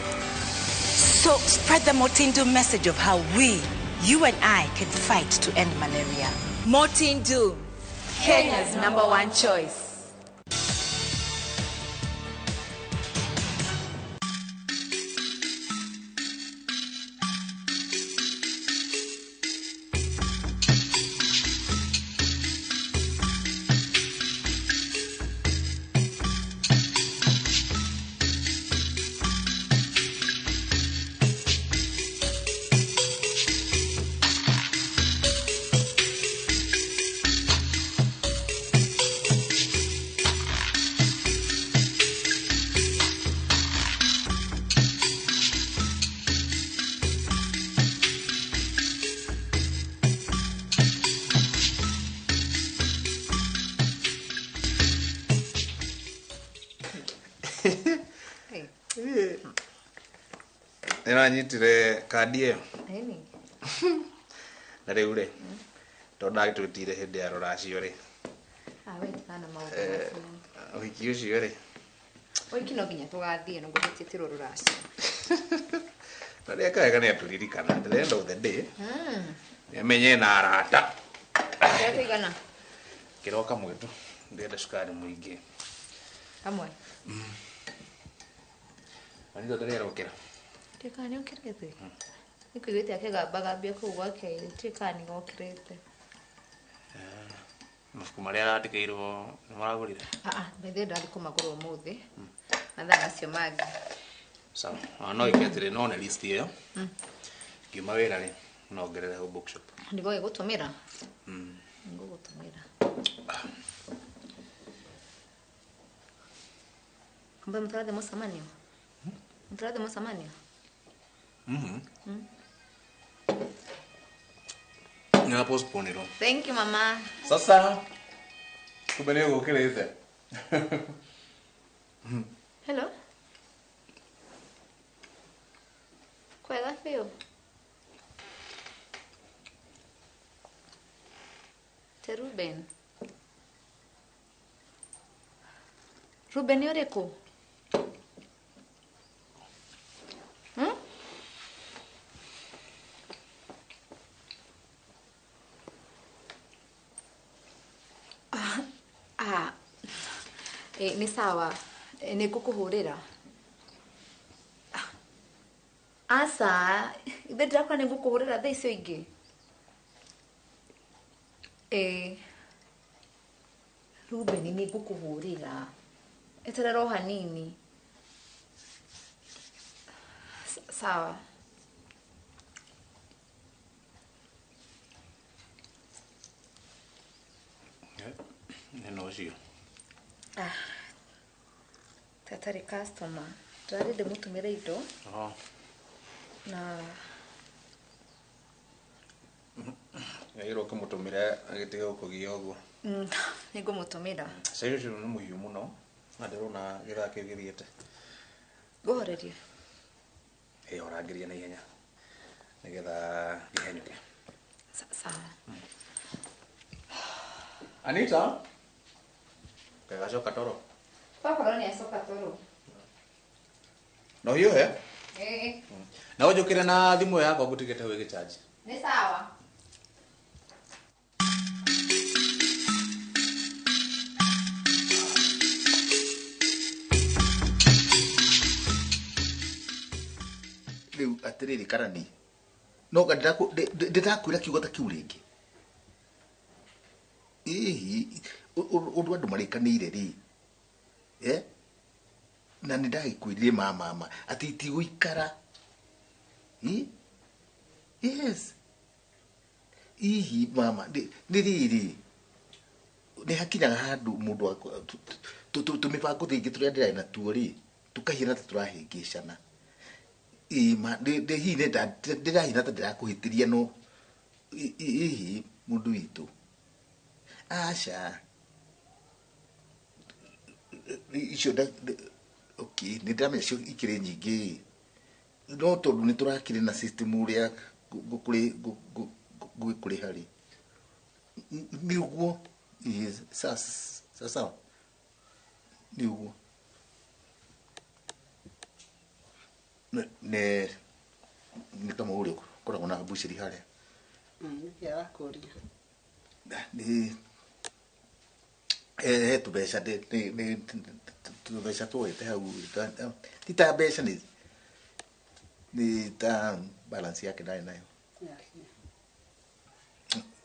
So spread the Mortein Doom message of how we, you and I, can fight to end malaria. Mortein Doom, Kenya's #1 choice. Nĩranyitire kandi ĩyo na rĩu rĩ tondũ ndagĩtwĩtire hĩndĩ ya rũracio rĩ, ũhiki ũcio rĩ, ũhiki no nginya tũgathiĩ na ngũhĩtĩtĩrwo rũracio. Na rĩeka wega nĩ atũririkana at the end of the day nĩamenye na arata. Kĩroka mwĩtu ndĩrenda cukari mũingĩ. Hamwe. Anita ndari arokera. Ndikana nĩ ũkĩrĩte. Nĩ kũiguĩte akĩgambagambia kũu gwake ndiũĩ kana nĩ gokĩrĩte. Mabuku marĩa arandĩkĩirwo nĩ maragũrire? Ah, by the way ndathiĩ kũmagũra ũmũthĩ. Mathaa macio mangĩ. Sawa. Ah, no ĩke atĩrĩ no ne list ĩyo. Ngiuma wĩra rĩ no ngerere hau bookshop. Ndigũgĩgũtũmĩra? Ngũgũtũmĩra. Kumbe mũtũrathiĩ mũcemanio? Mũtũrathiĩ mũcemanio? Nĩ postpone-irwo. Thank you mama. Sasa kumbe nĩ ũgũkĩrĩte. Hello. Kwega biũ. Te Ruben. Ruben nĩ ũrĩkũ? Ah, nĩ sawa. Nĩ ngũkũhũrĩra. Aca, ithe ndĩrakora nĩ ngũkũhũrĩra thaa icio ingĩ. Ruben nĩ ngũkũhũrĩra. Eterera o hanini. Sawa. Nĩ ũcio. Ah, tatarĩ customer. Ndĩrarĩ ndĩmũtũmĩre indo. Na Yagĩrĩirwo ũkĩmũtũmĩre agĩtige gũkũgia ũguo. Nĩ ngũmũtũmĩra. Cai ũcio nĩ mũhiũ mũno na ndĩrona gĩthaa kĩu gĩthiĩte. Ngũhorerie? Ĩĩ ũrangĩria na ihenya nĩgetha kĩhenyũke. Sawa. Anita? Gacoka toro. Tokorwo nĩ acoka toro. No hiũhe? Ĩĩ. Na ũnjũkĩre na thimũ yakwa ngũtigĩte hau ĩgĩchanji. Nĩ sawa. Rĩu atĩrĩrĩ karani no ndĩrakwĩra kiugo ta kĩu rĩngĩ. Ĩhi ũndũ andũ marĩkanĩire rĩ na nĩ ndagĩkwĩrire mama atĩ itigũikara. Yes. Ihi mama nĩ rĩrĩ nĩ hakinyaga handũ mũndũ tũmĩbango tũingĩ tũrĩa ndĩrarĩ natuo rĩ tũkahiana ta tũrahĩngĩcana. Ĩĩ ma hihi ndĩrahiana ta ndĩrakũhĩtĩria no hihi mũndũ witũ aca icio okay nĩ ndĩramenya cio ikĩrĩ nyingĩ no tondũ nĩ tũrakĩrĩ na system ũrĩa gũkũrĩha rĩ nĩ ũguo. Sawa nĩ ũguo. Nĩ kama ũrĩa ũkoragwo na mbucĩri harĩa. Nĩkĩ arakũria? Nĩ he tũmbeca tũmbeca tuoete hau ti ta mbeca nĩ ta balance yake ndarĩ nayo.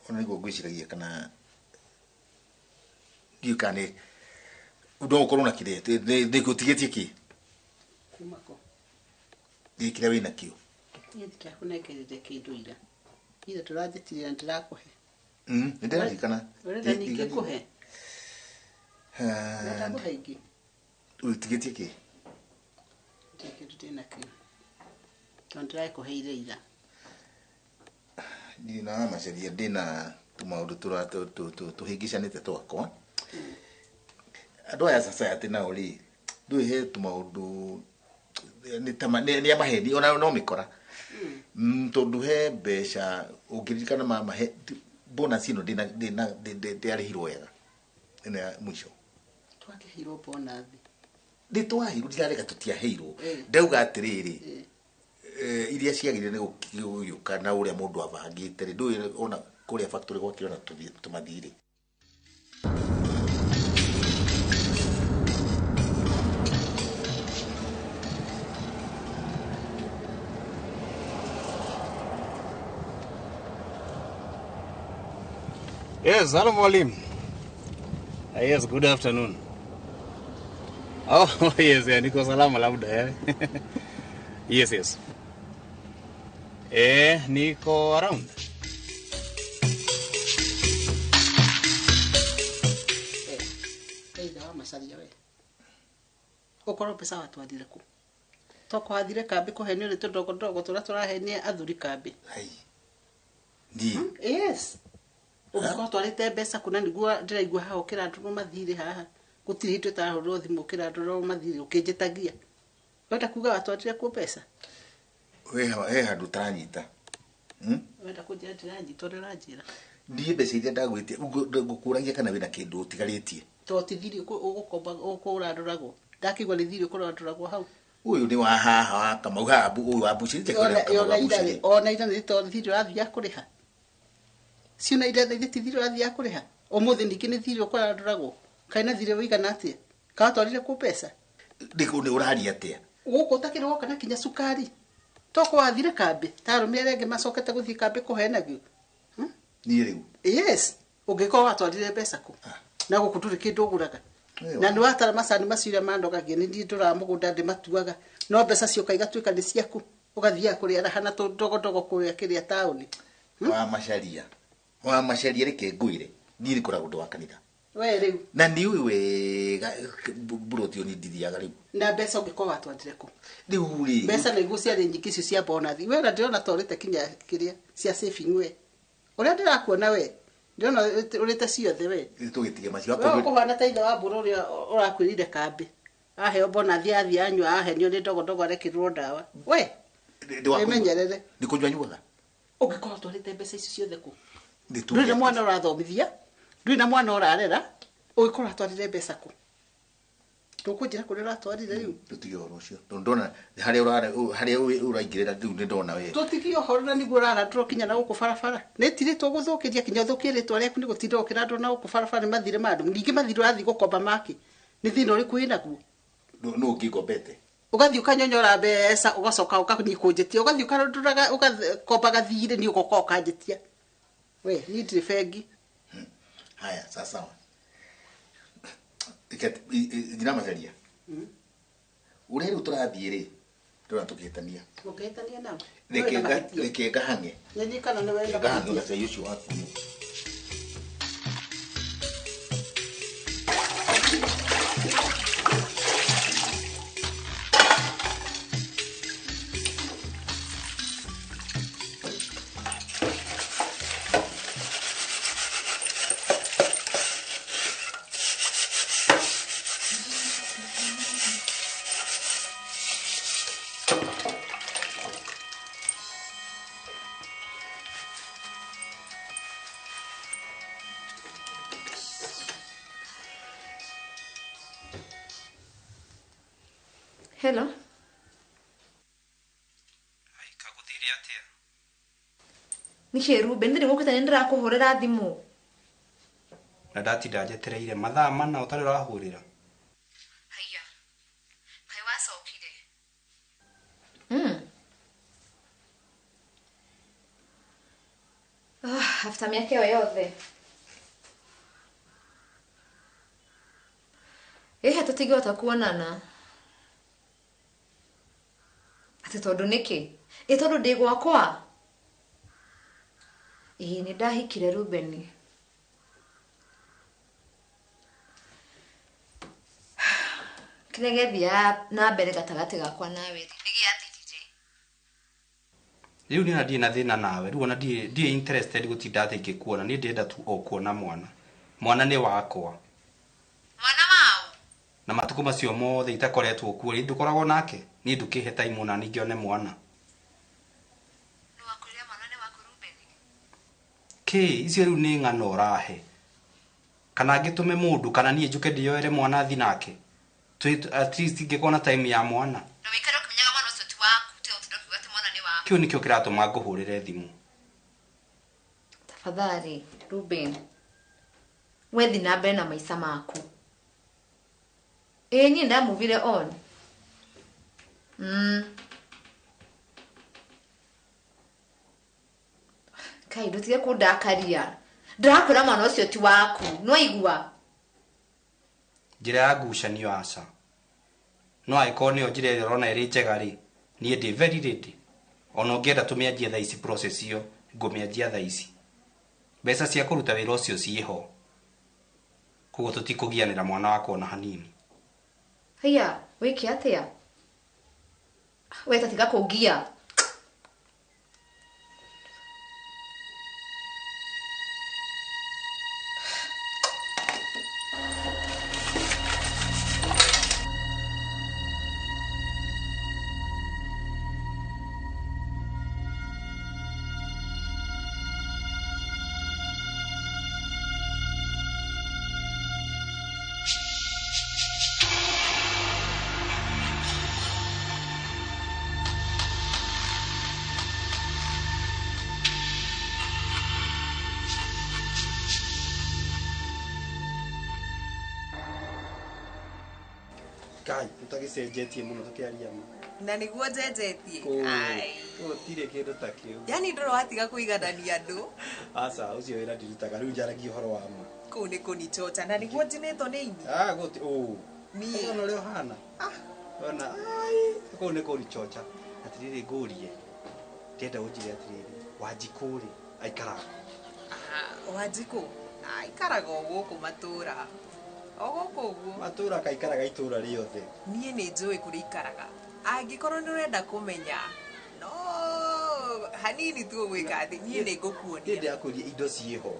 Ona nĩguo ngwĩciragia kana ndiũĩ kana nĩ no ũkorwo na kĩrĩa nĩngũtigĩtie kĩ Kuma kũ? Gĩ kĩrĩa wĩna kĩo. Niĩ ndikĩakũnengerire kĩndũ ira. Ira tũranjĩtire na ndĩrakũhe. Nĩ ndĩraririkana. Ũrenda ningĩ kũhe? Ũrenda kũhe ingĩ? Ũtigĩtie kĩ? Ndirĩ kĩndũ ndĩnakĩo. Tondũ ndĩrakũheire ira. Niĩ na macaria ndĩna tũmaũndũ tũhĩngĩcanĩte twakwa. Andũ aya society nao rĩ ndũĩ he tũmaũndũ nĩ a maheni ona no mĩkora. Tondũ he mbeca ũngĩririkana mama he bonus ĩno ndĩarĩhirwo wega ĩno ya mũico. Twakĩheirwo bonus. Nĩ twaheirwo ndirarega tũtiaheirwo. Ndauga atĩrĩrĩ iria ciagĩrĩire nĩ gũgĩũka na ũrĩa mũndũ abangĩte rĩ ndũĩ ona kũrĩa factory gwakĩrĩ ona tũmathirĩ. Yes, hello mwalimu. Yes, good afternoon. Oh, yes, yeah, niko salama labda eh. Yes, yes. Niko around. Either wa macaria we. Ukorwo mbeca watwarire ku. Toko wathire kambi kuhenio ni tundogo ndogo turia turahenia athuri kambi. Hai. Ndi. Yes. Ũngĩkorwo twarĩte mbeca kuna nĩguo ndĩraigua haha ũkĩrandũrwo mathirĩ haha gũtirĩ hĩndĩ ũtarahũrĩrwo thimũ ũkĩrandũrwo mathirĩ ũkĩnjĩtagia. Wenda kuga watwarire kũ mbeca? We he handũ ũtaranyita. Wenda kũnjĩra ndĩranyita ũrĩa ũranjĩra. Ndiĩ mbeca iria ndagwĩtie ngũkũragia kana wĩna kĩndũ ũtigarĩtie. To ti thirĩ ũgũkomba ũkũrandũragwo. Ndakĩigua nĩ thirĩ ũkũrandũragwo hau. Ũyũ nĩ wa haha wa Kamau haha ũyũ wa mbucĩrĩ. Ona ira nĩ to thirĩ ũrathiaga kũrĩha. Ciona ira nĩ ti thirĩ ũrathiaga kũrĩha. Ũmũthĩ ningĩ nĩ thirĩ ũkũrandũragwo. Kaĩ na thirĩ ũigana atĩa? Kaĩ watwarire kũ mbeca? Nĩkũ nĩ ũraria atĩa? Gũkũ ũtakĩrĩ woka na kinya cukari. Toko wathire kambi ta arũme arĩa angĩ macokete gũthiĩ kambi kũhenagio. Niĩ rĩu? Yes. Ũngĩkorwo watwarire mbeca kũ? Na gũkũ ndũrĩ kĩndũ ũgũraga. Na nĩ watara macani macio ũrĩa manogagia nĩ niĩ ndũraga mũgũnda ndĩmatuaga. No mbeca cioka igatuĩka nĩ ciaku. Ũgathiaga kũrĩa raha na tũndogondogo kũrĩa kĩrĩa taũni. Wa macaria. Wa macaria reke ngwĩre. Niĩ ngoragwo ndĩ wa kanitha. We rĩu. Na nĩ ũĩ wega mburoti ĩyo niĩ ndithiaga rĩu. Na mbeca ũngĩkorwo watwarire kũ? Rĩu rĩ. Mbeca nĩguo ciarĩ nyingĩ icio cia bonathi. We ona ndĩrona ta ũrĩte kinya kĩrĩa cia saving we. Ũrĩa ndĩrakuona we. Ndĩrona ũrĩte ciothe we. Tũgĩtige macio. We ũkũhana ta ithe wa mbũrũ ũrĩa ũrakwĩrire kambi. Aheo bonathi athiĩ anyua ahenio nĩ ndogondogo arekĩrwo ndawa. We. Wĩmenyerere. Nĩ kũnyua nyuaga? Ũngĩkorwo ũtwarĩte mbeca icio ciothe kũ? Ndũrĩ na mwana ũrathomithia. Ndũrĩ na mwana ũrarera. Ũngĩkorwo atwarire mbeca kũ? Ndũkũnjĩra kũrĩa ũratwarire rĩu? Tũtige ũhoro ũcio. Tondũ ndona harĩa ũraingĩrĩra rĩu nĩ ndona we. Tũtige ũhoro na nĩguo ũrarandũrwo kinya na gũkũ barabara. Nĩ tirĩtwo gũthũkĩria kinya ũthũkie rĩtwa rĩaku nĩ gũtinda ũkĩrandũrwo na gũkũ barabara nĩ mathirĩ ma andũ. Ningĩ mathirĩ ũrathiĩ gũkomba make. Nĩ thĩna ũrĩkũ wĩnaguo? Nũ ũngĩngombete? Ũgathiĩ ũkanyonyora mbeca ũgacoka ũkanyikũnjĩtia ũgathiĩ ũkarandũraga ũgakombaga thirĩ nĩ ũgoka ũkanjĩtia. We niĩ ndirĩ bengi. Haya sasa. Njina macaria. Ũrĩa rĩu tũrathiĩ rĩ ndĩrona tũkĩhĩtania. Mũkĩhĩtania nao? Reke ngahang'e. Nĩ kana nĩ wenda ngahang'e na cai ũcio waku. Hello. Ai kaguthire atia? Nĩ Ruben ndĩ ngũkĩte nĩ ndĩrakũhũrĩra thimũ. Na ndatinda njetereire mathaa mana ũtarĩ ũrahũrĩra. Haiya. Kaĩ wacokire? After mĩaka ĩyo yothe. Ĩhe tũtingĩhota kuonana. Atĩ tondũ nĩkĩ? Ĩ tondũ ndĩ gwakwa? Ĩĩ nĩ ndahikire Ruben. Kĩrĩa gĩathiaga na mbere gatagatĩ gakwa nawe rĩ, nĩ gĩathirire. Rĩu niĩ ona ndirĩ na thĩna nawe, rĩu ona ndirĩ interested gũtinda atĩ ngĩkuona, niĩ ndĩrenda tu o kuona mwana. Mwana nĩ wakwa. Mwana waũ? Na matukũ macio mothe itakoretwo kuo rĩ, ndũkoragwo nake? Niĩ ndũkĩhe time ona ningĩ one mwana. Nĩ wakwĩrire mwana nĩ waku Ruben? Kĩ, icio rĩu nĩ ng'ano ũrahe. Kana ngĩtũme mũndũ kana niĩ njũke ndĩyoere mwana thiĩ nake. At least ingĩkorwo na time ya mwana. Na wĩikare ũkĩmenyaga mwana ũcio ti waku, tiga gũtinda ũkiuga atĩ mwana nĩ waku. Kĩu nĩkĩo kĩratũma ngũhũrĩre thimũ. Tafadhali Ruben, we thiĩ na mbere na maica maku. Ĩĩ niĩ ndamuvire on. Kai ndũtige kũndakaria. Ndĩrakwĩra mwana ũcio ti waku. Nĩwaigua? Njĩra ya ngucanio aca. No angĩkorwo nĩyo njĩra ĩrĩa ũrona ĩrĩ njega rĩ, niĩ ndĩ very ready. Ona ũngĩenda tũmĩanjie thaa ici process ĩyo, ngũmĩanjia thaa ici. Mbeca cia kũruta wĩra ũcio ciĩho. Koguo tũtikũgianĩra mwana wakwa ona hanini. Haiya, wĩke atĩa? We ta tiga kũngia. Kai, tutagicenjetie muno tukiaria ma. Na niguo njenjetie. Ai. Gũtirĩ kĩndũ ta kĩu. Yani ndũrĩ watiga kũiganania andũ. Aca, ũcio wĩra ndirutaga rĩu njaragia ũhoro wa ma. Kũu nĩ kũnichocha na niguo njinĩtwo nĩ ini. Ah, gũti ũ. Niĩ. Ona ũrĩa ũhana. Ona ai, kũu nĩ kũnichocha. Atĩrĩrĩ ngũrie. Ndĩrenda ũnjĩre atĩrĩrĩ, Wanjikũ rĩ, aikaraga kũ? Wanjikũ aikaraga o gũkũ matũra. O gũkũ ũguo. Matũra kaikaraga itũra rĩothe. Niĩ nĩ njũĩ kũrĩa ikaraga. Angĩkorwo nĩ ũrenda kũmenya, no hanini tu ũgwĩka atĩ niĩ nĩ ngũkuonia. Niĩ ndĩrakũria indo ciĩho.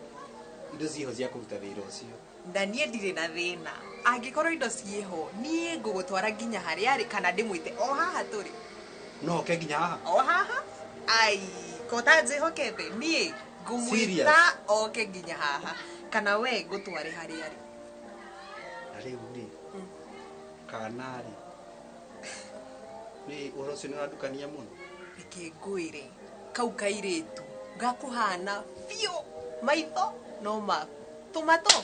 Indo ciĩho cia kũruta wĩra ũcio. Na niĩ ndirĩ na thĩna. Angĩkorwo indo ciĩho, niĩ ngũgũtwara nginya harĩa arĩ kana ndĩmwĩte o haha tũrĩ. No oke nginya haha? O haha? Ai, ko ũtanjĩhokete niĩ ngũmwĩta oke nginya haha kana we ngũtware harĩa arĩ. Na rĩu rĩ, kana rĩ, nĩ ũhoro ũcio nĩ ũrandukania mũno. Reke ngwĩre, kau kairĩtu gakũhana biũ, maitho no maku, tũmatũ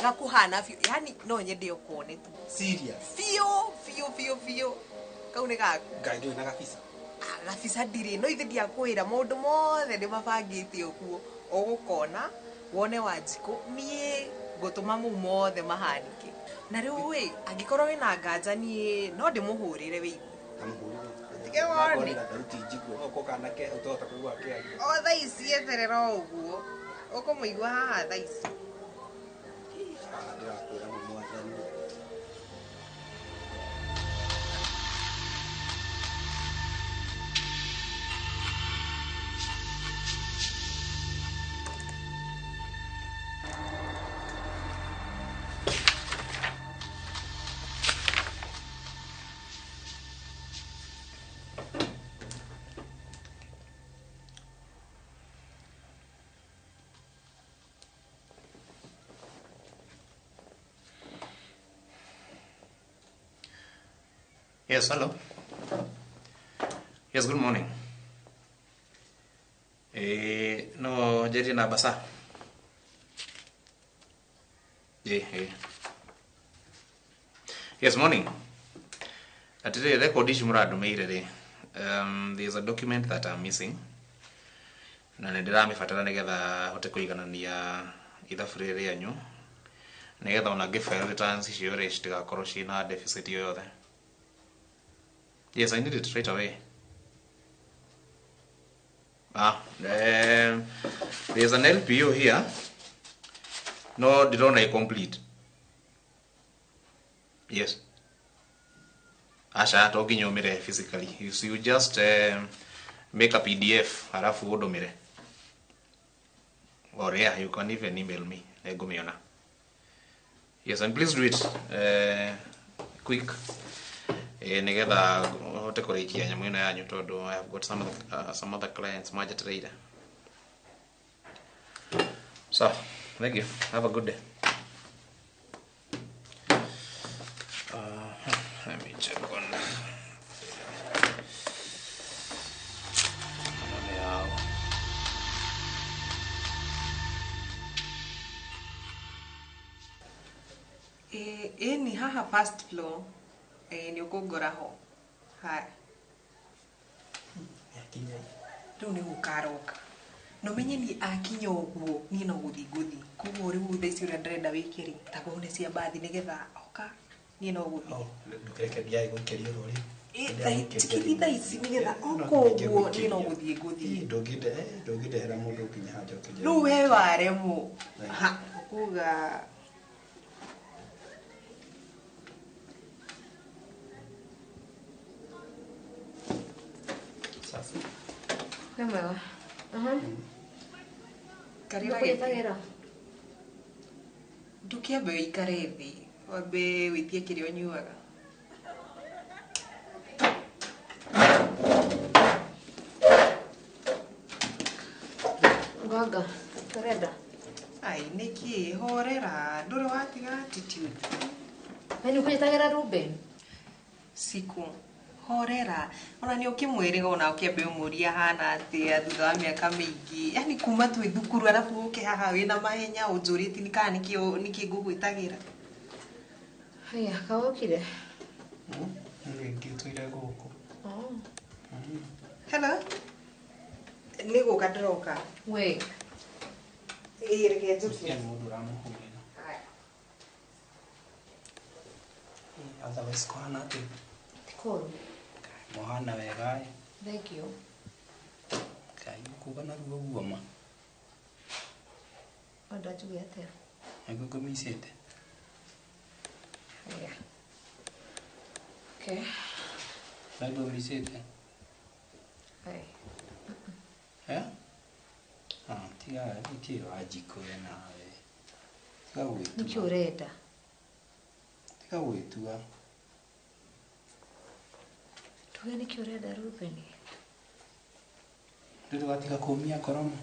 gakũhana biũ, yani no nyende ũkone tu. Serious? Biũ biũ biũ biũ, kau nĩ gaku. Ngai ndũrĩ na gabica? Gabica ndirĩ, no ithe ndiakwĩra maũndũ mothe nĩ mabangĩte ũguo, ũgũkona wone Wanjikũ, niĩ ngũtũma mau mothe mahanĩke. Na rĩu ĩ, angĩkorwo wĩna nganja niĩ no ndĩmũhũrĩre wĩigue. Tige wone. Thauti njigue, no ũkorwo kana ke ũtahota kũigua akĩaria. O thaa ici eterera o ũguo, ũkũmũigua haha thaa ici. Ndĩrakwĩra nĩ mwathani. Yes, hello. Yes, good morning. No, Jerry na basa. Yes, morning. Atire record ici mũrandũmĩire rĩ. There's a document that I'm missing. Na nĩ ndĩramĩbatara nĩgetha hote kũiganania ithabu rĩrĩ rĩanyu. Nĩgetha ona ngĩ-file returns icio rĩ citigakorwo ciĩna deficit yoyothe. Yes, I need it straight away. There's an LPO here. No, ndĩrona complete. Yes. Asha, to nginya ũmĩrehe physically. You just make a PDF, halafu ũndũmĩre. Or yeah, you can even email me. Nĩngũmĩona. Yes, and please do it quick. Nĩgetha hote kũrĩkia nyamũ ĩno yanyu tondũ I have got some other clients manjetereire. So, thank you. Have a good day. Let me check on. Ni haha first floor. Nĩ ũkũngora ho. Haya. Rĩu nĩ gũka aroka. Na ũmenye niĩ akinya ũguo niĩ no gũthiĩ ngũthiĩ. Koguo rĩu thaa ici ũrĩa ndĩrenda wĩke rĩ, ta ngũne cia mbathi nĩgetha oka niĩ no gũthiĩ. Ndũkĩreke ndiae gũikĩria rũri. Tikiti thaa ici nĩgetha oka ũguo niĩ no gũthiĩ ngũthiĩ. Ndũngĩndehera mũndũ nginya haha njoke njere. Rĩu we waremwo. Ha, ũkuga Sasa. Wĩ mwega. Karĩra Ndũkũnjĩtagĩra? Ndũkĩambe ũikare thĩ, wambe wĩtie kĩrĩa ũnyuaga. Nganga, tũrenda. Ai, nĩkĩ? Horera, ndũrĩ watiga attitude. We nĩũkũnjĩtagĩra Ruben? Siku, horera. Ona nĩ ũkĩmwĩrĩga ona ũkĩambe ũmũrie ahana atĩa thutha wa mĩaka mĩingĩ. Yaani kuma twĩ thukuru arabu ũke haha wĩna mahenya ũnjũrĩtie kana nĩkĩ ngũgwĩtagĩra. Haya, kawokire? Nĩ ngĩtũire gũkũ. Oh. Hello? Nĩ gũka ndĩroka. We. Ĩĩ, reke njũke. Ũcio nĩ mũndũ ũramũhũrĩra. Otherwise kũhana atĩa? Ti kũũru. Mũhana wega ĩ. Thank you. Ngai ũkuga narua ũguo ma. Wenda njuge atĩa? Nĩguo ngũmicĩte. Haya. Okay. Na ndũmicĩte? Ai. Eh? Ah, tiga nĩkĩ Wanjikũ we nawe. Tiga gwĩtua. Nĩkĩ ũrenda? Tiga gwĩtua. Tuge nĩkĩ ũrenda Ruben? Rĩu watiga kũmia ngoro ma.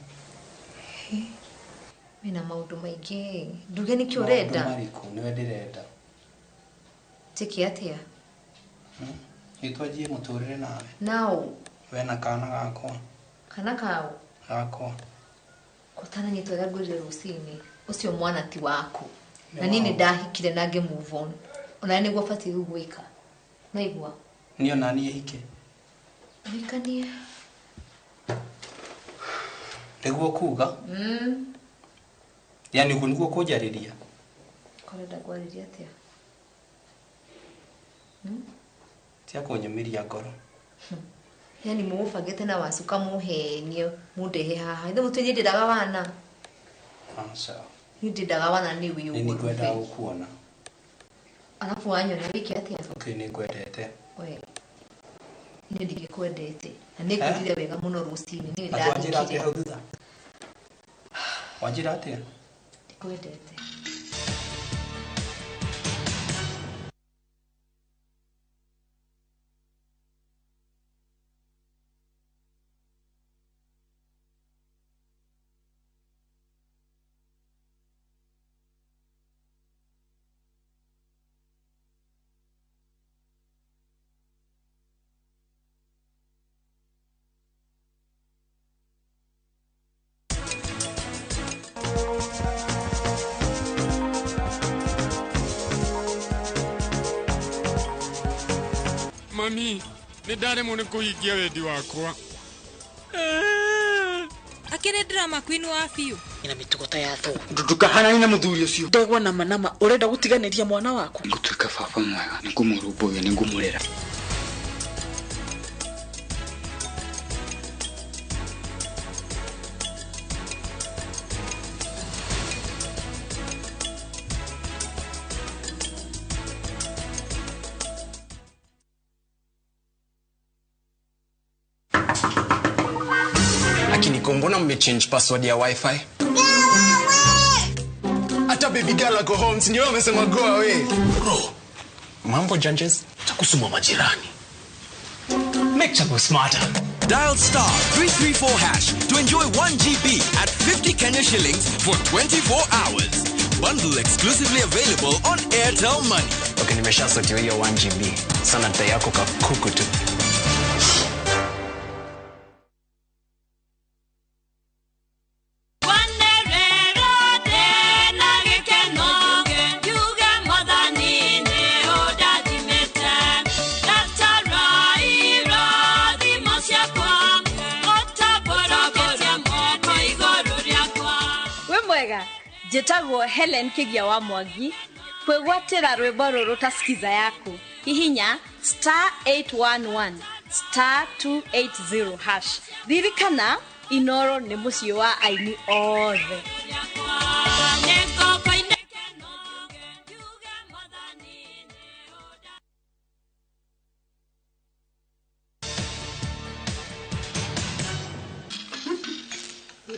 Wĩna maũndũ maingĩ. Nduge nĩkĩ ũrenda? Maũndũ marĩkũ? Nĩwe ndĩrenda. Njĩke atĩa? Nĩtwanjie mũtũrĩre nawe. Naũ? We na kana gakwa. Kana kaũ? Gakwa. Ũtananyitwo ũrĩa ngwĩrire rũcinĩ, ũcio mwana ti waku. Na niĩ nĩ ndahikire na ngĩ move on. Ona nĩguo batiĩ rĩu gwĩka. Naigua? Niĩ ona niĩ hike. Ũhikanie. Nĩguo kuga? Yaani ũguo nĩguo kũnjarĩria? Kũrenda ngwarĩrie atĩa? Tia kũnyũmĩria ngoro. Yaani mũgũbangĩte na wacuka mũhenie mũndehe haha. Ithe mũtwe niĩ ndĩndaga wana. Aca. Niĩ ndĩndaga wana nĩ wĩ Nĩ ũguo. nĩngwendaga gũkuona. Arabu wanyona wĩke atĩa? Okay, nĩngwendete. We. Niĩ ndingĩkwendete. Na nĩngwĩrire wega mũno rũcinĩ. Niĩ Na twanjĩra atĩa ndahikire. hau thutha? Wanjĩra atĩa? Ndikwendete. Mami, nĩ ndaremwo nĩ kũhingia wendi wakwa. Akĩrĩ drama queen wa biũ. Ina mĩtugo ta ya thũ. Ndukahanane na mũthuri ũcio. Ndegwa nama nama ũrenda gũtiganĩria mwana waku. Ngũtuĩka baba mwega, nĩngũmũrũmbũiya, nĩngũmũrera. Lakini mbona mmechange password ya wifi? Hata baby girl ako home, si ndio amesema go away. Bro, mambo judges, takusuma majirani. Make Chapo smarter. Dial star 334 hash to enjoy 1 GB at 50 Kenya shillings for 24 hours. Bundle exclusively available on Airtel Money. Okay, nimeshasotiwa hiyo 1 GB. Sana data yako kakuku tu. Njĩtagwo Helen Kĩgia wa Mwangi. Kwĩgwatĩra rwĩmbo rũrũ ta skiza yaku, hihinya star 811 star 280 hash. Ririkana, Inoro nĩ mũciĩ wa aini othe.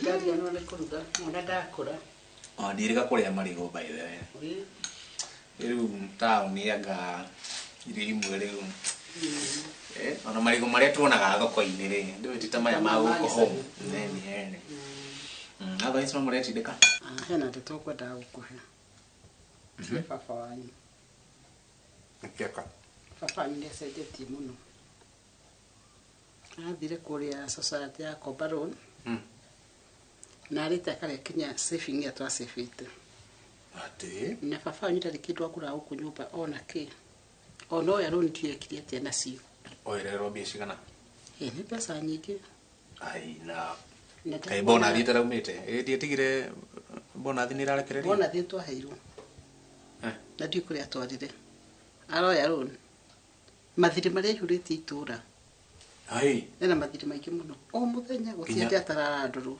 Ndariganwo nĩ kũruga mwana ndakũra. O ndirĩga kũrĩa marigũ, by the way. Rĩu taũni anga irio imwe rĩu, ona marigũ marĩa tuonaga thoko-inĩ rĩ, ndũĩ ti ta maya ma gũkũ home neni ene. Otherwise no mũretindĩka. Hena ndeto ngwendaga gũkũhe. Cia baba wanyu. Nĩkĩeka? Baba wanyu nĩ acenjetie mũno. Athire kũrĩa society ya Komba Loan. Na arĩte akarĩa kinya saving ĩrĩa twacĩbĩte. Atĩ? Na baba wanyu ndarĩ kĩndũ agũraga gũkũ nyũmba ona kĩ. Ona oya loan ndiekire atĩa nacio. Oererwo mbia cigana? Ĩ nĩ mbeca nyingĩ. Ai na kaĩ bonathi ĩtaraumĩte? Ĩ ndietigire bonathi nĩ ĩrarekererio? Bonathi twaheirwo. Na ndiũĩ kũrĩa atwarire. Aroya loan. Mathirĩ marĩa aihũrĩtie itũra. Ai. Ena mathirĩ maingĩ mũno. O mũthenya gũtirĩ hĩndĩ atararandũrwo.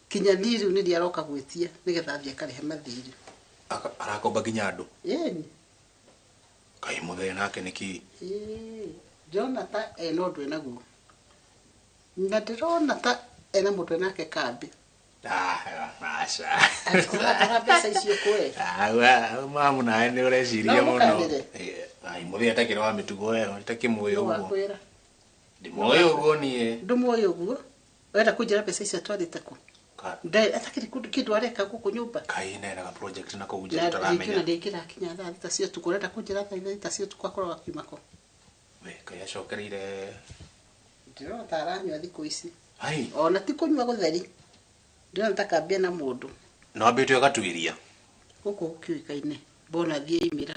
Kinya niĩ rĩu nĩrĩo aroka gwĩtia nĩgetha athiĩ akarĩhe mathirĩ. Arakomba nginya andũ? Ĩni. Kaĩ mũthee nake nĩkĩ? Ĩĩ, ndĩrona ta ena ũndũ enaguo. Na ndĩrona ta ena mũndũ enake kambĩ. Aca. Ũratwara mbeca icio kũ we? Mamu nawe nĩ ũreciria No mũno. mũkanĩre? Ai mũthee atakĩrĩ wa mĩtugo ĩyo, itakĩmũĩ ũguo. Wakwĩra. Ndimũĩ ũguo niĩ. Ndũmũĩ ũguo? Ũrenda kũnjĩra mbeca icio atwarĩte kũ? Ndarĩ atakĩrĩ kĩndũ areka gũkũ nyũmba. Kaĩ nenaga project na kũu nja Na tũtaramenya. rĩngĩ ona ndĩngĩrakinya thaa thita cia ũtukũ. Ũrenda kũnjĩra thaa thita cia ũtukũ akorwo akiuma kũ? We, kaĩ acokereire. Ndĩrona ta aranyua thikũ ici. Ai. Ona ti kũnyua gũtheri. Ndĩrona ta kambia na mũndũ. No ambĩte ũgatuĩria. Gũkũ gũkĩũĩkaine bonathi yaimĩra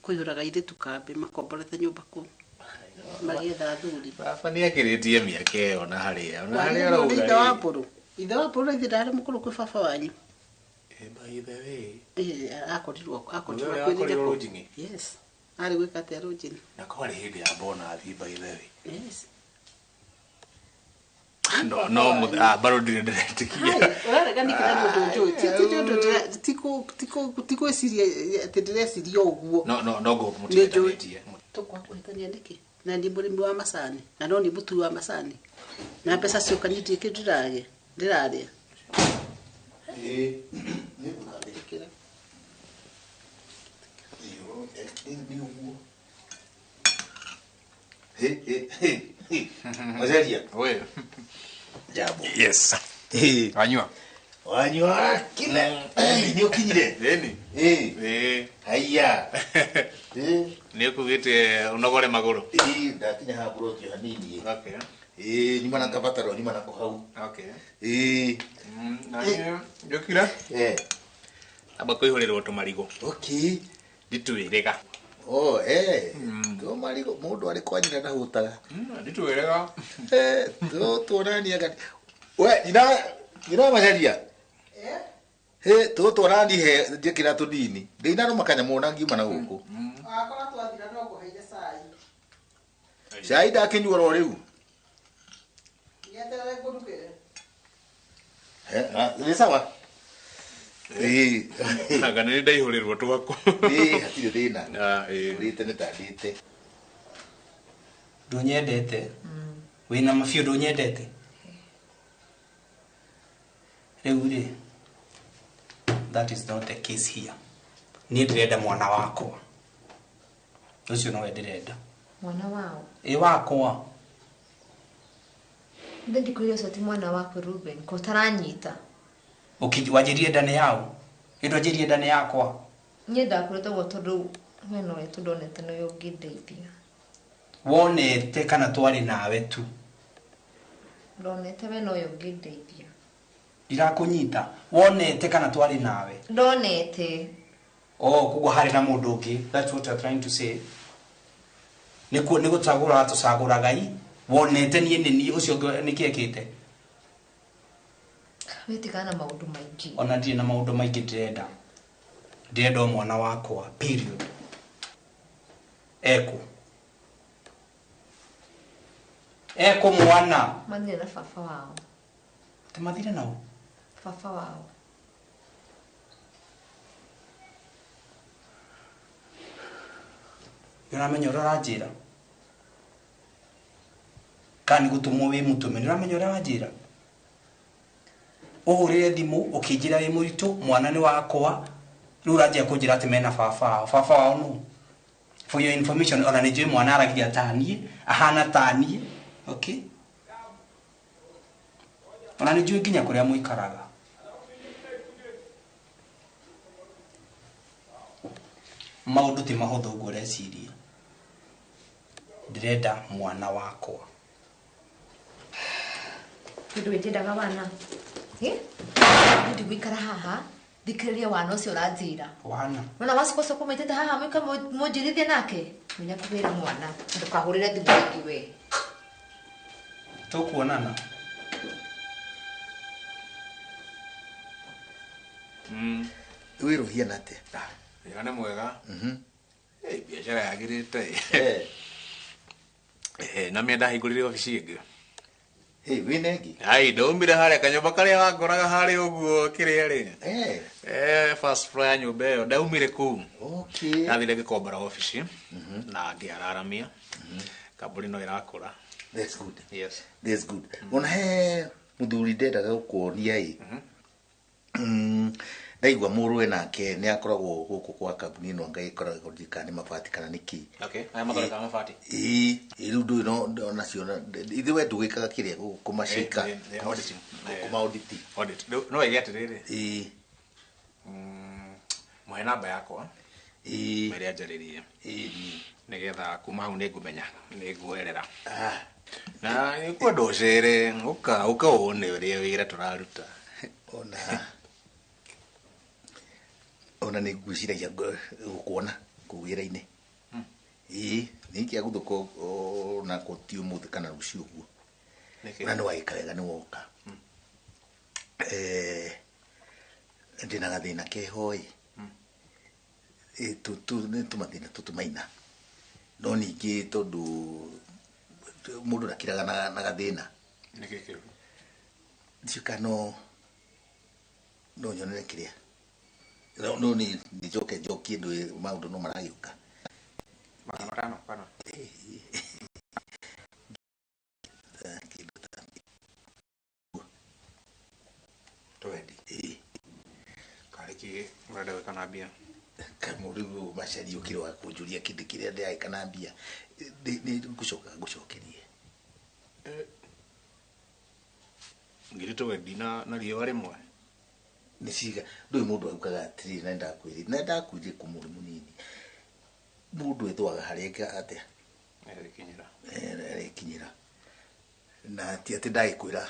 kũihũraga airĩtu kambĩ makomborete nyũmba kũu magĩetha athuri. Baba nĩ akĩrĩtie mĩaka ĩyo na harĩa. Ona harĩa Wagĩrĩirwo nĩ arauga ithe wa rĩ. mbũrũ. Ithe wa mbũrũ ithe ndarĩ mũkũrũ kwĩ baba wanyu. By the way. Ĩ akorirwo akorirwo Mũthee ũrĩa akwĩrire akorirwo kũ? Rũnjing'i? Yes. Arĩ gwĩka atĩa Rũnjing'i? Na kwarĩ hĩndĩ ya bonathi, by the way. Yes. No no bado ndirĩ ndĩretĩkia. Ũrarega nĩkĩ na nĩ ũndũ njũĩ? Ti nĩ ũndũ ti gwĩciria atĩ ndĩreciria ũguo. No no no ngo Nĩ njũĩ. mũtiganĩtie. Tũkwaga kũhĩtania nĩkĩ? Na nĩ mũrĩmi wa macani, na no nĩ mũtui wa macani. Na mbeca cioka niĩ ndirĩ kĩndũ ndĩrarĩa. Ndĩrarĩa. Ĩĩ. Nĩ nĩ ũguo. Hĩ hĩ hĩ. Maceria. We. Jambo. Yes. Wanyua. Wanyua kile. Nĩ ũkinyire? Ĩni. Ĩĩ. Haiya. Nĩ ũkugĩte ũnogore magũrũ. Ĩĩ, ndakinya haha mburoti hanini. Okay. Ĩĩ, nyuma na kabataro, nyuma nako hau. Okay. Ĩĩ. Na niĩ njũkire. Amba kũihũrĩrwo tũmarigũ. Okay. Ndituĩrĩga. Oh, eh. To marigũ mũndũ arĩ kwa nyina ndahũtaga. Ndituĩrĩga. Eh, to tuonania We, nyina Macaria. Hĩ, tũtũ he njĩkĩra tũnini. Ndinarũma kanyamũ na ngiuma na gũkũ. Wakora twathira no ngũheire cai. Cai ndakĩnyua oro rĩu. Nyeterere ngũrugĩre. Nĩ sawa? Ĩĩ. Anga nĩ ndaihũrĩrwo twaku. Ĩĩ, hatirĩ thĩna. Ũrĩte nĩ ta ndĩte. Ndũnyendete? Wĩna mabiũ ndũnyendete? Rĩu rĩ, that is not the case here. Niĩ ndĩrenda mwana wakwa. Ũcio nowe ndĩrenda. Mwana wao? Ĩ wakwa. Nĩ ndikwĩrire ũcio ti mwana waku Ruben, ko ũtaranyita. Wanjĩrire nda nĩ yaũ? Ĩ ndwanjĩrire nda nĩ yakwa? Niĩ ndakwĩrĩte ũguo tondũ we nowe tu ndonete nĩwe ũngĩndeithia. Wonete kana twarĩ nawe tu? Ndonete we nowe ũngĩndeithia. Ndirakũnyita. Wonete kana twarĩ nawe? Ndonete. Oh, koguo harĩ na mũndũ ũngĩ. That's what you're trying to say. Nĩkuo nĩ gũcagũra tũcagũraga i. Wonete niĩ nĩ niĩ ũcio ũngĩ nĩkĩ ekĩte? Wetigana na maũndũ maingĩ. Ona ndirĩ na maũndũ maingĩ ndĩrenda. Ndĩrenda o mwana wakwa, period. Eku. Eku mwana. Mathire na baba wao. Atĩ mathire nao? Baba wao. Nĩũramenya ũrĩa ũranjĩra? Kana nĩ gũtũmwo wĩ mũtũme, nĩũramenya ũrĩa ũranjĩra? Ũhũrĩre thimũ ũkĩnjĩra wĩ mũritũ, mwana nĩ wakwa, rĩu ũranjia kũnjĩra atĩ mena baba wao. Baba wao nũ? For your information, ona nĩnjũĩ mwana aragia ta niĩ, ahana ta niĩ, okay? Ona nĩnjũĩ nginya kũrĩa mũikaraga. Maũndũ ti mahũthũ ũguo ũreciria. Ndĩrenda mwana wakwa. Kĩndũ gĩtiendaga wana. Niĩ ndigũikara haha thikĩrĩria wana ũcio ũranjĩra. Wana? Nona wacoka ũmaitĩte haha mũika mũnjĩrithie nake? Menya kũgĩra mwana. Ndũkahũrĩre thimũ rĩngĩ we. Tũkuonana. Wĩra ũhiana atĩa? Wĩra nĩ mwega. Biacara yagĩrĩte. Na mie ndahingũrire obici ĩngĩ. Wĩna ĩngĩ? Ai, ndaumire harĩa kanyũmba karĩa wangoraga harĩa ũguo kĩrĩa rĩ. First floor ya nyũmba ĩyo ndaumire kũu. Ndathire ngĩkombora obici na ngĩararamia. Kambuni no ĩrakũra. That's good. Yes. That's good. Ona he mũthuri ndendaga gũkuonia ĩ. Ndaigua mũrũwe nake nĩ akoragwo gũkũ kwa kambuni ĩno Ngai ĩkoragwo ndikana nĩ mabati kana nĩ kĩ. Okay, aya mathondekaga mabati. Ĩĩ, rĩu ndũĩ no nacio ithuĩ we ndũgĩkaga kĩrĩa kũmacika. Kũma audit. Audit. No ĩgĩ atĩrĩrĩ. Ĩĩ. Mũhe namba yakwa. Ĩĩ. Ĩrĩa njarĩrie. Ĩĩ. Nĩgetha kuma hau nĩngũmenya, nĩnguoerera. Na nĩngwenda ũcere, ũka wone ũrĩa wĩra tũraruta. Ona nĩ ngwĩciragia gũkuona kũu wĩra-inĩ. Ĩĩ, nĩ kĩa gũthũka ona ko ti ũmũthĩ kana rũciũ ũguo. Na nĩ wagĩka wega nĩ woka. Ndĩna gathĩna keho ĩ. Nĩ tũmathĩna tũtũmaina. No ningĩ tondũ mũndũ ndakiraga na gathĩna. Nĩkĩ kĩu? Ndiũĩ kana no nyonere kĩrĩa. No nĩ njoke njokie ndũĩ maũndũ no maragĩũka. 500 kana? Kĩndũ ta 20. Ĩĩ. Karĩ kĩ ũrenda gwĩka na mbia? Kamũndũ macari ũkĩrĩ wa kũnjũria kĩndũ kĩrĩa ndĩragĩka na mbia. Nĩ ngũcoka ngũcokerie. Ngiri 20 na riũa rĩmwe. Nĩ ciga ndũĩ mũndũ augaga atĩrĩrĩ na nĩndakwĩrire na nĩndakwĩrire kuma ũrĩ mũnini. Mũndũ ethwaga harĩa atĩa? Arekinyĩra. Arekinyĩra. Na ti atĩ ndagĩkwĩra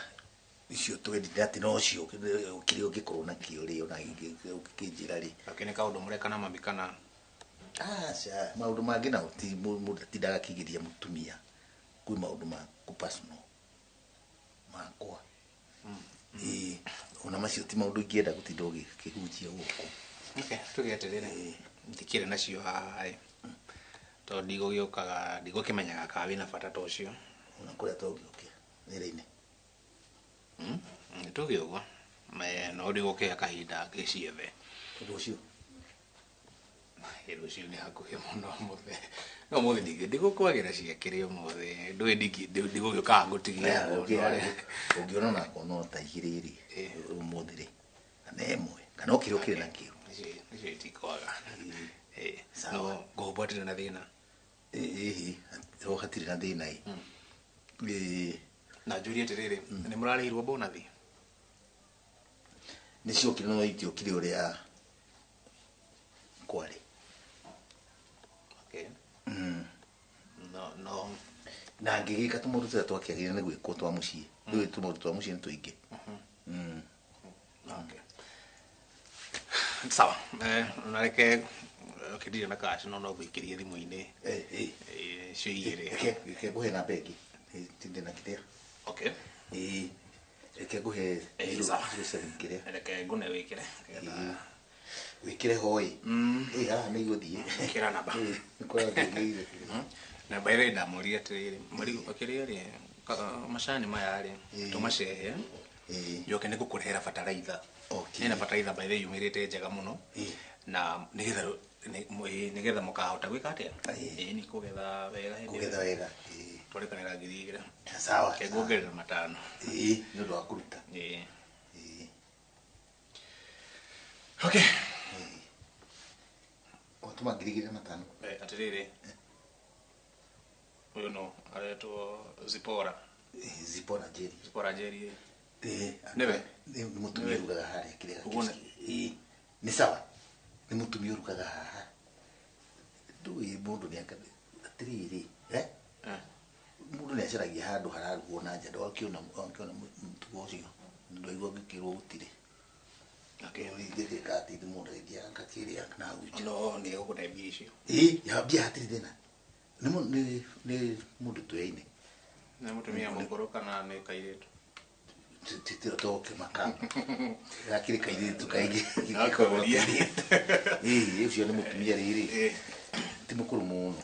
icio 20 atĩ nocio kĩrĩa ũngĩkorwo nakĩo rĩ ona ũngĩkĩnjĩra rĩ. Lakini nĩ kaũndũ mũreka na mami kana? Aca, maũndũ mangĩ nao ti mũndũ atindaga akĩgiria mũtumia kwĩ maũndũ maku personal makwa. Ĩĩ, ona macio ti maũndũ ingĩenda gũtinda ũgĩkĩhunjia gũkũ. Okay, tuge atĩrĩrĩ, ndikĩrĩ nacio haha ĩ. Tondũ ndigũgĩũkaga, ndigũkĩmenyaga kana wĩna bata ta ũcio. Ona kũrĩa tũngĩũkia wĩra-inĩ. Nĩ tuge ũguo. No ndigũkĩhe kahinda ngĩciethe. Rũciũ? Rũciũ nĩ hakuhĩ mũno ũmũthĩ. No ũmũthĩ ndigũkwagĩra ciakĩrĩ ũmũthĩ. Ndũĩ ndigũgĩũkaga ngũtigie ũguo. Ũngĩona onakorwo no ta 2 rĩ, ũmũthĩ rĩ, kana 1, kana o kĩrĩa ũkĩrĩ nakĩo. Icio itikwaga. No ngũhũmbwo hatirĩ na thĩna. Ĩĩ, ho hatirĩ na thĩna ĩ. Ĩĩ. Na njũrie atĩrĩrĩ, nĩ mũrarĩhirwo bonathi? Nĩ ciokire no itiokire ũrĩa kwarĩ. Okay. No. Na ngĩgĩka tũmaũndũ tũrĩa twakĩagĩrĩire nĩ gwĩkwo twa mũciĩ. Rĩu tũmaũndũ twa mũciĩ nĩ tũingĩ. Okay. Sawa. Na reke ndirĩ na cash no ngũikĩrie thimũ-inĩ. Icio 2. Reke ngũhe namba ĩngĩ. Tinde na kĩrĩa. Okay. Ĩĩ. Reke nguhe 07 kĩrĩa. Reke ngune wĩkĩre. Wĩkĩre hoi. Ĩ haha nĩ igũthiĩ. Ĩkĩra namba. Nĩkũragĩrĩire. Namba ĩrĩa ndamũria atĩrĩrĩ, marigũ kĩrĩa rĩ, macani maya rĩ, tũmacehe. Njoke nĩ ngũkũrehera bataraitha. Ĩna bataraitha by the way yumĩrĩte njega mũno. Na nĩgetha nĩgetha mũkahota gwĩka atĩa? Ĩĩ nĩ kũgetha wega hĩndĩ. Kũgetha wega. Tũrekanĩra 2,000. Sawa. Ke nguongerera 5. Ĩĩ nĩ ũndũ wa kũruta. Ĩĩ. Okay. Watũma 2,500. Atĩrĩrĩ. Ũyũ no aretwo Zipora. Zipora Jerry. Zipora Jerry. Ĩĩ. Nĩwe. Nĩ mũtumia ũrugaga harĩa kĩrĩa. Ĩĩ. Nĩ sawa. Nĩ mũtumia ũrugaga haha. Ndũĩ mũndũ nĩ atĩrĩrĩ. Mũndũ nĩ acaragia handũ hararugwo na nja ndwakĩona mũtugo ũcio ndwaigua ngĩkĩrwo gũtirĩ. Ingĩgĩka atĩ mũndũ agĩthiaga ngakĩrĩa na hau nja. No nĩ egũkũne mbia icio. Ĩĩ ya mbia hatirĩ thĩna. Nĩ mũndũ tuyaine. Nĩ mũtumia mũkũrũ kana nĩ kairĩtu? Titiro tũgũkĩmaka. Gakĩrĩ kairĩtu kaingĩ. Nakũria. Ĩĩ ũcio nĩ mũtumia rĩrĩ. Ti mũkũrũ mũno.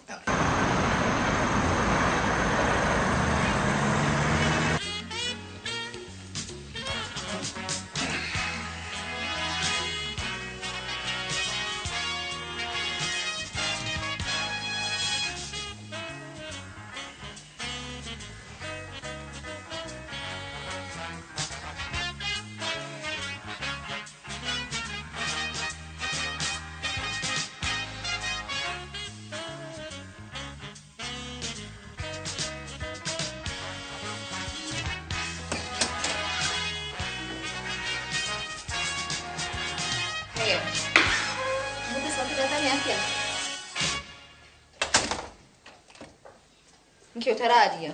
Nĩkĩ ũtararia?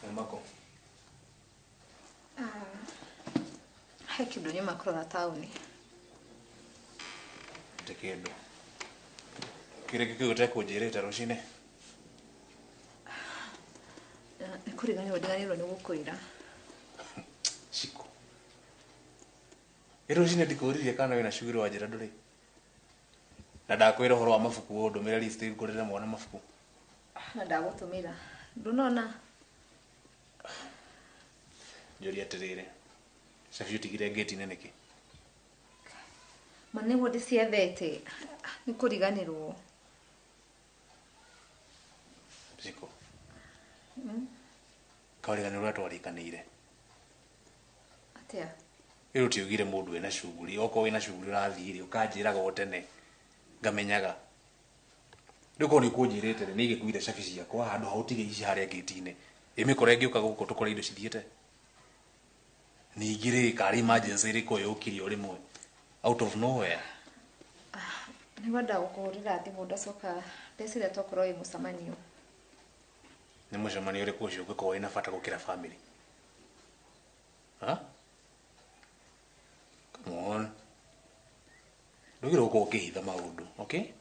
Umako. He kĩndũ nyuma kũrora taũni. Te kĩndũ. Kĩrĩkũ kĩu ũtekũnjĩrĩte rũcinĩ? Nĩ kũriganĩrwo ndiganĩirwo nĩ gũkwĩra. Cikũ. Ĩ rũcinĩ ndikũririe kana wĩna shughuli wanjĩra ndũrĩ. Na ndakwĩra ũhoro wa mabuku ũndũmĩre list ngũrĩre mwana mabuku. Na ndagũtũmĩra. Ndũnona? Njũria atĩrĩrĩ. Cabi ũtigire ngĩti-inĩ nĩkĩ? Ma nĩguo ndĩciethete. Nĩ kũriganĩrwo. Cikũ. Kaũriganĩrwo ũrĩa twarĩkanĩire. Atĩa? Ĩrũ tiugire mũndũ wĩna shughuli, okorwo wĩna shughuli ũrathiĩ rĩ, ũkanjĩraga o tene ngamenyaga. Rĩu korwo nĩ ũkũnjĩrĩte rĩ, nĩ ingĩkuire cabi ciakwa handũ ha ũtige ici harĩa ngĩti-inĩ. Ĩmĩkora ĩngĩũka gũkũ tũkore indo cithiĩte. Ningĩ rĩ, karĩ emergency ĩrĩkũ yũkire o rĩmwe out of nowhere. Nĩngwenda gũkũhũrĩra thimũ ndacoka ndeciria tokorwo wĩ mũcemanio. Nĩ mũcemanio ũrĩkũ ũcio ũngĩkorwo wĩna bata gũkĩra family? Ha? Come on. Ndũgĩrwo gũkorwo ũkĩhitha maũndũ, okay?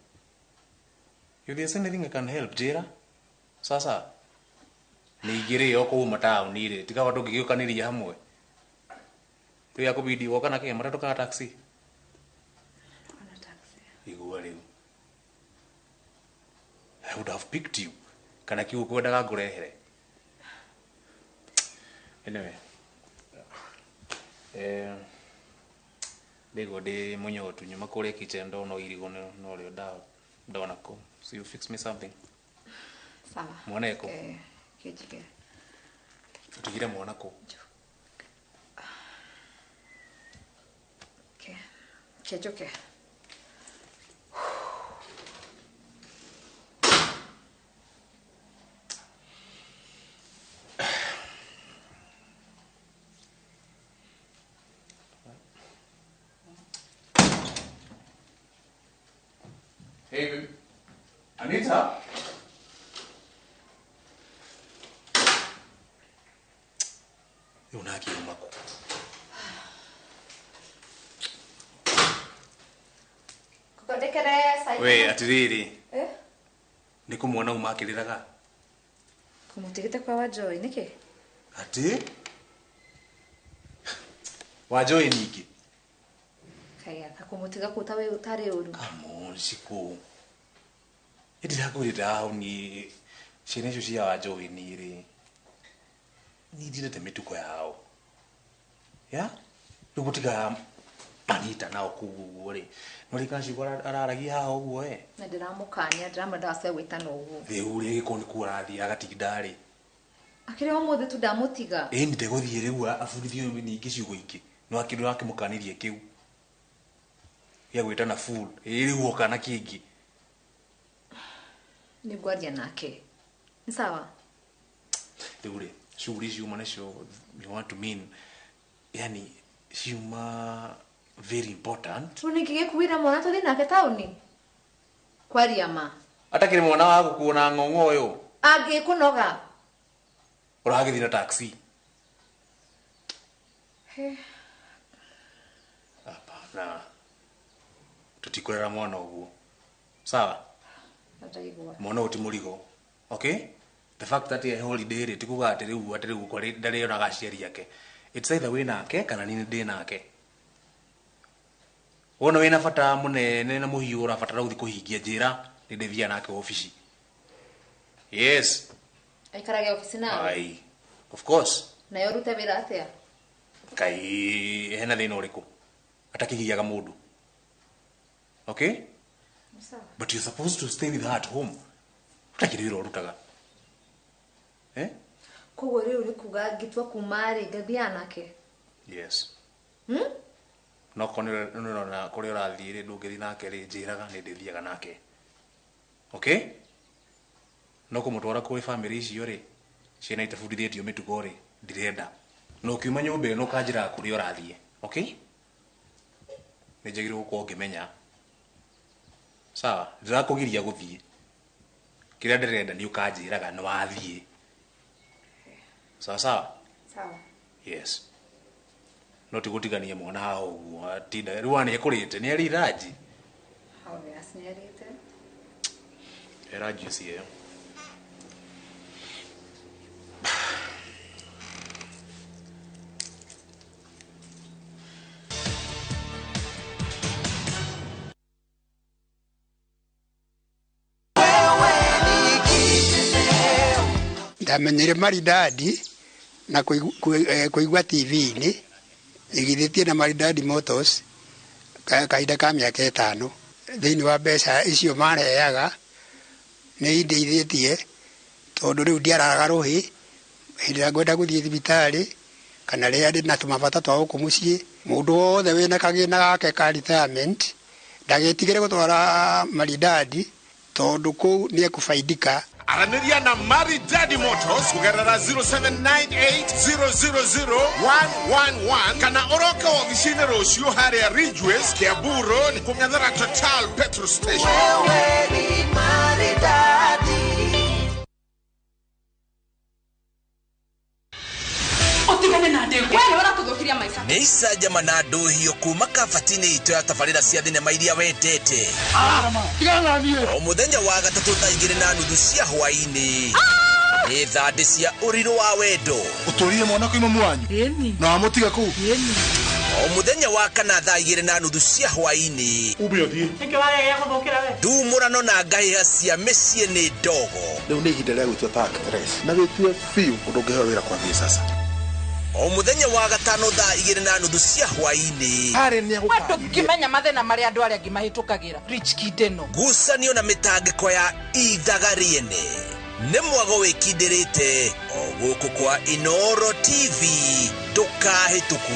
If there's anything I can help, njĩra. Sasa. Ningĩ rĩ, okorwo uma taũni rĩ, tiga tũngĩgĩũkanĩria hamwe. Rĩu yakũbidi woka na kĩ, matatũ kana taxi? Igua rĩu. I would have picked you. Kana kĩu ũkwendaga ngũrehere. Anyway. Ndĩguo ndĩ mũnyotu nyuma kũrĩa kitchen ndona irigũ no rĩo ndona kũ. So you fix me something. Sawa. Mwana eko. Kĩnjige. Ũtigire mwana kũ? Okay. Kĩnjũke. Hey, baby. Anita? Unaki umako. We, atiriri. Eh? Nĩ kũmwona uma akĩrĩraga. Kũmũtigĩte kwa Wanjoĩ nĩkĩ? Atĩ? Wanjoĩ ningĩ? Kaya, kakũmũtiga kũu ta wĩ ũtarĩ ũru. Come on, Shiko. Ĩndĩ ndakwĩrĩte haha ciana icio cia Wanjoĩ niĩ rĩ. Niĩ ndiendete mĩtugo yao. Ya? Rĩu gũtiga Anita nao kũu ũguo rĩ. No rĩ kana ciugo araragia haha ũguo ĩ. Na ndĩramũkania, ndĩramwĩra ndagacoke gwĩtana ũguo. Rĩu rĩ gĩkorwo nĩ kuo arathiĩ agatinda rĩ. Akĩrĩ ũmũthĩ tu ndamũtiga. Ĩni ndegũthiĩ rĩu abundithio ningĩ ciugo ingĩ. No akĩndũ akĩmũkanirie kĩu. Gĩa gwĩtana fool. Ĩ rĩu oka na kĩngĩ. Nĩ ngwaria nake. Nĩ sawa? Rĩu rĩ, shughuli ciuma nacio you want to mean yani ciuma very important. Rĩu nĩkĩ gĩkuire mwana tũthiĩ nake taũni? Kwaria ma. Atakĩrĩ mwana wa gũkuona ng'ong'o ũyũ. Angĩkũnoga. Ũragĩthiĩ na taxi. He. Hapana. Tũtikũrera mwana ũguo. Sawa? Ndaigua. Mwana ũyũ ti mũrigo. Okay? The fact that he holiday rĩ ti kuga atĩ rĩu atĩ rĩu ndarĩonaga aciari ake. It's either wĩ nake kana niĩ ndĩ nake. Wona wĩna bata mũnene na mũhiũ ũrabatara gũthiĩ kũhingia njĩra nĩ ndĩthiaga nake obici. Yes. Aikarage obici nawe? Ai. Of course. Nayo ũrute wĩra atĩa? Kai hena thĩna ũrĩkũ? Atakĩgiaga mũndũ. Okay? Sawa. But you're supposed to stay with her at home. Utakĩrĩ wĩra ũrutaga. Eh? Koguo rĩu nĩ kuga ngĩtua kuma rĩ ngathiaga nake? Yes. No korwo nĩ ũrona kũrĩa ũrathiĩ rĩ ndũngĩthiĩ nake rĩ njĩraga nĩ ndĩthiaga nake. Okay? No kũmũtwara kũrĩ family icio rĩ ciana itabundithĩtio mĩtugo rĩ ndirenda. No ũkiuma nyũmba ĩno ũkanjĩraga kũrĩa ũrathiĩ. Okay? Nĩ njagĩrĩirwo gũkorwo ngĩmenya. Sawa? Ndirakũgiria gũthiĩ. Kĩrĩa ndĩrenda nĩ ũkanjĩraga nĩ wathiĩ. Sawa sawa? Sawa. Yes. No ti gũtigania mwana haha ũguo atinda rĩu nĩ ekũrĩte nĩ arĩ iranji. Obvious nĩ arĩte. Era juice ĩyo. Ndamenyire Maridadi na kũigua TV-inĩ igithĩtie na Maridadi Motors kahinda ka mĩaka 5 thĩinĩ wa mbeca icio mareaga nĩ indeithĩtie tondũ rĩu ndiararaga rũhĩ hĩndĩ ĩrĩa ngwenda gũthiĩ thibitarĩ kana rĩrĩa ndĩ na tũmabata twa gũkũ mũciĩ. Mũndũ wothe wĩna kagĩna gake ka retirement ndagĩtigĩre gũtwara Maridadi tondũ kũu nĩ ekũbaidika. Aranĩria na Maridadi Motors kũgerera 0798000111 kana ũroke wabici-inĩ rũciũ harĩa Ridgeways, Kiambu Road, kũng'ethera Total petrol station. Wewe ni Maridadi. Nĩ icanjama na ndũhio kuma kabati-inĩ itũ ya tabarĩra cia thinema iria wendete. O mũthenya wa gatatũ thaa 2:30 cia hwaĩ-inĩ. Nĩ thandĩ cia ũrirũ wa wendo. Ũtũrire mwana kuuma mwanyu na wamũtiga kũu. O mũthenya wa kana thaa 2:30 cia hwaĩ-inĩ. Ume ũthiĩ. Ndumũrano na ngahĩha cia mĩciĩ nĩ ndogo. Rĩu nĩ ihinda rĩa gwĩtua ta actress na wĩtue biũ ũndũ ũngĩheo wĩra kwambia sasa. O mũthenya wa gatano thaa 2:30 cia hwaĩ-inĩ. Ndũngĩmenya mathĩna marĩa andũ arĩa angĩ mahĩtũkagĩra. Rich Kid ĩno. Ngucanio na mĩtangĩko ya ithaga rĩene. Nĩ mwago wĩkindĩrĩte o gũkũ kwa Inooro TV ndũkahĩtũkwo.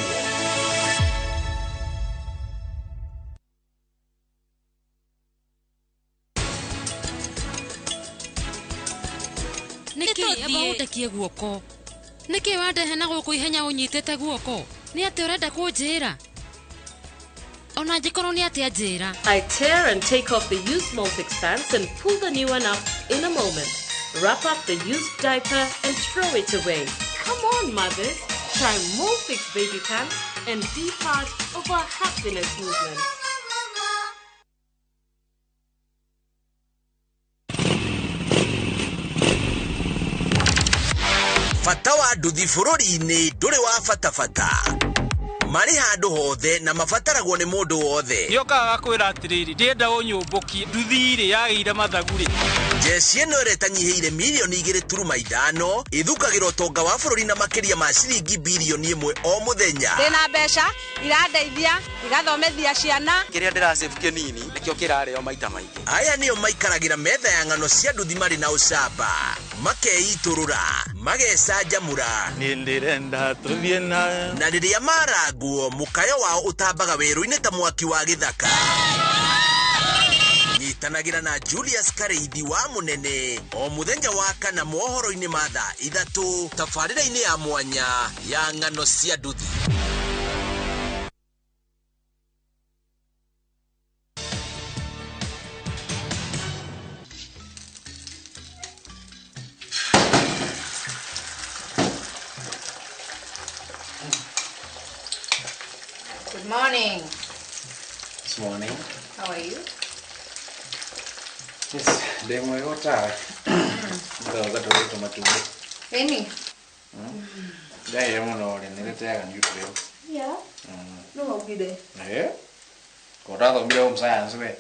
Nĩkĩ amba ũndekie guoko? Nĩkĩ wandehe na gũkũ ihenya ũnyitĩte guoko? Nĩ atĩ ũrenda kũnjĩra? Ona angĩkorwo nĩ atĩa njĩra. I tear and take off the used Molfix pants and pull the new one up in a moment. Wrap up the used diaper and throw it away. Come on, mothers. Try Molfix baby pants and be part of our happiness movement. Bata wa nduthi bũrũri-inĩ ndũrĩ wa bata bata. Marĩ handũ hothe na mabataragwo nĩ mũndũ wothe. Nĩokaga gakwĩra atĩrĩrĩ, ndĩrenda ũnyũmbũkie nduthi rĩ yagĩire mathagu rĩ. Jeshi ĩno ĩrĩa ĩtanyihĩire mirioni 2.5 ithukagĩra ũtonga wa bũrũri na makĩria ma ciringi birioni 1 o mũthenya. Ndĩna mbeca irandeithia igathomethia ciana. Kĩrĩa ndĩrasave kĩnini nĩkĩo kĩrarĩo maita maingĩ. Aya nĩo maikaragĩra metha ya ng'ano cia nduthi marĩ na ũcamba, makeitũrũra, magecanjamũra. Niĩ ndĩrenda tũthiĩ na. Na rĩrĩa marangwo mũkayo wao ũtambaga werũ-inĩ ta mwaki wa gĩthaka. Nyitanagĩra na Julius Kareithi wa Mũnene o mũthenya wa kana mohoro-inĩ ma thaa 3 tabarĩra-inĩ ya mwanya ya ng'ano cia nduthi. Good morning. This morning. How are you? Yes, ndĩ mwega ũtawe. Ndoga tũrĩte matumbĩ. Ĩni. Ndaire mũno rĩ, nĩrĩteaga nutrients. Yeah. No waugire. Eh? Ko ndathomire home science we.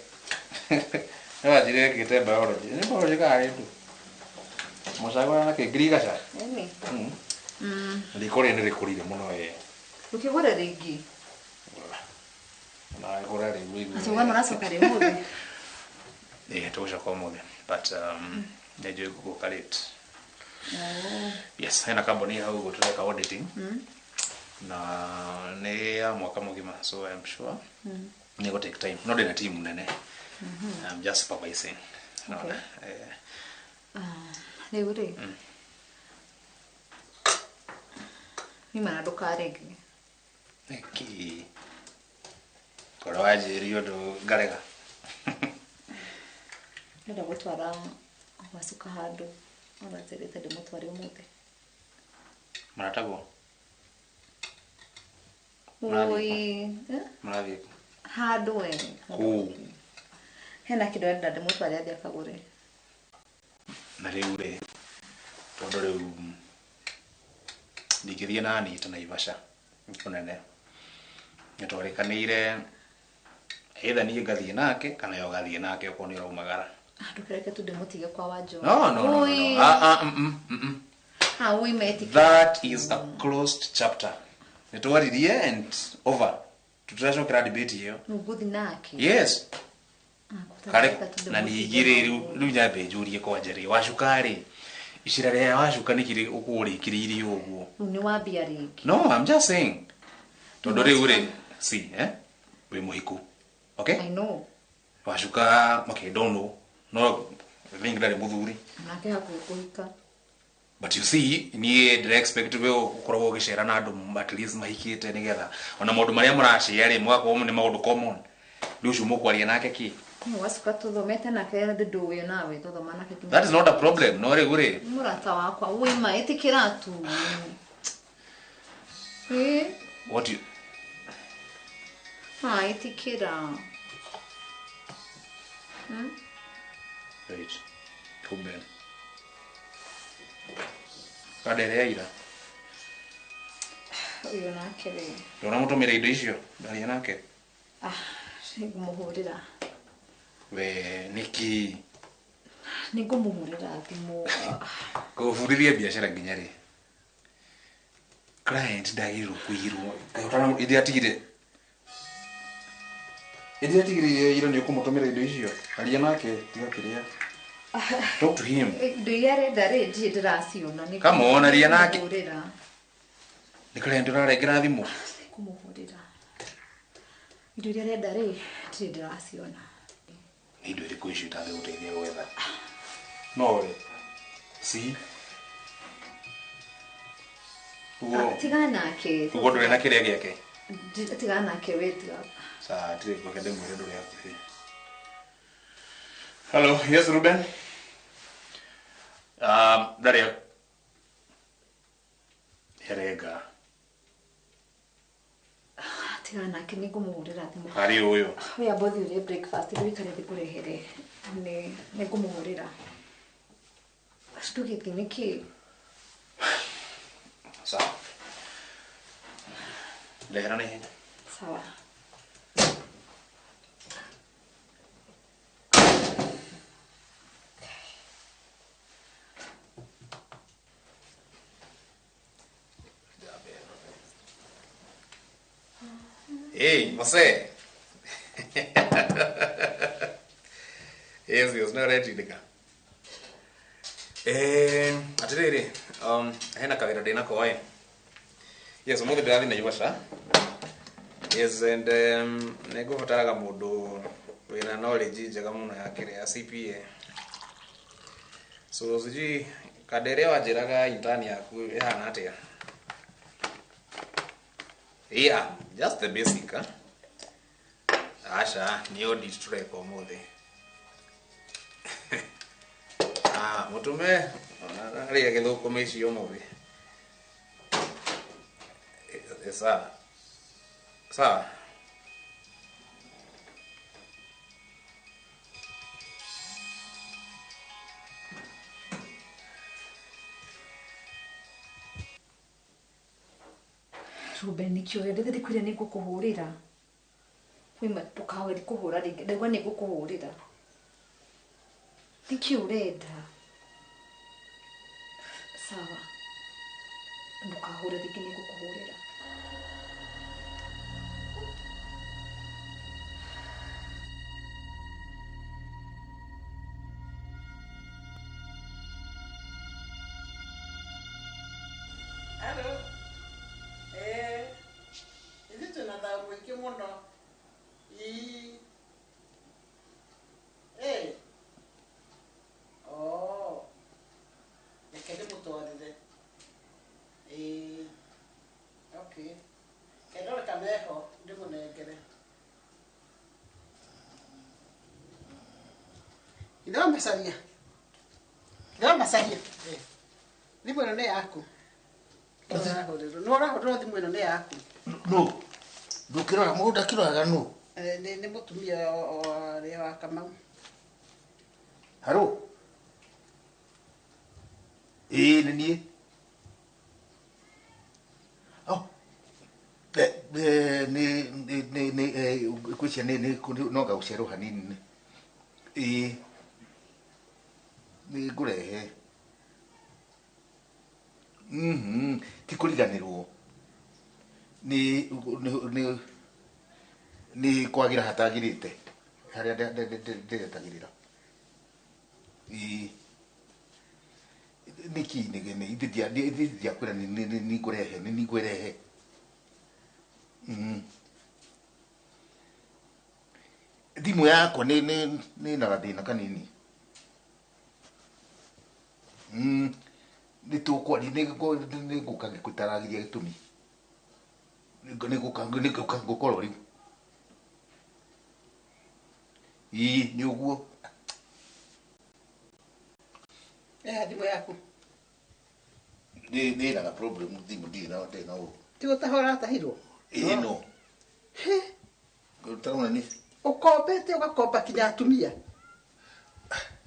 Nĩwanjire ngĩte biology. Nĩ biology kana kĩndũ? Mũcagũra na kĩ ngirigaca? Ĩni. Riko rĩ nĩrĩkũrire mũno we. Ũkĩgũra rĩngĩ? Na gũra rĩu ũigue. Atĩ uga mũracoka rĩ ũmũthĩ? Yeah, tũgũcoka ũmũthĩ but nĩnjũĩ gũka late. Oh. Yes, hena kambuni hau ũguo tũreka auditing. Na nĩ ya mwaka mũgima, so I'm sure nĩ gũ take time. No ndĩna team nene. I'm just supervising. Okay. Rĩu rĩ, nĩma na ndũkarege. Nĩkĩ? Korwo wanjĩrire ũndũ ngarega. Ndĩrenda gũtwara Wacuka handũ ũranjĩrĩte ndĩmũtware ũmũthĩ. Maratagwo? Oi, Mũrathiĩ kũ? Handũ we. Kũ? Hena kĩndũ arenda ndĩmũtware athiĩ akagũre. Na rĩu rĩ, tondũ rĩu ndingĩthiĩ na Anita Naivasha kũnene. Nĩtwarĩkanĩire either niĩ ngathiĩ nake kana ye ũgathiĩ nake okorwo nĩ ũraumagara. Ndũkareke tu ndĩmũtige kwa Wanjo. No. Oi metĩkĩra. That is a closed chapter. Nĩtwaririe and over. Tũtiracokera debate ĩyo. Nĩũgũthiĩ nake? Yes. Kare na ningĩ rĩ rĩu nyambe njũrie kwanja rĩ Wacuka rĩ icera rĩa Wacuka nĩkĩ ũkũrĩkĩrĩirie ũguo? Rĩu nĩ wambia rĩngĩ. No, I'm just saying. Tondũ rĩu rĩ, see, eh? Wĩ mũhiku. Okay? I know. Wacuka, okay, don't know. No, I think ndarĩ mũthuri. Nake hakuhĩ kũhika. But you see, niĩ ndĩra expect we ũkoragwo ũgĩcera na andũ at least mahikĩte nĩgetha ona maũndũ marĩa mũracea rĩ mũgakorwo nĩ maũndũ common. Rĩu ũcio mũkwaria nake kĩ? Wacuka tũthomete nake ndũĩ nawe tũthoma nake. That is not a problem. No rĩu rĩ. Mũrata wakwa wĩma ĩtĩkĩra tu. Eh? What you Ĩtĩkĩra. Wait. Kumbe. Kadere ira. Ũyũ nake rĩ. Ndũramũtũmĩra indo icio? Ndaria nake. Nĩngũmũhũrĩra. We nĩkĩ? Nĩngũmũhũrĩra thimũ. Kũbundithia biacara nginya rĩ? Client ndagĩrĩirwo kũiyĩrwo. Kaĩ iria atigire? Iria atigire ira nĩ ũkũmũtũmĩra indo icio? Aria nake tiga kĩrĩa. Talk to him. Indo iria arenda rĩ ndirĩ ndĩraciona. Come on, aria nake. Nĩ client ũrarengera thimũ? Nĩngũmũhũrĩra. Indo iria arenda rĩ ndirĩ ndĩraciona. Nĩ indo irĩkũ icio itangĩgũteithia gwetha? No rĩ. See? Tigana nake. Ũguo ndũrĩ na kĩrĩa gĩake? Tigana nake we tiga. Sawa, tirĩ kwake ndĩmwĩre ndũrĩ hakuhĩ. Hello, yes Ruben. Ndarĩ Herenga. Tigana nake nĩngũmũhũrĩra thimũ. Harĩ ũyũ. Oya amba ũthiĩ ũrĩe breakfast rĩu ũikare thĩ ngũrehere. Nĩngũmũhũrĩra. Ndũgĩthiĩ nĩkĩ? Ndehera na ihenya. Sawa. Ei, você! Yes, yes, no ũretindĩka. Atĩrĩrĩ, hena kawĩra ndĩnako ĩ. Yes, ũmũthĩ ndĩrathiĩ Naivasha. Yes, and nĩngũbataraga mũndũ wĩna knowledge njega mũno ya kĩrĩa ya CPA. So sijui kanda ĩrĩa wanjĩraga intern yaku ĩhana atĩa? Yeah, just the basic, huh? Asha, ni audit tureka ũmũthĩ. Ah, mũtũme arĩa gĩthũkũma ici ũmũthĩ. Sawa. Sawa. Ruben nĩkĩ ũrenda ndikwĩre nĩ ngũkũhũrĩra. Wima ndũkagerie kũhũra rĩngĩ ndauga nĩ ngũkũhũrĩra. Nĩkĩ ũrenda? Sawa. Ndũkahũre rĩngĩ nĩ ngũkũhũrĩra. Hello. Ithuĩ twĩna thayũ mũingĩ mũno. Ĩĩ. Oh. Reke ndĩmũtwarĩre. Ĩĩ. Okay. Kendore kameho ndĩmũnengere. Ithe wa Macaria. Ithe wa Macaria. Thimũ ĩno nĩ yaku. Nĩ ũrahũrĩrwo thimũ ĩno nĩ yaku. No. Ndũkĩrora mũndũ ndakĩroraga nũ? Nĩ mũtumia ũrĩa wa Kamau. Haro. Ĩĩ nĩ niĩ. Oh. Nĩ ngwĩciria nĩ no ngagũcererwo hanini. Ĩĩ. Nĩ ngũrehe. Ti kũriganĩrwo. Nĩ kwagĩra hatagĩrĩte harĩa ndĩretagĩrĩra. Ĩĩ. Nĩkĩ inegene ithe ndiakwĩra nĩ ngũrehe nĩ ngũrehe. Thimũ yakwa nĩ na gathĩna kanini. Nĩ tũkwaria nĩ ngũka ngĩgũtaragĩria gĩtũmi. Nĩ ngũka ngũkorwo rĩu. Ĩĩ nĩ ũguo. Thimũ yaku. Nĩ na problem thimũ ndirĩ na ndĩna ũru. Ti gũtaha ũratahirwo? Ĩĩ no. Ũtarona nĩ ũkombete ũgakomba kinya atumia.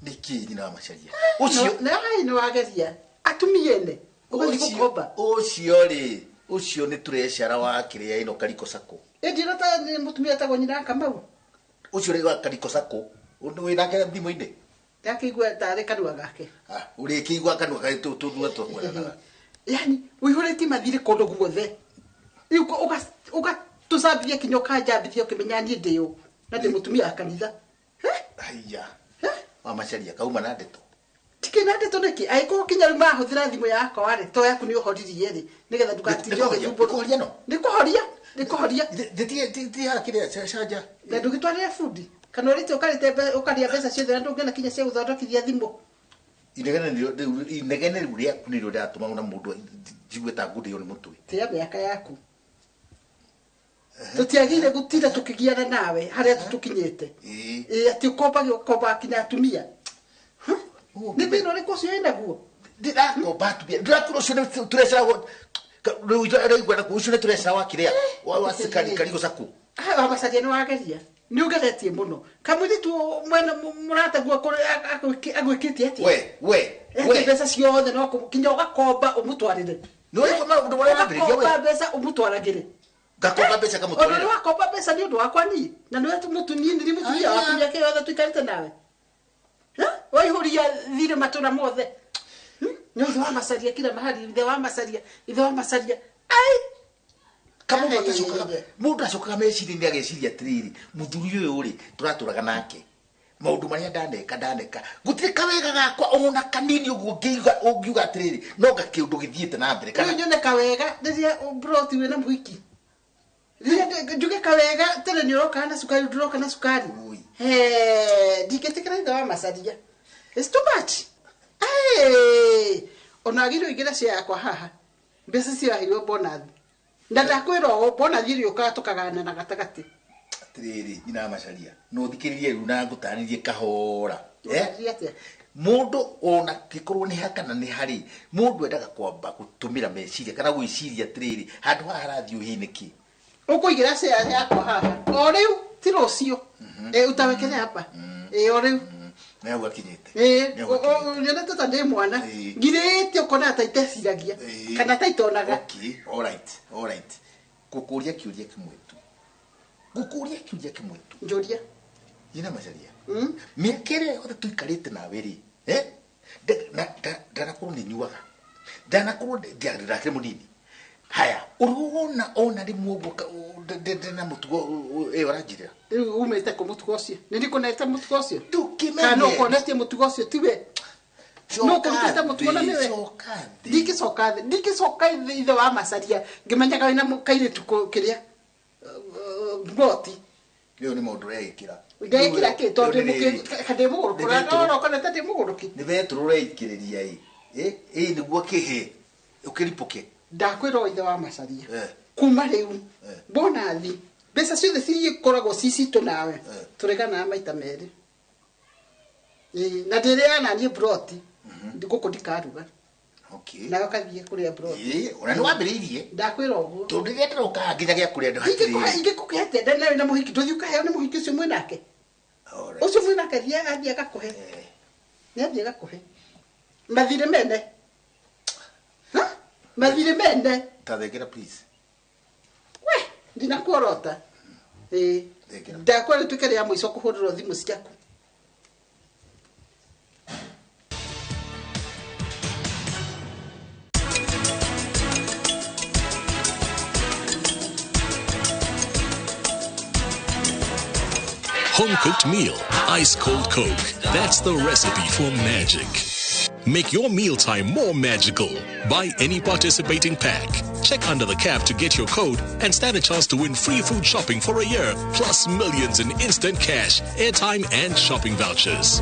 Nĩkĩ nyina wa Macaria? Ũcio na nĩ wageria atumia ene ũgathiĩ gũkomba. Ũcio rĩ ũcio nĩ tũrecara wa kĩrĩa ĩno Kariko Sacco. Ĩ ta nĩ mũtumia etagwo nyina wa Kamau. Ũcio rĩ wa Kariko Sacco wĩ nake thimũ-inĩ? Ndakĩigua tarĩ kanua gake. Ũrĩkĩigua kanua gake tũnua twakwĩranaga. Yani ũihũrĩtie mathirĩ kũndũ guothe. Rĩu ũgatũcambithia kinya ũkanjambithia ũkĩmenya niĩ ndĩ ũ na ndĩ mũtumia wa kanitha. Haiya. Wa Macaria kauma na ndeto. Tikĩ na ndeto nĩkĩ? Angĩkorwo kinya rĩu marahũthĩra thimũ yakwa rĩ, to yaku nĩ ũhoririe rĩ, nĩgetha ndũgatinde ũgĩthumbũrwo. Nĩ kũhoria no? Nĩ kũhoria, nĩ kũhoria. Thiĩ haha kĩrĩa canja. Na ndũgĩtwarĩre bundi. Kana ũrĩte ũkarĩte ũkarĩa mbeca ciothe na ndũngĩona kinya cia gũthondekithia thimũ. Inegene rĩu rĩaku nĩrĩo rĩratũma ona mũndũ njigue ta ngũndĩo nĩ mũtwe. Tĩa mĩaka yaku. Tũtiagĩrĩire gũtinda tũkĩgiana nawe harĩa tũkinyĩte. Ĩĩ atĩ ũkombaga ũkombaga kinya atumia. Nĩ thĩna ũrĩkũ ũcio wĩnaguo? Ndĩrakomba atumia. Ndĩrakwĩra ũcio nĩ tũrecara rĩu ũraigua nakuo ũcio nĩ tũrecara wa kĩrĩa wa Kariko Sacco. Wa Macaria nĩ wageria. Nĩ ũgeretie mũno. Kamũirĩtu mwena mũrataguo agwĩkĩte atĩa? We. Mbeca ciothe no kinya ũgakomba ũmũtwarĩre. Nĩ ũraigua maũndũ marĩa ũrambĩrĩria we? Ũgakomba mbeca ũmũtwaragĩre. Ngakomba mbeca ngamũtwarĩra. Ona nĩ wakomba mbeca nĩ ũndũ wakwa niĩ na nĩwe mũtumia nĩ mũtumia waku mĩaka yothe tũikarĩte nawe. Waihũria thirĩ matũra mothe. Nĩ ithe wa macaria kila mahali, ithe wa macaria, ithe wa macaria. Ai! Kamũndũ atacokaga, mũndũ acokaga meciria-inĩ ageciria atĩrĩrĩ, mũthuri ũyũ rĩ, tũratũraga nake. Maũndũ marĩa ndaneka gũtirĩ kawega gakwa ona kanini ũguo ũngiuga atĩrĩrĩ, no nga kĩũndũ gĩthiĩte na mbere. Rĩu nyone kawega rĩrĩa broti wĩna mũhiki. Rĩrĩa njuge kawega tene nĩ ũroka na cukari, ndũroka na cukari. He, ndingĩtĩkĩra ithe wa macaria. It's too much. Hey! Ona agĩrĩirwo ingĩra cia yakwa haha. Mbeca ciraheirwo bonathi. Na ndakwĩra ũũ, bonathi ĩrĩũkaga tũkagayana na gatagatĩ. Atĩrĩrĩ, nyina wa macaria, no ũthikĩrĩrie rĩu na ngũtarĩrie kahora. Mũndũ ona kĩkorwo nĩ ha kana nĩ harĩ, mũndũ endaga kwamba gũtũmĩra meciria kana gwĩciria atĩrĩrĩ, handũ haha harathiĩ ũhĩ nĩkĩ? Ũkũigĩra cia yakwa haha. O rĩu ti rũciũ. Utawekere hapa. O rĩu. Nĩ hau akinyĩte. Nyonete ta ndĩ mwana. Ngirĩte ũkona ta iteciragia kana ta itonaga. Okay, all right, all right. Ngũkũria kĩũria kĩmwe tu. Ngũkũria kĩũria kĩmwe tu. Njũria. Nyina macaria. Mĩaka ĩrĩa yothe tũikarĩte nawe rĩ, ndanakorwo nĩ nyuaga. Ndanakorwo ndakĩrĩ mũnini. Haya, ũrona ona rĩmwe ũguo ndĩna mũtugo ĩyo ũranjĩrĩra. Rĩu umĩte kũ mũtugo ũcio? Nĩ ndikuonete mũtugo ũcio? Ndũkĩmenye. Kana ũkonetie mũtugo ũcio tiwe? No kũrutĩte mũtugo na nĩwe? Ndingĩcoka thĩ. Ndingĩcoka ithe wa macaria ngĩmenyaga wĩna kairĩtu kĩrĩa broti. Rĩu nĩ maũndũ ũreĩkĩra. Ndeĩkĩra kĩ? Tondũ ndĩ mũgũrũki. Ũrokonete ndĩ mũgũrũki. Nĩ betũrũ ũreikĩrĩria ĩ. Ĩ nĩguo kĩhĩ ũkĩripũke. Ndakwĩra ithe wa macaria. Kuma rĩu bonathi mbeca ciothe cikoragwo ci citũ nawe tũreganaga maita merĩ. Na ndĩrĩaga naniĩ broti gũkũ ndikaruga. Nawe ũkathiĩ kũrĩa broti. Ona nĩ wambĩrĩirie. Ndakwĩra ũguo. Tondũ rĩrĩa ndĩroka nginya gĩa kũrĩa ndũhatĩrĩire. Ingĩkũhe atĩa ndĩ nawe na mũhiki ndũthiĩ ũkaheo nĩ mũhiki ũcio mwĩnake. Ũcio mwĩnake athiĩ agakũhe. Nĩ athiĩ agakũhe. Mathirĩ mene. Mathirĩ mene. Ta thengera please. We, ndinakuorota. Ndakwĩra rĩtuĩke rĩa mũico kũhũrĩrwo thimũ ciaku. Home cooked meal, ice cold Coke. That's the recipe for magic. Make your mealtime more magical. Buy any participating pack. Check under the cap to get your code and stand a chance to win free food shopping for a year, plus millions in instant cash, airtime, and shopping vouchers.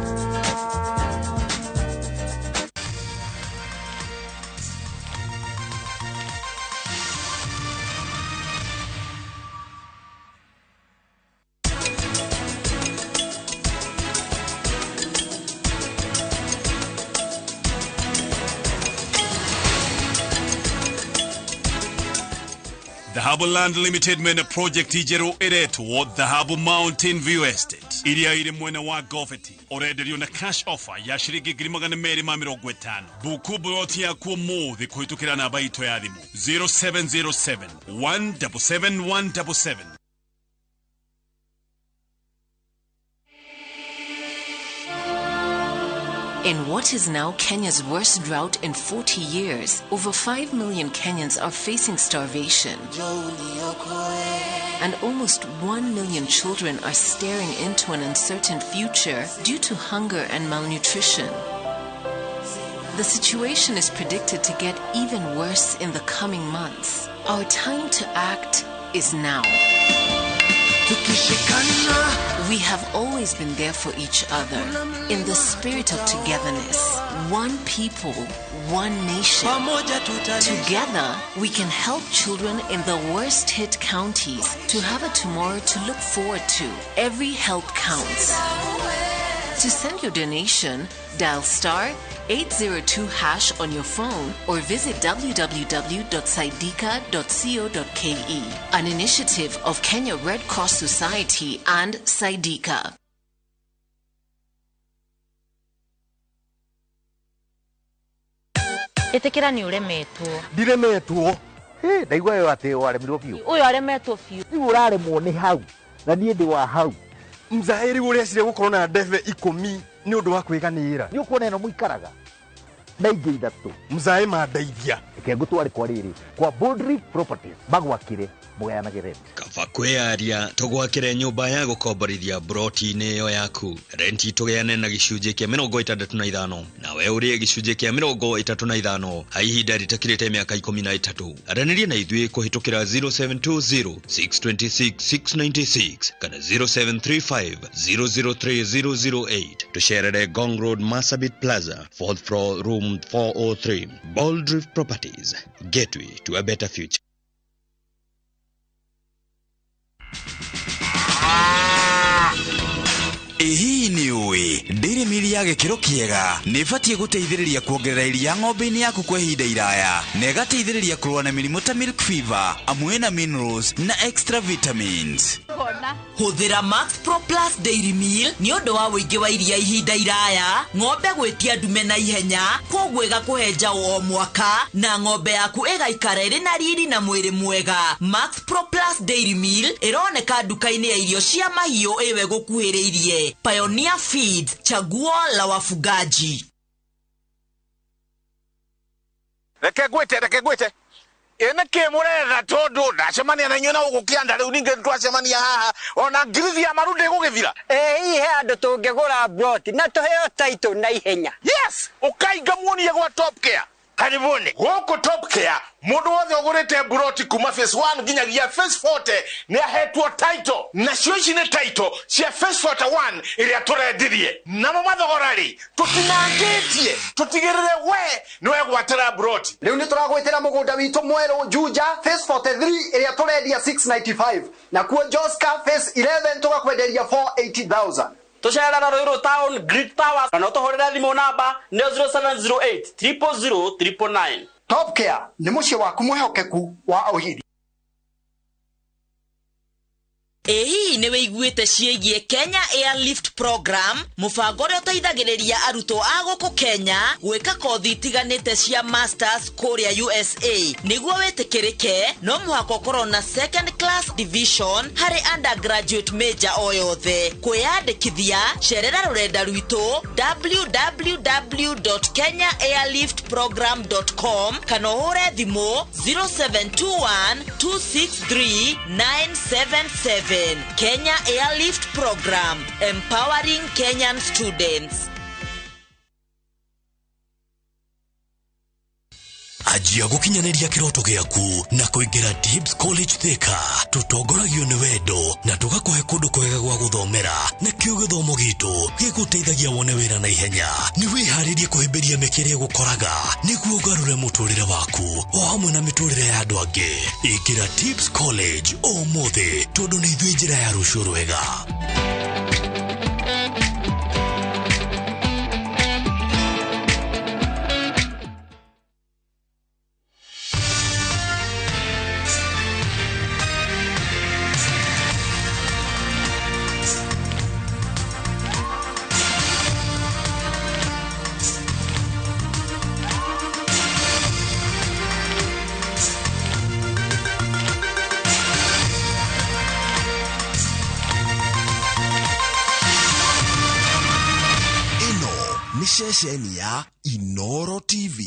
Dhahabu Land Limited mena project njerũ ĩretwo Dhahabu Mountain View Estate iria ĩrĩ mwena wa Goveti ũrenderio na cash offer ya ciringi 250,000. Buku buroti yaku ũmũthĩ kũhĩtũkĩra namba itũ ya thimũ 0707 177 177. In what is now Kenya's worst drought in 40 years, over 5 million Kenyans are facing starvation. And almost 1 million children are staring into an uncertain future due to hunger and malnutrition. The situation is predicted to get even worse in the coming months. Our time to act is now. We have always been there for each other in the spirit of togetherness. One people, one nation. Together, we can help children in the worst hit counties to have a tomorrow to look forward to. Every help counts. To send your donation, dial star 802 hash on your phone or visit www.saidika.co.ke. An initiative of Kenya Red Cross Society and Saidika. Ĩtĩkĩra nĩ ũremetwo. Ndiremetwo. Ndaigua yo atĩ waremirwo biũ. Ũyũ aremetwo biũ. Rĩu ũraremwo nĩ hau na niĩ ndĩ wa hau. Mzae rĩu ũreciria gũkorwo na ndebe 10 nĩ ũndũ wa kwĩganĩra. Nĩ ũkuona ĩno mũikaraga na ingĩ 3. Mzae mandeithia. Reke ngũtware kwa rĩrĩ kwa Boldreef Properties magwakĩre mũgayanage rent. Kaba kwĩyaria tũgwakĩre nyũmba ya gũkomborithia broti-inĩ ĩyo yaku. Renti tũgĩane na gĩcunjĩ kĩa 65 nawe ũrĩe gĩcunjĩ kĩa 35 ha ihinda rĩtakĩrĩte mĩaka 13. Aranĩria na ithuĩ kũhĩtũkĩra 0720 626 696 kana 0735 003 008. Tũcerere Ngong Road, Marsabit Plaza, 4th floor, room 403. Boldreef Properties, gateway to a better future. Ĩ hihi nĩ ũĩ Dairy Meal ya gĩkĩro kĩega nĩ ĩbatiĩ gũteithĩrĩria kuongerera iria ng'ombe-inĩ yaku kwa ihinda iraya na ĩgateithĩrĩria kũrũa na mĩrimũ ta milk fever amwe na minerals na extra vitamins. Hũthĩra Max Pro Plus Dairy Meal nĩ ũndũ wa ũingĩ wa iria ihinda iraya, ng'ombe gwĩtia ndume na ihenya, kwoguo ĩgakũhe njaũ o mwaka na ng'ombe yaku ĩgaikara ĩrĩ na riri na mwĩrĩ mwega. Max Pro Plus Dairy Meal ĩroneka nduka-inĩ ya irio cia mahiũ ĩwe gũkuhĩrĩirie. Pioneer Feeds, chaguo la wafugaji. Reke ngwĩte ĩ nĩkĩ mũretha tondũ ndacemania na inyuĩ na gũkũ kĩanda rĩu ningĩ twacemania haha ona ngirithi ya maru ndĩgũgĩthira. Ĩ hihi he andũ tũngĩgũra broti na tũheo title na ihenya. Yes, ũkainga muonie gwa Top Care. Karibuni gũkũ Top Care mũndũ wothe ũgũrĩte broti kuma phase 1 nginyagia phase 40 nĩ ahetwo title. Nacio ici nĩ title cia phase 41 ĩrĩa tũrendirie. Namo mathogora rĩ tũtinangĩtie tũtigĩrĩre we nĩ wegwatĩra broti. Rĩu nĩ tũragwĩtĩra mũgũnda witũ mwerũ Juja phase 43 ĩrĩa tũrendia 695 nakuo Joska phase 11 tũgakwenderia 480,000. Tũcerera Ruiru Town Great Towers kana ũtũhũrĩre thimũ namba nĩ 0708 000 999. Top Care nĩ mũciĩ waku mwĩhokeku wa ũhiri. Ĩ hihi nĩ wĩiguĩte ciĩgiĩ Kenya Airlift Program, mũbango ũrĩa ũteithagĩrĩria arutwo a gũkũ Kenya gwĩka kothi itiganĩte cia masters kũrĩa USA. Nĩguo wĩtĩkĩrĩke no mũhaka ũkorwo na second class division harĩ undergraduate major o yothe. Kwĩyandĩkithia cerera rũrenda rwitũ www.kenyaairliftprogram.com kana ũhũre thimũ 0721 263 977. Kenya Airlift Program, empowering Kenyan students. Anjia gũkinyanĩria kĩroto gĩaku na kũingĩra Tibbs College Thika. Tũtongoragio nĩ wendo na tũgakũhe kũndũ kwega gwa gũthomera, nakĩo gĩthomo gitũ gĩgũteithagia wone wĩra na ihenya. Nĩ wĩharĩrie kũhĩmbĩria mĩeke ĩrĩa ĩgũkoraga nĩguo ũgarũre mũtũrĩre waku o hamwe na mĩtũrĩre ya andũ angĩ. Ĩngĩra Tibbs College ũmũthĩ tondũ nĩ ithuĩ njĩra ya rũciũ rwega. Ceceni ya Inoro TV.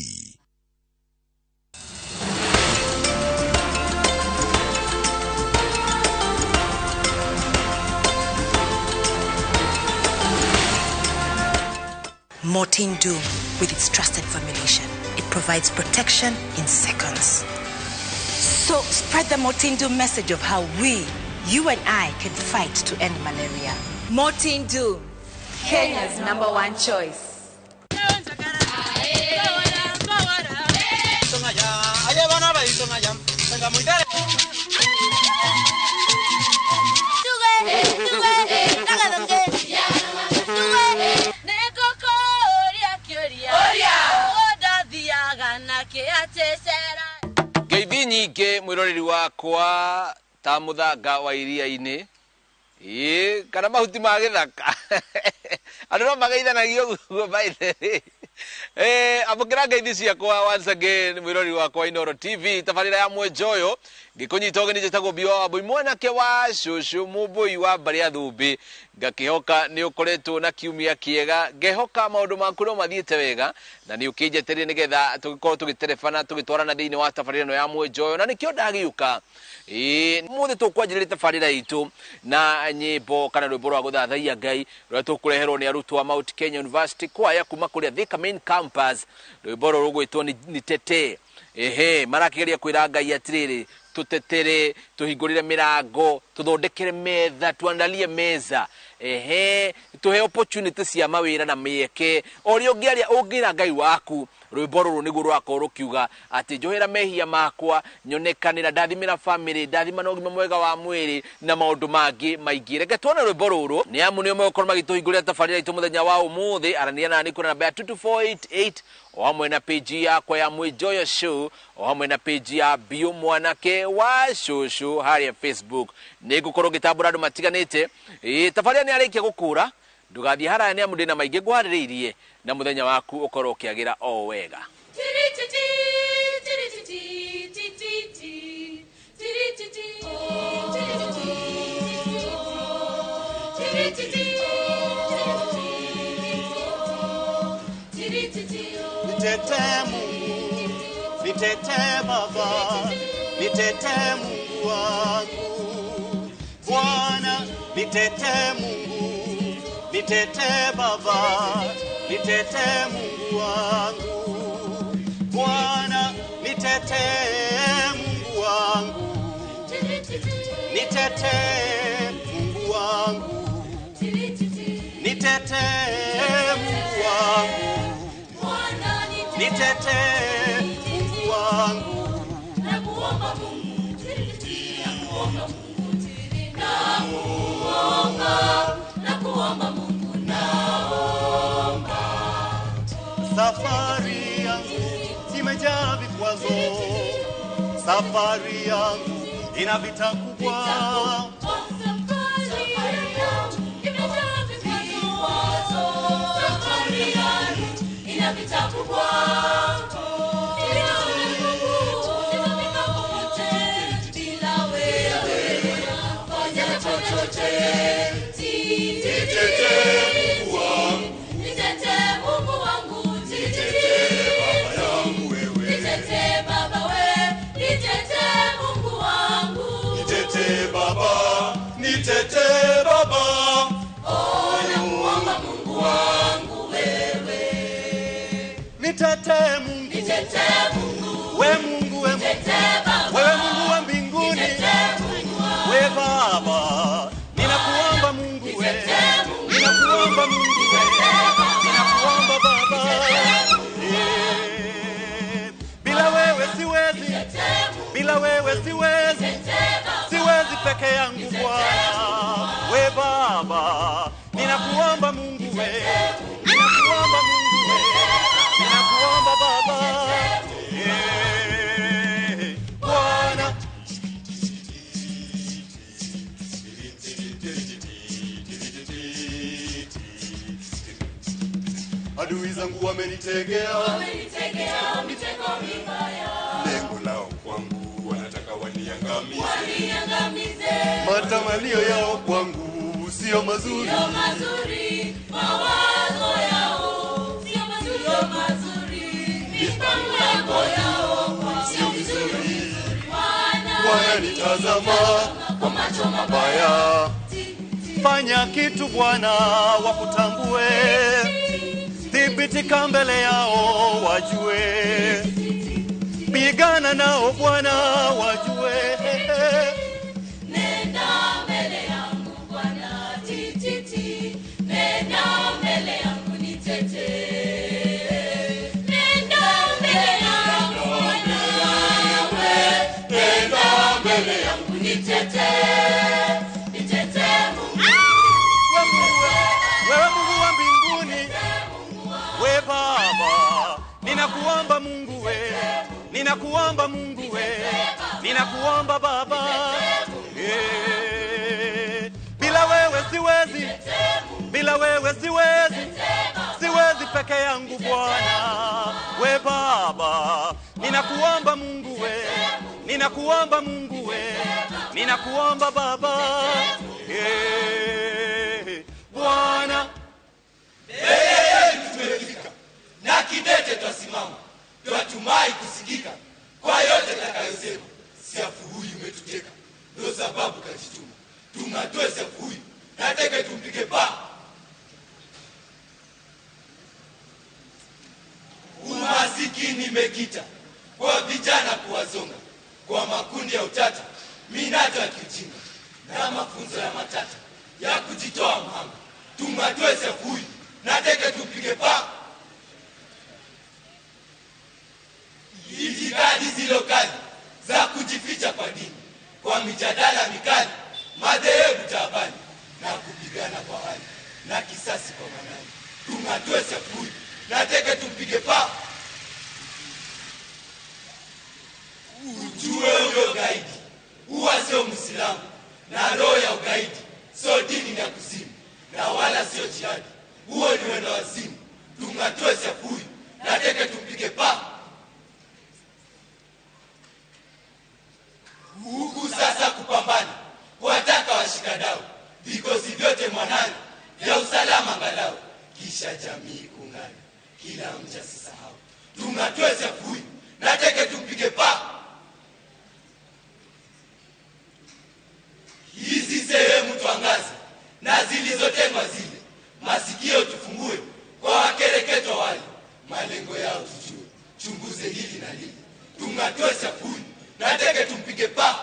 Mortein Doom, with its trusted formulation, it provides protection in seconds. So spread the Mortein Doom message of how we, you and I, can fight to end malaria. Mortein Doom, Kenya's #1 choice. Ngeithi nyingĩ mwĩroreri wakwa ta mũthanga wa iria-inĩ ĩĩ kana mahuti ma gĩthaka andũ no mageithanagio ũguo by the way. Amũkĩra ngeithi ciakwa once again mwĩrori wakwa Inooro TV tabarĩra ya Mwenjoyo ngĩkũnyita ũgeni. Njĩtagwo Biwa wa Mbũi, mwanake wa cũcũ, mũmbũi wa mbarĩ ya thũmbĩ. Ngakĩhoka nĩ ũkoretwo na kiumia kĩega, ngehoka maũndũ maku no mathiĩte wega na nĩ ũkĩnjetereire nĩgetha tũgĩkorwo tũgĩterebana tũgĩtwarana thĩinĩ wa tabarĩra ĩno ya Mwenjoyo, na nĩkĩo ndagĩũka. Ĩĩ, mũthĩ tũkwanjĩrĩria tabarĩra itũ na nyĩmbo kana rwĩmbo rwa gũthathaiya Ngai rũrĩa tũkũreherwo nĩ arutwo a Mount Kenya University kwaya kuma kũrĩa Thika Main Campus. Rwĩmbo rũrũ rũgwĩtwo Nitetee. Ehe, marakĩgeria kwĩra Ngai atĩrĩrĩ, tũtetere, tũhingũrĩre mĩrango, tũthondekere metha, tuandalie meza, ehe, tũhe opportunity cia mawĩra na mĩeke. O ũrĩa ũngĩaria ũngĩra Ngai waku, rwĩmbo rũrũ nĩguo rũrakorwo rũkiuga atĩ njohera mehia makwa, nyonekanĩra, ndathimĩra family, ndathima na ũgima mwega wa mwĩrĩ na maũndũ mangĩ maingĩ. Reke tuone rwĩmbo rũrũ nĩ amu nĩo megũkorwo magĩtũhingũrĩra tabarĩra itũ mũthenya wa ũmũthĩ. Aranĩria nani kũna namba ya 22488, o hamwe na page yakwa ya Mwenjoyo Show, o hamwe na page ya Biũ Mwanake wa Cũcũ harĩa Facebook. Nĩ ngũkorwo ngĩtambũra andũ matiganĩte. Ĩĩ, tabarĩra nĩ arĩkia gũkũra, ndũgathiĩ haraya nĩ amu ndĩna maingĩ ngũharĩrĩirie, na mũthenya waku ũkorwo ũkĩagĩra o wega. Nitetee Mungu, nitetee Baba, nitetee Mungu wangu. Bwana, nitetee Mungu, nitetee Baba, nitetee Mungu wangu. Bwana, nitetee Mungu wangu. Nitetee Mungu wangu. Nitetee Mungu wangu. Nitetee Mungu wangu. Nakuomba Mungu, nakuomba Mungu, nakuomba, nakuomba Mungu, naomba. Safari yangu imejaa vikwazo, safari yangu ina vita kubwa. Safari yangu imejaa vikwazo, safari yangu ina vita kubwa. Bila wewe sitafika popote, bila wewe fanya chochote. Nitetee Mungu wangu, nitetee Mungu wangu, nitetee baba yangu wewe, nitetee baba we, nitetee Mungu wangu, nitetee baba, nitetee baba. Oh, nakuomba Mungu wangu wewe, nitetee Mungu, nitetee Mungu, we Mungu, we Mungu, nitetee baba, wewe Mungu wa mbinguni, nitetee Mungu wangu, we Baba, ninakuomba Mungu we, ninakuomba Mungu we, ninakuomba Baba. Bila wewe siwezi, bila wewe siwezi, siwezi peke yangu Bwana. We Baba, ninakuomba Mungu we, ninakuomba Mungu we, ninakuomba Baba. Bwana. Adui zangu wamenitegea, wamenitegea mitego mibaya, lengo lao kwangu wanataka waniangamize, waniangamize. Matamanio yao kwangu sio mazuri, sio mazuri, mawazo yao sio mazuri, sio mazuri, mipango yao sio mizuri. Wananitazama kwa macho mabaya. Fanya kitu Bwana wakutambue, thibitika mbele yao wajue, pigana nao Bwana wajue. Nenda mbele yangu Bwana, tititi, nenda mbele yangu nitete. Nenda mbele yangu Bwana we, nenda mbele yangu nitete. Nitete Mungu. Wewe Mungu wa mbinguni, we Baba, ninakuomba Mungu we, ninakuomba Mungu we, ninakuomba Baba. Bila wewe siwezi, bila wewe siwezi, siwezi. peke yangu Bwana, we Baba, ninakuomba Mungu we, ninakuomba Mungu we, ninakuomba Baba, eh, Bwana. Mbele yenu tumefika na kidete twasimama, twatumai kusikika kwa yote takayosema. Siafu huyu umetuteka, ndio sababu kajituma. Tung'atue siafu huyu na teke tumpige pa. Umasikini imekita kwa vijana kuwazonga, kwa makundi ya utata, minato ya kiujinga na mafunzo ya matata ya kujitoa mhanga. Tung'atue siafu huyu na teke tupige pa. Itikadi zilokali za kujificha kwa dini, kwa mijadala mikali, madhehebu taabani na kupigana kwa hali na kisasi kwa manani. Tung'atue siafu huyu na teke tumpige pa. Ujue huyo gaidi huwa sio Muislamu, na roho ya ugaidi sio dini ya kuzimu, na wala sio jihadi. Huo ni wendo wazimu. Tung'atue siafu huyu na teke tumpige pa. Huku sasa kupambana kuwataka washikadau, vikosi vyote mwanani vya usalama angalau, kisha jamii kuungana, kila mja sisahau. Tung'atue siafu huyu na teke tumpige pa. Hizi sehemu tuangaze na zilizotengwa zile, masikio tufungue kwa wakereketwa wale, malengo yao tujue, chunguze hili na lile. Tung'atue siafu huyu na teke tumpige pa.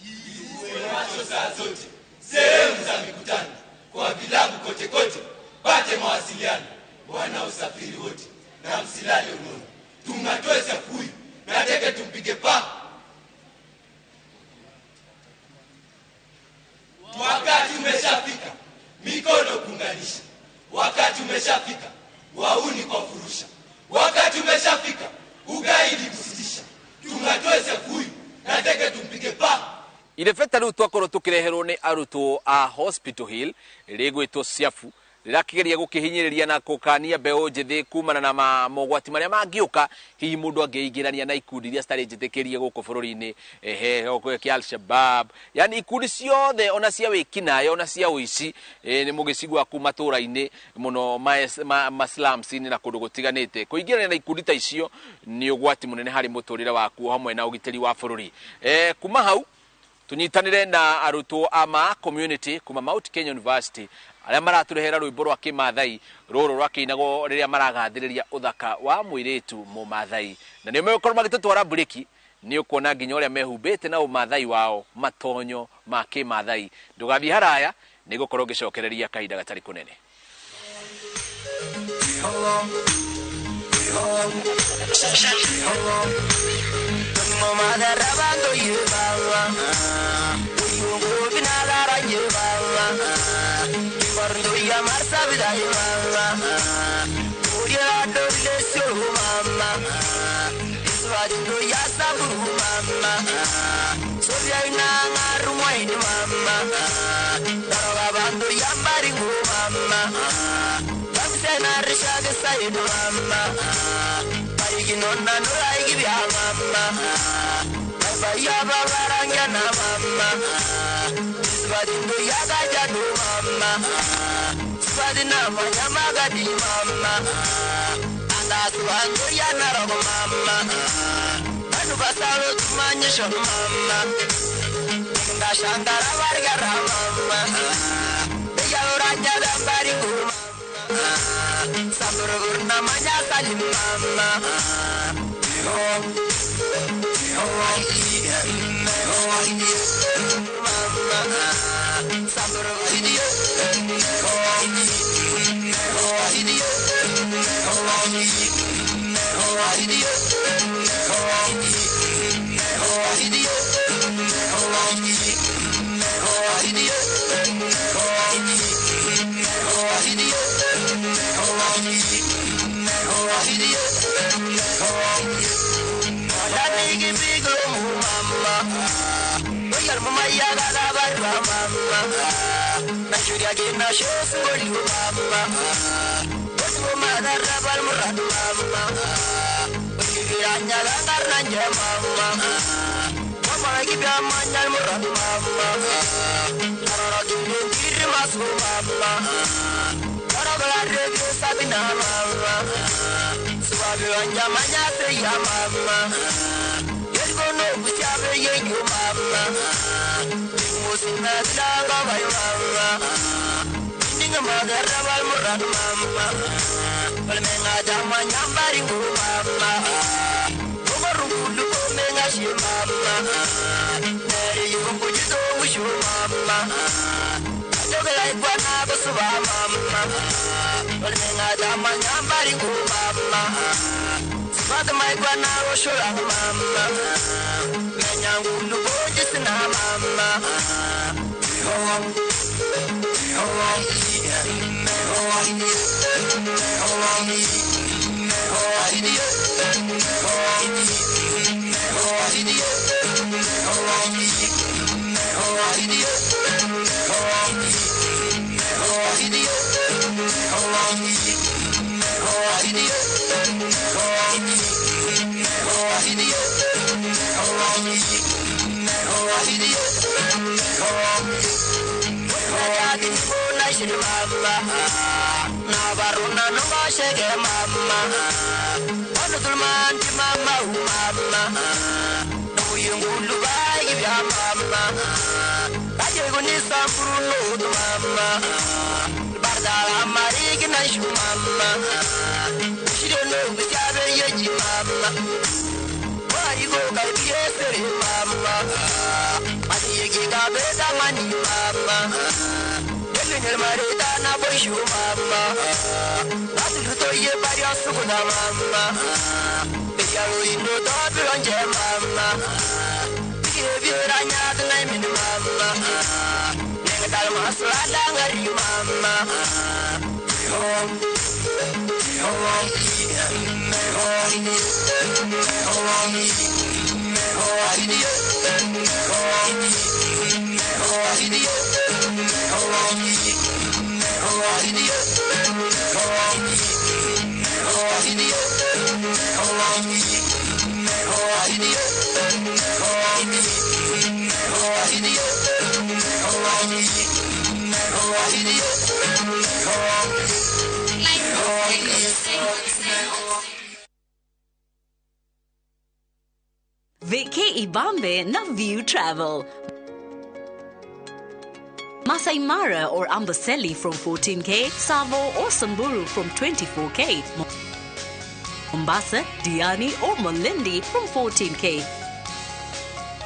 Iwe macho saa zote sehemu za mikutano, kwa vilabu kote kote, pate mawasiliano, wana usafiri wote na msilale unono. Tung'atue siafu huyu na teke tumpige pa. Wakati umeshafika mikono kuunganisha, wakati umeshafika wauni kwa furusha, wakati umeshafika ugaidi kusitisha. Tung'atue siafu huyu na teke tumpige pa. Irebeta rĩu twakorwo tũkĩreherwo nĩ arutwo a Hospital Hill rĩgwĩtwo Siafu, rĩrakĩgeria gũkĩhinyĩrĩria na kũkania mbeũ njĩthĩ kumana na mogwati marĩa mangĩũka hihi mũndũ angĩingĩrania na ikundi iria citarĩ njĩtĩkĩrie gũkũ bũrũri-inĩ, ehe, kĩa Al-Shabab, yani ikundi ciothe ona cia wĩkinaĩ ona cia ũici, nĩ mũgĩcigua kuma matũra-inĩ mũno ma slums-inĩ na kũndũ gũtiganĩte. Kũingĩrania na ikundi ta icio nĩ ũgwati mũnene harĩ mũtũrĩre waku hamwe na ũgitĩri wa bũrũri. Kuma hau tunyitanire na arutwo a ma community kuma Mount Kenya University arĩa maratũrehera rwĩmbo rwa kĩmathai rũrũ rwakĩinagwo rĩrĩa maragathĩrĩria ũthaka wa mũirĩtu mũmathai, na nĩo megũkorwo magĩtũtwara mburĩki. Nĩ ũkuona nginya ũrĩa mehumbĩte na ũmathai wao, matonyo ma kĩmathai. Ndũgathiĩ haraya, nĩ gũkorwo ngĩcokereria kahinda gatarĩ kũnene. Mama. Vacay Ibambe na View Travel. Masai Mara or Amboseli from 14K, Savo or Samburu from 24K, Mombasa, Diani or Malindi from 14K.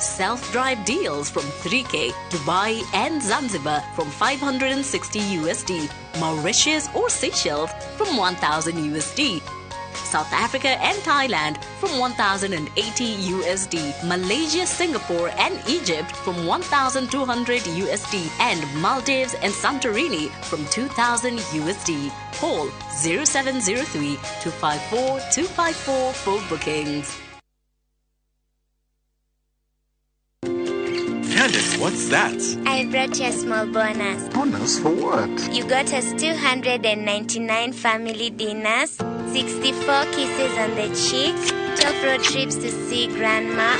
Self-drive deals from 3K, Dubai and Zanzibar from 560 USD, Mauritius or Seychelles from 1000 USD. South Africa and Thailand from 1080 USD, Malaysia, Singapore and Egypt from 1200 USD, and Maldives and Santorini from 2000 USD. Call 0703 254 254 for bookings. Candace, what's that? I brought you a small bonus. Bonus for what? You got us 299 family dinners, 64 kisses on the cheek, 12 road trips to see grandma,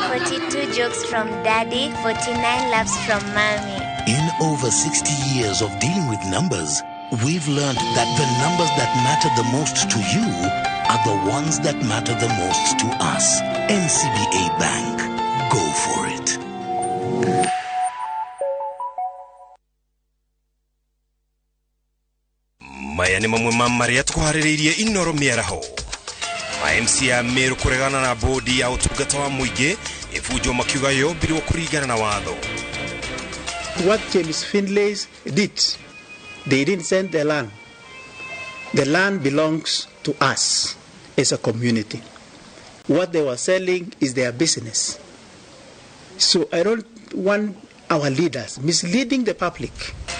42 jokes from daddy, 49 laughs from mommy. In over 60 years of dealing with numbers, we've learned that the numbers that matter the most to you are the ones that matter the most to us. NCBA Bank. Go for it. Maya nĩ mamwe ma marĩa tũkũharĩrĩirie Inoro mĩaraho. Ma MC a Meru kũregana na bodi ya ũtungata wa mũingĩ ĩbunjwo makiuga yombirwo kũringana na watho. What James Finlay did, they didn't send the land. The land belongs to us as a community. What they were selling is their business. So I don't want our leaders misleading the public.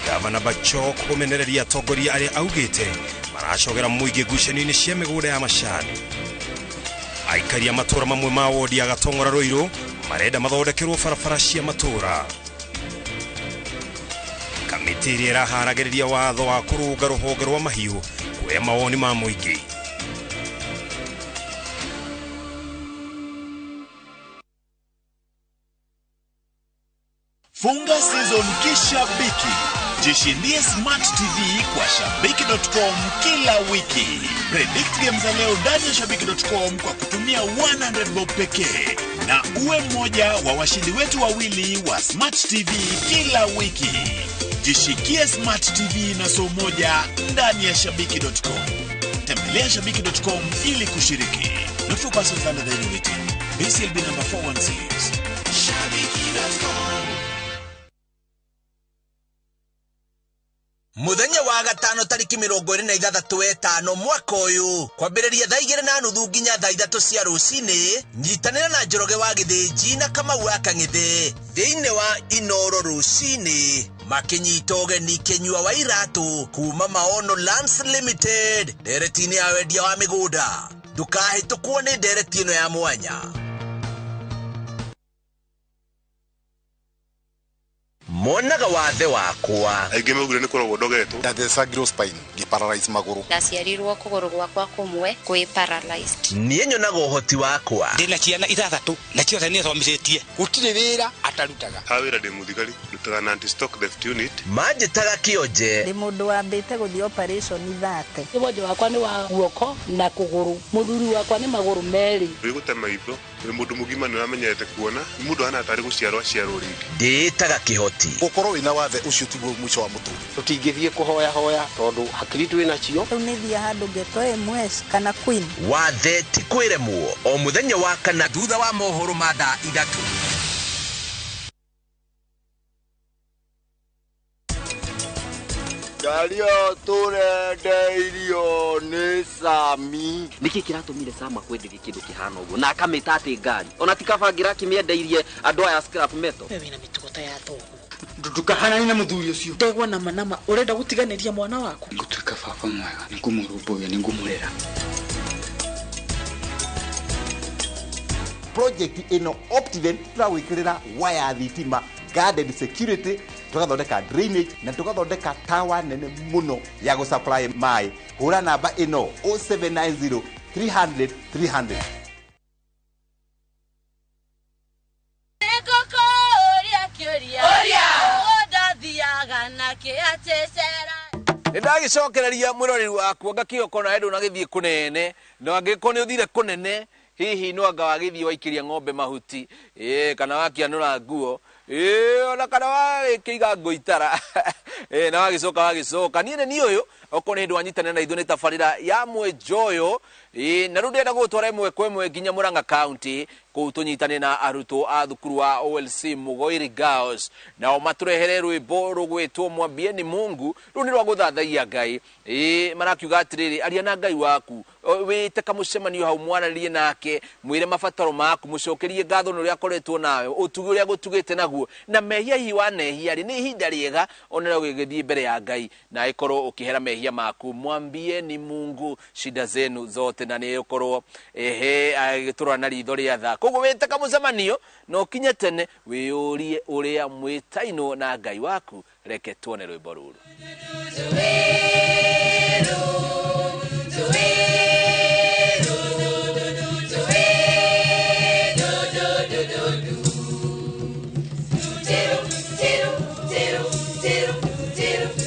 Gavana Bachok kũmenereria atongoria arĩa augĩte maracogera mũingĩ ngucanio-inĩ cia mĩgũnda ya macani. Aikari a matũra mamwe ma wodi ya Gatong'ora Ruiru marenda mathondekerwo barabara cia matũra. Kamĩtĩ ĩrĩa ĩraharagĩrĩria watho wa kũrũnga rũhonge rwa mahiũ kuoya mawoni ma mũingĩ. Funga season kishabiki. Jishindie Smart TV kwa shabiki.com kila wiki. Predict game za leo ndani ya shabiki.com kwa kutumia 100 bob pekee na uwe mmoja wa washindi wetu wawili wa Smart TV kila wiki. Jishikie Smart TV na so moja ndani ya shabiki.com. Tembelea shabiki.com ili kushiriki. Not for persons under the age of 18. BCLB number 416. Shabiki.com. Muthenya wa gatano tariki 26 wetano mwaka uyu kwambĩrĩria thaa 2:30 nginya thaa 3 cia rũcinĩ nyitanĩra na Njoroge wa Gĩthĩnji na Kamau wa Kang'ethe thĩinĩ wa Inoro rũcinĩ makinyita ũgeni Kĩnyua wa Iratũ kuma Maono Lands Limited ndereti-inĩ ya wendia wa mĩgũnda. Ndũkahĩtũkwo nĩ ndereti ĩno ya mwanya. Monaga wathe wakwa aingĩ maugire nĩ kũrogwo ndogetwo ndathecangirwo spine ngĩparalyze magũrũ ndaciarirwo kũgũrũ gwakwa kũmwe kwĩ paralyzed. Niĩ nyonaga ũhoti wakwa ndĩna ciana ithathatũ na ciothe nĩ thomithĩtie gũtirĩ wĩra atarutaga. Ha wĩra ndĩ mũthigari ndutaga na anti stock theft unit. Manjĩtaga kĩonje ndĩ mũndũ wambĩte gũthiĩ operation thate. Wonje wakwa nĩ wa guoko na kũgũrũ, mũthuri wakwa nĩ magũrũ merĩ. Wĩ gũte maitho wĩ mũndũ mũgima nĩ ũramenyete kuona nĩ mũndũ hana tarĩ gũciarwo aciarwo rĩngĩ. Ndĩĩtaga kĩhoti. Gũkorwo wĩna wathe ũcio tiguo mũico wa mũtũrĩre. Tũtingĩthiĩ kũhoya hoya tondũ hakiri twĩ nacio. Rĩu nĩ thiĩ handũ ngetwo MS kana Queen. Wathe ti kwĩremwo o mũthenya wa kana thutha wa mohoro ma thaa 3. Ngario tũrendeirio nĩ Sami. Nĩkĩ kĩratũmire Sam akwenderie kĩndũ kĩhana ũguo na akamĩta atĩ ngari ona ti kaba angĩrakĩmĩendeirie andũ aya scrap metal. We wĩna mĩtugo ta ya thoguo. Ndukahanane na mũthuri ũcio. Ndegwa na manama ũrenda gũtiganĩria mwana waku. Ngũtuĩka baba mwega, nĩngũmũrũmbũiya, nĩngũmũrera. Project ĩno Optiven tũragwĩkĩrĩra waya thitima, garden security, tugathondeka drainage na tugathondeka tower nene muno ya gũ supply maĩ. Hũra namba ĩno 0790 300 300. Nĩndagĩcokereria mwĩroreri wakwa ngakĩoko nawe ndũnagĩthiĩ kũnene na angĩkorwo nĩ ũthire kũnene hihi no anga wagĩthiĩ waikĩria ng'ombe mahuti kana wakĩanũra nguo ona kana warĩkĩiga ngũitara na wagĩcoka wagĩcoka. Niĩ nĩ niĩ ũyũ okorwo nĩ hĩndĩ wanyitanĩra na ithuĩ nĩ tabarĩra ya Mwenjoyo na rĩu ndĩrenda gũgũtwara ĩmwe kwa ĩmwe nginya Murang'a County kũu tũnyitane na arutwo a thukuru wa OLC Mugoiri Girls nao matũrehere rwĩmbo rũgwĩtwo Mwambieni Mungu. Rũu nĩ rwa gũthathaiya Ngai. Marakiuga atĩrĩrĩ, aria na Ngai waku, wĩte kamũcemanio hau mwaranĩrie nake, mwĩre mabataro maku, mũcokerie ngatho nĩ ũrĩa akoretwo nawe, ũtugi ũrĩa agũtugĩte naguo, na mehia hihi wanehia rĩ, nĩ ihinda rĩega ona ũgĩgĩthiĩ mbere ya Ngai na ĩkorwo ũkĩhera mehia maku. Mwambieni Mungu shida zenu zote, na nĩ ũkorwo ehe agĩtũrora na ritho rĩa tha. Koguo wĩte kamũcemanio na ũkinye tene wĩyũrie ũrĩa mwĩtainwo na Ngai waku. Reke tuone rwĩmbo rũrũ. Chiru, chiru, chiru, chiru, chiru,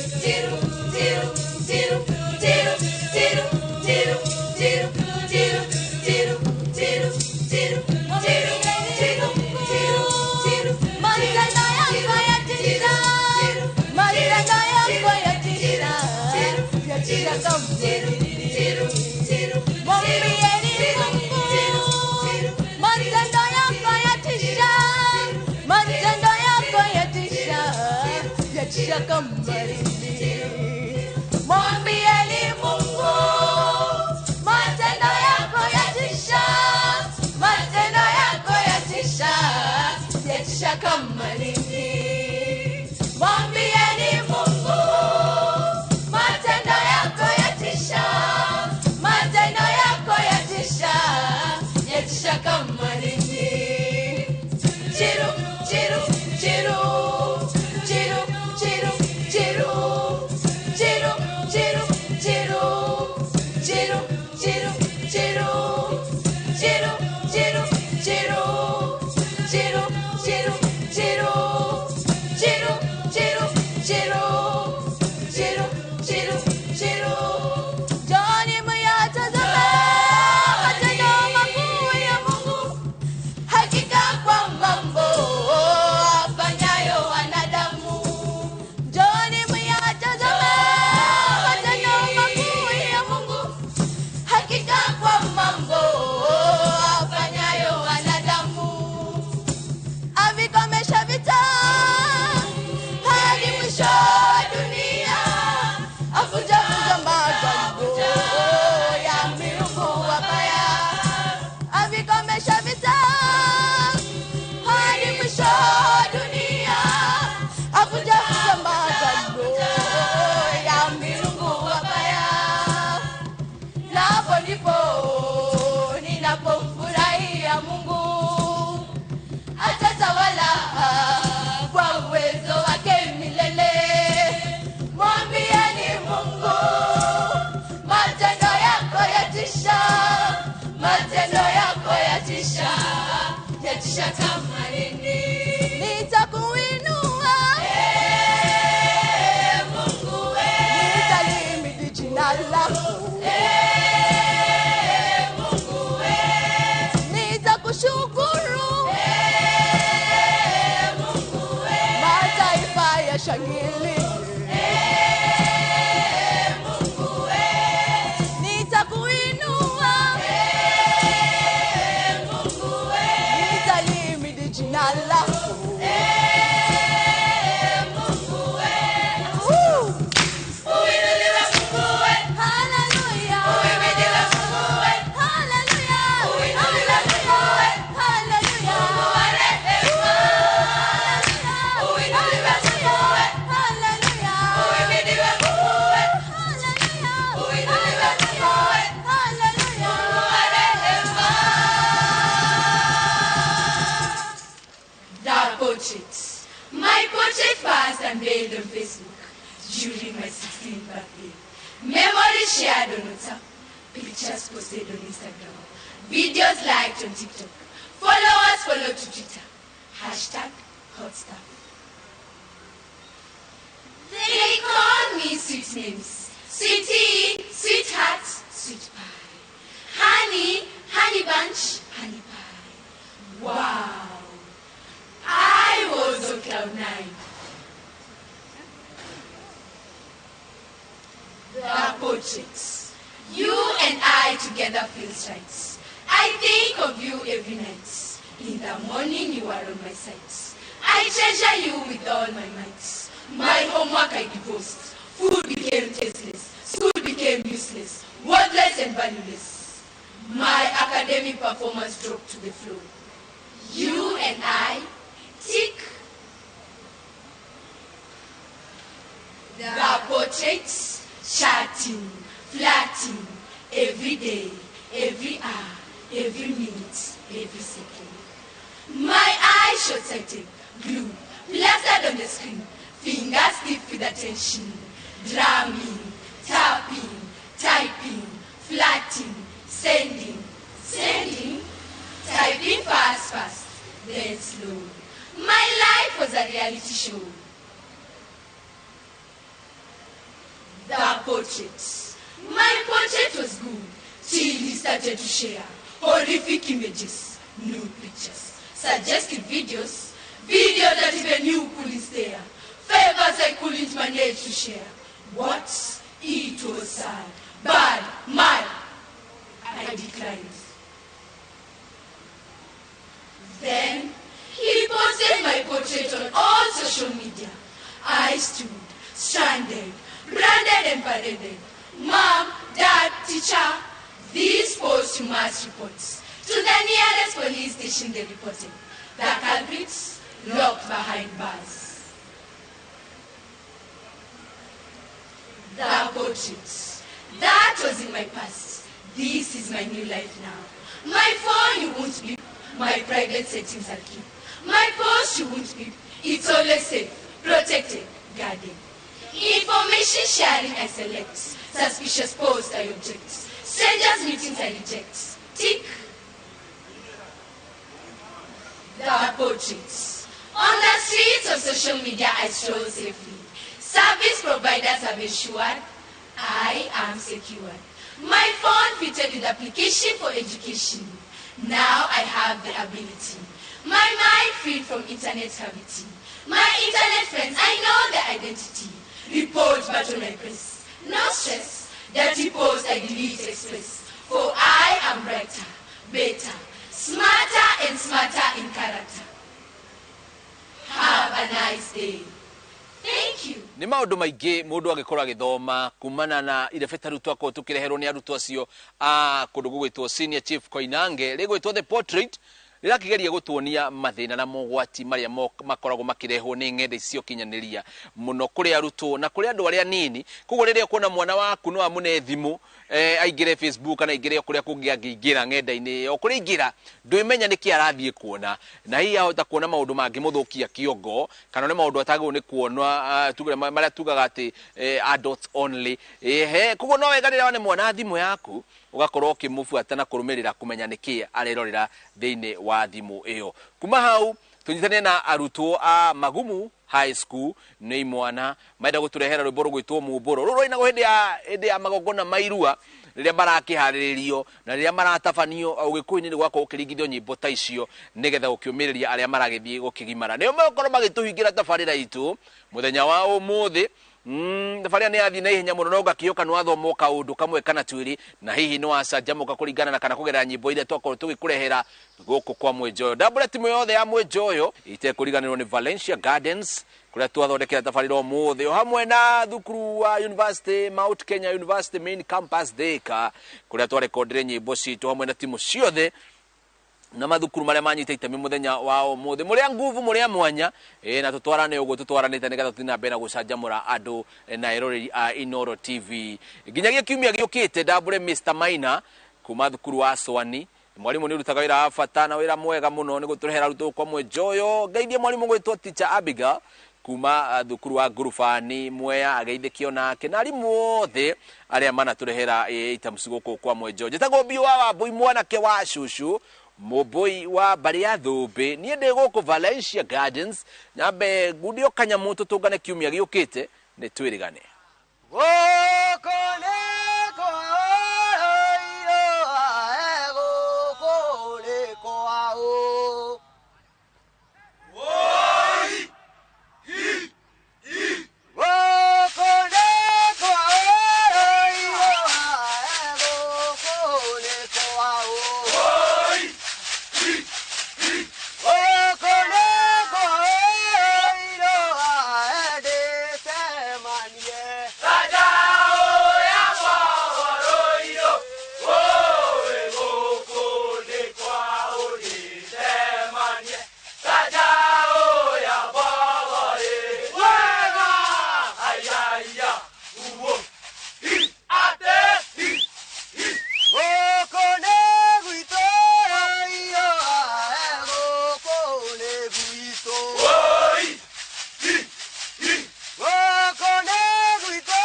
chiru. Yatisha, yatisha kama nini. Nitakuinua Mungu we, nitalihimidi jina lako Mungu we, nitakushukuru Mungu we, mataifa yashangilie Mungu we, nitakuinua Mungu we, nitalihimidi jina lako Mungu we. Woo! Uinuliwe Mungu we, Hallelujah. Uhimidiwe Mungu we, Hallelujah. Uinuliwe Mungu we, Hallelujah. Mungu wa rehema. Uinuliwe Mungu we, Hallelujah. Uhimidiwe Mungu we, Hallelujah. Uinuliwe Mungu we, Hallelujah. Mungu wa rehema. The portrait. My portrait was unveiled on Facebook during my 16th birthday. Memories shared on WhatsApp, pictures posted on Instagram, videos liked on TikTok, followers followed to Twitter. Hashtag hot stuff. They call me sweet names. Sweetie, sweetheart, sweet pie. Honey, honey bunch, honey pie. Wow. I was on cloud nine. The portraits. You and I together feels right. I think of you every night. In the morning you are on my side. I treasure you with all my might. My homework I divorced. Food became tasteless. School became useless. Worthless and valueless. My academic performance dropped to the floor. You and I tick. The portraits, chatting, flirting, every day, every hour, every minute, every second. My eyes short-sighted, glue, plastered on the screen, fingers stiff with attention, drumming, tapping, typing, flirting, sending, sending, typing fast, fast, then slow. My life was a reality show. The portrait. My portrait was good till he started to share horrific images, nude pictures, suggestive videos, videos that even you couldn't stare, favors I couldn't manage to share. What? It was sad, bad, mad. I declined. Then he posted my portrait on all social media. I stood, stranded, branded and paraded. Mom, dad, teacher, these posts you must report. To the nearest police station they reported. The culprits locked behind bars. The portrait. That was in my past. This is my new life now. My phone you won't beep. My private settings I'll keep. My post you won't beep. It's always safe, protected, guarded. Information sharing I select. Suspicious posts I object. Strangers meetings I reject. Tick. The portraits. On the streets of social media I stroll safely. Service providers have ensured I am secured. My phone fitted with application for education. Now I have the ability. My mind freed from internet cavity. My internet friends, I know their identity. Report button I press. No stress. Dirty post I delete express. For I am brighter, better, smarter and smarter in character. Have a nice day. Thank you. Nä maå ndå maingä må ndå agä korwo agä thoma kumana na irebe ta rä u twakorwo tå kä reherwo nä arutwo acio a kå ndå gå gwä two Senior Chief Koinange rä gwä two The Portrait rä rakä geria gå tuonia mathä na mogwati marä a makoragwo makä rehwo nä ng'enda ici cia ũkinyanĩria mũno kũrĩ arutwo na kũrĩ andũ arĩa anini. Koguo rĩrĩa ũkuona mwana waku no amũne thimũ aingĩre Facebook kana aingĩre o kũrĩa kũngĩ angĩingĩra ng'enda-inĩ o kũrĩa aingĩra ndwĩmenya nĩkĩ arathiĩ kuona, na hihi ahota kuona maũndũ mangĩmũthũkia kĩongo kana nĩ maũndũ atagĩrĩirwo nĩ kuona, tuge marĩa tugaga atĩ adults only. Ehe, koguo no wega rĩrĩa wane mwana thimũ yaku Ũgakorwo ũkĩmũbuata na kũrũmĩrĩra kũmenya nĩkĩ arerorera thĩinĩ wa thimũ ĩyo. Kuma hau tũnyitane na arutwo a Magumu High School, nĩ imwana marenda gũtũrehera rwĩmbo rũgwĩtwo Mumbũro. Rũrũ rwainagwo hĩndĩ ya magongona ma irua, rĩrĩa marakĩharĩrĩrio na rĩrĩa maratabanio. Ũgĩkũyũ-inĩ nĩ gwakorwo gũkĩringithio nyĩmbo ta icio nĩgetha gũkĩũmĩrĩria arĩa maragĩthiĩ gũkĩgimara. Nĩo megũkorwo magĩtũhingĩra tabarĩra itũ mũthenya wa ũmũthĩ. Thabarĩra nĩ yathiĩ na ihenya mũno, no ngakĩũka nĩ wathomwo kaũndũ kamwe kana twĩrĩ, na hihi nĩ wacanjamũka kũringana na kana kũgerera nyĩmbo iria twakorwo tũgĩkũrehera gũkũ kwa Mwĩnjoyo. Ndambũre timu yothe ya Mwĩnjoyo, itekũriganĩrwo nĩ Valencia Gardens kũrĩa twathondekera tabarĩra ũmũthĩ, o hamwe na thukuru wa University, Mount Kenya University Main Campus Thika, kũrĩa twarekondire nyĩmbo citũ, hamwe na timu ciothe na mathukuru marĩa manyita itemi mũthenya wa ũmũthĩ. Mũrĩa nguvu, mũrĩa mwanya ĩ, na tũtwarane ũguo tũtwaranĩte nĩgetha tũthiĩ na mbere na gũcanjamũra andũ na eroreri a Inoro TV nginyagia kiumia gĩũkĩte. Ndambũre Mr Maina kuma thukuru wa Swani. Mwarimũ nĩ ũrutaga wĩra wa bata na wĩra mwega mũno nĩ gũtũrehera arutwo kwa Mwenjoyo. Ngeithie mwarimũ gwĩtwo Teacher Abigail kuma thukuru wa Ngurubani Mwea, ageithĩkio nake na arimũ othe arĩa manatũrehera items gũkũ kwa Mwenjoyo. Njĩtagwo Mbiũ wa Wambui, mwanake wa cucu, mũmbũi wa mbarĩ ya thũmbĩ. Niĩ ndĩ gũkũ Valencia Gardens, nyambe ngundio kanyamũ. Tũtũngane kiumia gĩũkĩte, nĩ twĩrĩgane. Gũkũ nĩ kwa gũkũ nĩ kwao. Gũkũ nĩ kwao, gũkũ nĩ kwao. Gũkũ nĩ kwao, ndĩcemanie. Gũkũ nĩ gwitũ, gũkũ nĩ gwitũ. Gũkũ nĩ gwitũ,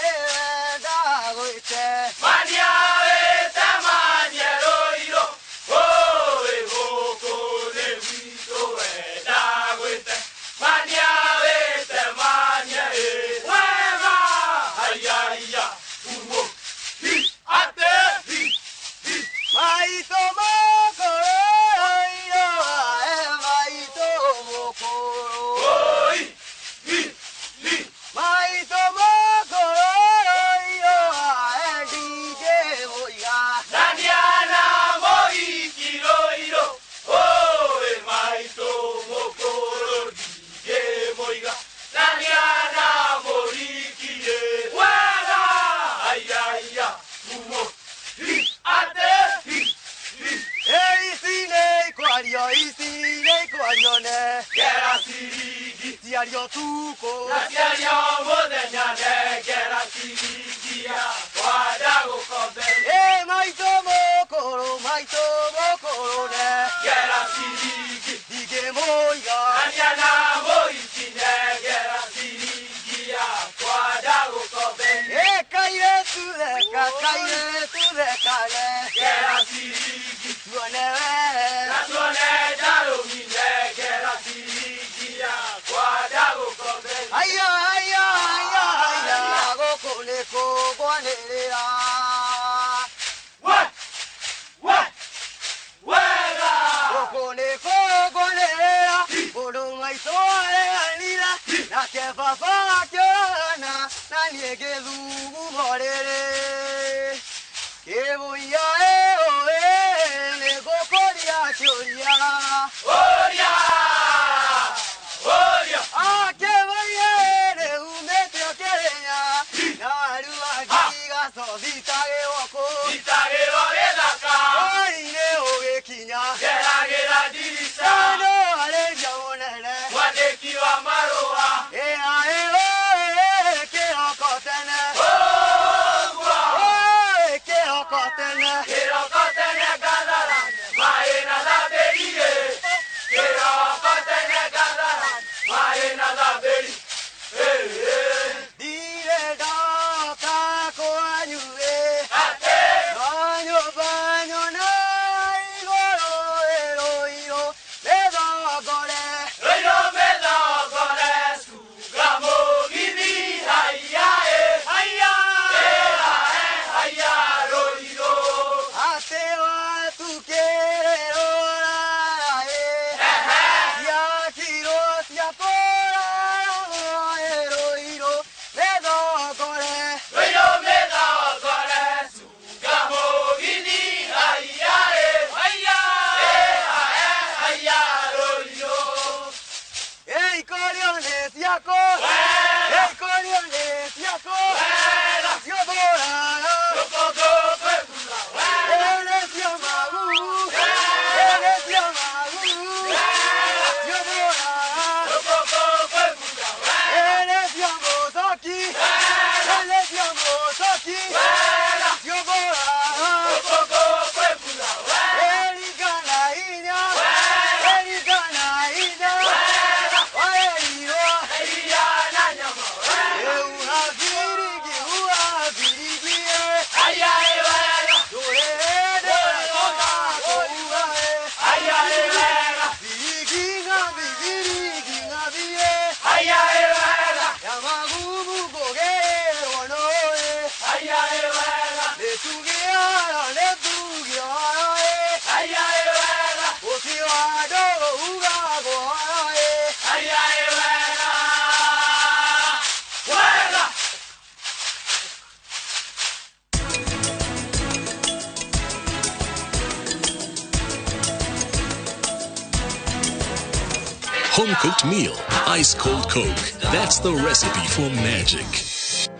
wenda gwĩte. Maitũ mũkũrũ, maitũ mũkũrũ. Maitũ mũkũrũ, ndingĩmũiga. Ici nĩ ikwario, ici nĩ ikwario ne. Ciario tukũ. Ĩ maitũ mũkũrũ, maitũ mũkũrũ ne. Ndingĩmũiga. Ĩ kairĩtu theka, kairĩtu theka ne. Tuone we. Aya, aya, aya, aya, gũkũ nĩ kũgwanĩrĩra. Gũkũ nĩ kũgwanĩrĩra, mũndũ maitũ areganire, nake baba akĩũragana, na niĩ ngĩthuguma rĩrĩ. Kĩbũiya ĩũĩ, nĩ ngũkũria kĩũria. Akĩbũiya nĩ umĩte ũkĩrĩnya, na arua ngigaco thitagĩrwo kũ. Hwaĩ-inĩ ũgĩkinya, no arĩria mũnene. Ĩa ĩũĩ, kĩroko tene. Ũĩ, kĩroko tene. Home cooked meal, ice cold Coke. That's the recipe for magic.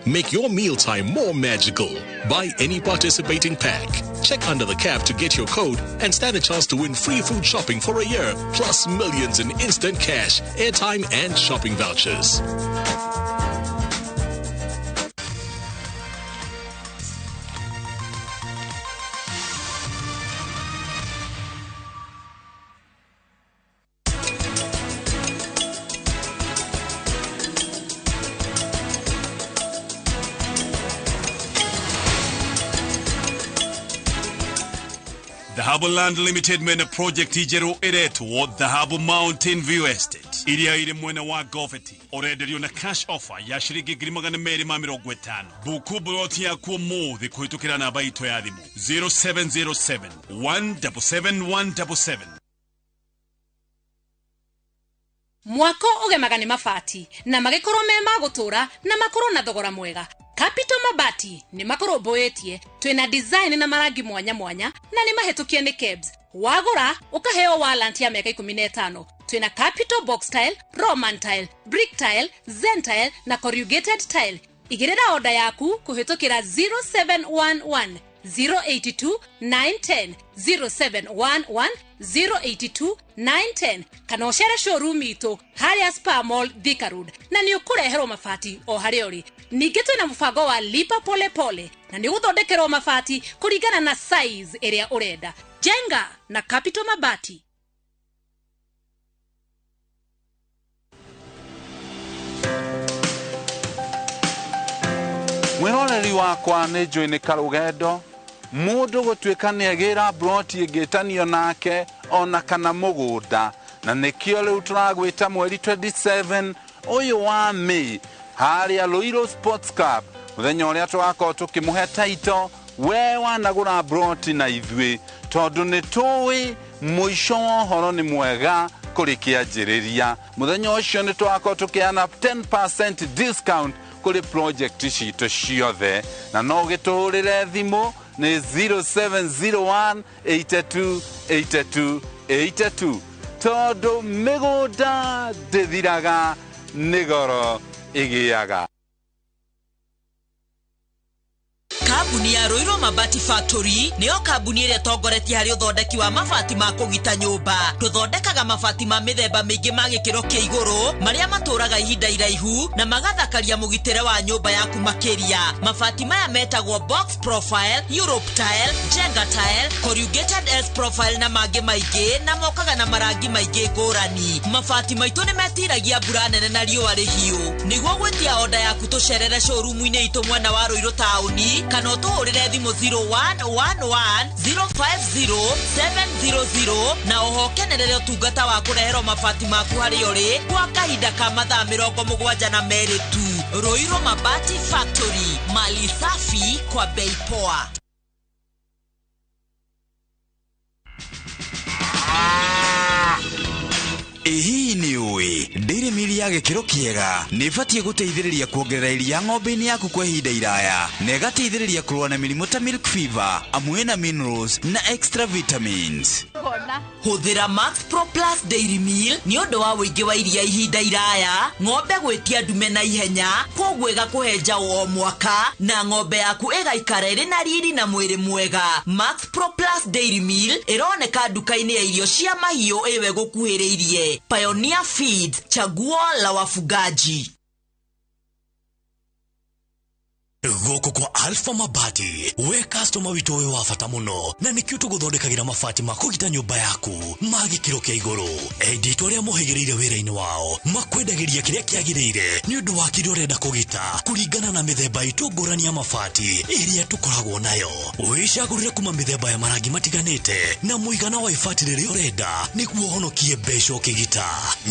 Make your mealtime more magical. Buy any participating pack. Check under the cap to get your code and stand a chance to win free food shopping for a year, plus millions in instant cash, airtime, and shopping vouchers. Dhahabu Land Limited mena project njerũ ĩretwo Dhahabu Mountain View Estate iria ĩrĩ mwena wa Goveti ũrenderio na cash offer ya ciringi 250,000. Buku buroti yaku ũmũthĩ kũhĩtũkĩra namba itũ ya thimũ 0707 177 177. Mwako ũgemaga nĩ mabati na magĩkorwo me ma gũtũra na makorwo na thogora mwega. Capital Mabati nĩ makũrũmbũĩtie, twĩna design na marangi mwanya mwanya na nĩ mahĩtũkie nĩ KEBS. Wagũra ũkaheo warranty ya mĩaka 15. Twĩna Capital Box Tile, Roman Tile, Brick Tile, Zen Tile na Corrugated Tile. Igĩrĩra oda yaku kũhĩtũkĩra 0711 082 910 0711 082 910 kana ũcere showroom itũ harĩa Spa Mall Thika Road na nĩ ũkũreherwo mabati o harĩa ũrĩ. Ningĩ twĩna mũbango wa lipa pole pole na nĩ ũgũthondekerwo mabati kũringana na size ĩrĩa ũrenda. Jenga na Capital Mabati. Mwĩroreri wakwa nĩ njũĩ nĩ karũgendo mũndũ gũtuĩka nĩ agĩra broti ĩngĩtanio nake ona kana mũgũnda, na nĩkĩo rĩu tũragwĩta mweri 27 ũyũ wa May harĩa Ruiru Sports Club, mũthenya ũrĩa tũgakorwo tũkĩmũhe taito we wanagũra broti na ithuĩ, tondũ nĩ tũĩ mũico wa ũhoro nĩ mwega kũrĩ kĩanjĩrĩria. Mũthenya ũcio nĩ tũgakorwo tũkĩheana 10% discount kũrĩ project citũ ciothe, na no ũgĩtũhũrĩre thimũ nĩ 0701 82 82 82 tondũ mĩgũnda ndĩthiraga nĩ goro ĩgĩaga. Kambuni ya Ruiru Mabati Factory nĩyo kambuni ĩrĩa ĩtongoretie harĩ ũthondeki wa mabati ma kũgita nyũmba. Tũthondekaga mabati ma mĩthemba mĩingĩ ma gĩkĩro kĩa igũrũ marĩa matũraga ihinda iraihu na magathakaria mũgitĩre wa nyũmba yaku makĩria. Mabati maya metagwo box profile, Europe tile, Jenga tile, corrugated S profile na mangĩ maingĩ, na mokaga na marangi maingĩ ngũrani. Mabati maitũ nĩ metiragia mbura nene na riũa rĩhiũ. Nĩguo gwĩtia oda yaku tũcerere showroom-inĩ itũ mwena wa Ruiru taũni kana ũtũhũrĩre thimũ 0111 050 700 na oho kenerere ũtungata wa kũreherwo mabati maku harĩa ũrĩ kwa kahinda ka mathaa 72 tu. Ruiru Mabati Factory, mali safi kwa bei poa. Ĩhihi nĩ ũĩ Dairy Meal ya gĩkĩro kĩega nĩ ĩbatiĩ gũteithĩrĩria kuongerera iria ng'ombe-inĩ yaku kwa ihinda iraya na ĩgateithĩrĩria kũrũa na mĩrimũ ta milk fever, amwe na minerals na extra vitamins. Hũthĩra Max Pro Plus Dairy Meal nĩ ũndũ wa ũingĩ wa iria ihinda iraya, ng'ombe gwĩtia ndume na ihenya, kwoguo ĩgakũhe njaũ o mwaka na ng'ombe yaku ĩgaikara ĩrĩ na riri na mwĩrĩ mwega. Max Pro Plus Dairy Meal ĩroneka nduka-inĩ ya irio cia mahiũ ĩwe gũkuhĩrĩirie. Pioneer Feeds, chaguo la wafugaji. Gũkũ kwa Alpha Mabati we customer witũ wĩ wa bata mũno na nĩkĩo tũgũthondekagĩra mabati ma kũgita nyũmba yaku ma gĩkĩro kĩa igũrũ. Endia itũ arĩa mohĩgĩrĩire wĩra-inĩ wao makwendagĩria kĩrĩa kĩagĩrĩire nĩ ũndũ wa kĩrĩa ũrenda kũgita kũringana na mĩthemba itũ ngũrani ya mabati ĩrĩa tũkoragwo nayo. Wĩcagũrĩre kuma mĩthemba ya marangi matiganĩte na mũigana wa ibati rĩrĩa ũrenda nĩguo ũhonokie mbeca ũkĩgita.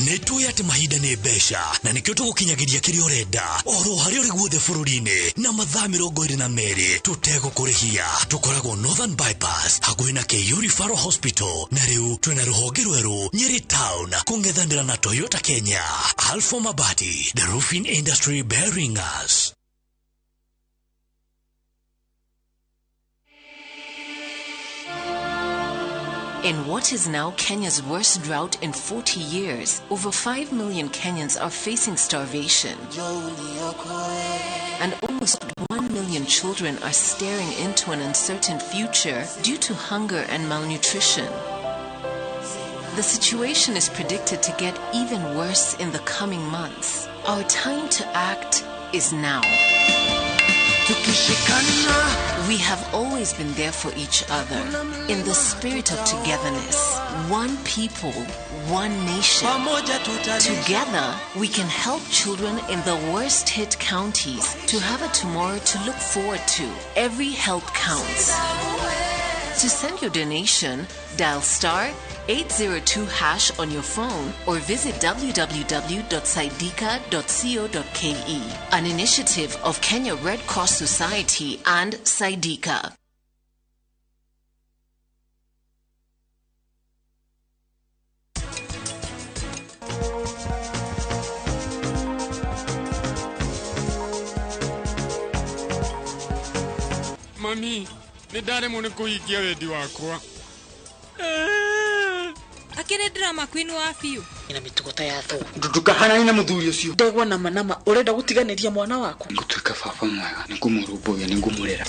Nĩ tũĩ atĩ mahinda nĩ mbeca na nĩkĩo tũgũkinyagĩria kĩrĩa ũrenda oro harĩa ũrĩ guothe bũrũri-inĩ na mathaa 22 tũtegũkũrĩhia. Tũkoragwo Northern Bypass hakuhĩ na KU Referral Hospital na rĩu twĩna rũhonge rwerũ Nyeri Town kũng'ethanĩra na Toyota Kenya. Alpha Mabati, the roofing industry bearing us. In what is now Kenya's worst drought in 40 years, over 5 million Kenyans are facing starvation. And almost 1 million children are staring into an uncertain future due to hunger and malnutrition. The situation is predicted to get even worse in the coming months. Our time to act is now. We have always been there for each other in the spirit of togetherness. One people, one nation. Together, we can help children in the worst hit counties to have a tomorrow to look forward to. Every help counts. To send your donation, dial star 802 hash on your phone or visit www.saidika.co.ke. An initiative of Kenya Red Cross Society and Saidika. Mami, nĩ ndaremwo nĩ kũhingia wendi wakwa. Akĩrĩ drama queen wa biũ. Ina mĩtugo ta ya thũ. Ndukahanane na mũthuri ũcio. Ndegwa nama nama ũrenda gũtiganĩria mwana waku. Ngũtuĩka baba mwega, nĩngũmũrũmbũiya, nĩngũmũrera.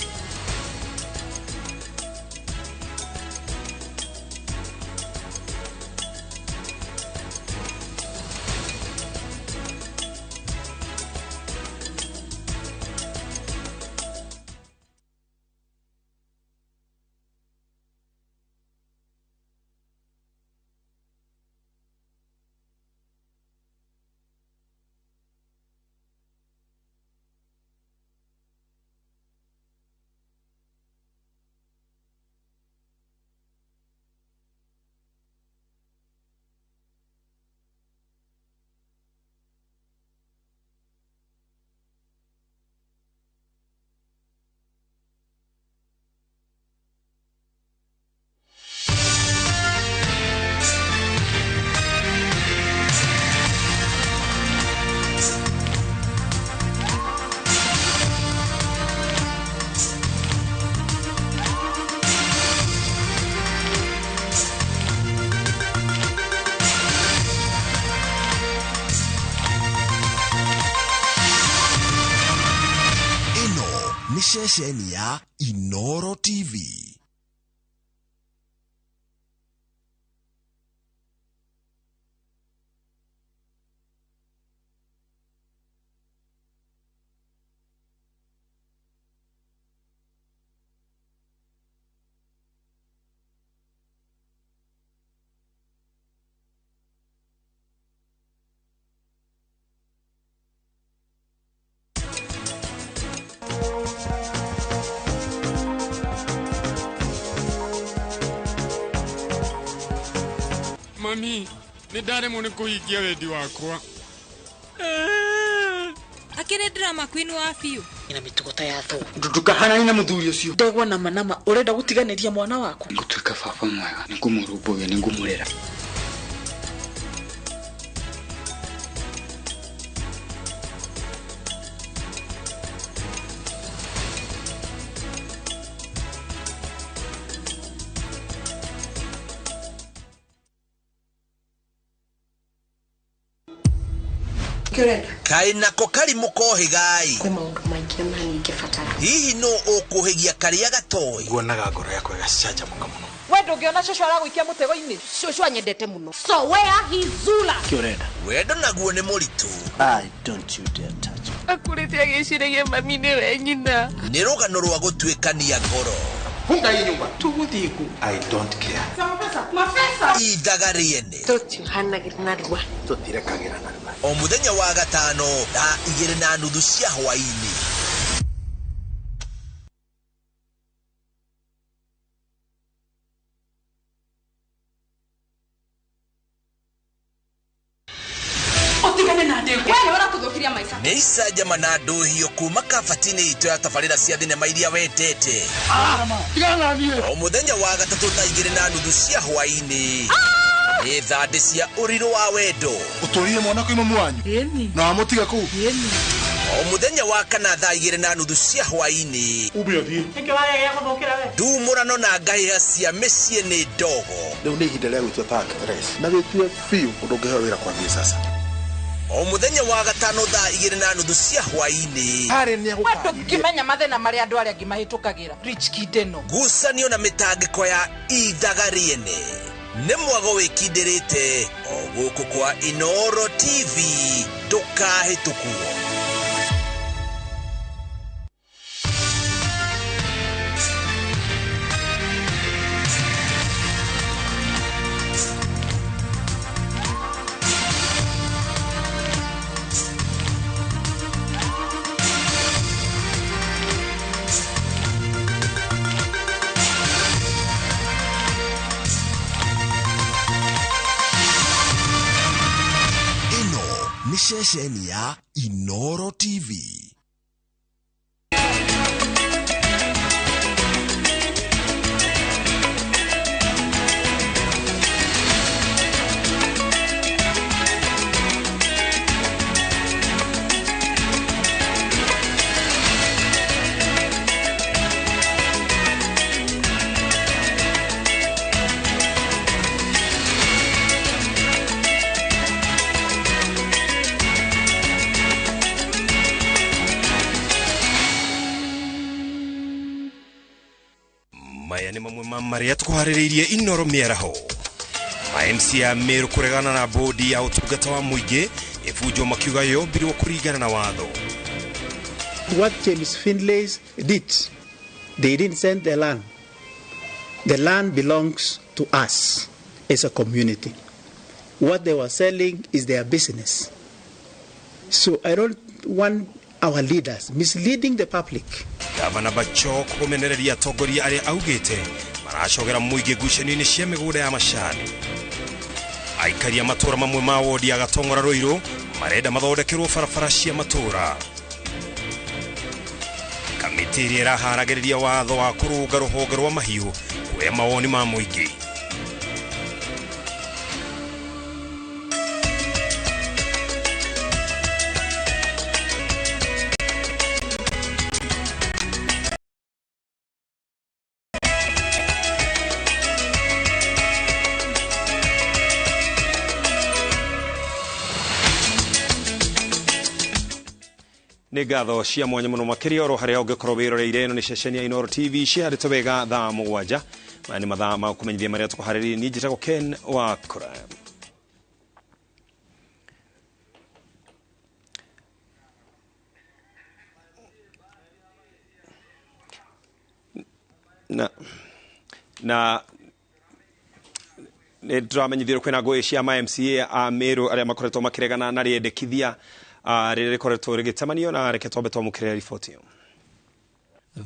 Ceceni ya Inoro TV. Mami, nĩ ndaremwo nĩ kũhingia wendi wakwa. Akĩrĩ drama queen wa biũ. Ina mĩtugo ta ya thũ. Ndukahanane na mũthuri ũcio. Ndegwa nama nama ũrenda gũtiganĩria mwana waku. Ngũtuĩka baba mwega, nĩngũmũrũmbũiya, nĩngũmũrera. Kaĩ nako karimũ kohĩgai. Kwĩ maũndũ maingĩ ona niĩ ingĩbatara. Hihi nũ ũkũhĩgia karĩa gatoĩ? Nguonaga ngoro yakwa ĩgacanjamũka mũno. We ndũngĩona cũcũ aragũikia mũtego-inĩ. Cũcũ anyendete mũno. So where he Zula. Kĩ ũrenda? Wendo naguo nĩ mũritũ. I don't you dare touch me. Akũrĩte agĩciragia mami nĩwe nyina. Nĩ rũgano rwa gũtuĩkania ngoro. Funga hii nyumba. Tũgũthiĩ kũ? I don't care. Mabesa. Ithaga rĩene. Tũtiuhanagĩra narua. Tũtirekagĩra narua. O mũthenya wa gatano thaa 2:30 cia hwaĩ-inĩ. Nĩ icanjama na ndũhio kuma kabati-inĩ itũ ya tabarĩra cia thinema iria wendete. O mũthenya wa gatatũ thaa 2:30 cia hwaĩ-inĩ. Nĩ thandĩ cia ũrirũ wa wendo. Ũtũrire mwana kwĩ mamu wanyu? Na wamũtiga kũu? O muthenya wa kana thaa 2:30 cia hwaini. Ube ũthiĩ. Nĩkĩ wagĩa gũthũkĩra we? Ndumũrano na ngahĩha cia mĩciĩ nĩ ndogo. Rĩu nĩ ihinda rĩa gwĩtua ta actress na wĩtue biũ ũndũ ũngĩheo wĩra kwambie sasa. O muthenya wa gatano thaa 2:30 cia hwaini. Harĩ nĩ We ndũngĩmenya mathĩna marĩa andũ arĩa angĩ mahĩtũkagĩra. Rich kid ĩno. Ngucanio na mĩtangĩko ya ithaga rĩene. Nĩ mwago wĩkindĩrĩte o gũkũ kwa Inooro TV ndũkahĩtũkwo. Ceceni ya Inooro TV. Maya nĩ mamwe ma marĩa tũkũharĩrĩirie Inooro mĩaraho. Ma MC a Meru kũregana na bodi ya ũtungata wa mũingĩ ĩbunjwo makiuga yombirwo kũringana na watho. What James Finlay did, they didn't send the land. The land belongs to us as a community. What they were selling is their business. So I don't want our leaders misleading the public. Gavana Bachok kũmenereria atongoria arĩa augĩte maracogera mũingĩ ngucanio-inĩ cia mĩgũnda ya macani. Aikari a matũra mamwe ma wodi ya Gatong'ora Ruiru marenda mathondekerwo barabara cia matũra. Kamĩtĩ ĩrĩa ĩraharagĩrĩria watho wa kũrũnga rũhonge rwa mahiũ kuoya mawoni ma mũingĩ. Nĩ ngatho cia mwanya mũno makĩria oro harĩa ũngĩkorwo wĩroreire. Ĩno nĩ ceceni ya Inooro TV ciarĩtwo wega thaa 7. Maya nĩ mathaa ma kũmenyithia marĩa tũkũharĩrĩirie. Niĩ njĩtagwo Ken Wakora. Na nĩ tũramenyithio kwĩna ngũĩ cia ma MCA a Meru arĩa makoretwo makĩregana na rĩendekithia rĩrĩa rĩkoretwo rĩgĩtamanio, na reke twambe twamũkĩre riboti ĩyo.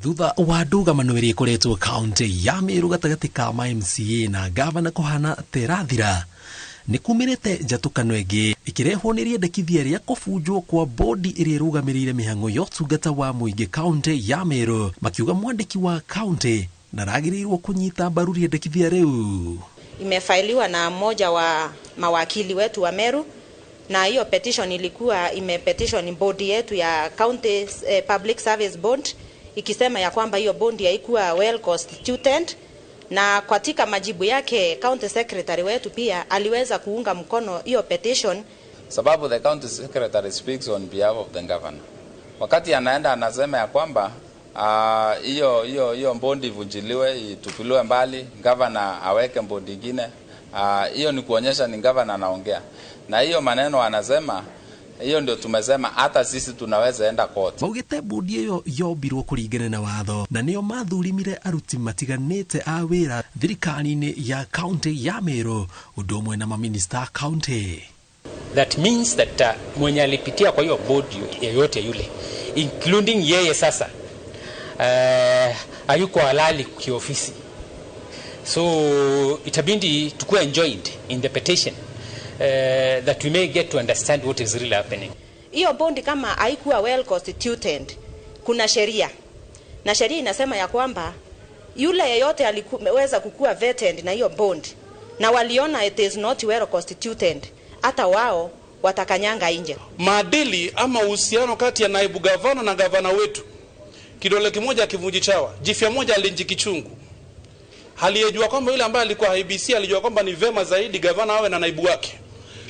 Thutha wa ndũgamano ĩrĩa ĩkoretwo kaunti ya Meru gatagatĩ ka ma MCA na gavana kũhana terathira, nĩ kumĩrĩte njatũkano ĩngĩ ĩkĩrehwo nĩ rĩendekithia rĩa kũbunjwo kwa bodi ĩrĩa ĩrũgamĩrĩire mĩhang'o ya ũtungata wa mũingĩ kaunti ya Meru, makiuga mwandĩki wa kaunti ndaragĩrĩirwo kũnyita mbaru rĩendekithia rĩu. Imefailiwa na mmoja wa mawakili wetu wa Meru, na hiyo petition ilikuwa imepetition bodi yetu ya County Public Service Board ikisema ya kwamba hiyo bodi haikuwa well constituted, na katika majibu yake county secretary wetu pia aliweza kuunga mkono hiyo petition. Sababu the county secretary speaks on behalf of the governor. Wakati anaenda anasema ya kwamba hiyo bondi ivunjiliwe, itupiliwe mbali, governor aweke bondi nyingine. Hiyo ni kuonyesha ni governor anaongea. Na hiyo maneno anasema, hiyo ndio tumesema hata sisi tunaweza enda court. Maugĩte bodi ĩyo yombirwo kũringana na watho na nĩo mathurimire aruti matiganĩte a wĩra thirikari-inĩ ya kaunti ya Meru, ũndũ ũmwe na maminista kaunti. That means that mwenye alipitia kwa hiyo bodi yeyote yule, including yeye sasa, hayuko halali kiofisi. So itabidi tukue enjoined in the petition that we may get to understand what is really happening. Hiyo bondi kama haikuwa well constituted, kuna sheria. Na sheria inasema ya kwamba yule yeyote aliweza kukua vetted na hiyo bond na waliona it is not well constituted, hata wao watakanyanga nje. Maadili ama uhusiano kati ya naibu gavana na gavana wetu, kidole kimoja kivunji chawa, jifya moja alinji kichungu. Aliyejua kwamba yule ambaye alikuwa IEBC alijua kwamba ni vema zaidi gavana awe na naibu wake,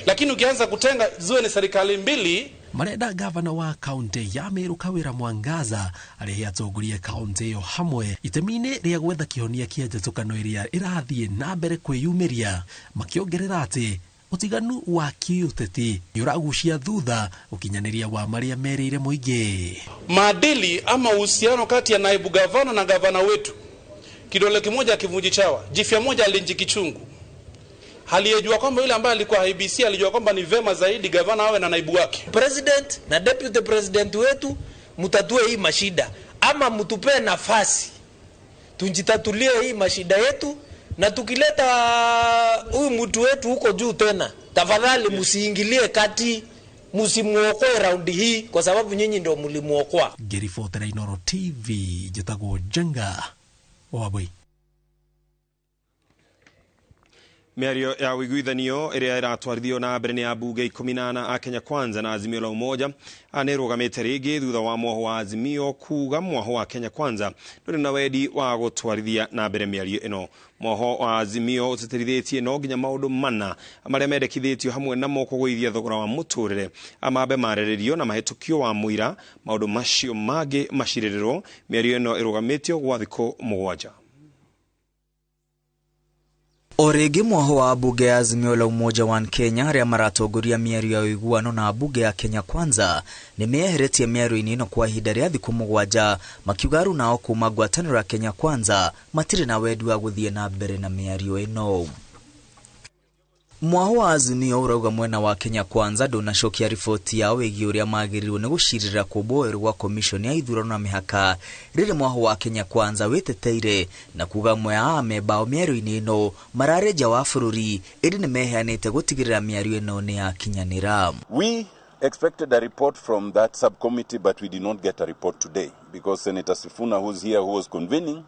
lakini ukianza kutenga ziwe ni serikali mbili. Marenda gavana wa kaunti ya Meru Kawira Mwangaza arehe atongoria kaunti ĩyo hamwe itemi-inĩ rĩa gwetha kĩhonia kĩa njatũkano ĩrĩa ĩrathiĩ na mbere kwĩyumĩria, makĩongerera atĩ ũtiganu wa kĩũteti nĩ ũragucia thutha ũkinyanĩria wa marĩa merĩire mũingĩ. Maadili ama uhusiano kati ya naibu gavana na gavana wetu, kidole kimoja kivunji chawa, jifya moja alinji kichungu. Aliyejua kwamba yule ambaye alikuwa IEBC alijua kwamba ni vema zaidi gavana awe na naibu wake. President na deputy president wetu, mtatue hii mashida ama mtupee nafasi tujitatulie hii mashida yetu, na tukileta huyu mtu wetu huko juu tena, tafadhali msiingilie kati, msimuokoe raundi hii kwa sababu nyinyi ndio mlimuokoa. Ngĩribotera Inooro TV, njĩtagwo Njenga Wambui. Mĩario ya ũiguithanio ĩrĩa ĩratwarithio na mbere nĩ ambunge 14 a Kenya Kwanza na Azimio la Umoja nĩ ĩrũgamĩte rĩngĩ thutha wa mwaho wa Azimio kuga mwaho wa Kenya Kwanza ndũrĩ na wendi wa gũtwarithia na mbere mĩario ĩno. Mwaho wa Azimio ũtĩtĩrithĩtie no nginya maũndũ mana marĩa mendekithĩtio hamwe namo kũgũithia thogora wa mũtũrĩre amambe marĩrĩrio na mahĩtũkio wa mũira, maũndũ macio mangĩ macirĩrĩrwo. Mĩario ĩno ĩrũgamĩtio gwa thikũ 7. O rĩngĩ mwaho wa mbunge ya Azimio la Umoja One Kenya arĩa maratongoria mĩario ya ũiguano na mbunge ya Kenya Kwanza nĩ meyeheretie mĩario-inĩ ĩno kwa ihinda rĩa thikũ 7, makiuga aruna kuma ngwatanĩro ya Kenya Kwanza matirĩ na wendi wa gũthiĩ na mbere na mĩario ĩno. Mwaho wa Azimio ũrauga mwena wa Kenya Kwanza ndũnacokia riboti yao ĩgiĩ ũrĩa magĩrĩirwo nĩ gũcirĩra kũmbwo werũ gwa komishoni ya ithurano na mĩhaka, rĩrĩ mwaho wa Kenya Kwanza wĩteteire na kuga amwe a amemba ao mĩario-inĩ ĩno mararĩ nja wa bũrũri, ĩndĩ nĩ meheanĩte gũtigĩrĩra mĩario ĩno nĩ yakinyanĩra. We expected a report from that subcommittee, but we did not get a report today because Senator Sifuna, who's here, who was convening,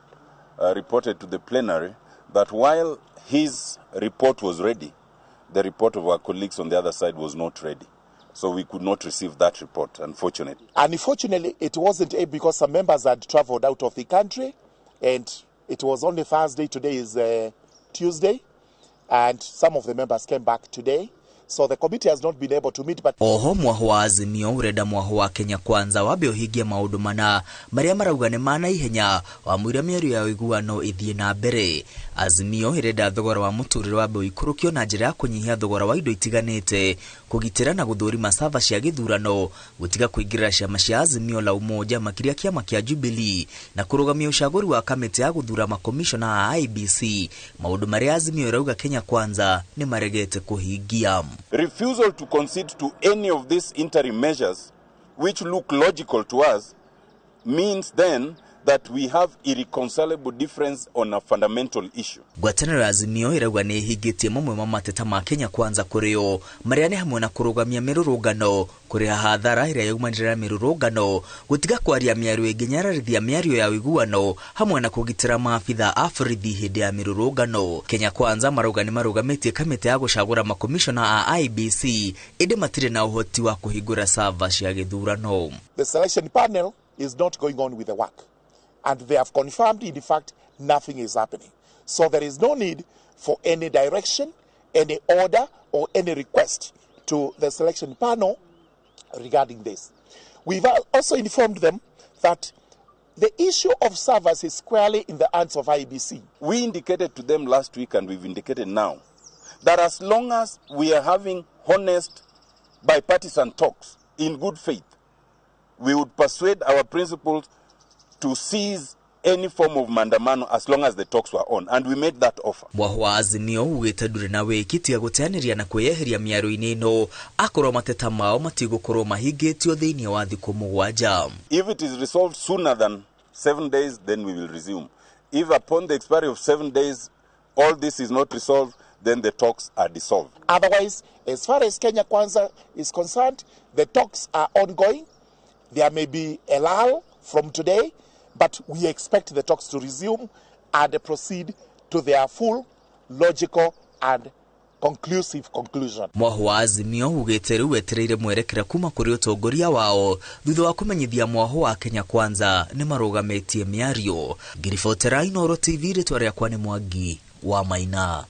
reported to the plenary that while his report was ready, the report of our colleagues on the other side was not ready. So we could not receive that report, unfortunately. Unfortunately, it wasn't able because some members had traveled out of the country, and it was only Thursday. Today is Tuesday, and some of the members came back today. So the committee has not been able to meet, but oho mwaho wa Azimio urenda mwaho wa Kenya Kwanza wambe ũhingie maũndũ mana marĩa marauga nĩ ma naihenya wamũira mĩario ya ũiguano ĩthiĩ na mbere. Azimio ĩrenda thogora wa mũtũrĩre wambe ũikũrũkio na njĩra ya kũnyihia thogora wa indo itiganĩte, kũgitĩra na gũthũrima sava cia gĩthurano, gũtiga kũingĩrĩra ciama cia Azimio la Umoja makĩria kĩama kĩa Jubilee, na kũrũgamia ũcagũri wa kamĩtĩ ya gũthura makomishona a IEBC, maũndũ marĩa Azimio ĩrauga Kenya Kwanza nĩ maregete kũhingia. Refusal to concede to any of these interim measures, which look logical to us, means then that we have irreconcilable difference on a fundamental issue. Ngwatanĩro ya Azimio ĩrauga nĩ ĩhingĩtie mamwe ma mateta ma Kenya Kwanza kũrĩo marĩa nĩ hamwe na kũrũgamia mĩrũrũngano, kũrĩha hathara ĩrĩa yaumanire na mĩrũrũngano, gũtiga kwaria mĩario ĩngĩnyararithia mĩario ya ũiguano, hamwe na kũgitĩra maabitha a borithi hĩndĩ ya mĩrũrũngano. Kenya Kwanza marauga nĩ marũgamĩtie kamĩtĩ ya gũcagũra makomishona a IEBC, ĩndĩ matirĩ na ũhoti wa kũhingũra sava cia gĩthurano. The selection panel is not going on with the work, and they have confirmed, in fact, nothing is happening. So there is no need for any direction, any order, or any request to the selection panel regarding this. We've also informed them that the issue of servers is squarely in the hands of IEBC. We indicated to them last week, and we've indicated now, that as long as we are having honest bipartisan talks in good faith, we would persuade our principals to seize any form of maandamano as long as the talks were on, and we made that offer. Mwaho wa Azimio ugĩte ndũrĩ na wĩki tiga gũteanĩria na kwĩyeheria mĩario-inĩ ĩno akorwo mateta mao matigũkorwo mahingĩtio thĩinĩ wa thikũ 7. If it is resolved sooner than 7 days, then we will resume. If upon the expiry of 7 days all this is not resolved, then the talks are dissolved. Otherwise, as far as Kenya Kwanza is concerned, the talks are ongoing. There may be a lull from today, but we expect the talks to resume and proceed to their full, logical and conclusive conclusion. Mwaho wa Azimio ugĩte rĩu wetereire mwerekera kuma kũrĩ ũtongoria wao thutha wa kũmenyithia mwaho wa Kenya Kwanza nĩ marũgamĩtie mĩario. Ngiribotera Inooro TV, rĩtwa rĩakwa nĩ Mwangi wa Maina.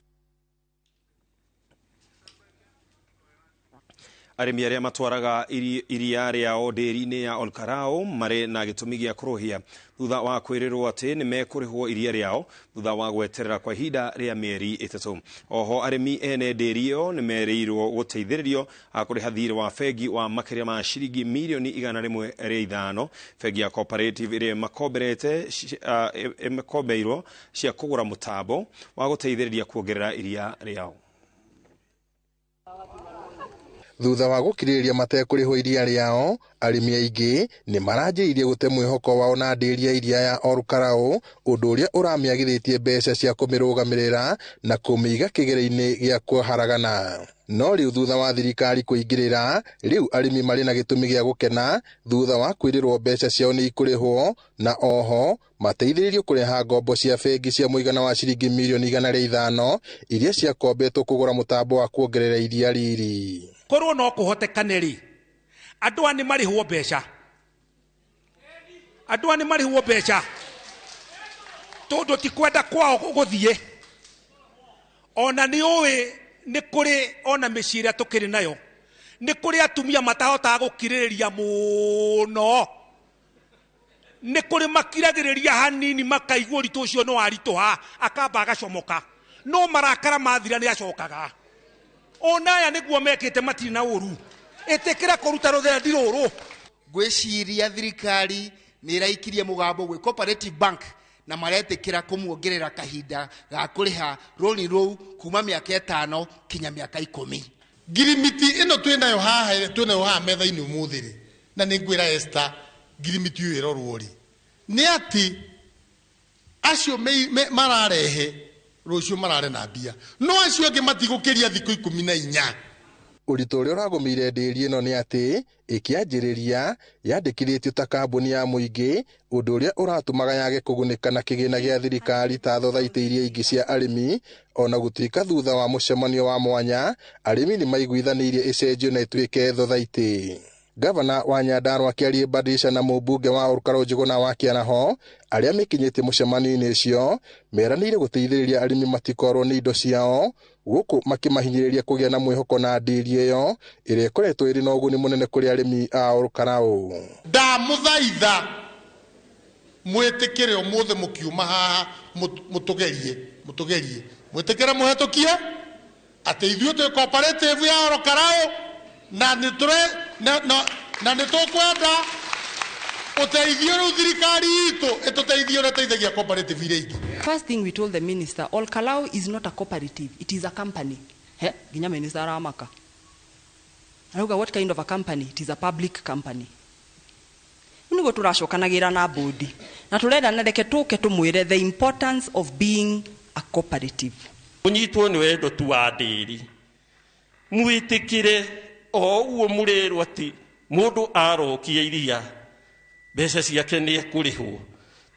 Arĩmi arĩa matwaraga iria rĩao ndĩri-inĩ ya Olkarau marĩ na gĩtũmi gĩa kũrũhia thutha wa kwĩrĩrwo atĩ nĩ mekũrĩhwo iria rĩao thutha wa gweterera kwa ihinda rĩa mĩeri 3. Oho arĩmi ene ndĩri ĩyo nĩ merĩirwo gũteithĩrĩrio kũrĩha thirĩ wa bengi wa makĩria ma ciringi mirioni 105 bengi ya Cooperative ĩrĩa makomberete ĩmakombeirwo cia kũgũra mũtambo wa gũteithĩrĩria kuongerera iria rĩao. Thutha wa gũkirĩrĩria matekũrĩhwo iria rĩao, arĩmi aingĩ nĩ maranjĩrĩirie gũte mwĩhoko wao na ndĩri ya iria ya Olkarau, ũndũ ũrĩa ũramĩagithĩtie mbeca cia kũmĩrũgamĩrĩra na kũmĩiga kĩgĩra-inĩ gĩa kũharagana. No rĩu thutha wa thirikari kũingĩrĩra, rĩu arĩmi marĩ na gĩtũmi gĩa gũkena thutha wa kwĩrĩrwo mbeca ciao nĩ ikũrĩhwo, na oho mateithĩrĩrio kũrĩha ngombo cia bengi cia mũigana wa ciringi mirioni 105 iria ciakombetwo kũgũra mũtambo wa kuongerera iria riri. Korwo no kũhotekane rĩ, andũ aya nĩ marĩhwo mbeca, andũ aya nĩ marĩhwo mbeca tondũ ti kwenda kwao gũthiĩ. Ona nĩ ũĩ nĩ kũrĩ ona mĩciĩ ĩrĩa tũkĩrĩ nayo nĩ kũrĩ atumia matahotaga gũkirĩrĩria mũno, nĩ kũrĩ makiragĩrĩria hanini makaigua ũritũ ũcio nĩ waritũha, akamba agacomoka, no marakara mathira nĩ acokaga. Ona aya nĩguo mekĩte matirĩ na ũru, ĩtĩkĩra kũruta rũthendi rũrũ. Ngwĩciria thirikari nĩ ĩraikirie mũgambo gwĩ Cooperative Bank na maretĩkĩra kũmuongerera kahinda ga kũrĩha rũni rũu kuma mĩaka 5 kinya mĩaka 10. Ngirimiti ĩno twĩnayo haha, twĩnayo haha metha-inĩ ũmũthĩ rĩ, na nĩ ngwĩra Esther ngirimiti ũyũ ĩrorwo rĩ, nĩ atĩ acio mararehe rũciũ marare na mbia, no acio angĩ matigũkĩria thikũ 14. Ũritũ ũrĩa ũragũmĩire ndĩri ĩno nĩ atĩ ĩkĩanjĩrĩria yandĩkithĩtio ta kambuni ya mũingĩ, ũndũ ũrĩa ũratũmaga yage kũgunĩka na kĩgĩna gĩa thirikari ta thothaitĩ iria ingĩ cia arĩmi. Ona gũtuĩka thutha wa mũcemanio wa mwanya arĩmi nĩ maiguithanĩirie ĩcenjio na ĩtuĩke thothaitĩ. Gavana wa Nyandarua Kĩarie Badilisha na mũmbunge wa Olkarau Njuguna wa Kĩaraho arĩa mekinyĩtie mũcemanio-inĩ ũcio meranĩire gũteithĩrĩria arĩmi matikorwo nĩ indo ciao, gũkũ makĩmahinyĩrĩria kũgĩa na mwĩhoko na ndĩri ĩyo ĩrĩa ĩkoretwo ĩrĩ na ũguni mũnene kũrĩ arĩmi a Olkarau. Ndamũthaitha mwĩtĩkĩre ũmũthĩ mũkiuma haha mũtũgerie mwĩtĩkĩre mũhetũkie atĩ ithuĩ twĩ cooperative ya Olkarau na nĩ tũkwenda ũteithio rĩu thirikari itũ ĩtũteithie ũrĩa ĩteithagia cooperative iria ingĩ. First thing we told the minister, Olkarau is not a cooperative, it is a company. He, nginya minister aramaka. Arauga what kind of a company? It is a public company. Niguo tũracokanagira na bodi na tũrenda na reke tũke tũmwĩre the importance of being a cooperative. Ũnyitwo nĩ wendo tu wa ndĩri, mwĩtĩkĩre o ũguo mũrerwo atĩ mũndũ arokia iria mbeca ciake nĩ ekũrĩhwo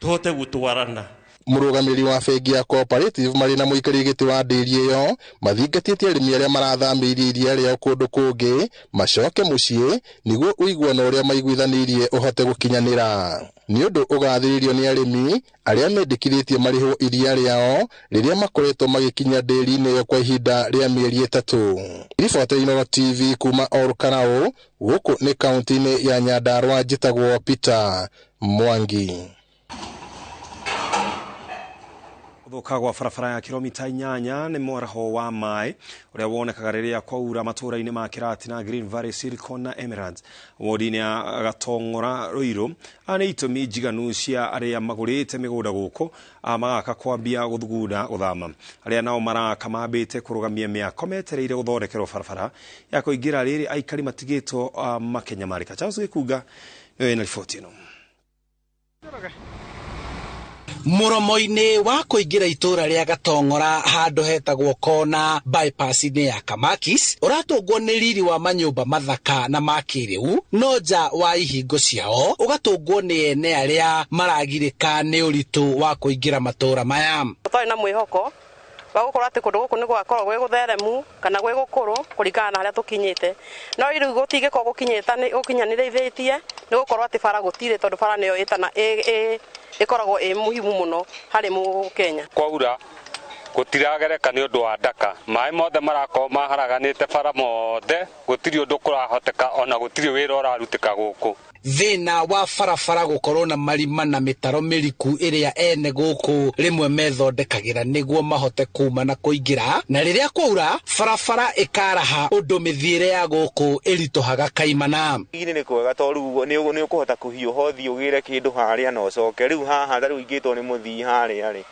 tũhote gũtwarana. Mũrũgamĩrĩri wa bengi ya Cooperative marĩ na mũikarĩri gĩtĩ wa ndĩri ĩyo mathingatĩtie arĩmi arĩa marathamĩirie iria rĩao kũndũ kũngĩ macoke mũciĩ nĩguo ũiguano ũrĩa maiguithanĩirie ũhote gũkinyanĩra. Nĩ ũndũ ũgathĩrĩrio nĩ arĩmi arĩa mendekithĩtie marĩhwo iria rĩao rĩrĩa makoretwo magĩkinya ndĩri-inĩ ĩyo kwa ihinda rĩa mĩeri 3. Riboti Inooro TV kuma Olkarau, gũkũ nĩ kaunti-inĩ ya Nyandarua, njĩtagwo Peter Mwangi. Gũthũka gwa barabara ya kilomita 8 nĩ mwaraho wa maĩ ũrĩa wonekaga rĩrĩa kwaura matũũra-inĩ ma Kĩratina, Green Valley, Silicon na Emeralds wodi-inĩ ya Gatong'ora Ruiru nĩ itũmi njiganu cia arĩa magũrĩte mĩgũnda gũkũ magaka kwambia gũthugunda gũthama. Arĩa nao maraka mambĩte kũrũgamia mĩako metereire gũthondekerwo barabara ya kũingĩra rĩrĩ aikari matigĩtwo makenyamarĩka. Charles Gĩkunga nĩwe wĩna riboti ĩno. Mũromo-inĩ wa kũingĩra itũũra rĩa Gatong'ora handũ hetagwo kona bypass-inĩ ya Kamakis ũratũngwo nĩ riri wa manyũmba mathaka na ma kĩrĩu, no nja wa ihingo ciao ũgatũngwo nĩ ene arĩa maragirĩka nĩ ũritũ wa kũingĩra matũũra maya. Twarĩ na mwĩhoko Wa gũkorwo atĩ kũndũ gũkũ nĩ gwakorwo gwĩ gũtheremu kana gwĩ gũkũrũ kũringana na harĩa tũkinyĩte, no rĩu gũtingĩkorwo gũkinyanĩrĩtie nĩ gũkorwo atĩ bara gũtirĩ, tondũ bara nĩyo ĩtana ĩkoragwo ĩ muhimu mũno harĩ Mũkenya. Kwaura gũtiragereka nĩ ũndũ wa ndaka, maĩ mothe marakorwo maharaganĩte bara mothe, gũtirĩ ũndũ kũrahoteka ona gũtirĩ wĩra ũrarutĩka gũkũ. Thĩna wa barabara gũkorwo na marima na mĩtaro mĩriku ĩrĩa ene gũkũ rĩmwe methondekagĩra nĩguo mahote kuma na kũingĩra, na rĩrĩa kwaura barabara ĩkaraha ũndũ mĩthiĩre ya gũkũ ĩritũhaga kaimana. Ini nĩ kwega tondũ rĩu nĩ ũkũhota kũhiũha ũthiĩ ũgĩre kĩndũ harĩa na ũcoke. Rĩu haha ta rĩu ingĩtwo nĩ mũthii harĩa rĩ,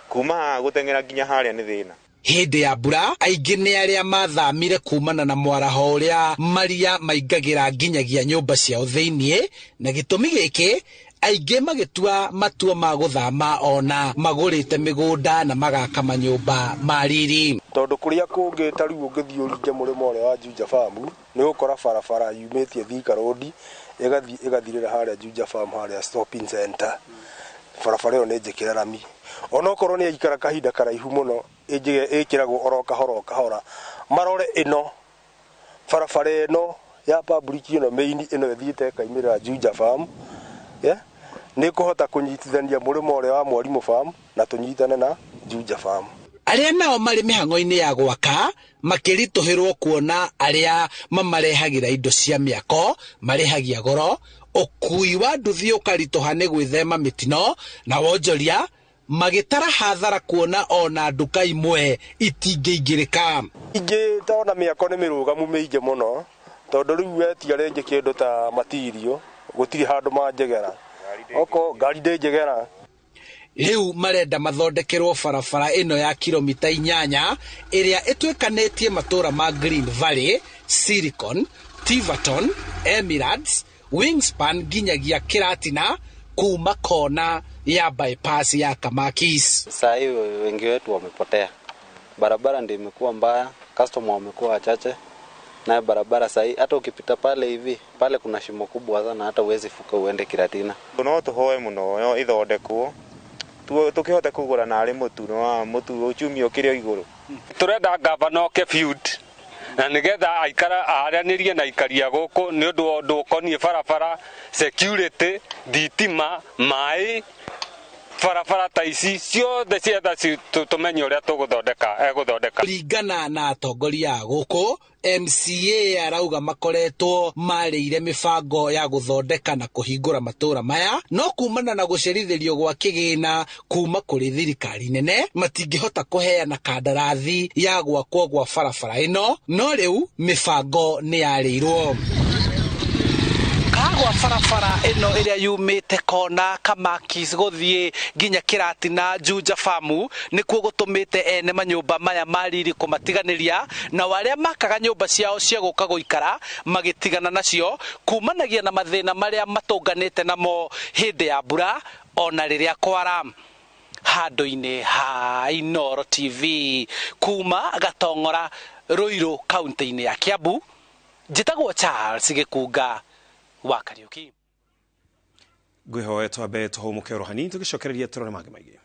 kuma haha gũteng'era nginya harĩa nĩ thĩna. Hĩndĩ ya mbura aingĩ nĩ arĩa mathamire kumana na mwaraho ũrĩa maria maingagĩra nginyagia nyũmba ciao thĩiniĩ, na gĩtũmi gĩkĩ aingĩ magĩtua matua ma gũthama ona magũrĩte mĩgũnda na magaka manyũmba ma riri. Tondũ kũrĩa kũngĩ ta rĩu ũngĩthiĩ ũringe mũrĩmo ũrĩa wa Juja Farm nĩ ũgũkora barabara yumĩtie Thika Road ĩgathiĩ ĩgathirĩra harĩa Juja Farm harĩa shopping center. Barabara ĩyo nĩ njĩkĩre rami, onokorwo nĩ yaikara kahinda karaihu mũno ĩkĩragwo oro kahora o kahora. Marore ĩno barabara ĩno ya public ĩno main ĩno ĩthiĩte ĩkaimĩrĩra Juja Farm, yeah, nĩ kũhota kũnyitithania mũrĩmo ũrĩa wa Mwarimũ Farm na tũnyitane na Juja Farm. Arĩa nao marĩ mĩhang'o-inĩ ya gwaka makĩritũhĩrwo kuona arĩa mamarehagĩra indo cia mĩako marĩhagia goro, ũkui wa nduthi ũkaritũha nĩ gwĩthema mĩtino, na wonjoria magĩtara hathara kuona ona nduka imwe itingĩingĩrĩka. Ingĩ tona mĩako nĩ mĩrũgamu mĩingĩ mũno, tondũ rĩu wetia rĩngĩ kĩndũ ta matirio gũtirĩ handũ manjegera, oko ngari ndĩnjegera. Rĩu marenda mathondekerwo barabara ĩno ya kilomita 8 ĩrĩa ĩtuĩkanĩtie matũũra ma Green Valley, Silicon, Tiverton, Emirates, Wingspan nginyagia Kiratina kuma kona ya bypass ya Kamakis. Saa hii wengi wetu wamepotea. Barabara ndio imekuwa mbaya, customer wamekuwa wachache. Na barabara saa hii hata ukipita pale hivi, pale kuna shimo kubwa sana hata huwezi fuka uende Kiratina. No tuhoe muno yo ithondekwo. Tukihote kugura na ari mutu no mutu uchumi ukire iguru. Turenda gavana oke feud na nigetha aikara aranĩrie na ikaria gũkũ nĩ ũndũ wa ũndũ ũkoniĩ barabara, security, thitima, maĩ, barabara ta ici ciothe cietha tũmenye ũrĩa tũgũthondeka egũthondeka. Kũringana na atongoria a gũkũ, MCA arauga makoretwo marĩire mĩbango ya gũthondeka na kũhingũra matũũra maya, no kumana na gũcerithĩrio gwa kĩgĩna kuma kũrĩ thirikari nene matingĩhota kũheana kandarathi ya gwakwo gwa barabara ĩno, no rĩu mĩbango nĩ yarĩirwo. Kagwa barabara ĩno ĩrĩa yumĩte kona Kamakis gũthiĩ nginya Kiratina Juja Farm nĩkuo gũtũmĩte ene manyũmba maya ma riri kũmatiganĩria, na arĩa makaga nyũmba ciao cia gũka gũikara magĩtigana nacio kumanagia na mathĩna marĩa matũnganĩte namo hĩndĩ ya mbura ona rĩrĩa kwara. Handũ-inĩ ha Inooro TV kuma Gatong'ora Ruiru kaunti-inĩ ya Kiambu, njĩtagwo Charles Gĩkunga wa Kariuki. Ngwĩhoe twambe tũhũmũke oro hanini tũgĩcokereria tũrore mangĩ maingĩ.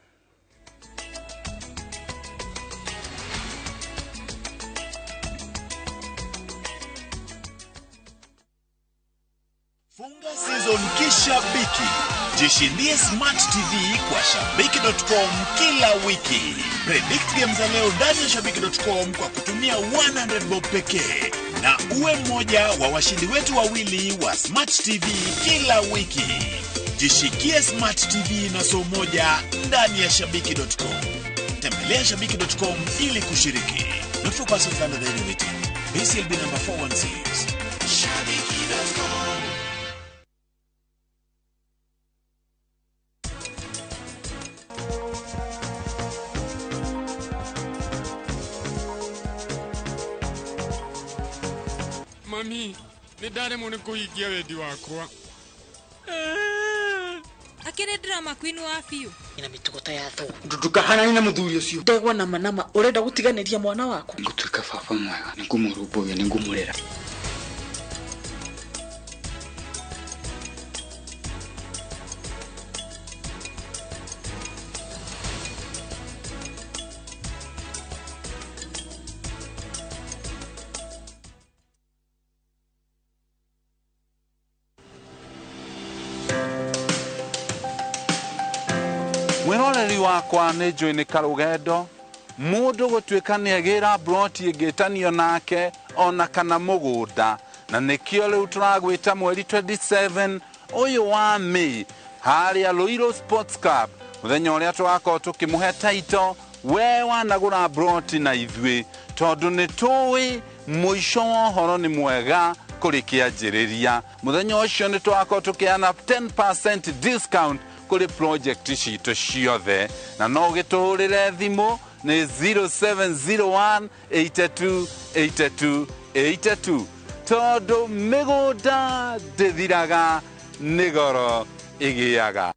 Funga season kishabiki. Jishindie Smart TV kwa shabiki.com kila wiki. Predict games za leo ndani ya shabiki.com kwa kutumia 100 bob pekee na uwe mmoja wa washindi wetu wawili wa Smart TV kila wiki. Jishikie Smart TV na so moja ndani ya shabiki.com. Tembelea shabiki.com ili kushiriki. Not for persons under the age of 18. BCLB number 416. Shabiki.com. Mami, nĩ ndaremwo nĩ kũhingia wendi wakwa. Akĩrĩ drama queen wa biũ. Ina mĩtugo ta ya thũ. Ndũkahanane na mũthuri ũcio. Ndegwa nama nama ũrenda gũtiganĩria mwana waku. Ngũtuĩka baba mwega, nĩngũmũrũmbũiya, nĩngũmũrera. Mwĩroreri wakwa nĩ njũĩ nĩ karũgendo mũndũ gũtuĩka nĩ agĩra broti ĩngĩtanio nake ona kana mũgũnda na nĩkĩo rĩu tũragwĩta mweri 27 ũyũ wa May harĩa Ruiru Sports Club mũthenya ũrĩa tũgakorwo tũkĩmũhe title we wanagũra broti na ithuĩ tondũ nĩ tũĩ mũico wa ũhoro nĩ mwega kũrĩ kĩanjĩrĩria. Mũthenya ũcio nĩ tũgakorwo tũkĩheana 10% discount kũrĩ project citũ ciothe na no ũgĩtũhũrĩre thimũ nĩ 0701 82 82 82 tondũ mĩgũnda ndĩthiraga nĩ goro ĩgĩaga.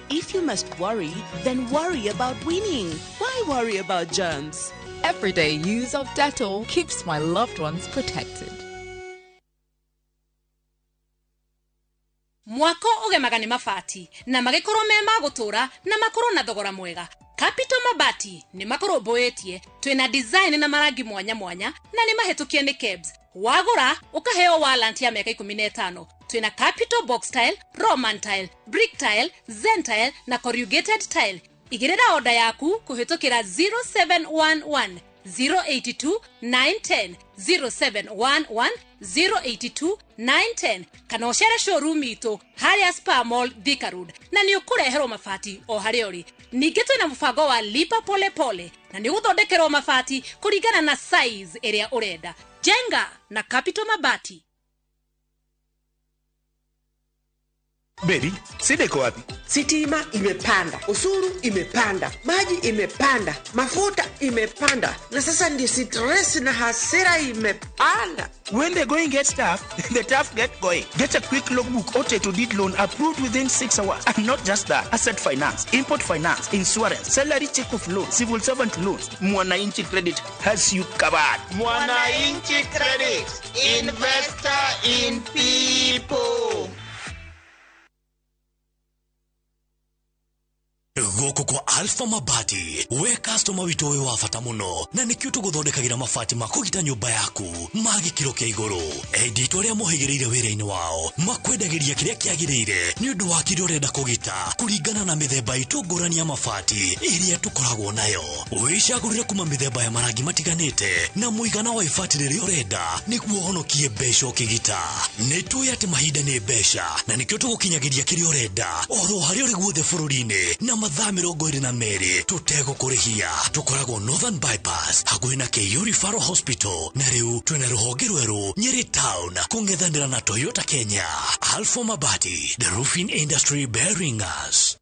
If you must worry, then worry about winning. Why worry about germs? Everyday use of Dettol keeps my loved ones protected. Mwako ũgemaga nĩ mabati na magĩkorwo me ma gũtũra na makorwo na thogora mwega. Capital Mabati nĩ makũrũmbũĩtie, twĩna design na marangi mwanya mwanya na nĩ mahĩtũkie nĩ KEBS. Wagũra ũkaheo warranty ya mĩaka 15. Twĩna Capital Box Tile, Roman Tile, Brick Tile, Zen Tile na Corrugated Tile. Igĩrĩra oda yaku kũhĩtũkĩra 0711 082 910 0711 082 910 kana ũcere showroom itũ harĩa Spa Mall, Thika Road, na nĩ ũkũreherwo mabati o harĩa ũrĩ. Ningĩ twĩna mũbango wa lipa pole pole na nĩ ũgũthondekerwo mabati kũringana na size ĩrĩa ũrenda. Jenga na Capital Mabati. Baby, shida iko wapi? Sitima imepanda, ushuru imepanda, maji imepanda, mafuta imepanda, na sasa ndio stress na hasira imepanda. When the going gets tough, the tough get going. Get a quick logbook or title deed loan approved within 6 hours. And not just that, asset finance, import finance, insurance, salary check off loan, civil servant loans. Mwananchi Credit has you covered. Mwananchi Credit, investor in people. Gũkũ kwa Alpha Mabati we customer witũ wĩ wa bata mũno na nĩkĩo tũgũthondekagĩra mabati ma kũgita nyũmba yaku ma gĩkĩro kĩa igũrũ. Endi itũ arĩa mohĩgĩrĩire wĩra-inĩ wao makwendagĩria kĩrĩa kĩagĩrĩire nĩ ũndũ wa kĩrĩa ũrenda kũgita kũringana na mĩthemba itũ ngũrani ya mabati ĩrĩa tũkoragwo nayo. Wĩcagũrĩre kuma mĩthemba ya marangi matiganĩte na mũigana wa ibati rĩrĩa ũrenda nĩguo ũhonokie mbeca ũkĩgita. Nĩ tũĩ atĩ mahinda nĩ mbeca na nĩkĩo tũgũkinyagĩria kĩrĩa ũrenda oro harĩa ũrĩ guothe bũrũri-inĩ na mathaa 22 tũtegũkũrĩhia. Tũkoragwo Northern Bypass hakuhĩ na KU Referral Hospital na rĩu twĩna rũhonge rwerũ Nyeri Town kũng'ethanĩra na Toyota Kenya. Alpha Mabati, the roofing industry bearing us.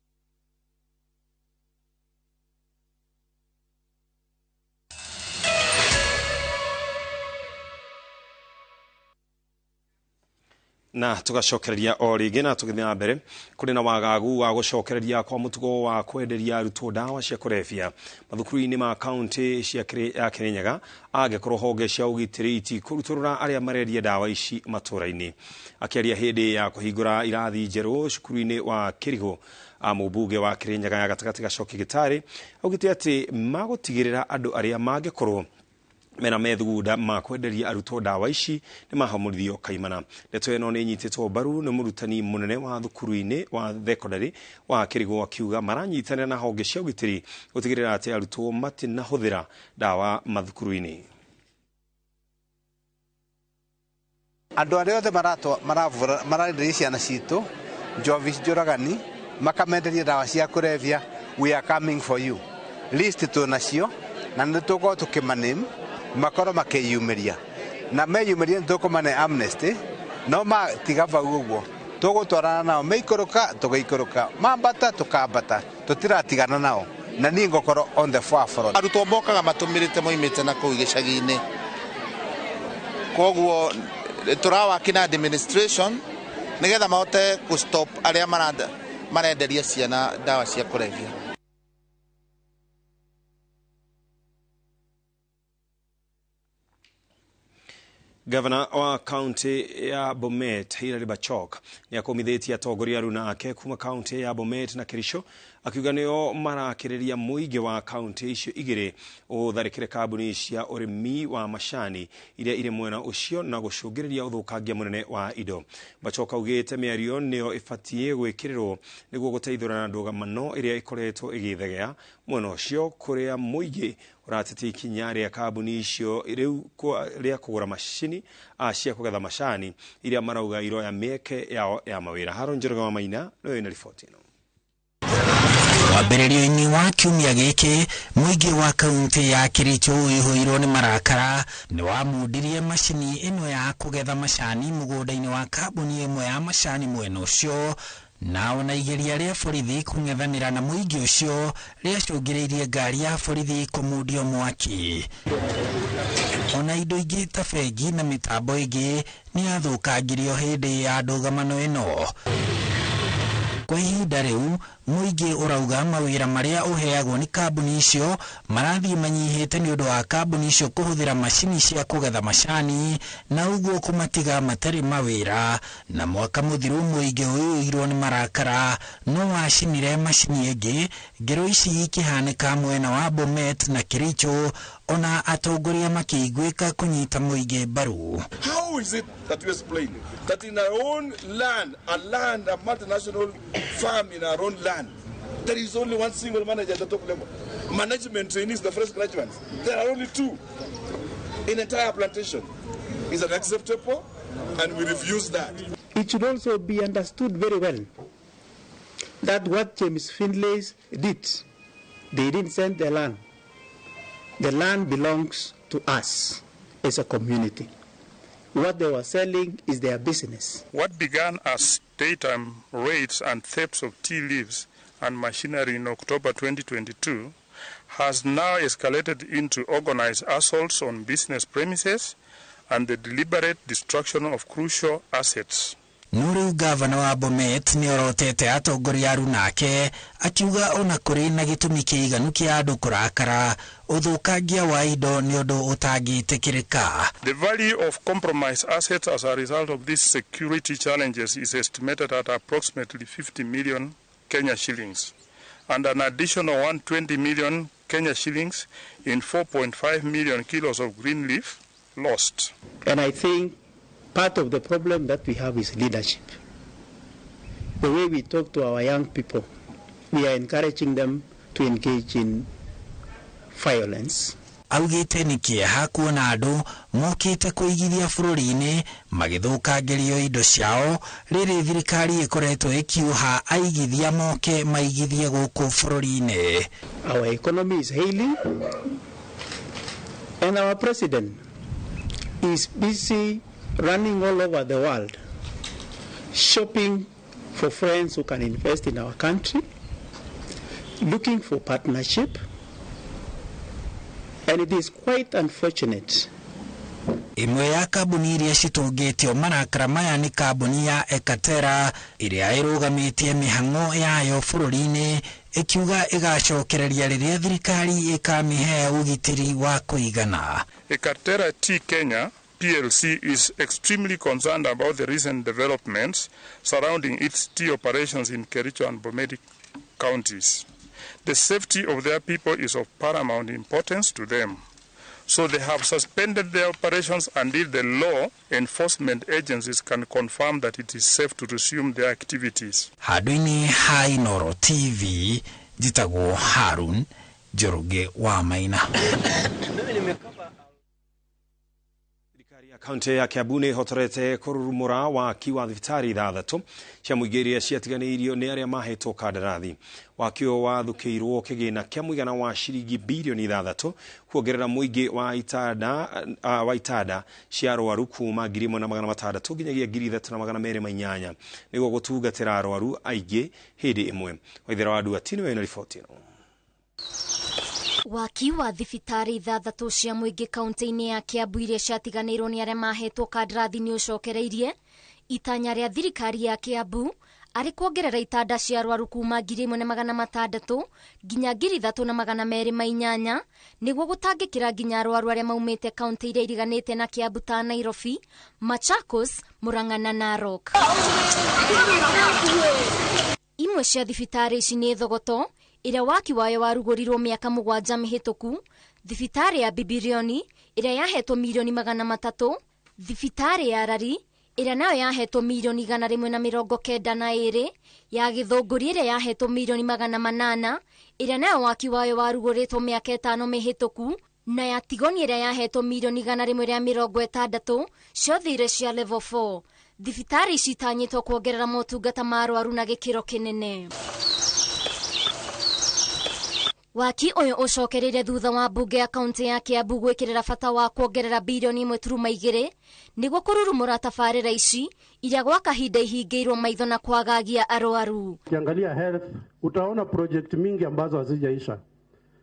Na tugacokereria o rĩngĩ na tũgĩthiĩ na mbere kũrĩ na wagagu wa gũcokereria kwa mũtugo wa kwenderia arutwo ndawa cia kũrebia mathukuru-inĩ ma kaunti cia ya Kirinyaga angĩkorwo honge cia ũgitĩri itikũrutũrũra arĩa marendia ndawa ici matũra-inĩ. Akĩaria hĩndĩ ya kũhingũra irathi njerũ cukuru-inĩ wa Kĩrigũ, mũmbunge wa Kirinyaga ya gatagatĩ Gachoki Gĩtarĩ augĩte atĩ magũtigĩrĩra andũ arĩa mangĩkorwo mena methugunda ma kwenderia arutwo ndawa ici nĩ mahamũrithio kaimana. Ndeto ĩno nĩ ĩnyitĩtwo mbaru nĩ mũrutani mũnene wa thukuru-inĩ wa thekondarĩ wa Kĩrigũ akiuga maranyitanĩra na honge cia ũgitĩri gũtigĩrĩra atĩ arutwo matinahũthĩra ndawa mathukuru-inĩ. Andũ arĩa othe marenderia ciana citũ njovi njũragani makamenderia ndawa cia kũrebia, we are coming for you. List twĩ nacio na nĩ tũgũkorwo tũkĩmaname makorwo makĩyumĩria na meyumĩria nĩ tũkũmane amnesty no matiga vau ũguo tũgũtwarana nao meikũrũka tũgĩikũrũka mambata tũkambata tũtiratigana nao na niĩ ngũkorwo on the forefront. Arutwo mokaga matũmĩrĩte moimĩte na kũu gĩcagi-inĩ, koguo tũrawaki na administration nĩgetha mahote gũ stop arĩa marenderia ciana ndawa cia kũrebia. Gavana wa kaunti ya Bomet Hilary Bachok nĩ akomithĩtie atongoria aruna ake kuma kaunti ya Bomet na Kericho Akiuga nĩo marakĩrĩria mũingĩ wa kaunti icio igĩrĩ ũtharĩkĩre kambuni cia ũrĩmi wa macani iria irĩ mwena ũcio na gũcũngĩrĩria ũthũkangia mũnene wa indo. Barchok augĩte mĩario nĩyo ĩbatiĩ gwĩkĩrĩrwo nĩguo gũteithũrana ndũgamano ĩrĩa ĩkoretwo ĩgĩthegea mwena ũcio kũrĩa mũingĩ ũratetia ikinya rĩa kambuni icio rĩu rĩa kũgũra macini cia kũgetha macani iria marauga iroya mĩeke yao ya mawĩra. Haron Njoroge wa Maina nĩwe wĩna riboti ĩno. Mwambĩrĩrio-inĩ wa kiumia gĩkĩ mũingĩ wa kaunti ya Kericho ũihũirwo nĩ marakara nĩ wamundirie macini ĩno ya kũgetha macani mũgũnda-inĩ wa kambuni ĩmwe ya macani mwena ũcio, na ona igeria rĩa borithi kũng'ethanĩra na mũingĩ ũcio rĩacũngĩrĩirie ngari ya borithi kũmundio mwaki. Ona indo ingĩ ta bengi na mĩtambo ĩngĩ nĩ yathũkangirio hĩndĩ ya ndũgamano ĩno. Kwa ihinda rĩu mũingĩ ũrauga mawĩra marĩa ũheagwo nĩ kambuni icio marathiĩ manyihĩte nĩ ũndũ wa kambuni icio kũhũthĩra macini cia kũgetha macani na ũguo kũmatiga matarĩ mawĩra. Na mwaka mũthiru mũingĩ ũiyũirwo nĩ marakara no wacinire macini ĩngĩ, ngero ici ikĩhanĩka mwena wa Bomet na Kericho, ona atongoria makĩiguĩka kũnyita mũingĩ mbaru. How is it that you explain that in our own land, a land, a multinational farm in our own land, there is only one single manager at the top level? Management trainees, the fresh graduates, there are only two in entire plantation. Is unacceptable, and we refuse that. It should also be understood very well that what James Finlay did, they didn't send the land. The land belongs to us as a community. What they were selling is their business. What began as daytime raids and thefts of tea leaves and machinery in October 2022 has now escalated into organized assaults on business premises and the deliberate destruction of crucial assets. No rĩu gavana wa Bomet nĩ orotete atongoria arunake akiuga ona kũrĩ na gĩtũmi kĩiganu kĩa andũ kũrakara ũthũkangia wa indo nĩ ũndũ ũtangĩtĩkĩrĩka. The value of compromised assets as a result of these security challenges is estimated at approximately 50 million Kenya shillings and an additional 120 million Kenya shillings in 4.5 million kilos of green leaf lost. And I think part of the problem that we have is leadership. The way we talk to our young people, we are encouraging them to engage in violence. Augĩte nĩ kĩeha kuona andũ mokĩte kũigithia bũrũri-inĩ magĩthũkangĩrio indo ciao rĩrĩ thirikari ĩkoretwo ĩkiuha aigithia moke maigithie gũkũ bũrũri-inĩ. Our economy is hailing and our president is busy running all over the world, shopping for friends who can invest in our country, looking for partnership, and it is quite unfortunate. Ĩmwe ya kambuni iria citũngĩtio marakara maya nĩ kambuni ya Ekatera ĩrĩa ĩrũgamĩtie mĩhang'o yayo bũrũri-inĩ ĩkiuga ĩgacokereria rĩrĩa thirikari ĩkamĩhe ũgitĩri wa kũigana. Ekatera Tea Kenya PLC is extremely concerned about the recent developments surrounding its tea operations in Kericho and Bomet counties. The safety of their people is of paramount importance to them. So they have suspended their operations until the law enforcement agencies can confirm that it is safe to resume their activities. Handũ-inĩ ha Inooro TV, njĩtagwo Harun Njoroge wa Maina. Kaunti ya Kiambu nĩ ĩhotorete kũrurumũra waki wa thibitarĩ ithathatũ cia mũingĩ iria ciatiganĩirio nĩ arĩa mahetwo kandarathi. Waki ũyũ wathukĩirwo kĩgĩna kĩa mũigana wa ciringi birioni 6 kuongerera mũingĩ wa itanda cia arwaru kuma 1,600 nginyagia 3,208 nĩguo gũtungatĩra arwaru aingĩ hĩndĩ ĩmwe. Waithera wa Nduati nĩwe wĩna riboti ĩno. Waki wa thibitarĩ ithathatũ cia mũingĩ kaunti-inĩ ya Kiambu iria ciatiganĩirwo nĩ arĩa mahetwo kandarathi nĩ ũcokereirie itanya rĩa thirikari ya Kiambu arĩ kuongerera itanda cia arwaru kuma 1,600 nginya 3,208 nĩguo gũtangĩkĩra nginya arwaru arĩa maumĩte kaunti iria iriganĩte na Kiambu ta Nairobi, Machakos, Murang'a na Narok. Imwe cia thibitarĩ ici nĩ Thogoto Ĩrĩa waki wayo warugũrirwo mĩaka 7 mĩhĩtũku, thibitarĩ ya Bibirioni ĩrĩa yahetwo mirioni 300, thibitarĩ ya Rari ĩrĩa nayo yahetwo mirioni 192, ya Gĩthũngũri ĩrĩa yahetwo mirioni 800, ĩrĩa nayo waki wayo warugũrĩtwo mĩaka 5 mĩhĩtũku, na ya Tigoni ĩrĩa yahetwo mirioni 160, ciothe irĩ cia level 4. Thibitarĩ ici itanyĩtwo kuongerera motungata ma arwaru na gĩkĩro kĩnene. Waki ũyũ ũcokereire thutha wa mbunge ya kaunti ya Kiambu gwĩkĩrĩra bata wa kuongerera bilioni 1.2 nĩguo kũrurumũra tabarĩra ici iria gwa kahinda ihingĩirwo maitho na kwagagia arwaru. Ukiangalia health utaona project mingi ambazo hazijaisha.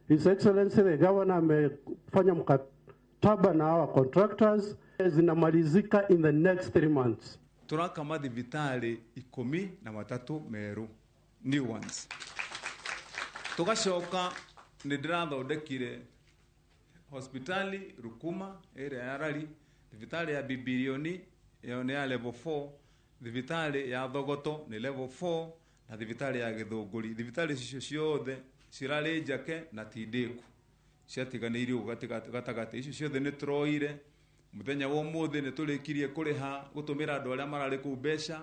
His Excellency the Governor amefanya mkataba na hawa contractors zinamalizika in the next 3 months. Turaka mathibitari 13 meru new ones. Tugacoka nĩ ndĩrathondekire hospitali Rukuma ĩrĩa ya Rari, thibitarĩ ya Bibirioni ĩyo nĩ ya level 4, thibitarĩ ya Thogoto nĩ level 4 na thibitarĩ ya Gĩthũngũri. Thibitarĩ icio ciothe cirarĩ njake na ti ndĩku, ciatiganĩirio gatagatĩ. Icio ciothe nĩ tũroire mũthenya wa ũmũthĩ nĩ tũrĩkirie kũrĩha gũtũmĩra andũ arĩa mararĩ kũu mbeca.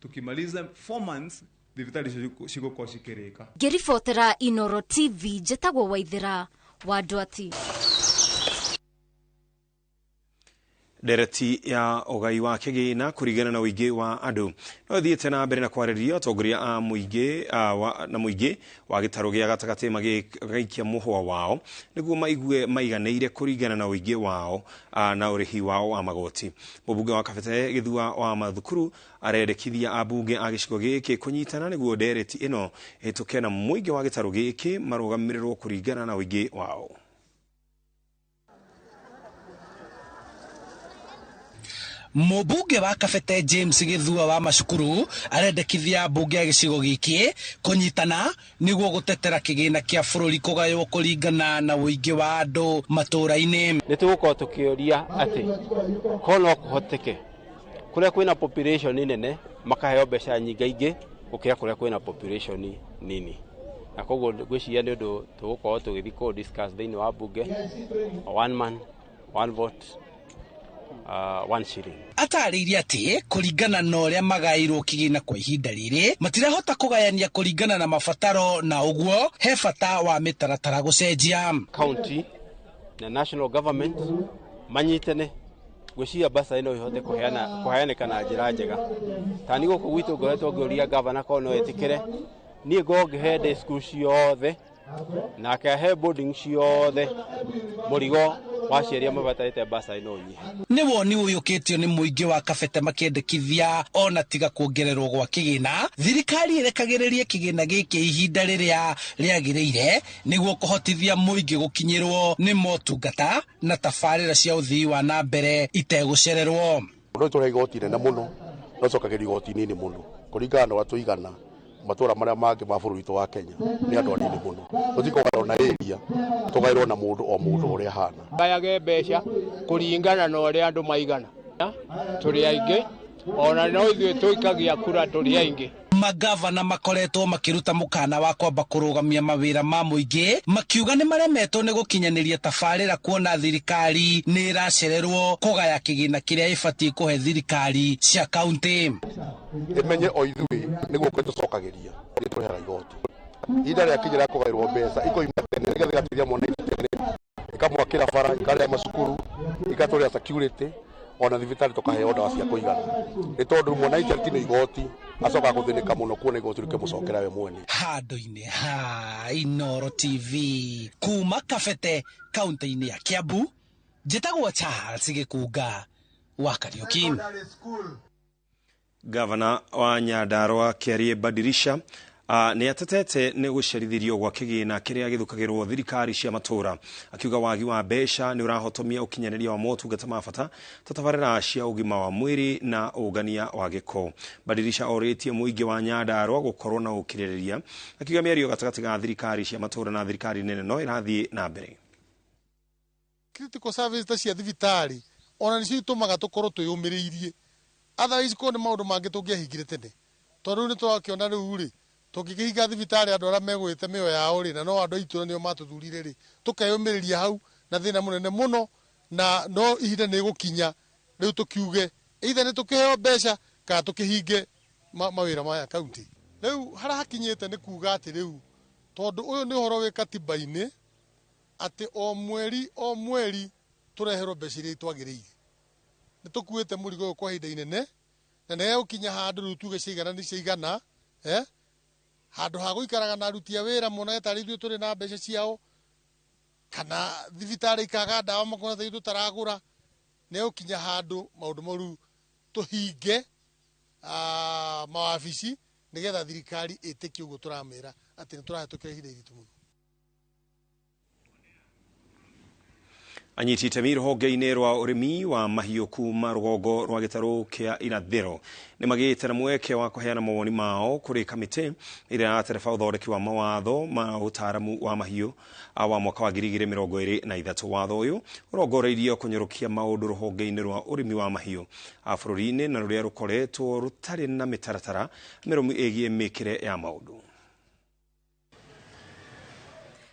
Tukimaliza 4 months thibitarĩ icio cigũkorwo cikĩrĩka. Ngĩribotera Inoro TV njĩtagwo Waithera wa Ndwati. Ndereti ya ũgai wa kĩgĩna kũringana na ũingĩ wa andũ no ĩthiĩte na mbere na kwarĩrĩria atongoria a mũingĩ na mũingĩ wa gĩtarũ gĩa gatagatĩ magĩgaikia mũhwa wao nĩguo maigue maiganĩire kũringana na ũingĩ wao na ũrĩhi wao wa magoti. Mũmbunge wa Kabete Gĩthua wa Mathukuru arendekithia ambunge a gĩcigo gĩkĩ kũnyitana nĩguo ndereti ĩno ĩhĩtũke na mũingĩ wa gĩtarũ gĩkĩ marũgamĩrĩrwo kũringana na ũingĩ wao. Mũmbunge wa Kabete James Gĩthua wa Macukuru arendekithia mbunge ya gĩcigo gĩkĩ kũnyitana nĩguo gũtetera kĩgĩna kĩa bũrũri kũgaywo kũringana na ũingĩ wa andũ matũũra-inĩ. Nĩ tũgũkorwo tũkĩũria atĩ korwo no kũhoteke kũrĩa kwĩna population nene makaheo mbeca nyingaingĩ gũkĩra kũrĩa kwĩna population nini, na koguo ngwĩciria nĩ ũndũ tũgũkorwo tũgĩthiĩ kũ discuss thĩinĩ wa mbunge, one man one vote, 1 shilling. Atarĩirie atĩ kũringana na ũrĩa magaĩirwo kĩgĩna kwa ihinda rĩrĩ matirahota kũgayania kũringana na mabataro, na ũguo he bata wa mĩtaratara gũcenjia. County na national government manyitane ngwĩciria mbeca ĩno ĩhote kũheanĩka na njĩra njega. Ta nĩ gũkũ gwitũ ngoretwo ngĩũria governor korwo no etĩkĩre niĩ ngorwo ngĩhe day school ciothe nake ahe boarding ciothe mũrigo wa aciari mabatarĩte mbeca ĩno nyihe. Nĩ woni ũyũkĩtio nĩ mũingĩ wa Kabete makĩendekithia ona tiga kuongererwo gwa kĩgĩna, thirikari ĩrekagĩrĩrie kĩgĩna gĩkĩ ihinda rĩrĩa rĩagĩrĩire nĩguo kũhotithia mũingĩ gũkinyĩrwo nĩ motungata na tabarĩra cia ũthii wa na mbere itegũcererwo. No tũrĩa igoti inene mũno, no cokagĩrio igoti inini mũno kũringana na ũrĩa tũigana matũra marĩa mangĩ ma bũrũri witũ wa Kenya nĩ andũ anini mũno. Tũtikũgaĩrwo na area, tũgaĩrwo na mũndũ o mũndũ ũrĩa ahana. Gayage mbeca kũringana na ũrĩa andũ maigana, tũrĩ aingĩ ona no ithuĩ tũikagia kura tũrĩ aingĩ. Magavana makoretwo makĩruta mũkana wa kwamba kũrũgamia mawĩra ma mũingĩ makiuga nĩ maremetwo nĩ gũkinyanĩria tabarĩra kuona thirikari nĩ ĩracererwo kũgaya kĩgĩna kĩrĩa ĩbatiĩ kũhe thirikari cia kaunti. Ĩmenye o ithuĩ nĩguo tũcokagĩria nĩ tũrĩhaga igoti. Ihinda rĩakinya rĩa kũgaĩrwo mbeca ikoima tene nĩgetha ĩgateithia mwananchi tene, ĩkamwakĩra bara, ĩkarĩha macukuru, ĩgatũrĩha security, ona thibitarĩ tũkaheo ndawa cia kũigana. Nĩ tondũ mwananchi atinio igoti acokaga gũthĩnĩka mũno kuona igoti rĩkĩmũcokera we mwene. Handũ-inĩ ha Inoro TV kuma Kabete kaunti-inĩ ya Kiambu, njĩtagwo Charles Gĩkunga wa Kariuki. Gavana wa Nyandarua Kĩarie Badirisha nĩ atetete nĩ gũcerithirio gwa kĩgĩna kĩrĩa gĩthũkagĩrwo thirikari cia matũũra, akiuga wagi wa mbeca nĩ ũrahotomia ũkinyanĩria wa motungata ma bata ta tabarĩra cia ũgima wa mwĩrĩ na ũngania wa gĩko. Badirisha orĩtie mũingĩ wa Nyandarua gũkorwo na ũkirĩrĩria, akiuga mĩario gatagatĩ ga thirikari cia matũũra na thirikari nene no ĩrathiĩ na mbere. Critical service ta cia thibitarĩ ona nĩcio itũmaga tũkorwo twĩyũmĩrĩirie, otherwise korwo nĩ maũndũ mangĩ tũngĩahingire tene, tondũ rĩu nĩ tũrakĩona rĩu rĩ Tũngĩkĩhinga thibitarĩ andũ arĩa megũĩte mĩoyo yao rĩ, na no andũ a itũra nĩo matũthurire rĩ, tũkeyũmĩrĩria hau na thĩna mũnene mũno, na no ihinda nĩ gũkinya rĩu tũkiuge either nĩ tũkĩheo mbeca kana tũkĩhinge mawĩra maya kaunti. Rĩu harĩa hakinyĩte nĩ kuga atĩ rĩu tondũ ũyũ nĩ ũhoro wĩ katiba-inĩ atĩ o mweri o mweri tũreherwo mbeca iria twagĩrĩire. Nĩ tũkuĩte mũrigo ũyũ kwa ihinda inene na nĩ gũkinya handũ rĩu tuge ciaigana nĩ ciaigana, handũ ha gũikaraga na aruti a wĩra monage tarĩ ithuĩ tũrĩ na mbeca ciao, kana thibitarĩ ikaga ndawa makona ta ithuĩ tũtaragũra. Nĩ gũkinya handũ maũndũ mau rĩu tũhinge mawabici nĩgetha thirikari ĩtĩkie ũguo tũramĩra atĩ nĩ tũrahĩtũkĩra ihinda iritũ mũno. Anyiti itemi rũhonge-inĩ rwa ũrĩmi wa mahiũ kuma rũgongo rwa gĩtarũ kĩa irathĩro nĩ magĩte na mweke wa kũheana mawoni mao kũrĩ kamĩtĩ ĩrĩa ĩratereba ũthondeki wa mawatho ma ũtaaramu wa mahiũ wa mwaka wa 2023. Watho ũyũ ũrongoreirio kũnyorokia maũndũ rũhonge-inĩ rwa ũrĩmi wa mahiũ bũrũri-inĩ na rũrĩa rũkoretwo rũtarĩ na mĩtaratara mĩrũmu ĩgiĩ mĩkĩre ya maũndũ.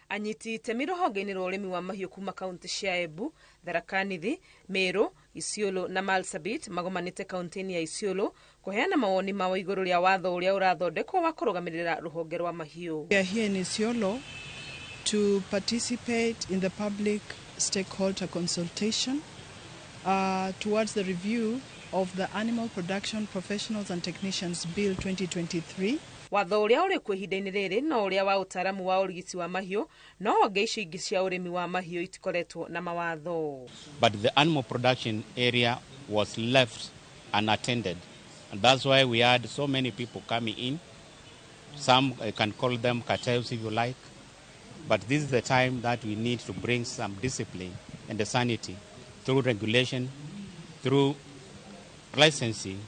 Anyiti itemi rũhonge-inĩ rwa ũrĩmi wa mahiũ kuma kaunti cia Embu, Tharaka Nithi, Meru, Isiolo na Marsabit magomanĩte kaunti-inĩ ya Isiolo kũheana mawoni mao igũrũ rĩa watho ũrĩa ũrathondekwo wa kũrũgamĩrĩra rũhonge rwa mahiũ. We are here in Isiolo to participate in the public stakeholder consultation towards the review of the Animal Production Professionals and Technicians Bill 2023. Watho ũrĩa ũrĩ kuo ihinda-inĩ rĩrĩ no ũrĩa wa ũtaaramu wa ũrigiti wa mahiũ, no honge icio ingĩ cia ũrĩmi wa mahiũ itikoretwo na mawatho. But the animal production area was left unattended, and that's why we had so many people coming in. Some can call them cartels if you like, but this is the time that we need to bring some discipline and the sanity through regulation, through licensing,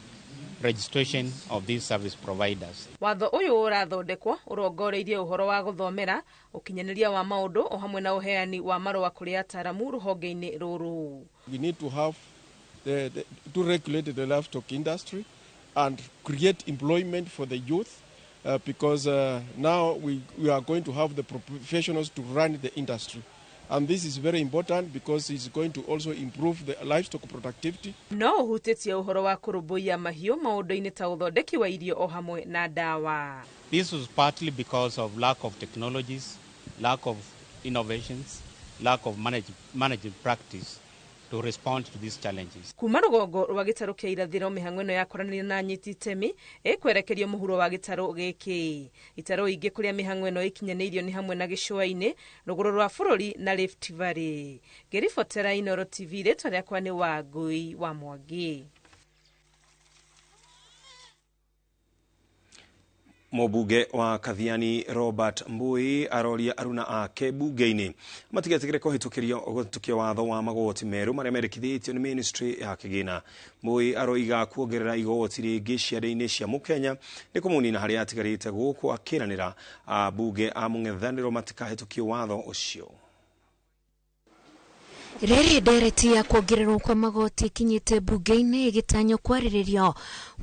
registration of these service providers. Watho ũyũ ũrathondekwo ũrongoreirie ũhoro wa gũthomera, ũkinyanĩria wa maũndũ o hamwe na ũheani wa marũa kũrĩ ataaramu rũhonge-inĩ rũrũ. We need to have to regulate the livestock industry and create employment for the youth, because now we are going to have the professionals to run the industry. And this is very important because it's going to also improve the livestock productivity. No ũhutĩtie ũhoro wa kũrũmbũiya mahiũ maũndũ-inĩ ta ũthondeki wa irio o hamwe na ndawa. This was partly because of lack of technologies, lack of innovations, lack of management practice to respond to these challenges. Kuma rũgongo rwa gĩtarũ kĩa irathĩro mĩhang'o ĩno ya kwaranĩria na anyiti itemi ĩkwerekerio mũhuro wa gĩtarũ gĩkĩ. Itarũ ingĩ kũrĩa mĩhang'o ĩno ĩkinyanĩirio nĩ hamwe na gĩcũa-inĩ, rũgũrũ rwa bũrũri na Rift Valley. Ngĩribotera Inooro TV, rĩtwa rĩakwa nĩ Wangui wa Mwangi. Mũmbunge wa Kathiani Robert Mbui aroria aruna ake bunge-inĩ matigetĩkĩre kũhĩtũkia watho wa magoti merũ marĩa mendekithĩtio nĩ ministry ya kĩgĩna. Mbui aroiga kuongerera igoti rĩngĩ ciande-inĩ cia mũkenya nĩ kũmũnina harĩa atigarĩte gũkũ akĩranĩra ambunge a mũng'ethanĩro matikahĩtũkie watho ũcio. Rĩrĩ ndereti ya kuongererwo kwa magoti ikinyĩte bunge-inĩ ĩgĩtanywo kwarĩrĩrio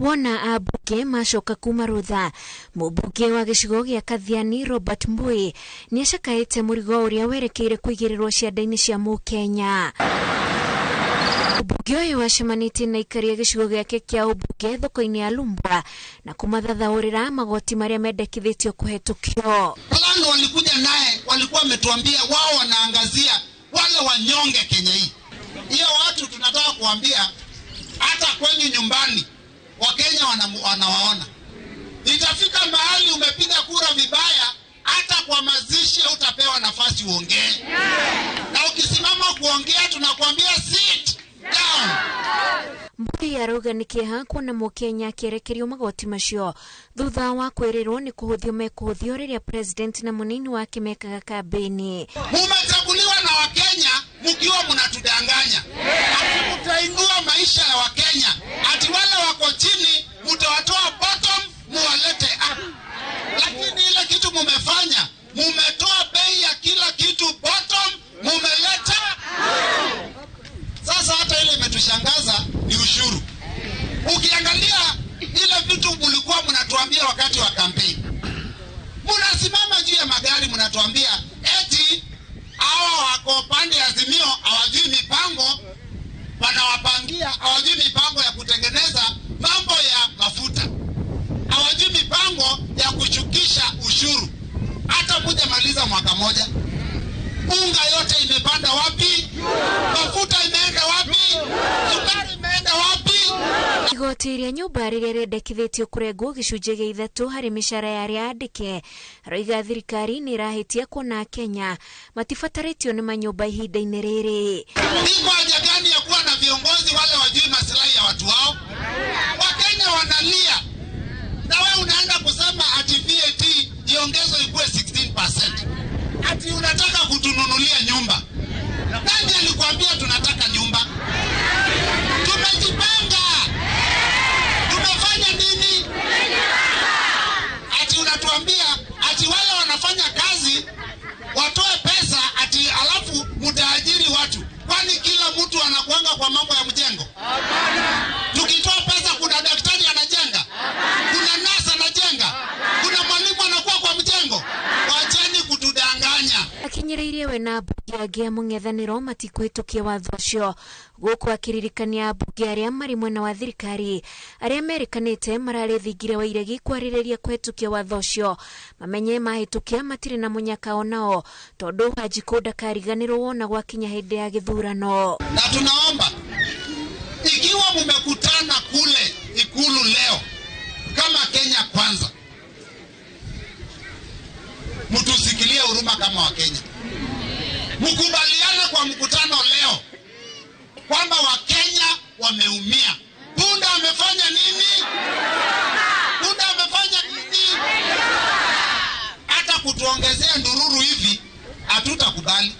wona ambunge macoka kuma rũtha. Mũmbunge wa gĩcigo gĩa Kathiani Robert Mbui nĩacakaĩte mũrigo ũrĩa werekeire kũigĩrĩrwo ciande-inĩ cia mũkenya. Mũmbunge ũyũ acemanĩtie na aikari a gĩcigo gĩake kĩa ũmbunge thoko-inĩ ya Lumbwa na kũmathathaũrĩra magoti marĩa mendekithĩtio kũhetũkio. Plan walikuja naye, walikuwa wametuambia wao wanaangazia wale wanyonge Kenya hii. Hiyo watu tunataka kuambia hata kwenye nyumbani Wakenya wanawaona. Itafika mahali umepiga kura vibaya, hata kwa mazishi hutapewa nafasi uongee. Na ukisimama kuongea tunakuambia sit down. Mbui arauga nĩ kĩeha kuona mũkenya akĩerekerio magoti macio thutha wa kwĩrĩrwo nĩ kũhũthio mekũhũthio rĩrĩa president na mũnini wake mekaga kambĩini. Mumechaguliwa na Wakenya mkiwa mnatudanganya. Ati mtainua maisha ya Wakenya, ati wale wako chini mtawatoa bottom muwalete up. Lakini ile kitu mumefanya, mumetoa bei ya kila kitu bottom, mumeleta. Sasa hata ile imetushangaza ni ushuru. Ukiangalia ile vitu mlikuwa mnatuambia wakati wa kampeni, anatuambia eti hawa wako pande ya Azimio hawajui mipango, wanawapangia, hawajui mipango ya kutengeneza mambo ya mafuta, hawajui mipango ya kushukisha ushuru. Hata mujamaliza mwaka moja, unga yote imepanda wapi? Mafuta imeenda wapi? Sukari imeenda wapi? Igoti rĩa nyũmba rĩrĩa rĩendekithĩtio kũrengwo gĩcunjĩ gĩa 3 harĩ mĩcara ya arĩa andĩke roiga thirikari nĩ ĩrahĩtia kuona Kenya matibatarĩtio nĩ manyũmba ihinda-inĩ rĩrĩ. Iko haja gani ya kuwa na viongozi wale wajui maslahi ya watu wao? Wakenya wanalia na we unaenda kusema ati VAT iongezwe ikuwe 16%. Ati unataka kutununulia nyumba. Nani alikwambia tunataka nyumba? Tumejipanga. Tumefanya nini? Ati unatuambia ati wale wanafanya kazi watoe pesa ati alafu mtaajiri watu. Kwani kila mtu anakuanga kwa mambo ya mjengo? Tukitoa pesa kuna daktari anajenga? Kuna nasa anajenga? Kuna mwalimu anakuwa kwa mjengo? Wacheni kutudanganya. Akinyĩrĩirie we na mbunge angĩ a mũng'ethanĩro matikũhĩtũkia watho ũcio gũkũ akĩririkania mbunge arĩa marĩ mwena wa thirikari arĩa merĩkanĩte mararĩ thingira wa iregi kwarĩrĩria kũhĩtũkia watho ũcio mamenye mahĩtũkia matirĩ na mũnyaka onao tondũ Wanjikũ ndakariganĩrwo wona gwakinya hĩndĩ ya gĩthurano. Na tunaomba ikiwa mumekutana kule Ikulu leo kama Kenya Kwanza, mtusikilie huruma kama Wakenya. Mkubaliane kwa mkutano leo kwamba Wakenya wameumia. Punda amefanya nini? Punda amefanya nini? Hata kutuongezea ndururu hivi hatutakubali.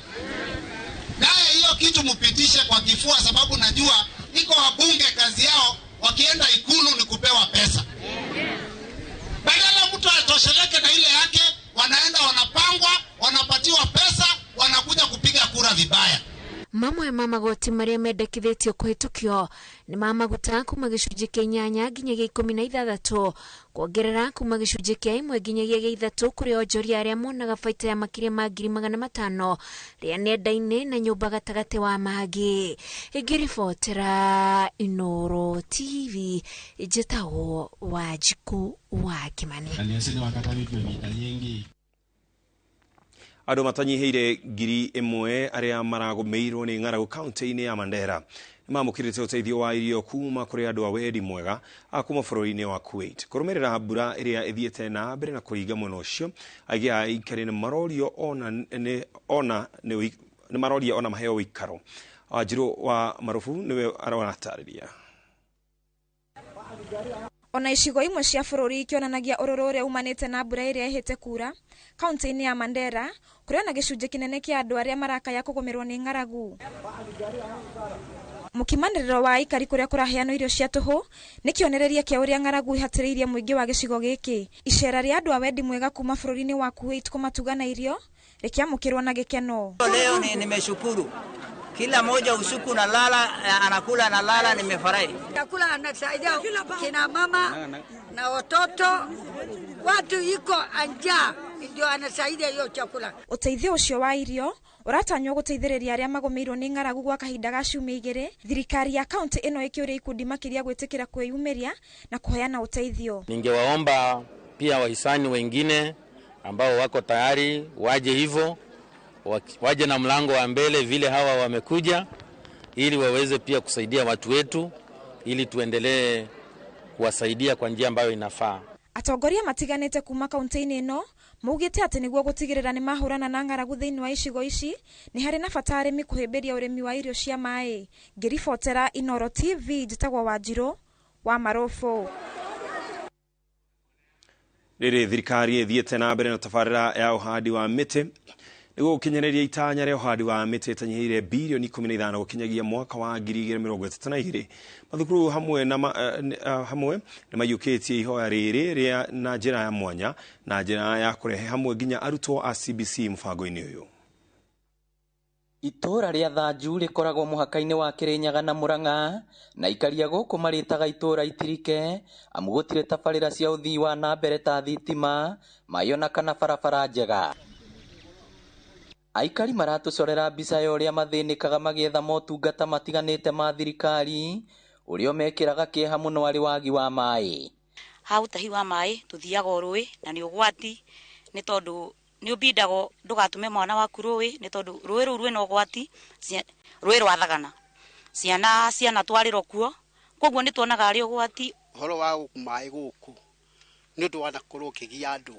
Naye hiyo kitu mpitishe kwa kifua, sababu najua iko wabunge kazi yao wakienda Ikulu ni kupewa pesa. Badala mtu atosheleke na ile yake, wanaenda wanapangwa, wanapatiwa pesa, wanakuja kupiga kura vibaya. Mamwe ma magoti marĩa mendekithĩtio kũhĩtũkio nĩ ma maguta kuma gĩcunjĩ kĩa 8 nginyagia 16 kuongerera kuma gĩcunjĩ kĩa 1 nginyagia 3 kũrĩ onjoria arĩa monaga baita ya makĩria ma 500,000 rĩa nenda-inĩ na nyũmba gatagatĩ wa mangĩ. Ĩngĩribotera Inooro TV njĩtagwo Wanjikũ wa Kimani. Andũ matanyihĩire 1,000 arĩa maragũmĩirwo nĩ ng'aragu kaunti-inĩ ya Mandera nĩmamũkĩrĩte ũteithio wa irio kuma kũrĩ andũ a wendi mwega a kuma bũrũri-inĩ wa Kuwait. Kũrũmĩrĩra mbura ĩrĩa ĩthiĩte na mbere na kũringa mwena ũcio, aingĩ a aikari nĩmarorio ona maheo ũikaro. Wanjirũ wa Marubu nĩwe aratarĩria. Ona icigo imwe cia bũrũri ikĩonanagia ũrũrũ ũrĩa umanĩte na mbura ĩrĩa ĩhĩte kura kaunti-inĩ ya Mandera kũrĩ na gĩcunjĩ kĩnene kĩa andũ arĩa marakaya kũgũmĩrwo nĩ ng'aragu. Mũkimanĩrĩro wa aikari kũrĩa kũraheanwo irio cia tũhũ nĩ kĩonereria kĩa ũrĩa ng'aragu ĩhatĩrĩirie mũingĩ wa gĩcigo gĩkĩ. Icera rĩa andũ a wendi mwega kuma bũrũri-inĩ wa Kuwait kũmatuga na irio rĩkĩamũkĩrwo na gĩkeno. Leo nimeshukuru. Kila moja usiku nalala, anakula nalala, nimefurahi. Chakula anasaidia kina mama na watoto, watu iko njaa ndio anasaidia hiyo chakula. Ũteithio ũcio wa irio ũratanywo gũteithĩrĩria arĩa magũmĩirwo nĩ ng'aragu gwa kahinda ga ciumia 2. Thirikari ya kaunti ĩno ĩkĩũria ikundi makĩria gwĩtĩkĩra kwĩyumĩria na kũheana ũteithio. Ningewaomba pia wahisani wengine ambao wako tayari waje hivyo, waje na mlango wa mbele vile hawa wamekuja, ili waweze pia kusaidia watu wetu, ili tuendelee kuwasaidia kwa njia ambayo inafaa. Atongoria matiganĩte kuma kaunti-inĩ ĩno maugĩte atĩ nĩguo gũtigĩrĩra nĩ mahũrana na ng'aragu thĩinĩ wa icigo ici nĩ harĩ na bata arĩmi kũhĩmbĩria ũrĩmi wa irio cia maĩ. Ngĩribotera Inooro TV njĩtagwo Wanjirũ wa Marubu. Rĩrĩ thirikari ĩthiĩte na mbere na tabarĩra ya ũhandi wa mĩtĩ nĩguo gũkinyanĩria itanya rĩa ũhandi wa mĩtĩ ĩtanyihĩire bilioni 15 gũkinyagia mwaka wa 2032. Mathukuru hamwe nĩ maiyũkĩtie ihoya rĩrĩ rĩa na njĩra ya mwanya na njĩra ya kũrehe hamwe nginya arutwo a CBC mũbango-inĩ ũyũ. Itũũra rĩa Thanju rĩkoragwo mũhaka-inĩ wa Kĩrĩnyaga na Mũrang'a na ikaria gũkũ marĩtaga itũũra itirike amu gũtirĩ tabarĩra cia ũthii wa na mbere ta thitima, maĩ ona kana barabara njega. Aikari maratũcorera mbica ya ũrĩa mathĩnĩkaga magĩetha motungata matiganĩte ma thirikari, ũrĩa ũmekĩraga kĩeha mũno arĩ wagi wa maĩ. Ha ũtahi wa maĩ tũthiaga o rũĩ na nĩ ũgwati, nĩ tondũ nĩ ũbindagwo ndũgatũme mwana waku rũĩ, nĩ tondũ rũĩ rũu rwĩna ũgwati, rũĩ rwa thagana, ciana cianatwarĩrwo kuo, koguo nĩ tuonaga arĩ ũgwati. Ũhoro wa maĩ gũkũ nĩ ũndũ wanakorwo ũkĩgia andũ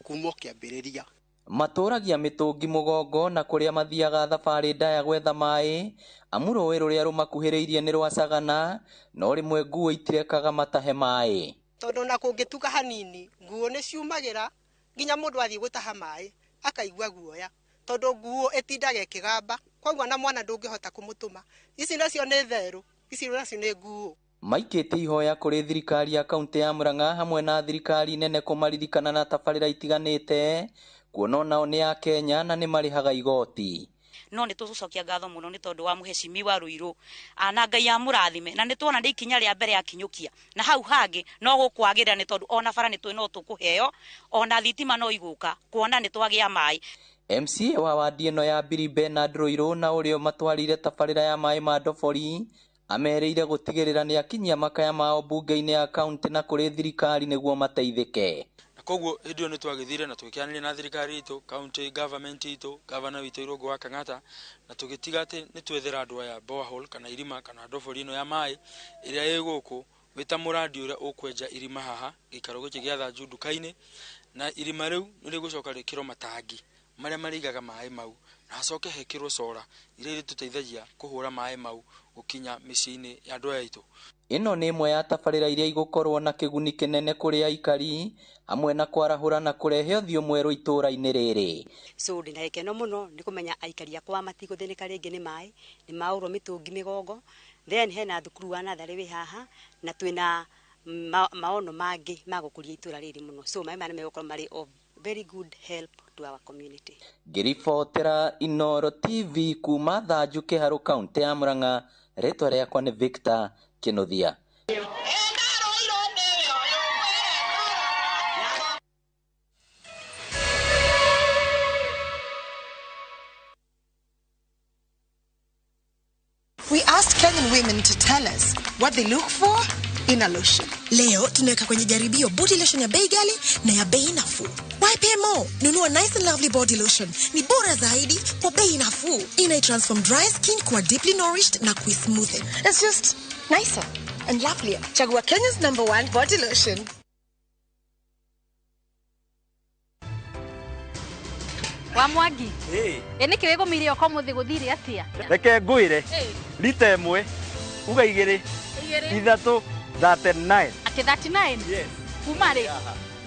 kuma kĩambĩrĩria. Matũragia mĩtũngi mũgongo na kũrĩa mathiaga thabarĩ ndaya gwetha maĩ, amu rũĩ rũrĩa rũmakuhĩrĩirie nĩ rwa Sagana, no rĩmwe nguo itirekaga matahe maĩ. Tondũ na kũngĩtuka hanini nguo nĩ ciumagĩra nginya mũndũ athiĩ gũtaha maĩ akaigua guoya, tondũ nguo ĩtindaga ĩkĩgamba, koguo na mwana ndũngĩhota kũmũtũma. Ici nacio nĩ therũ, ici nacio nĩ nguo. Maikĩtie ihoya kũrĩ thirikari ya kaunti ya Murang'a hamwe na thirikari nene kũmaririkana na tabarĩra itiganĩte, kuona onao nĩ a Kenya na nĩ marĩhaga igoti. No nĩ tũgũcokia ngatho mũno nĩ tondũ wa mũhecimiwa Ruiru, na Ngai amũrathime, na nĩ tuona nĩ ikinya rĩa mbere akinyũkia, na hau hangĩ no gũkwagĩrĩra nĩ tondũ ona bara nĩ no tũkũheo, ona thitima no igũka, kuona nĩ twagĩa maĩ. MCA wa wadi ĩno ya Biri Bernard Ruiru na ũrĩa matwarire tabarĩra ya maĩ ma ndobori amerĩire gũtigĩrĩra nĩ akinyia makaya mao bunge-inĩ ya kaunti na kũrĩ thirikari nĩguo mateithĩke. Na koguo hĩndĩ ĩyo nĩ twagĩthire na tũgĩkĩaranĩria na thirikari itũ, county government itũ, governor witũ Irũngũ wa Kang'ata, na tũgĩtiga atĩ nĩ twethera andũ aya borehole kana irima kana ndobori ĩno ya maĩ ĩrĩa ĩ gũkũ, wĩ ta mũrandi ũrĩa ũkwenja irima haha gĩikaro gĩkĩ gĩa Thanju nduka-inĩ, na irima rĩu nĩ rĩgũcoka rĩkĩrwo matangi marĩa marĩigaga maĩ mau, na hacoke hekĩrwo cora iria irĩtũteithagia kũhũra maĩ mau gũkinya mĩciĩ-inĩ ya andũ aya aitũ. Ĩno nĩ ĩmwe ya tabarĩra iria igũkorwo na kĩguni kĩnene kũrĩ aikari hamwe na kwarahũra na kũrehe ũthiũ mwerũ itũũra-inĩ rĩrĩ. So ndĩna gĩkeno mũno nĩ kũmenya aikari akwa matigũthĩnĩka rĩngĩ nĩ maĩ, nĩ maũrwo mĩtũngi mĩgongo. Then hena thukuru wa natharĩ wĩ haha na twĩna maono mangĩ ma gũkũria itũũra rĩrĩ mũno. So maĩ maya nĩ megũkorwo marĩ of very good help to our community. Ngĩribotera Inooro TV kuma Thanju Kĩharũ kaunti ya Murang'a, rĩtwa rĩakwa nĩ Victor Kinuthia. We asked Kenyan women to tell us what they look for in a lotion. Leo tunaweka kwenye jaribio body lotion ya bei ghali na ya bei nafuu. Why pay more? Nunua Nice and Lovely body lotion. Ni bora zaidi kwa bei nafuu. Ina transform dry skin kuwa deeply nourished na kuismoothen. It's just nicer and lovelier. Chagua Kenya's #1 body lotion. Wa Mwangi. Ĩ nĩkĩ wĩgũmĩire ũka ũmũthĩ gũthire atĩa? Reke ngwĩre. Rita ĩmwe, uga igĩrĩ, ithatũ, 39. Atĩ 39? Yes. Kuma rĩ?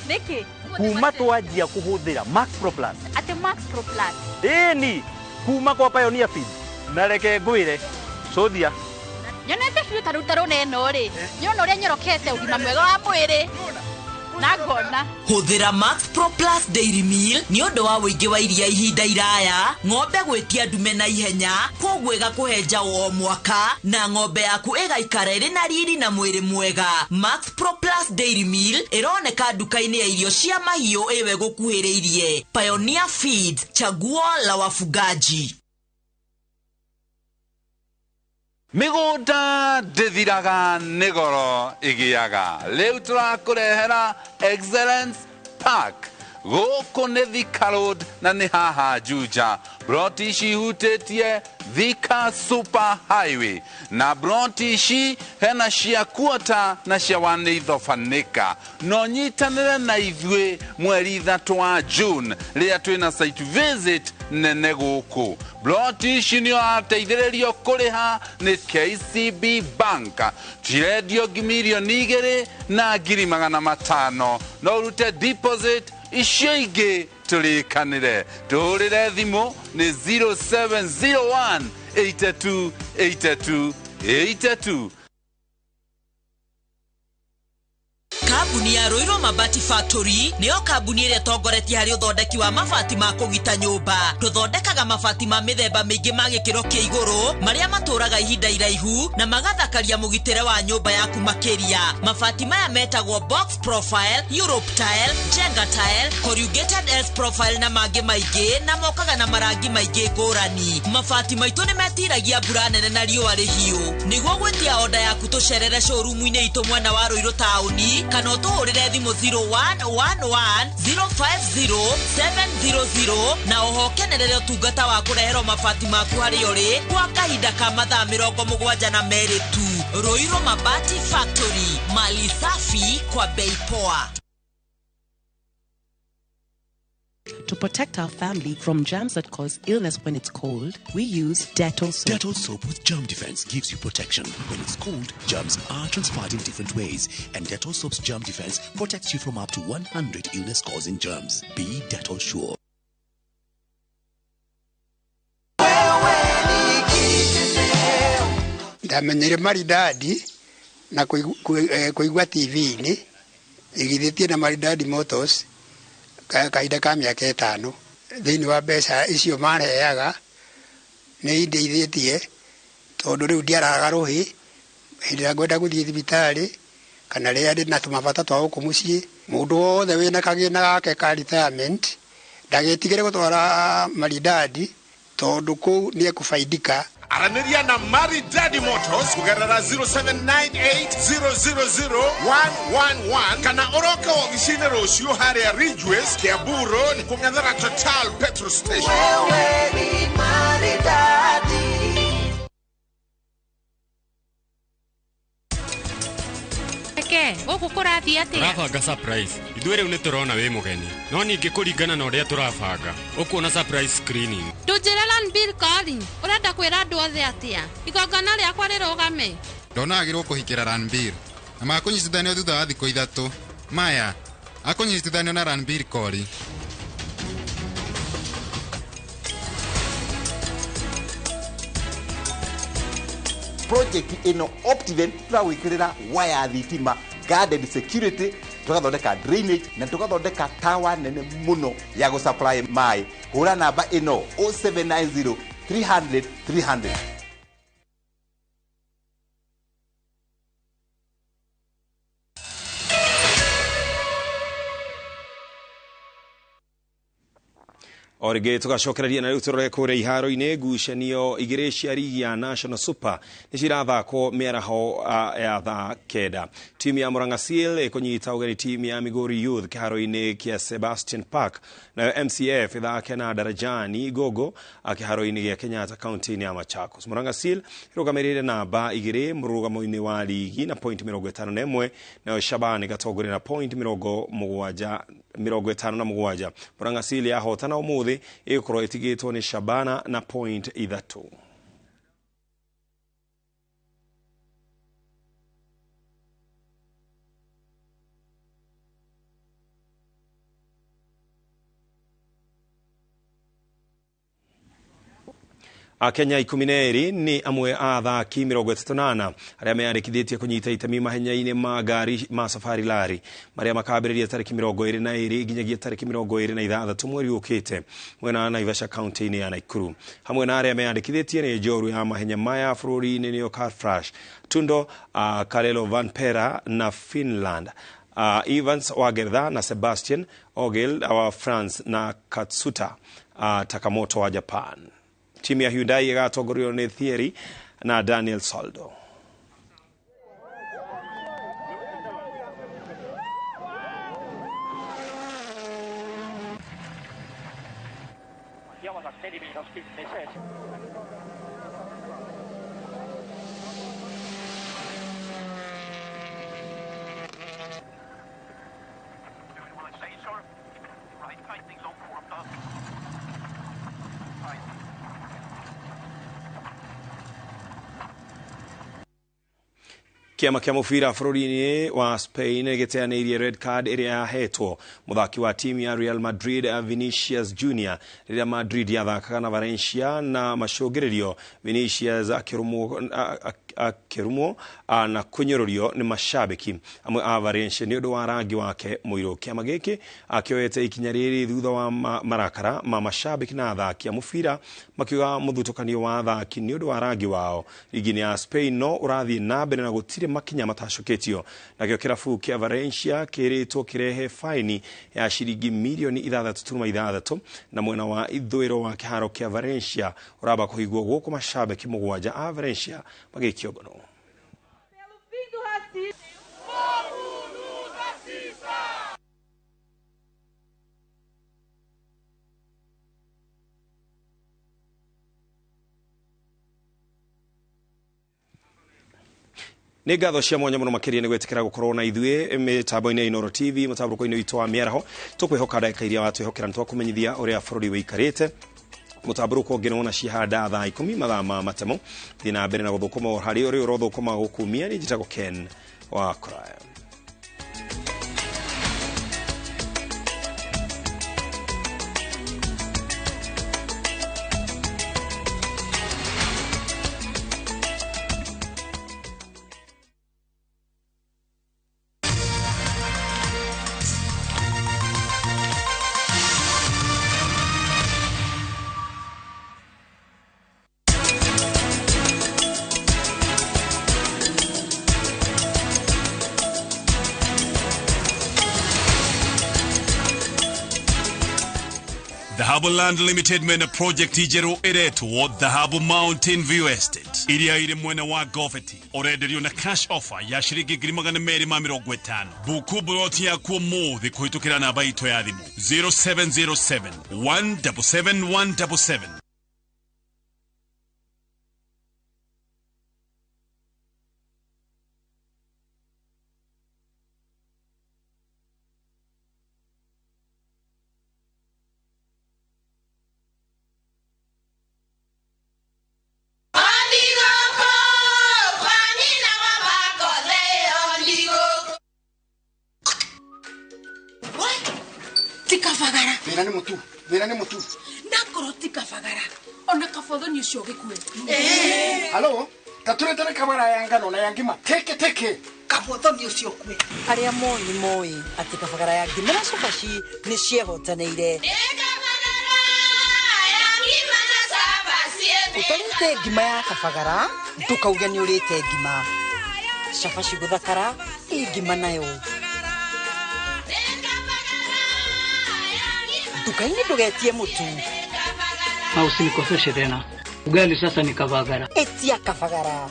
Nĩkĩ? Kuma twanjia kũhũthĩra Max Pro Plus. Atĩ Max Pro Plus. Ĩni, kuma kwa Pioneer Feed. Na reke ngwĩre, cũthia. Nyonete biũ ta rĩu ta rũna ĩno rĩ, nyona ũrĩa nyorokete ũgima mwega wa mwĩrĩ. Na ngona. Hũthĩra Max Pro Plus Dairy Meal nĩ ũndũ wa ũingĩ wa iria ihinda iraya, ng'ombe gwĩtia ndume na ihenya, koguo ĩgakũhe njaũ o mwaka, na ng'ombe yaku ĩgaikara ĩrĩ na riri na mwĩrĩ mwega. Max Pro Plus Dairy Meal ĩroneka nduka-inĩ ya irio cia mahiũ ĩwe gũkuhĩrĩirie. Pioneer Feeds, chaguo la wafugaji. Mĩgũnda ndĩthiraga nĩ goro ĩgĩaga. Rĩu tũrakũrehera Excellence Park. Gũkũ nĩ Thika Road na nĩ haha Juja. Broti ici ihutĩtie Thika Super Highway. Na broti ici hena cia kuota na cia wanĩithobanĩka. No nyitanĩre na ithuĩ mweri 3 wa June rĩrĩa twĩna site visit nene gũkũ. Broti ici nĩ ũrateithĩrĩrio kũrĩha nĩ KCB Bank. Cirendio 2,500,000. No ũrute deposit icio ingĩ tũrĩkanĩre. Tũhũrĩre thimũ nĩ 0701 82 82 82. Kambuni ya Ruiru Mabati Factory nĩyo kambuni ĩrĩa ĩtongoretie harĩ ũthondeki wa mabati ma kũgita nyũmba. Tũthondekaga mabati ma mĩthemba mĩingĩ ma gĩkĩro kĩa igũrũ marĩa matũraga ihinda iraihu na magathakaria mũgitĩre wa nyũmba yaku makĩria. Mabati maya metagwo box profile, Europe tile, Jenga tile, corrugated S profile na mangĩ maingĩ, na mokaga na marangi maingĩ ngũrani. Mabati maitũ nĩ metiragia mbura nene na riũa rĩhiũ. Nĩguo gwĩtia oda yaku tũcerere showroom-inĩ itũ mwena wa Ruiru taũni kana ũtũhũrĩre thimũ 0111 050 700 na oho kenerere ũtungata wa kũreherwo mabati maku harĩa ũrĩ kwa kahinda ka mathaa 72 tu. Ruiru Mabati Factory, mali safi kwa bei poa. To protect our family from germs that cause illness when it's cold, we use Dettol soap. Dettol soap with germ defense gives you protection. When it's cold, germs are transferred in different ways, and Dettol soap's germ defense protects you from up to 100 illness-causing germs. Be Dettol sure. Ndamenyire Maridadi na kuigua TV-inĩ igithĩtie na Maridadi Motors kahinda ka mĩaka 5. Thĩinĩ wa mbeca icio marehaga nĩ indeithĩtie tondũ rĩu ndiaraga rũhĩ hĩndĩ ĩrĩa ngwenda gũthiĩ thibitarĩ kana rĩrĩa ndĩ na tũmabata twa gũkũ mũciĩ. Mũndũ wothe wĩna kagĩna gake ka retirement ndagĩtigĩre gũtwara Maridadi tondũ kũu nĩ ekũbaidika. Aranĩria na Maridadi Motors kũgerera 0798000111 kana ũroke wobici-inĩ rũciũ harĩa Ridgeways, Kiambu Road, kũng'ethera Total petrol station. Wewe ni Maridadi. Reke gũkũ kũrathiĩ atĩa? Tũrabanga surprise. Ithuĩ rĩu nĩ tũrona wĩ mũgeni, no ningĩ kũringana na ũrĩa tũrabanga ũkuona surprise screening. Ndũnjĩre Ranbir Kori, ũrenda kwĩra andũ othe atĩa? Igongona rĩakwa rĩrũgame. Ndona agĩrwo kũhikĩra Ranbir na makũnyitithanio thutha wa thikũ 3. Maya akũnyitithanio na Ranbir Kori. Project ino Optiven turawikirira waya thitima, guarded security, tugathondeka drainage na tugathondeka tower nene muno ya go supply mai. Hura namba ino 0790 300 300. O rĩngĩ tũgacokereria na rĩu tũrore kũrĩa iharo-inĩ. Ngucanio igĩrĩ cia rigi ya National Super nĩ cirathakwo mĩaraho ya thaa 9. Timu ya Murang'a Seal ĩkũnyita ũgeni timu ya Migori Youth kĩharo-inĩ kĩa Sebastian Park, nayo MCF ĩthake na Darajani Gogo kĩharo-inĩ gĩa Kenyatta kaunti-inĩ ya Machakos. Murang'a Seal ĩrũgamĩrĩire namba 2 mũrũgamo-inĩ wa rigi na point 51, nayo Shaban ĩgatongoria na point 57. Murang'a Seal yahotana ũmũthĩ ĩgũkorwo ĩtigĩtwo nĩ Shabana na point 3. Akenya 12 nĩ amwe a athaki 34 arĩa meyandĩkithĩtie kũnyita itemi mahenya-inĩ ma ngari ma Safari Rally marĩa makambĩrĩria tarĩki 22 nginyagia tarĩki 26 mweri ũkĩte mwena wa Naivasha kaunti-inĩ ya Nakuru. Hamwe na arĩa meyandĩkithĩtie nĩ njoru ya mahenya maya bũrũri-inĩ nĩyo Car Flash, Tundo, Karelo Van Pera na Finland, Evans wa Ngeretha na Sebastian Ogil wa France na Katsuta Takamoto wa Japan. Timu ya Hyundai ĩgatongorio nĩ Thierry na Daniel Soldo. Kĩama kĩa mũbira bũrũri-inĩ wa Spain gĩteanĩirie red card ĩrĩa yahetwo mũthaki wa timu ya Real Madrid Vinicius Junior rĩrĩa Madrid yathakaga na Valencia na macũngĩrĩrio Vinicius akĩrumwo na kũnyũrũrio nĩ macambĩki amwe a Valencia nĩ ũndũ wa rangi wake mũirũ. Kĩama gĩkĩ akĩoete ikinya rĩrĩ thutha wa marakara ma macambĩki na athaki a mũbira makiuga mũthutũkanio wa athaki nĩ ũndũ wa rangi wao ligi-inĩ ya Spain no ũrathiĩ na mbere na gũtirĩ makinya matacũkĩtio. Nakĩo kĩrabu kĩa Valencia kĩrĩtwo kĩrehe faini ya ciringi mirioni 6.6 na mwena wa ithũĩro wa kĩharo kĩa Valencia ũramba kũhingwo gũkũ macambĩki 7 a Valencia magĩikio ngono. Nĩ ngatho cia mwanya mũno makĩria nĩ gwĩtĩkĩra gũkorwo na ithuĩ mĩtambo-inĩ ya Inooro TV mũtambũrũko-inĩ witũ wa mĩaraho. Tũkwĩhoka ndagĩka iria watwĩhokera nĩ twakũmenyithia ũrĩa bũrũri wĩikarĩte. Mũtambũrũko ũngĩ nĩwona cihanda thaa 10 mathaa ma matemo. Thiĩ na mbere na gũthũkũma o harĩa ũrĩ ũrothũkũma gũkumia. Niĩ njĩtagwo Ken wa Kũraya. Dhahabu Land Limited mena project njerũ ĩretwo Dhahabu Mountain View Estate iria ĩrĩ mwena wa Goveti ũrenderio na cash offer ya ciringi 250,000. Buku buroti yaku ũmũthĩ kũhĩtũkĩra namba itũ ya thimũ 0707 177 177. Thĩna nĩ mũtu, thĩna nĩ mũtu. Nakorwo ti kabagara, ona kabothoni ũcio ũgĩkue. Halo, ta tũretere kabara ya ngano na ya ngima. Teke teke. Kabothoni ũcio ũkue. Arĩa moĩ nĩ moĩ atĩ kabagara ya ngima na cabaci nĩ ciehotanĩire. Ũtarĩte ngima ya kabagara, ndũkauge nĩ ũrĩte ngima. Cabaci gũthakara, ĩ ngima nayo. Nduka-inĩ ndũgetie mũtu. Na usinikoseshe tena. Ugali sasa ni kabagara. Etia kabagara.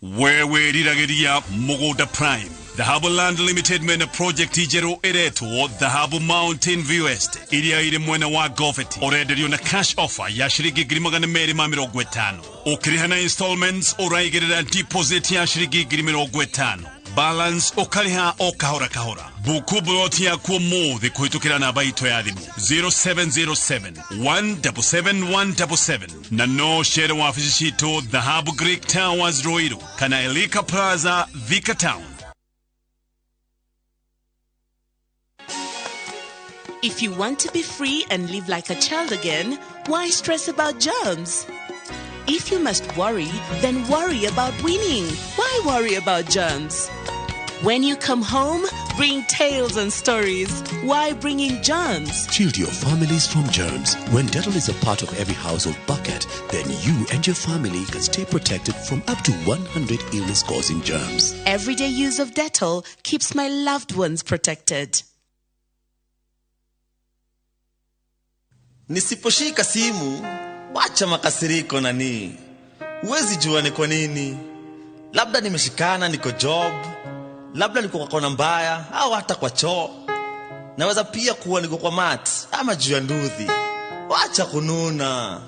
Wewe riragĩria Mũgũnda Prime. Dhahabu Land Limited mena project njerũ ĩretwo Dhahabu Mountain View Estate iria ĩrĩ mwena wa Goveti ũrenderio na cash offer ya ciringi 250,000. Ũkĩrĩha na installments ũraigĩrĩra deposit ya ciringi 50,000. Balance ũkarĩha o kahora kahora. Buku buroti yaku ũmũthĩ kũhĩtũkĩra namba itũ ya thimũ 0707 177 177 na no cere wabici citũ Dhahabu Greek Towers Ruiru kana Elika Plaza Thika Town. If you want to be free and live like a child again, why stress about germs? If you must worry, then worry about winning. Why worry about germs? When you come home, bring tales and stories. Why bring in germs? Shield your families from germs. When Dettol is a part of every household bucket, then you and your family can stay protected from up to 100 illness-causing germs. Everyday use of Dettol keeps my loved ones protected. Nisiposhika simu, wacha makasiriko nani. Huwezi jua ni kwa nini. Labda nimeshikana niko job, labda niko kwa kona mbaya au hata kwa choo. Naweza pia kuwa niko kwa mat ama juu ya nduthi. Wacha kununa.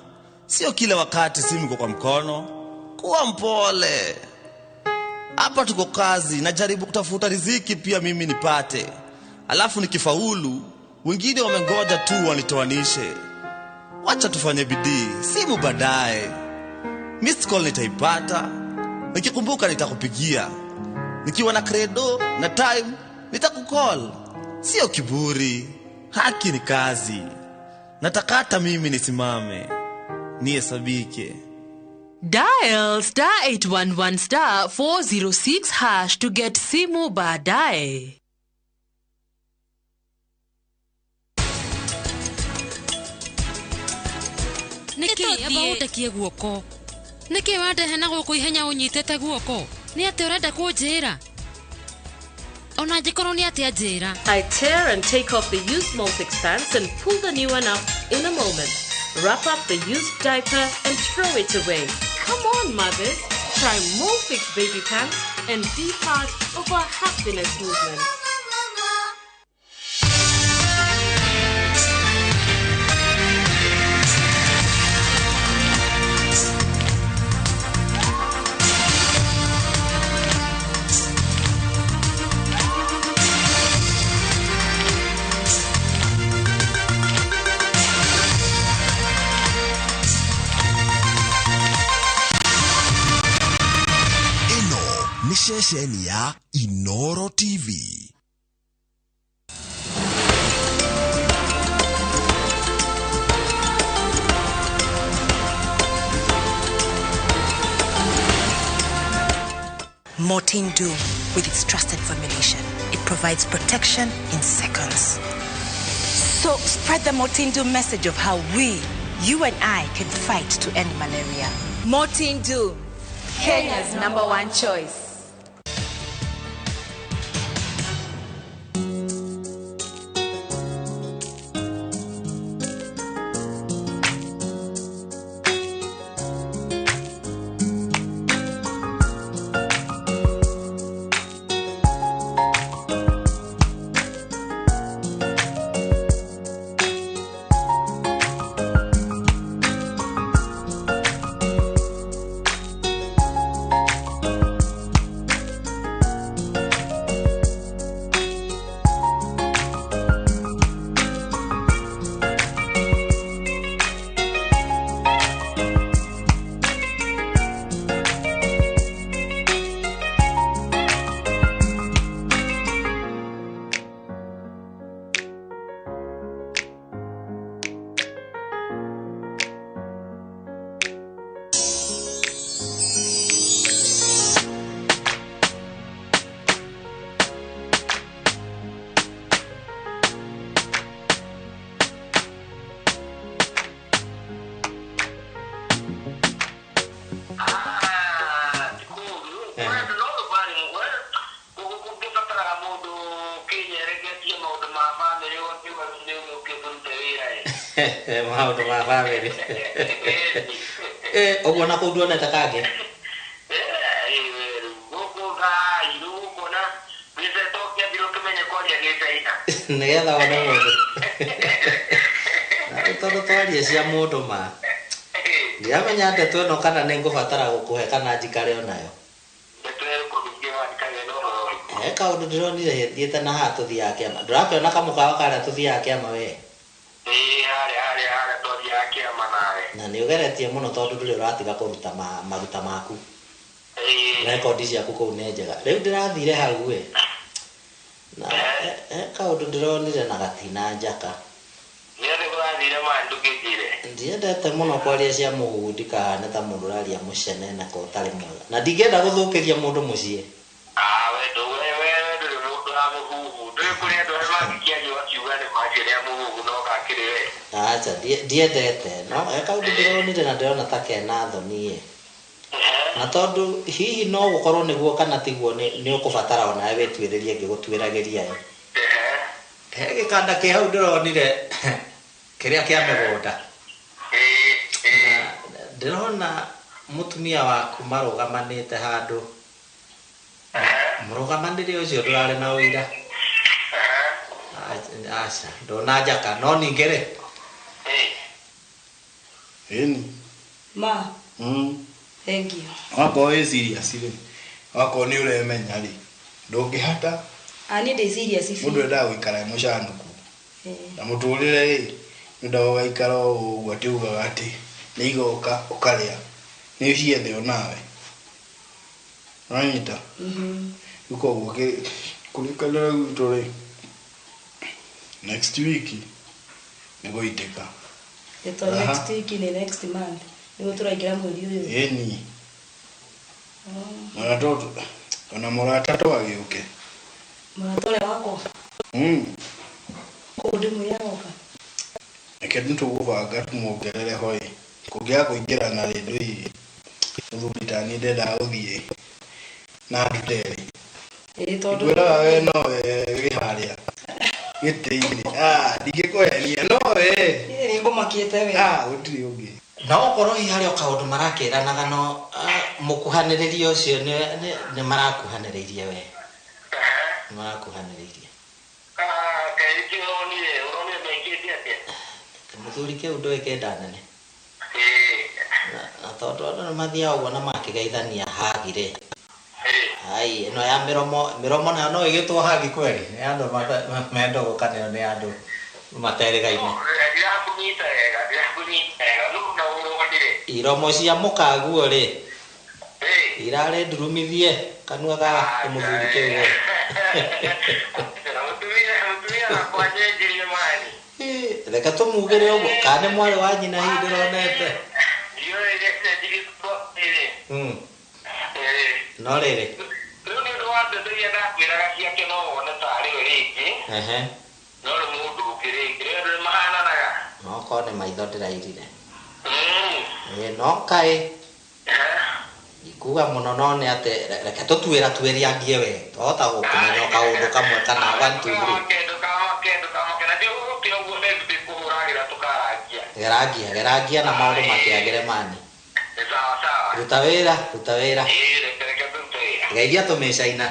Sio kila wakati simu iko kwa mkono. Kuwa mpole. Hapa tuko kazi, najaribu kutafuta riziki pia mimi nipate. Alafu nikifaulu, wengine wamengoja tu wanitoanishe. Wacha tufanye bidii, simu baadaye. Missed call nitaipata, nikikumbuka nitakupigia, nikiwa na credo na time nitakucall. Sio kiburi, haki ni kazi. Nataka hata mimi nisimame nihesabike. Dial *811 *406# to get simu baadaye. Nĩkĩ amba ũndekie guoko? Nĩkĩ wandehe na gũkũ ihenya ũnyitĩte guoko? Nĩ atĩ ũrenda kũnjĩra? Ona angĩkorwo nĩ atĩa njĩra. I tear and take off the used Molfix pants and pull the new one up in a moment. Wrap up the used diaper and throw it away. Come on, mothers. Try Molfix baby pants and be part of our happiness movement. Ceceni ya Inoro TV. Mortein Doom, with its trusted formulation, it provides protection in seconds. So spread the Mortein Doom message of how we, you and I, can fight to end malaria. Mortein Doom, Kenya's #1 choice. Maũndũ ma bamĩrĩ ũguo na kũu nduonete kangĩ nĩgetha wone mũndũ na rĩu tondũ twarie cia mũndũ ma ndiramenya ndeto ĩno kana nĩ ngũbatara gũkũhe kana njikare onayo. He kaũndũ ndĩronire thiĩte na haha tũthiaga kĩama, ndũrakĩona kamũkawa karĩa tũthiaga kĩama we? Na nĩ ũgeretie mũno tondũ ndũrĩ ũratiga kũruta maruta maku, rekondi ciaku kũu nĩ njega. Rĩu ndĩrathire hau ĩ na he kaũndũ ndĩronire na gatina njaka. Ndiendete mũno kwaria cia mũhuhu ndikahane ta mũndũ ũraria mũcene na ko ũtarĩ mwega, na ndingĩenda gũthũkĩria mũndũ mũciĩ. Acha ndiendete no he kaũndũ ndĩronire na ndĩrona ta kena thoni ĩ, na tondũ hihi no gũkorwo nĩguo kana tiguo nĩ ũkũbatara onawe wĩtuĩrĩrie ngĩgũtuĩragĩria ĩ. He gĩkanda kĩ hau ndĩronire kĩrĩa kĩa mĩgũnda, na ndĩrona mũtumia waku marũgamanĩte handũ, mũrũgamanĩre ũcio ndũrarĩ na ũira. Aca ndona njaka no ningĩ rĩ Ĩni. Ma. Thank you. Wakorwo wĩ serious rĩ, wakorwo nĩ ũremenya rĩ, ndũngĩhata. Niĩ ndĩ serious biũ. Mũndũ endaga gũikara e mũcanũku. Na mũtũrĩre rĩ, nĩwendaga ũgaikara o ũguo atĩ ugaga atĩ nĩ igoka ũkarĩa. Nĩ ũciethe onawe. Ũranyita? Rĩu koguo kũrĩkanĩra gwitũ rĩ, next week nĩ gũitĩka. Ĩto next week nĩ next month. Nĩguo tũraingĩra mweri ũyũ. Ĩni. Ona to ona mũrata to agĩũke. Mũrata ũrĩa wakwa? Kũu ndĩmwĩre agoka? Reke nĩtũgũbanga tũmuongerere ho ĩ. Kũngĩaga kũingĩrana rĩ ndũĩ mũthuri ta niĩ ndendaga gũthiĩ na ndute rĩ. Ĩĩ tondũ Ngwĩraga we nowe wĩ harĩa gĩtĩ-inĩ. Ah, ndingĩkũhenia nowe. Niĩ nĩ ngũmakĩte we. Ah, gũtirĩ ũngĩ. No okorwo hihi harĩ o kaũndũ marakĩranaga no mũkuhanĩrĩria ũcio nĩ marakuhanĩrĩirie we. Nĩ marakuhanĩrĩirie. Mũthuri kĩu ndũĩ kĩnda nene. Na tondũ andũ nĩ mathiaga ũguo na makĩgeithania hagi rĩ. Ai, ĩno ya mĩromo, mĩromo nayo no ĩgĩtwo hagi kweli. Nĩ andũ mendũgũkanĩro nĩ andũ materĩgaine. Iromo cia mũkaguo rĩ, irarĩ ndurumithie kanua ga mũthuri kĩu we. Reke tũmugĩre ũguo, kana nĩ mwarĩ wa nyina hihi ndĩronete. No rĩrĩ. Rĩu nĩ ũndũ wa ndeto iria ndakwĩraga ciake no wone tarĩ we rĩngĩ. No nĩ mũndũ ũngĩ rĩngĩ, rĩu andũ nĩ mahananaga. No korwo nĩ maitho ndĩrairire. No kaĩ. Ikuga mũno no nĩ atĩ reke tũtuĩra tuĩriangie we. Twahota gũkũmenya kaũndũ kamwe kana 1 2 3. Gerangia, gerangia na maũndũ makĩagĩre mani. Ruta wĩra, ruta wĩra. Geithia tũmĩcaina.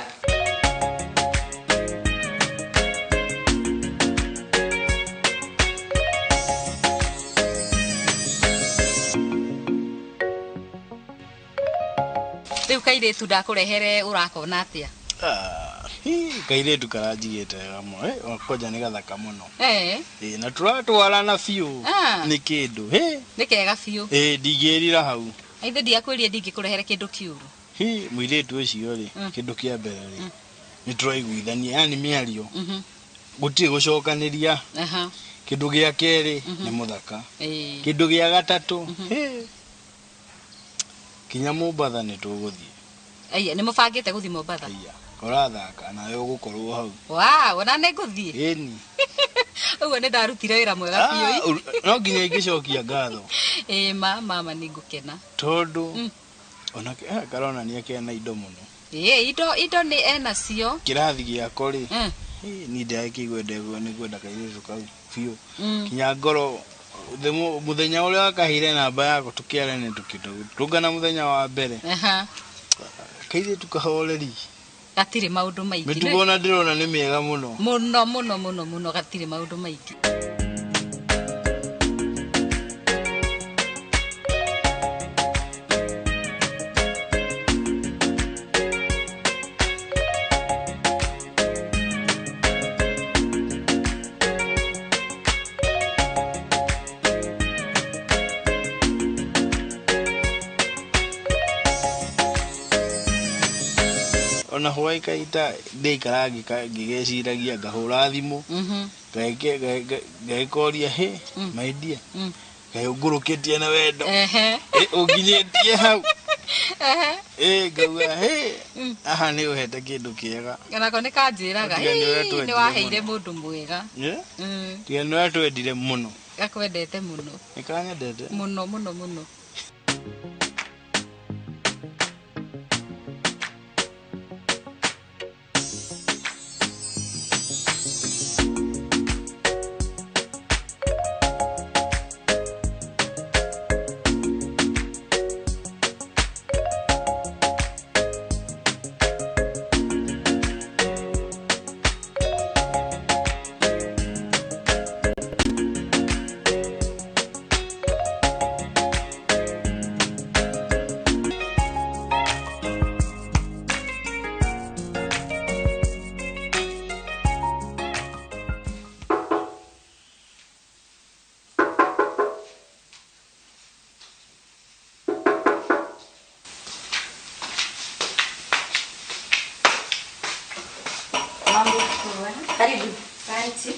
Rĩu kairĩtu ndakũrehere ũrakona atĩa? Kairĩtu karanjigĩte wega mũno, kwanja nĩ gathaka mũno. Ĩĩ na tũratwarana biũ nĩ kĩndũ. Nĩ kega biũ. Ĩĩ ndingĩrira hau. Ithe ndiakwĩrire ndingĩkũrehere kĩndũ kĩũru. Hi mũirĩtu ũcio rĩ, kĩndũ kĩa mbere rĩ, nĩ tũraiguithania, yani mĩario. Gũtirĩ gũcokanĩria. Kĩndũ gĩa kerĩ nĩ mũthaka. Kĩndũ gĩa gatatũ, kinya Mombatha nĩ tũgũthiĩ. Aya, nĩ mũbangĩte gũthiĩ Mombatha? Ũrathaka nawe ũgũkorwo hau. Wow, ona nĩ ngũthiĩ? Ĩni. Ũguo nĩ ndarutire wĩra mwega biũ. No nginya ingĩcokia ngatho. Ĩĩ mama nĩ ngũkena. Tondũ ona karonania kena indo mũno. Ĩĩ indo nĩ enacio. Kĩrathi gĩako rĩ, niĩ ndĩrakĩigua nĩ ngwenda kairĩtu kau biũ. Kinya ngoro mũthenya ũrĩa wakaheire namba yako tũkĩarane tũkĩtũngana mũthenya wa mbere. Kairĩtu kahoreri. Gatirĩ maũndũ maingĩ. Mĩtugo ona ndĩrona nĩ mĩega mũno. Mũno mũno mũno mũno gatirĩ maũndũ maingĩ. Ona hwaikaita ndĩikara ngĩgeciragia ngahũra thimũ ngagĩkoria hĩ my dear kaĩ ũngũrũkĩtie na wendo ũnginyĩtie hau ngauga hĩ aha nĩ ũhete kĩndũ kĩega. Onako nĩ kanjĩraga nĩ waheire mũndũ mwega. Tiga nĩ watwendire mũno. Gakwendete mũno. Nĩ kanyendete mũno mũno mũno. Mambo. Karibu. Asante.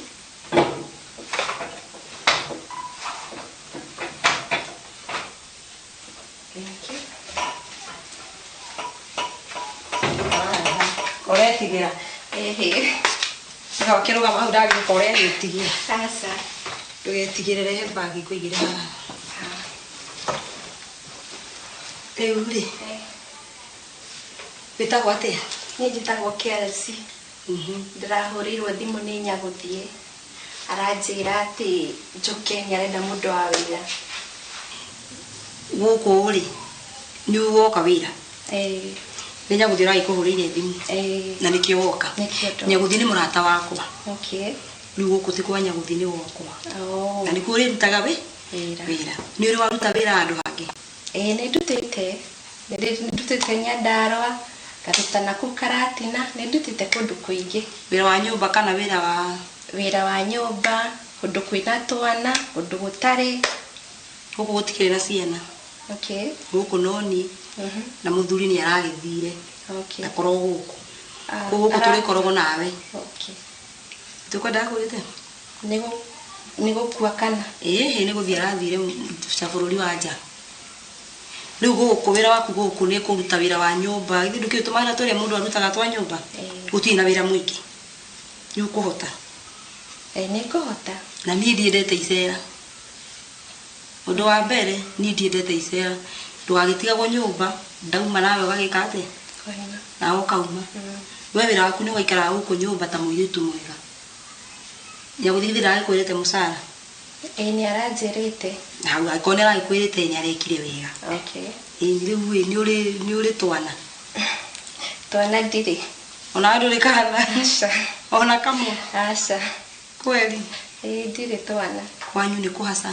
Thank you. Ũretigira. Ehe. Tiga ũkĩrũgama hau ndagĩũka ũregĩtigira. Aca. Ndũgetigĩrĩre he mbagi ngũigĩre haha. Rĩu rĩ, wĩtagwo atĩa? Niĩ njĩtagwo Kelsey. Ndĩrahũrĩirwo thimũ nĩ Nyagũthiĩ. Aranjĩra atĩ njũke nĩ arenda mũndũ wa wĩra. Gũkũ rĩ, nĩ woka wĩra? Ĩĩ. Nĩ Nyagũthiĩ ũragĩkũhũrĩire thimũ? Ĩĩ. Na nĩkĩo woka? Nĩkĩo ndoka. Nyagũthiĩ nĩ mũrata wakwa. Okay. Rĩu gũkũ ti kwa Nyagũthiĩ nĩ gwakwa. Oh. Na nĩkuo ũrĩrutaga wĩra? Wĩra. Nĩ ũrĩ waruta wĩra handũ hangĩ? Ĩĩ nĩ ndutĩte. Nĩ ndutĩte Nyandarũa, ngaruta nakũu Karatina, nĩ ndutĩte kũndũ kũingĩ. Wĩra wa nyũmba kana wĩra wa? Wĩra wa nyũmba, kũndũ kwĩna twana, kũndũ gũtarĩ. Gũkũ gũtikĩrĩ na ciana. Okay. Gũkũ no niĩ. Na mũthuri nĩ aragĩthire. Okay. Ndakorwo gũkũ. Koguo gũkũ tũrĩkoragwo nawe. Okay. Tũkwendaga kũrĩte? Nĩ gũkua kana? Ĩĩ nĩ gũthiĩ arathire ca bũrũri wa nja. Rĩu gũkũ wĩra waku gũkũ nĩ kũruta wĩra wa nyũmba. Ithuĩ ndũkĩũĩ tũmawĩra tũrĩa mũndũ arutaga twa nyũmba. Gũtirĩ na wĩra mũingĩ. Nĩ ũkũhota? Ĩĩ nĩ ngũhota. Na niĩ ndiendete icera. Ũndũ wa mbere niĩ ndiendete icera. Ndũgagĩtigagwo nyũmba, ndauma nawe ũgagĩka atĩa? Nawe ũkauma. We wĩra waku nĩ ũgaikaraga gũkũ nyũmba ta mũirĩtu mwega. Nyagũthiĩ githĩ ndagĩkwĩrĩte mũcara? Ĩĩ nĩ aranjĩrĩte. Hau angĩkorwo nĩ aragĩkwĩrĩte nĩ arekire wega. Okay. Ĩĩ rĩu ĩ nĩ ũrĩ twana? Twana ndirĩ. Ona ndũrĩ kana? Aca. Ona kamwe? Aca. Kweli? Ĩĩ ndirĩ twana. Kwanyu nĩ kũhaca?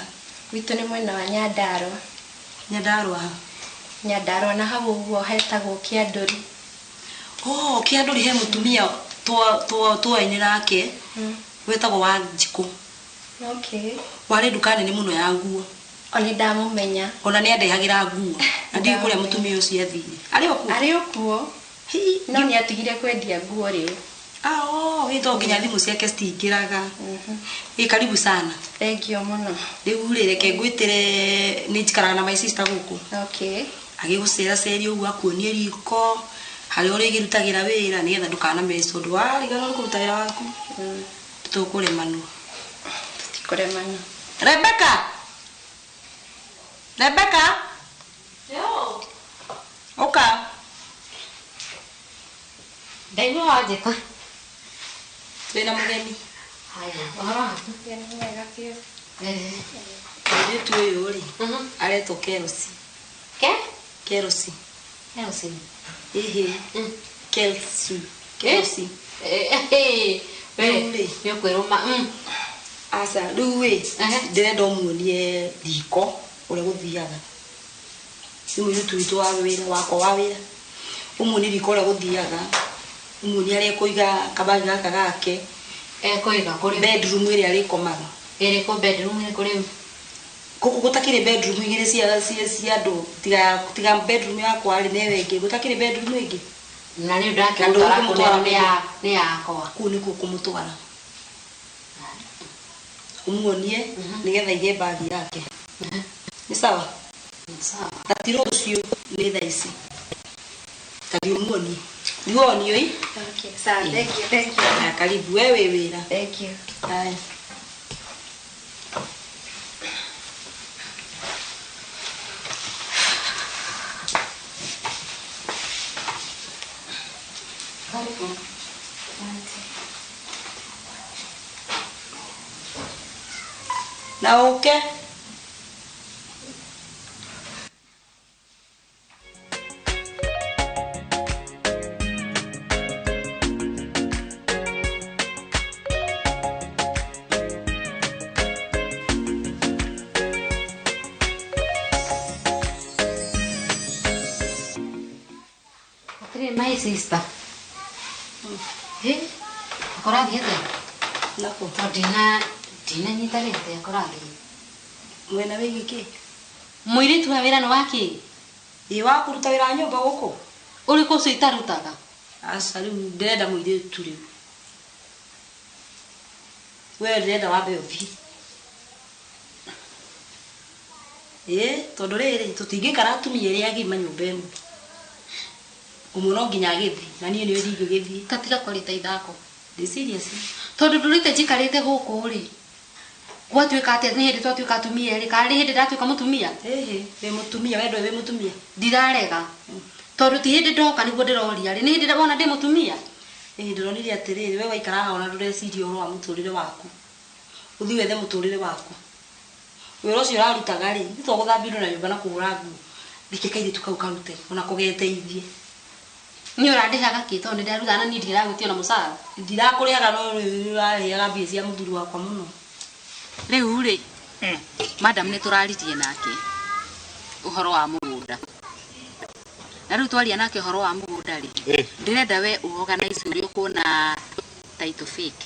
Gwitũ nĩ mwena wa Nyandarũa. Nyandarũa ha? Nyandarũa na hau ũguo hetagwo Kĩandũri. Oh, Kĩandũri he mũtumia twoaine nake wetagwo Wanjikũ. Okay. Warĩ nduka nene mũno ya nguo. O nĩ ndamũmenya. Ona nĩ andehagĩra nguo. Na ndiũĩ kũrĩa mũtumia ũcio athire. Arĩ o kuo? Arĩ o kuo. No nĩ atigire kwendia nguo rĩu. Ah, oh, ĩ to nginya thimũ ciake citingĩraga. Ĩ karibu sana. Thank you mũno. Rĩu rĩ reke ngwĩtĩre nĩ njikaraga na my sister gũkũ. Okay. Agĩgũceraceria ũguo akuonie riko harĩa ũrĩkĩrutagĩra wĩra nĩgetha ndũkanamece ũndũ wariganĩrwo nĩ kũruta wĩra waku. Tũkũremanwo. Tũtikũremanwo. Rebecca! Rebecca! Yo. Ũka. Ndaigua wanjĩta. Twĩna mũgeni. Haya, ũhoro waku? Nĩ mwega biũ. Mũirĩtu ũyũ rĩ, aretwo Kelsey. Ke? Kelsey. Kelsey. Ĩhĩ. Kelsey. Kelsey. We, nĩ ũkwĩrũma. Aca, rĩu ĩ, ndĩrenda ũmuonie riko ũrĩa gũthiaga. Nĩ mũirĩtu witũ wa wĩra, wakwa wa wĩra. Ũmuonie riko ũrĩa gũthiaga. Ũmuonie harĩa ekũiga kabagi gaka gake. Ekũiga kũrĩ? Bedroom ĩrĩa arĩkomaga. Ĩrĩkũ bedroom ĩrĩkũ rĩu? Gũkũ gũtakĩrĩ bedroom igĩrĩ cia andũ tiga bedroom yakwa rĩ na ĩyo ĩngĩ. Gũtakĩrĩ bedroom ĩngĩ. Na rĩu ndakĩmũtwara kũu nĩ yakwa. Kũu nĩkuo ũkũmũtwara. Ũmuonie nĩgetha aige mbagi yake. Nĩ sawa? Sawa. Na ti rũciũ nĩ thaa ici. Ta thiĩ ũmuonie. Thiĩ wonio ĩ? Okay, sawa. Thank you, thank you. Haya, karibu. We wĩ wĩra. Thank you. Haya. Karibu. Asante. Na ũke. Atĩrĩ my sister. Hĩ, kũrathiĩ atĩa? Nakũ? Tondũ ndinanyitanĩte kũrathiĩ. Mwena wĩgiĩ kĩ? Mũirĩtu wa wĩra nĩ wakĩ? Ĩ wa kũruta wĩra wa nyũmba gũkũ? Ũrĩkũ ũcio itarutaga? Aca rĩu ndĩrenda mũirĩtu rĩu. We ndĩrenda wambe ũthiĩ. Ĩĩ, tondũ rĩrĩ tũtingĩikara atumia erĩ agima nyũmba ĩmwe. Ũmwe no nginya agĩthiĩ na niĩ nĩwe ndingĩgĩthiĩ. Ta tiga kwaria ithako. Ndĩ serious. Tondũ ndũrĩte njikarĩte gũkũ rĩ. Gwatuĩka atĩa nĩ hĩndĩ twatuĩka atumia erĩ kana nĩ hĩndĩ ndatuĩka mũtumia? Ĩhĩ, wĩ mũtumia, we ndũĩ wĩ mũtumia. Ndirarega. Tondũ ti hĩndĩ ndoka nĩguo ndĩroria rĩ, nĩ hĩndĩ wona ndĩ mũtumia? Ĩhĩ, ndĩronire atĩrĩrĩ, we waikara haha ona ndũreciria ũhoro wa mũtũrĩre waku. Ũthiĩ wethe mũtũrĩre waku. Wĩra ũcio ũrarutaga rĩ, nĩ to gũthambia indo na nyũmba na kũhũra nguo. Reke kairĩtu kau karute, onako geteithie. Nĩ ũrandĩhaga kĩ tondũ nĩndaruta na niĩ ndiragwĩtia ona mũcara. Ndirakũrĩhaga no nĩ ũrarĩhaga mbia cia mũthuri wakwa mũno. Rĩu rĩ, madam nĩ tũraririe nake ũhoro wa mũgũnda. Na rĩu twaria nake ũhoro wa mũgũnda rĩ, ndĩrenda we ũorganize ũrĩa ũkuona title fake.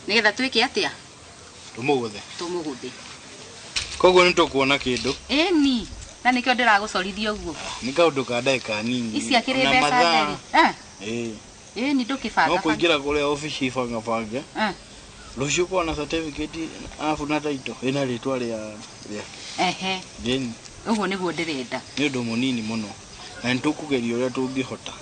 Nĩgetha twĩke atĩa? Tũmũgũthe. Tũmũgũthe. Koguo nĩ tũkuona kĩndũ. Ĩni, na nĩkĩo ndĩragũcorithia ũguo. Nĩ kaũndũ ka ndagĩka nini. Ici akĩrĩ mbeca theri. Ĩĩ. Ĩni ndũkĩbanga. No kũingĩra kũrĩa obici bangabange. Rũciũ kuona certificate arabu na title ĩna rĩtwa rĩa rĩake. Ehe. Ĩni. Ũguo nĩguo ndĩrenda. Nĩ ũndũ mũnini mũno. Na nĩ tũkũgeria ũrĩa tũngĩhota.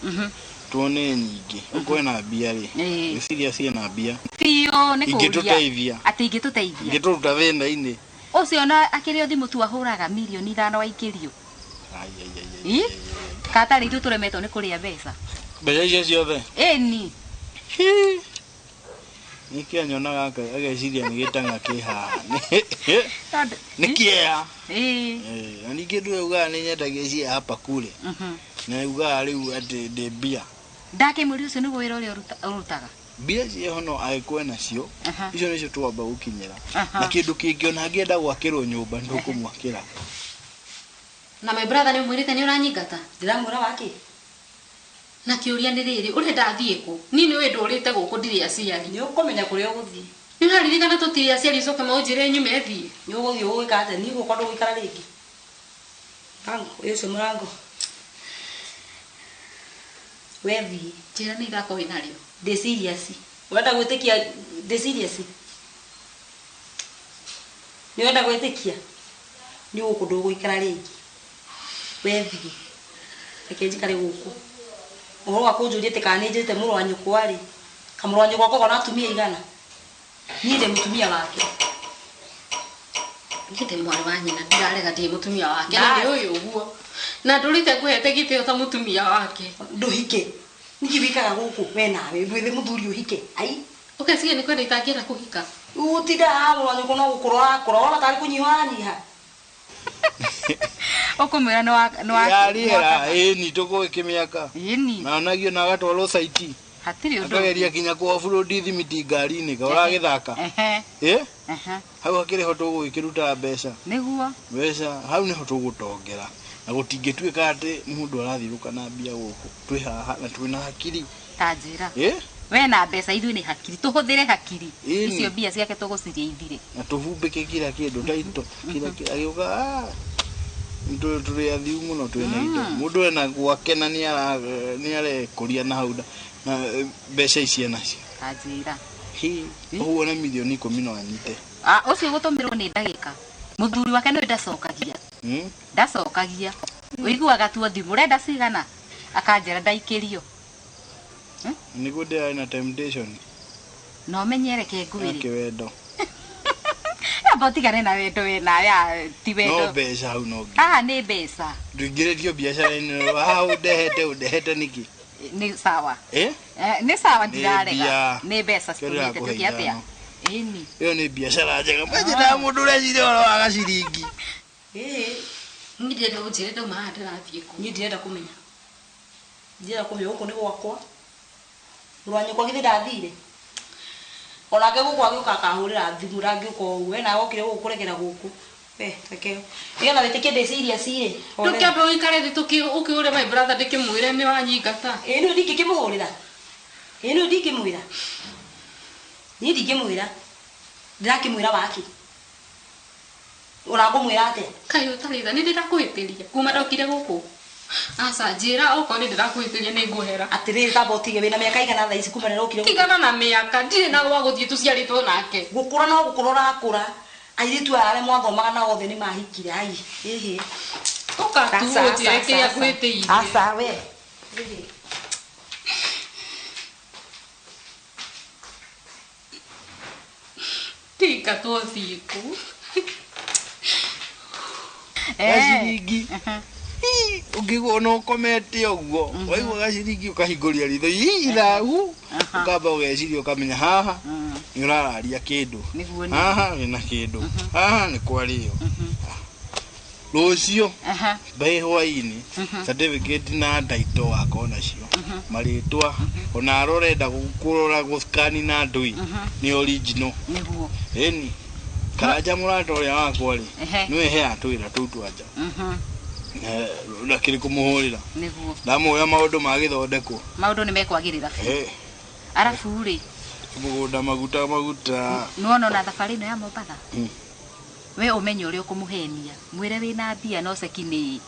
Tuone nyingĩ. Okorwo ena mbia rĩ. Ngwĩciria ciĩna mbia. Biũ nĩ kũũria. Ingĩtũteithia. Atĩ ingĩtũteithia. Ingĩtũruta thĩna-inĩ. Ũcio ona akĩrĩ o thimũ tu ahũraga mirioni 5 waikĩrio. Ĩ? Katarĩ ithuĩ tũremetwo nĩ kũrĩa mbeca. Mbeca icio ciothe? Ĩni. Nĩkĩo nyonaga ageciria nĩ gĩtang'a kĩ haha. Nĩ kĩeha. Ĩĩ. Na ningĩ ndũĩ ugaga nĩ nyendagia cia hapa kule. Na ugaga rĩu atĩ ndĩ mbia. Ndakĩmwĩrire ũcio nĩguo wĩra ũrĩa ũrutaga. Mbia ciĩho no angĩkorwo enacio, icio nĩcio twamba gũkinyĩra. Na kĩndũ kĩngĩ ona angĩenda gwakĩrwo nyũmba nĩtũkũmwakĩra. Na my brother nĩ ũmwĩrĩte nĩ ũranyingata? Ndĩramwĩra wakĩ? Na kĩũria nĩ rĩrĩ, ũrenda thiĩ kũ? Niĩ nĩũĩ ndũrĩte gũkũ ndirĩ aciari. Nĩ ũkũmenya kũrĩa ũgũthiĩ. Nĩ ũraririkana tũtirĩ aciari ũcoke maũnjĩre nyume thiĩ? Nĩ ũgũthiĩ ũgwĩka atĩa? Niĩ gũkwa ndũgũikara rĩngĩ. Mũrango, ũyũ ũcio mũrango. We thiĩ. Njĩra nĩ ithako wĩnarĩo. Ndĩ serious. Ũrenda gwĩtĩkia ndĩ serious? Nĩ ũrenda gwĩtĩkia? Nĩ gũkũ ndũgũikara rĩngĩ. We thiĩ. Reke njikare gũkũ. Ũhoro wa kũnjũria atĩ kana nĩ njĩrĩte mũrũ wa nyũkwa rĩ, kamũrũ wa nyũkwa akoragwo na atumia igana. Niĩ ndĩ mũtumia wake. Niĩ ndĩ mwarĩ wa nyina, ndirarega ndĩ mũtumia wake. Na nĩ ũyũ ũguo. Na ndũrĩte ngũhete gĩtĩo ta mũtumia wake. Ndũhike. Nĩkĩ wĩkaga gũkũ we nawe? Ndwĩthĩ mũthuri ũhike. Ai. Ũgeciria nĩ kwenda itangĩenda kũhika? Ũtinda haha mũrũ wa nyũkwa no gũkũra ũrakũra, wona tarĩ kũnyiha ũranyiha. Ũkũmwĩra nĩ wa nĩ wa Ya rĩera, ĩni tũgũgĩkĩmĩaka. Ĩni. Na onagio na agatwarwo saiti. Hatirĩ ũndũ. Akageria nginya kũ offroad thimiti ngari-inĩ ka ũragĩthaka. Ehe. Ĩ? Ehe. Hau hakĩrĩ ho tũgũgĩkĩruta mbeca. Nĩguo. Mbeca, hau nĩho tũgũtongera. Na gũtingĩtuĩka atĩ mũndũ arathiũrũka na mbia gũkũ. Twĩ haha na twĩna hakiri. Ta njĩra. Ĩ? We na mbeca ithuĩ nĩ hakiri. Tũhũthĩre hakiri. Ĩni. Icio mbia ciake tũgũciria ithire. Na tũhumbĩke kila kĩndũ ta indo. Kila kĩndũ. Agĩũka, tũrĩ athiu mũno twĩna indo. Mũndũ ena gwake na nĩ arekũria na hau na mbeca ici enacio. Ta njĩra. Hi, ũguo na mirioni 10 no anyite. Ũcio ũgũtũmĩrwo nĩ ndagĩka. Mũthuri wake nĩwe ndacokagia. Ndacokagia. Ũiguaga tu thimũ ũrenda cigana? Akanjĩra ndaikĩrio. Nĩguo ndĩrarĩ na temptation. Na ũmenye reke ngwĩre. Ya kĩwendo. Amba ũtigane na wendo we nawe ti wendo. No mbeca hau no nginya. Haha nĩ mbeca. Ndũingĩrĩtio biacara-inĩ haha ũndehete nĩkĩ? Nĩ sawa. Ĩ? Nĩ sawa Nĩ ndirarega. mbia. Nĩ mbeca Kĩo citũmĩte ndĩrakũhe tuge atĩa? ithano. Ĩni. Ĩyo nĩ biacara njega. Mwenjĩtaga mũndũ ũreciria ũhoro wa gaciringi. Ĩĩ. Niĩ ndĩrenda ũnjĩre ndauma haha ndĩrathiĩ kũ. Niĩ ndirenda kũmenya. Ndirenda kũmenya gũkũ nĩ gwakwa. Mũrũ wa nyũkwa githĩ ndathire? Onake gũkũ agĩũka akahũrĩra thimũ ndangĩũka ũguo. We nawe wokire gũkũ kũregera gũkũ. We, reke. Nĩgetha wĩtĩkie ndĩ serious rĩ. Ndũkĩambe ũikare thĩ ũkĩũre my brother ndĩkĩmwĩre nĩ wanyingata. Ĩĩ nĩ ndingĩkĩmũhũrĩra. Ĩĩ nĩ ndingĩmwĩra. Niĩ ndingĩmwĩra. Ndĩrakĩmwĩra waki. Ũrangũmwĩra atĩa? Kaĩ ũtarĩ tha, nĩ ndĩrakũhĩtĩria kuma ndokire gũkũ. Aca njĩra okorwo nĩ ndĩrakwĩhĩtĩria nĩ ngũhera. Atĩrĩrĩ tamba ũtige wĩna mĩaka igana thaa ici kuma rĩrĩa ũkire. Tigana na mĩaka ndirĩ na gwa gũthiĩ tũciarĩtwo nake. Gũkũra no gũkũra ũrakũra. Airĩtu aya arĩa mwathomaga nao othe nĩ mahikire ai. Ĩhĩ. Ũka tu ũnjĩre kĩrĩa ngwĩtĩirie. Aca we. Tinga twathiĩ kũ. Gaciringi. Ũngĩigua ona ũkomete ũguo waigua gaciringi ũkahingũria ritho ithagu ũkamba ũgeciria ũkamenya haha nĩ ũrararia kĩndũ haha wĩna kĩndũ haha nĩ kwarĩo rũciũ by hwainĩ certificate na title wakorwo nacio marĩtwa ona arĩa ũrenda kũrora gũskani na ndũi nĩ original nĩguo ĩni Karanja mũrata ũrĩa wakwa rĩ nĩwe heaga tũwĩra tũu twa nja ndakĩrĩ kũmũhũrĩra nĩguo ndamũra maũndũ magĩthondekwo maũndũ nĩ mekwagĩrĩra biũ arabu rĩ mũgũnda maguta maguta nĩwona ona thabarĩ ĩno ya Mombatha we ũmenye ũrĩa ũkũmũhenia mwĩre wĩna mbia no ceki nĩ